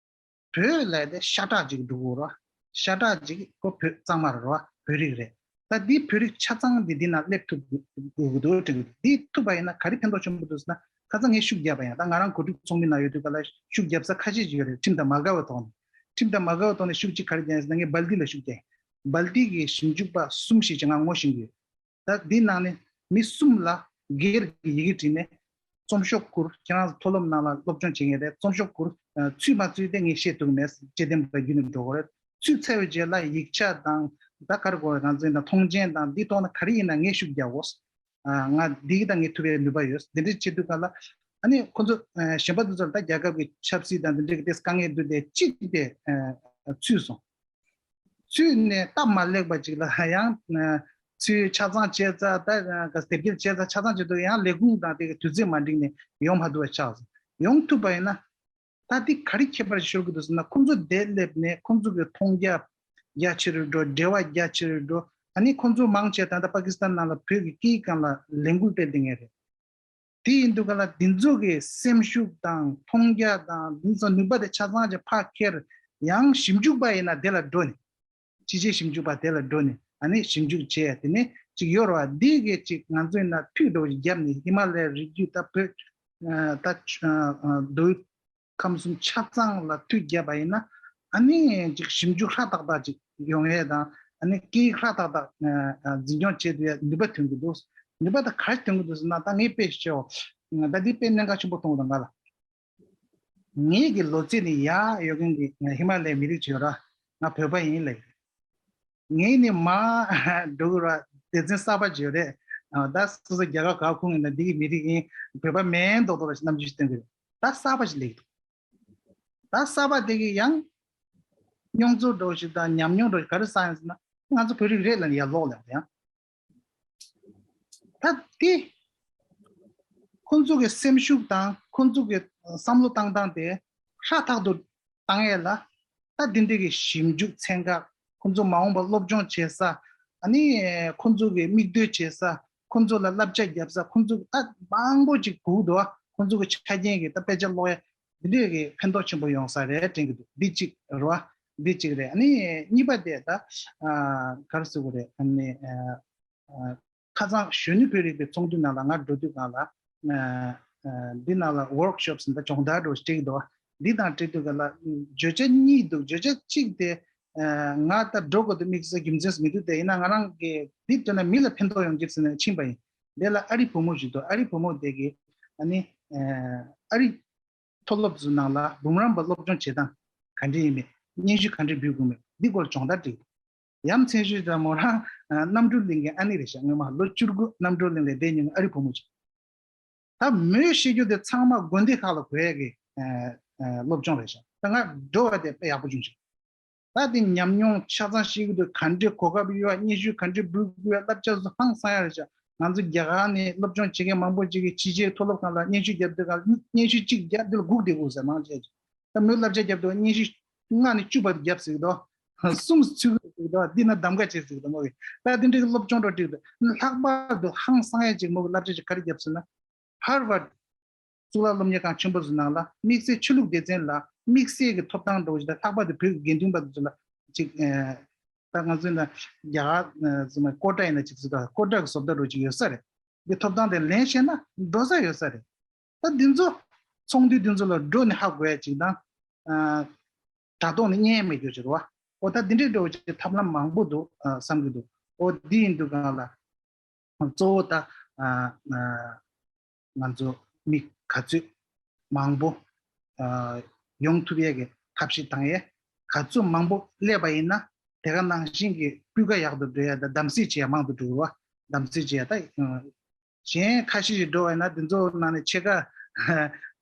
བོད་ལབ་དེ་ཤ་ཁྲག་ཅིག་འདུག་གོ་ར། ཤ་ཁྲག་ཅིག་ཁོ་བོད་གཙང་མ་རེད་ར། བོད་རིགས་རེད། ད་འདི་བོད་རིགས་ཆ་ཚང་འདི་འདི་ནང་སླེབས་ཐུབ་དགོས་ཀྱི་འདུག་དྲན་གྱི་འདུག་འདི་ཐུབ་པ་ཡིན་ན་ག་རེ་ཕན་ཐོགས་ཆེན་པོ་འདུག་ཟེར་ན། ཁ་སང་ངས་ཤུགས་བརྒྱབ་པ་ཡིན། ད་ང་རང་གོ་སྒྲིག་ཚོགས་མི་ནང་ཡོད་དུས་ག་ལ་ཤུགས་བརྒྱབ་ས་ཁ་ཤས་ཅིག་ཡོད་རེད། ཁྲིམས་དང་མ་འགལ་བའི་ཐོག་ནས། ཁྲིམས་དང་མ་འགལ་བའི་ཐོག་ནས་ཤུགས་ཅིག་ག་རེ་བརྒྱབ་ཡིན་ཟེར་ན། ངས་སྦལ་ཏི་ལ་ཤུགས་བརྒྱབ་ཡིན། སྦལ་ཏི་གི་ཞིབ་འཇུག་པ་གསུམ་ཞིག་ཅིག་ང་ངོ་ཤེས་ཀྱི་ཡོད། ད་འདི་ནང་ནས་མི་གསུམ་ལ་སྒེར་གྱི་ཡི་གེ་བྲིས་ནས་རྩོམ་ཤོག་བསྐུར། ཁྱེད་རང་ཚོ་མཐོ་སློབ་ནང་ལ་སློབ་སྦྱོང་བྱེད་མཁན་རེད། རྩོམ་ཤོག་བསྐུར། ཚུད་མ་ཚུད་དེ་ངས་བཤད་ཐུབ་མེད། དཔྱད་འདེམས་པ་བརྒྱུད་ནས་འགྲོ་དགོས་རེད། ཚུད་ཚར་བའི་རྗེས་ལ་ཡིག་ཆ་དང་ད་ག་རེ་དགོས་རེད། ང་ཚོ་ཡིན་ན་མཐོང་མཆན་དང་འདི་ཐོག་ནས་ག་རེ་ཡིན་ན་ངས་ཤུགས་རྒྱག་དགོས། ང་འདི་གི་ད་ངས་ཐུབ་པའི་ནུས་པ་ཡོད། འདི་འདྲ་བྱེད་དུས་ག་ལ་ཨ་ནི་ཁོ་ཚོ་གཞན་པ་དེ་ཚོ་ལ་ད་རྒྱལ་ཁབ་ཀྱི་ཆབ་སྲིད་དང་འདི་འདྲ་གི་དེ་དཀའ་ངལ་འདུག་སྟེ་གཅིག་དེ་ཚུད་སོང་། ཚུད་ནས་སྟབས་མ་ལེགས་པ་ཅིག་ལ་ཡང་ཚུད་ཆ་ཚང་བྱས་ཚར། ད་དེབ་སྐྱེལ་བྱས་ཚར། ཆ་ཚང་བྱེད་དུས་ཡང་ལས་ཁུངས་དང་དེ་གི་དུས་ཚོད་མ་འགྲིག་ནས་ཡོང་མ་ཐུབ་པ་ཆགས་སོང་། ཡོང་ཐུབ་པ་ཡིན་ན་ད་འདི་ག་རེ་ཁྱད་པར་ཤོར་གི་འདུག་ཟེར་ན། ཁོང་ཚོ་དེ་སླེབས་ནས་ཁོང་ཚོ་གི་མཐོང་རྒྱ་རྒྱ་ཆེ་རུ་འགྲོ། འབྲེལ་བ་རྒྱ་ཆེ་རུ་འགྲོ། ཨ་ནི་ཁོང་ཚོ་མང་ཆེ་ད་ལྟ་པ་ཀི་སི་ཐན་ནང་ལ་བོད་ཀྱི་སྐད་ཡིག་སྒང་ལ་ལས་འགུལ་སྤེལ་བསྡད་མཁན་རེད། དེ་ཡིན་དུས་ག་ལ་འདི་ཚོ་གི་སེམས་ཤུགས་དང་མཐོང་རྒྱ་དང་འདི་ཚོ་ནུས་པ་དེ་ཆ་ཚང་ཅིག་ཕར་འཁྱེར། ཡང་ཞིབ་འཇུག་པ་ཡིན་ན་དེ་ལ་འགྲོ་ནས། ཕྱི་རྒྱལ་ཞིབ་འཇུག་པ་དེ་ལ་འགྲོ་ནས་ཨ་ནི་ཞིབ་འཇུག་བྱས། དེ་ནས་ཅིག་ཡོད་རེད་བ། འདི་གི་ཅིག་ང་ཚོ་ཡིན་ན་མཐུད་འགྲོ་ཞིག་བརྒྱབ་ནས་ཧི་མ་ལ་ཡའི་རི་རྒྱུད་ད་བོད་ད་མདོ་དབུས་ཁམས་གསུམ་ཆ་ཚང་ལ་མཐུད་བརྒྱབ་པ་ཡིན་ན། ཨ་ནི་ཅིག་ཞིབ་འཇུག་ཧྲ་ཏག་ཏག་ཅིག་ཡོང་ཡས་དང་། ཨ་ནི་སྐད་ཡིག་ཧྲ་ཏག་ཏག་འཛིན་སྐྱོང་བྱེད་ཐུབ་ཡས་ནུས་པ་ཐོན་གྱི་འདུག་ནུས་པ་ད་ག་རེ་ཐོན་གྱི་འདུག་ཟེར་ན། ད་ངས་དཔེ་ཞུ་ཆོག་ད་འདི་དཔེ་གནད་འགག་ཆེན་པོ་མཐོང་གི་འདུག་ང་ལ། ངེད་ཀྱི་ལོ་ཚད་ནས་ཡར་ཡོད་མཁན་གྱི་ཧི་མ་ལ་ཡའི་མི་རིགས་ཅིག་ཡོད་ར། ང་བོད་པ་ཡིན་ལབ། ངེད་ནས་མར་འགྲོ་གི་ར། སྡེ་ཚན་གསར་པ་ཅིག་ཡོད་རེད། ད་སོ་སོ་རྒྱ་གར་ག་ཁོངས་ཡིན་ན་འདི་གི་མི་རིགས་ཡིན། བོད་པ་མིན་མདོག་མདོག་ར་ཞིག་རྣམ་འགྱུར་ཞིག་སྟོན་གི་རེད། ད་གསར་པ་ཞིག་སླེབས་འདུག་ད་གསར་པ་དེ་གི་ཡང་རྙོག་འཛིང་འདྲ་ཞིག་དང་ཉམས་མྱོང་འདྲ་ཞིག་ག་རེ་བསགས་ཡིན་ཟེར་ན། ང་ཚོ་བོད་རིགས་རེད་ལབ་ནས་ཡར་ལོག་ལབ་ཡང་། ད་དེ་ཁོང་ཚོ་གི་སེམས་ཤུགས་དང་ཁོང་ཚོ་གི་བསམ་བློ་བཏང་སྟངས་དེ་ཧྲ་ཐག་ཏུ་བཏང་ཡས་ལ། ད་དེ་འདྲ་གི་ཞིབ་འཇུག་ཚན་ཁག་ཁོང་ཚོ་མ་འོངས་པར་སློབ་སྦྱོང་བྱེད་ས། ཨ་ནི་ཁོང་ཚོ་གི་མིག་ལྟོས་བྱེད་ས། ཁོང་ཚོ་ལ་བསླབ་བྱ་བརྒྱབ་ས། ཁོང་ཚོ་གི་ད་མང་པོ་ཅིག་དགོས་འདུག་ཁོང་ཚོ་གི་ཆ་རྐྱེན་གི་ད་དཔེ་ཆ་ཀློག་ཡས། འདི་འདྲས་ཀྱི་ཕན་ཐོགས་ཆེན་པོ་ཡོང་ས་རེད་དྲན་གྱི་འདུག་འདི་གཅིག་རེད་བ། འདི་གཅིག་རེད། ཨ་ནི་གཉིས་པ་དེ་ད་ཨ་ག་རེ་ཟེར་དགོས་རེད། ཨ་ནི་ཨ་ཨ་ཁ་སང་གཞོན་ནུ་བོད་རིག་པའི་ཚོགས་འདུ་ནང་ལ་ང་འགྲོ་དུས་སྒང་ལ། ཨ་ འདི་ནང་ལ་workshops ཟེར་ད་སྦྱོང་བརྡར་འདྲ་བོ་ཞིག་བསྒྲིགས་འདུག་འདི་དང་འབྲེལ་དུས་ག་ལ་བརྗོད་བྱ་གཉིས་འདུག་བརྗོད་བྱ་གཅིག་དེ་ང་ད་འགྲོ་དགོས་དུ་དམིགས་བསལ་རྒྱུ་མཚན་མི་འདུག་དེ་ཡིན་ན་ང་རང་གི་འདི་བཏོན་ན་མི་ལ་ཕན་ཐོགས་ཡོང་གི་ཟེར་ནས་ཕྱིན་པ་ཡིན། དེ་ལ་ཨ་རི་བུ་མོ་ཞིག་འདུག་ཨ་རི་བུ་མོ་དེ་གི་ཨ་ནི་ཨ་རི་མཐོ་སློབ་ཚོའི་ནང་ལ་འབུམ་རམས་པ་སློབ་སྦྱོང་བྱེད་སྟངས་ག་འདྲ་ཡིན་མེད། སྙན་ཞུ་ག་འདྲ་འབུལ་དགོས་མེད། འདི་སྐོར་སྦྱོང་བརྡར་བསྒྲིགས། ཡ་མཚན་ཞུས་ཙང་མོ་རང་རྣམ་གྲོལ་གླིང་གི་ཨ་ནེ་རེད་ཤག་སྔོན་མ་ལོ་བཅུ་དགུ་རྣམ་གྲོལ་གླིང་ལ་བསྡད་མྱོང་ཨ་རི་བུ་མོ་ཅིག་ད་མོས་བཤད་རྒྱུ་དེ་ཚང་མ་དགོན་སྡེ་ཁག་ལ་གོ་ཡ་གི་སློབ་སྦྱོང་རེད་ཤག་ད་ང་འགྲོ་བ་དེ་དཔེ་ཡག་པོ་བྱུང་ཤག་ད་དེ་ཉམས་མྱོང་ཆ་ཚང་ཤེས་ཀྱི་འདུག་ག་འདྲའི་གོ་སྐབས་ཡོད་པ། སྙན་ཞུ་ག་འདྲའི་འབུལ་དགོས་པའི་བསླབ་བྱ་ཚོ་ཧང་སང་ཡ་རེད་ཤག་ང་ཚོ་རྒྱ་གར་ནས་སློབ་སྦྱོང་བྱེད་མཁན་མང་པོ་ཅིག་གིས་ཕྱི་རྒྱལ་མཐོ་སློབ་ཁང་ལ་སྙན་ཞུ་རྒྱབ་དུས་སྒང་ལ་སྙན་ཞུ་གཅིག་རྒྱབ་དུས་ལ་སྒུག་བསྡད་དགོས་ཟེར་མང་ཆེ་ཅིག་ད་མོས་བསླབ་བྱ་རྒྱབ་དུས་སྙན་ཞུ་ལྔ་ནས་བཅུ་བར་དུ་རྒྱབ་ཟེར་གི་འདུག་གསུམ་ཚུད་གི་ཟེར་གི་འདུག་འདི་ན་གདམ་ག་བྱེད་ཟེར་གི་འདུག་མོ་གིས་ད་དེ་འདྲའི་སློབ་སྦྱོང་འགྲོ་འགྲིག་འདུག་ལྷག་པར་དུ་ཧང་སང་ཡ་ཅིག་མོ་གིས་བསླབ་བྱ་ཅིག་ག་རེ་རྒྱབ་ཟེར་ན། ཧར་ཝར་ཌི་གཙུག་ལག་སློབ་གཉེར་ཁང་ཆེན་པོ་ཚོའི་ནང་ལ་དམིགས་བསལ་ཆོས་ལུགས་སྡེ་ཚན་ལ་དམིགས་བསལ་གྱི་ཐོབ་ཐང་འདྲ་བོ་ཞིག་དང་། ལྷག་པར་དུ་བོད་ཀྱི་དགེ་འདུན་པ་ཚོ་ལ་ཅིག་ད་ང་ཚོའི་ནང་རྒྱ་གར་ཟེར་ན་ཀོ་ཊ་ཡིན་ན་ཅིག་ཟེར་ད་ཀོ་ཊ་གི་བཟོ་ལྟ་འདྲ་བོ་ཅིག་ཡོད་ས་རེད། འདི་ཐོབ་ཐང་དེ་ལེན་ཤེས་ན་འགྲོ་ས་ཡོད་ས་རེད། ད་འདི་ཚོ་ཚོགས་འདུ་འདི་ཚོ་ལ་འགྲོ་ནས་ཧ་གོ་ཡ་ཅིག་དང་། དྲ་ཐོག་ནས་བརྙན་མེད་རྒྱུ་ཅིག་རེད་བ། ཨོ་ད་འདི་འདྲའི་འདྲ་བོ་ཅིག་ཐབས་ལམ་མང་པོ་འདུག་བསམ་གྱི་འདུག་ཨོ་འདི་ཡིན་དུས་སྒང་ལ་གཙོ་བོ་ད་ང་ཚོ་མི་ག་ཚོད་མང་པོ་ཡོང་ཐུབ་ཡས་ཀྱི་ཐབས་ཤེས་བཏང་ཡས། ག་ཚོད་མང་པོ་སླེབས་པ་ཡིན་ན་དེ་ག་ནང་བཞིན་གྱི་སྤུས་ཀ་ཡག་ཏུ་འགྲོ་ཡས་དང་གདམ་གསེས་བྱེད་ཡས་མང་དུ་འགྲོ་གི་རེད་བ། གདམ་གསེས་བྱེད་ཡས་ད། གཞན་ཁ་ཤས་ཤིག་འགྲོ་བས་ན་དེ་ཚོ་ནང་ནས་ཕྱེད་ཀ་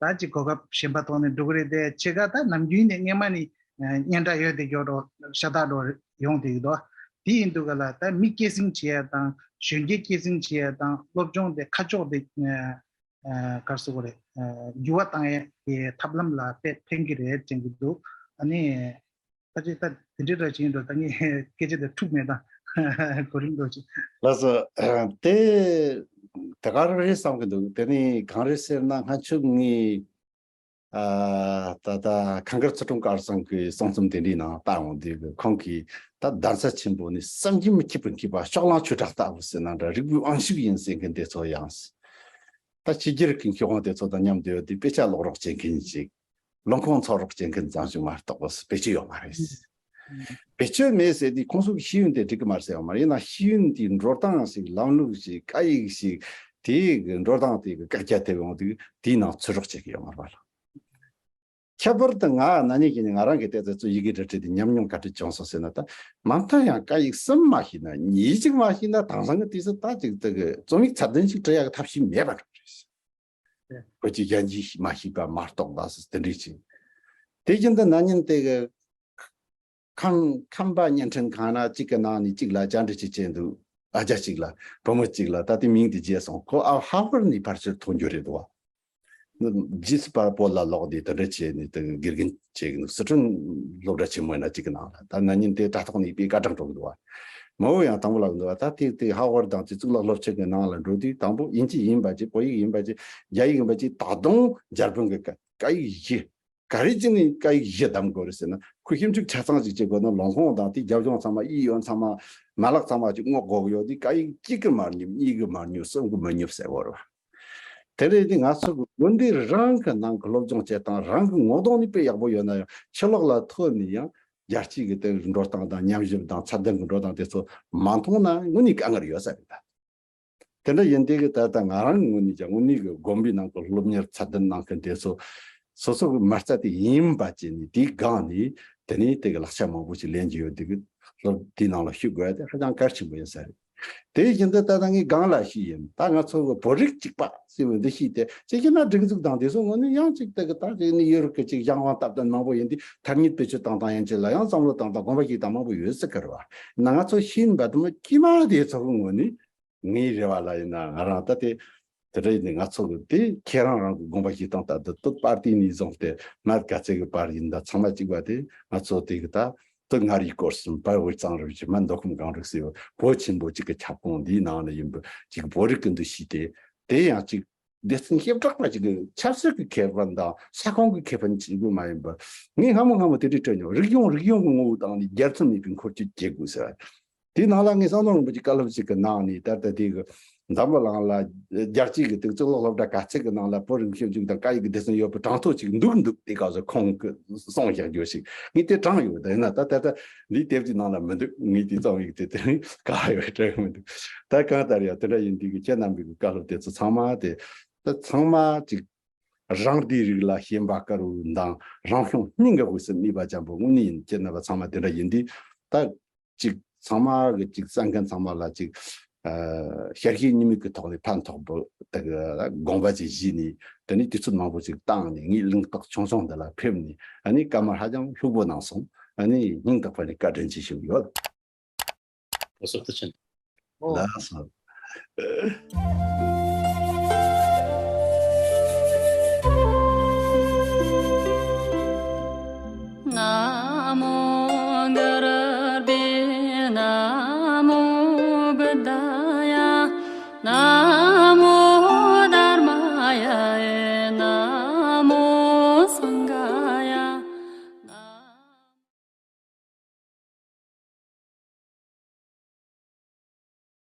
ད་ཅིག་གོ་སྐབས་གཞན་པ་ཐོག་ནས་འགྲོ་གི་རེད་དེ། ཕྱེད་ཀ་ད་ནམ་རྒྱུན་ནས་སྔས་མ་ནས་སྙན་གྲགས་ཡོད་དེ་ཡོད་འགྲོ་ཤ་སྟག་འགྲོ་ཡོང་དེ་ཡོད་དོ། དེ་ཡིན་དུས་ག་ལ་ད་མི་སྐྱེད་སྲིང་བྱེད་ཡ་དང་གཞོན་སྐྱེས་སྐྱེད་སྲིང་བྱེད་ཡ་དང་སློབ་སྦྱོང་དེ་ཁ་ཕྱོགས་དེ་ག་རེ་ཟེར་དགོས་རེད། འགྱུར་བ་བཏང་ཡའི་ཐབས་ལམ་ལ་དཔེ་ཕན་གྱི་རེད་དྲན་གྱི་འདུག་ཨ་ནི། ད་ཅི་ད་དེ་འདྲའི་འདྲ་ཅིག་ཡིན་འགྲོ། ད་ངས་སྐད་ཆ་དེ་འཁྲུག་མེད་དང་གོ་རིམ་འགྲོ་ཅིག་ལགས་སོ། དེ་དེ་ག་རེ་རེད་བསམ་གྱི་འདུག་དེ་ནི་གང་རེད་ཟེར་ན་ང་ཆུ་ངའི་ཨ་ད་ད་ཁང་དཀར་ཚུལ་ཁྲིམས་སྐལ་བཟང་གི་གསུང་རྩོམ་དེ་འདྲའི་ནང་ལྟ་འོང་དུས་ཁོང་གིས་ད་གདན་ས་ཆེན་པོ་ནི་བསམ་གྱིས་མི་ཁྱབ་པའི་མཁས་པ་ཕྱོགས་གླང་ཆོས་གྲགས་ལྟ་བུ་ཟེར་ན་འདྲ། རིག་པའི་དབང་ཕྱུག་ཡིན་ཟེར་མཁན་དེ་ཚོ་ཡང་ད་ཕྱི་རྒྱལ་གྱི་མཁས་དབང་དེ་ཚོ་དང་མཉམ་དུ་ཡོད་དུས་དཔེ་ཆ་ཀློག་རོགས་བྱེད་མཁན་ཅིག་ལོ་ཁོང་ཚོགས་རོགས་བྱེད་མཁན་ཙམ་ཞིག་མ་གཏོགས་བེད་སྤྱོད་ཡོད་མ་རེད། བེད་སྤྱོད་མེད་ཟེར་དུས་ཁོང་ཚོ་གི་ཤེས་ཡོན་དེ་འགྲིག་གི་མ་རེད་ཟེར་ཡོད་མ་རེད། ཡིན་ན་ཤེས་ཡོན་དེའི་འགྲོ་སྟངས་ཤིག་ལམ་ལུགས་ཤིག་སྐད་ཡིག་ཤིག་དེའི་གི་འགྲོ་སྟངས་དེ་གི་བཀག་རྒྱ་ཐེབས་ཡོང་དུས་དེའི་ནང་ཚུད་རོགས་བྱེད་ཀྱི་ཡོད་མ་རེད་བ་ལ། ཁྱད་པར་དུ་ང་ན་ནིང་གི་ནི་ང་རང་གི་ལྟས་ཚོད་ཚོ་ཡི་གེ་འབྲི་འབྲི་དེ་ཉམས་མྱོང་ག་འདྲ་བྱུང་སོང་ཟེར་ན། ད་མ་མཐའ་ཡང་སྐད་ཡིག་གསུམ་མ་ཤེས་ན་གཉིས་གཅིག་མ་ཤེས་ན་དེང་སང་གི་དུས་སུ་ད་ཅིག་དེ་གི་རྩོམ་ཡིག་ཚད་ལྡན་ཞིག་འབྲི་ཡག་གི་ཐབས་ཤེས་མེད་པ་འདྲ་རེད། ཁོ་ཅིག་གཞན་གྱིས་མ་ཤེས་པ་མ་གཏོགས་ད་སུ་དེ་འདྲས་ཅིག་དེ་བཞིན་དུ་ན་ནིང་དེ་གི་ཁམས་ཁམས་པ་བརྙན་འཕྲིན་ཁང་ན་གཅིག་གི་ནང་ནས་གཅིག་ལ་བཅར་འདྲི་བྱེད་ཀྱིན་འདུག་ཨ་ཅག་གཅིག་ལ་བུ་མོ་གཅིག་ལ་ད་དེ་མིང་དེ་བརྗེད་སོང་། ཁོ་ཨ་ཧར་ཝར་ནས་ཕལ་ཆེར་ཐོན་རྒྱུ་རེད་འདུག་བ། རྗེས་སུ་པར་བོད་ལ་ལོག་སྟེ་དེ་འདྲ་བྱས་ནས་དེ་དགེ་རྒན་བྱེད་ཀྱི་འདུག་སི་ཁྲོན་སློབ་གྲྭ་ཆེན་མོ་ཡིན་ན་གཅིག་གི་ནང་ལ་ད་ན་ནིང་དེ་དྲ་ཐོག་ནས་དཔེ་སྐར་གྲངས་འགྲོ་གི་འདུག་བ། མོ་ཡང་དང་པོ་ལབ་གི་འདུག་བ། ད་དེ་དེ་ཧར་ཝར་དང་དེ་གཙུག་ལག་སློབ་ཆེན་གྱི་ནང་ལ་འགྲོ་དུས་དང་པོ་དབྱིན་ཇི་ཡིན་པ་ཅིག་བོད་ཡིག་ཡིན་པ་ཅིག་རྒྱ་ཡིག་ཡིན་པ་ཅིག་ད་དུང་འཇར་པན་གྱི་སྐད་ཡིག་བཞི། ག་རེ་བྱས་ནས་སྐད་ཡིག་བཞི་བདམས་དགོས་རེད་ཟེར་ན། ཁོས་ཞིབ་འཇུག་ཆ་ཚང་ཅིག་བྱེད་དགོས་ན་ལུང་ཁུངས་དང་དེའི་རྒྱབ་ལྗོངས་ཚང་མ་གཡས་གཡོན་ཚང་མ་མ་ལག་ཚང་མ་ཅིག་སྔོག་དགོས་ཀྱི་ཡོད་དུས་སྐད་ཡིག་གཅིག་གིས་མ་ཉོབ། གཉིས་ཀྱིས་མ་ཉོབ། གསུམ་གྱིས་མ་ཉོབ་ཟེར་བ་རེད་བ། དེ་འདྲ་ཡིན་དུས་ང་ཚོ་གི་དགོན་སྡེ་རང་གི་ནང་གི་སློབ་སྦྱོང་བྱེད་སྟངས་རང་གི་ངོ་གདོང་ནས་དཔེ་ཡག་པོ་ཡོད་ན་ཡང་ཕྱི་ལོགས་ལ་ཐོན་ནས་ཡང་རྒྱལ་སྤྱིའི་གི་དེ་འགྲོ་སྟངས་དང་ཉམས་ཞིབ་དང་ཚད་ལྡན་གྱི་འགྲོ་སྟངས་དེ་ཚོ་མ་མཐོང་ན་དངོས་གནས་དཀའ་ངལ་ཡོད་ས་རེད་ད། དེ་འདྲ་ཡིན་དུས་ཀྱི་ད་ལྟ་ང་རང་ངོས་ནས་ཀྱང་དངོས་གནས་ཀྱི་དགོན་པའི་ནང་གི་སློབ་གཉེར་ཚད་ལྡན་གནང་མཁན་དེ་ཚོ་སོ་སོ་གི་མ་རྩ་དེ་ཡིན་པ་བྱས་ནས་དེའི་སྒང་ནས་དེ་ནས་དེ་གི་ལག་ཆ་མང་པོ་ཞིག་ལེན་གྱི་ཡོད་དུས་ཀྱི་སློབ་དེའི་ནང་ལ་ཞུགས་དགོས་ཡ་དེ་ཧ་ཅང་གལ་ཆེན་པོ་ཡིན་ས་རེད། དེ་བཞིན་དུ་ད་ལྟ་ངས་སྒང་ལ་ཞུས་ཡིན། ད་ང་ཚོ་གི་བོད་རིགས་གཅིག་པ་ཟེར་བའི་འདུ་ཤེས་དེ་ཅིག་བྱས་ན་སྒྲིག་འཛུགས་དང་དེ་ཚོ་ངོས་ནས་ཡང་ཅིག་དེ་གི་ད་ཅིག་ནི་ཡུ་རོབ་ཀྱི་ཅིག་གཞན་དབང་སྟབས་བསྟུན་མང་པོ་ཡིན་དུས་ཐ་སྙད་བེད་སྤྱོད་བཏང་སྟངས་ཡན་ཆད་ལ་ཡང་བསམ་བློ་བཏང་སྟངས་དགོངས་པ་བཞེས་སྟངས་མང་པོ་ཡོད་སྲིད་ཀྱི་རེད་བ། ཡིན་ན་ང་ཚོ་ཤེས་ཡོན་པ་དུ་མ་དཀྱུས་མ་དེ་ཚོ་གི་ངོས་ནས། ངའི་རེ་བ་ལ་ཡིན་ན་ང་རང་ད་དེ་དེ་འདྲ་ཡིན་ནས་ང་ཚོ་གི་དེ་ཁྱེད་རང་རང་གི་དགོངས་པ་བཞེས་སྟངས་ལྟར་དུ་སྟོད་པར་ཏི་ནས་བཟུང་སྟེ་མར་ག་ཚད་གི་བར་ཡིན་ད་ཚང་མ་གཅིག་པ་དེ་ང་ཚོ་དེ་གི་ད་སྟོད་མངའ་རིས་སྐོར་གསུམ་བར་དབུས་གཙང་རུ་བཞི་མར་མདོ་ཁམས་སྒང་དྲུག་ཟེར་བ་བོད་ཆེན་པོ་གཅིག་གི་ཁྱབ་ཁོངས་འདིའི་ནང་ན་ཡིན་པ་གཅིག་བོད་རིགས་ཀྱི་འདུ་ཤེས་དེ་དེ་ཡང་གཅིག་སྡེ་ཚན་བྱེ་བྲག་པ་གཅིག་གི་ཆབ་སྲིད་ཀྱི་ཁེ་ཕན་དང་ས་ཁོངས་ཀྱི་ཁེ་ཕན་གཅིག་པུ་མ་ཡིན་པ་ངས་སྔ་མོ་སྔ་མོ་དེ་འདྲའི་དྲན་མྱོང་། རིག་གཞུང་རིག་གཞུང་གི་ངོ་བོ་དང་ནི་སྒེར་མཚམས་མེད་པའི་འཁོར་སྐྱོད་བྱེད་དགོས་ཟེར་བ། དེའི་ནང་ལ་ངས་བསམ་གཏན་རིན་པོ་ཆེ་བཀའ་སློབ་ཅིག་གི་ནང་ནས། ད་ལྟ་དེ་གི་འཛམ་བུ་གླིང་ལ་རྒྱལ་སྤྱིའི་གི་དེ་གཙུག་ལག་སློབ་གྲྭ་ག་ཚད་གི་ནང་ལ་བོད་རིག་གནས་ཞིབ་འཇུག་དང་སྐད་ཡིག་གི་སྡེ་ཚན་ཡོད་པའི་གྲངས་ཐོ་ཅིག་འདུག་འདུག་དེ་སྐབས་སུ་ཁོང་གིས་གསུངས་བཞག་རྒྱུ་ཞིག་ངས་དེ་དྲངས་ཡོད། དེ་ཡིན་ན་ད་ད་ལྟ་འདིའི་དེབ་ཀྱི་ནང་ལ་མི་འདུག་ངས་དེ་རྩོམ་ཡིག་དེ་དེ་རིང་ག་ཡོད་དྲན་གི་མི་འདུག་ད་གང་ལྟར་ཡང་དེ་འདྲ་ཡིན་དུས་ཀྱི་ཁྱེད་རྣམ་པའི་གི་བཀའ་སློབ་དེ་ཚོ་ཚང་མ་དེ། ད་ཚང་མ་ཅིག་རང་སྡེའི་རིགས་ལ་ཞེན་པ་དཀར་བོ་དང་རང་བྱུང་སྙིང་གི་དབུས་སུ་གནས་པ་ཅན་པོ་དངོས་གནས་ཡིན། ཁྱེད་རྣམ་པ་ཚང་མ་དེ་འདྲ་ཡིན་དུས། ད་ཅིག་ཚང་མ་གི་ཅིག་གསན་མཁན་ཚང་མ་ལ་ཅིག་ཨ་ཞལ་བཞེས་གཉིས་མེད་ཀྱི་ཐོག་ནས་ཕན་ཐོགས་པོ་དེ་གི་དགོངས་པ་ཅིག་བཞེས་ནས། དེ་ནས་དུས་ཚོད་མང་པོ་ཅིག་བཏང་ནས་ངའི་གླེང་རྟགས་ཆུང་ཆུང་འདི་ལ་ཕེབས་ནས། ཨ་ནི་བཀའ་མོལ་ཧ་ཅང་ལྷུག་པོ་གནང་སོང་། ཨ་ནི་སྙིང་ཐག་པ་ནས་བཀའ་དྲིན་ཆེ་ཞུ་གི་ཡོད། ལགས་སོ། ཨོ། ལགས་སོ།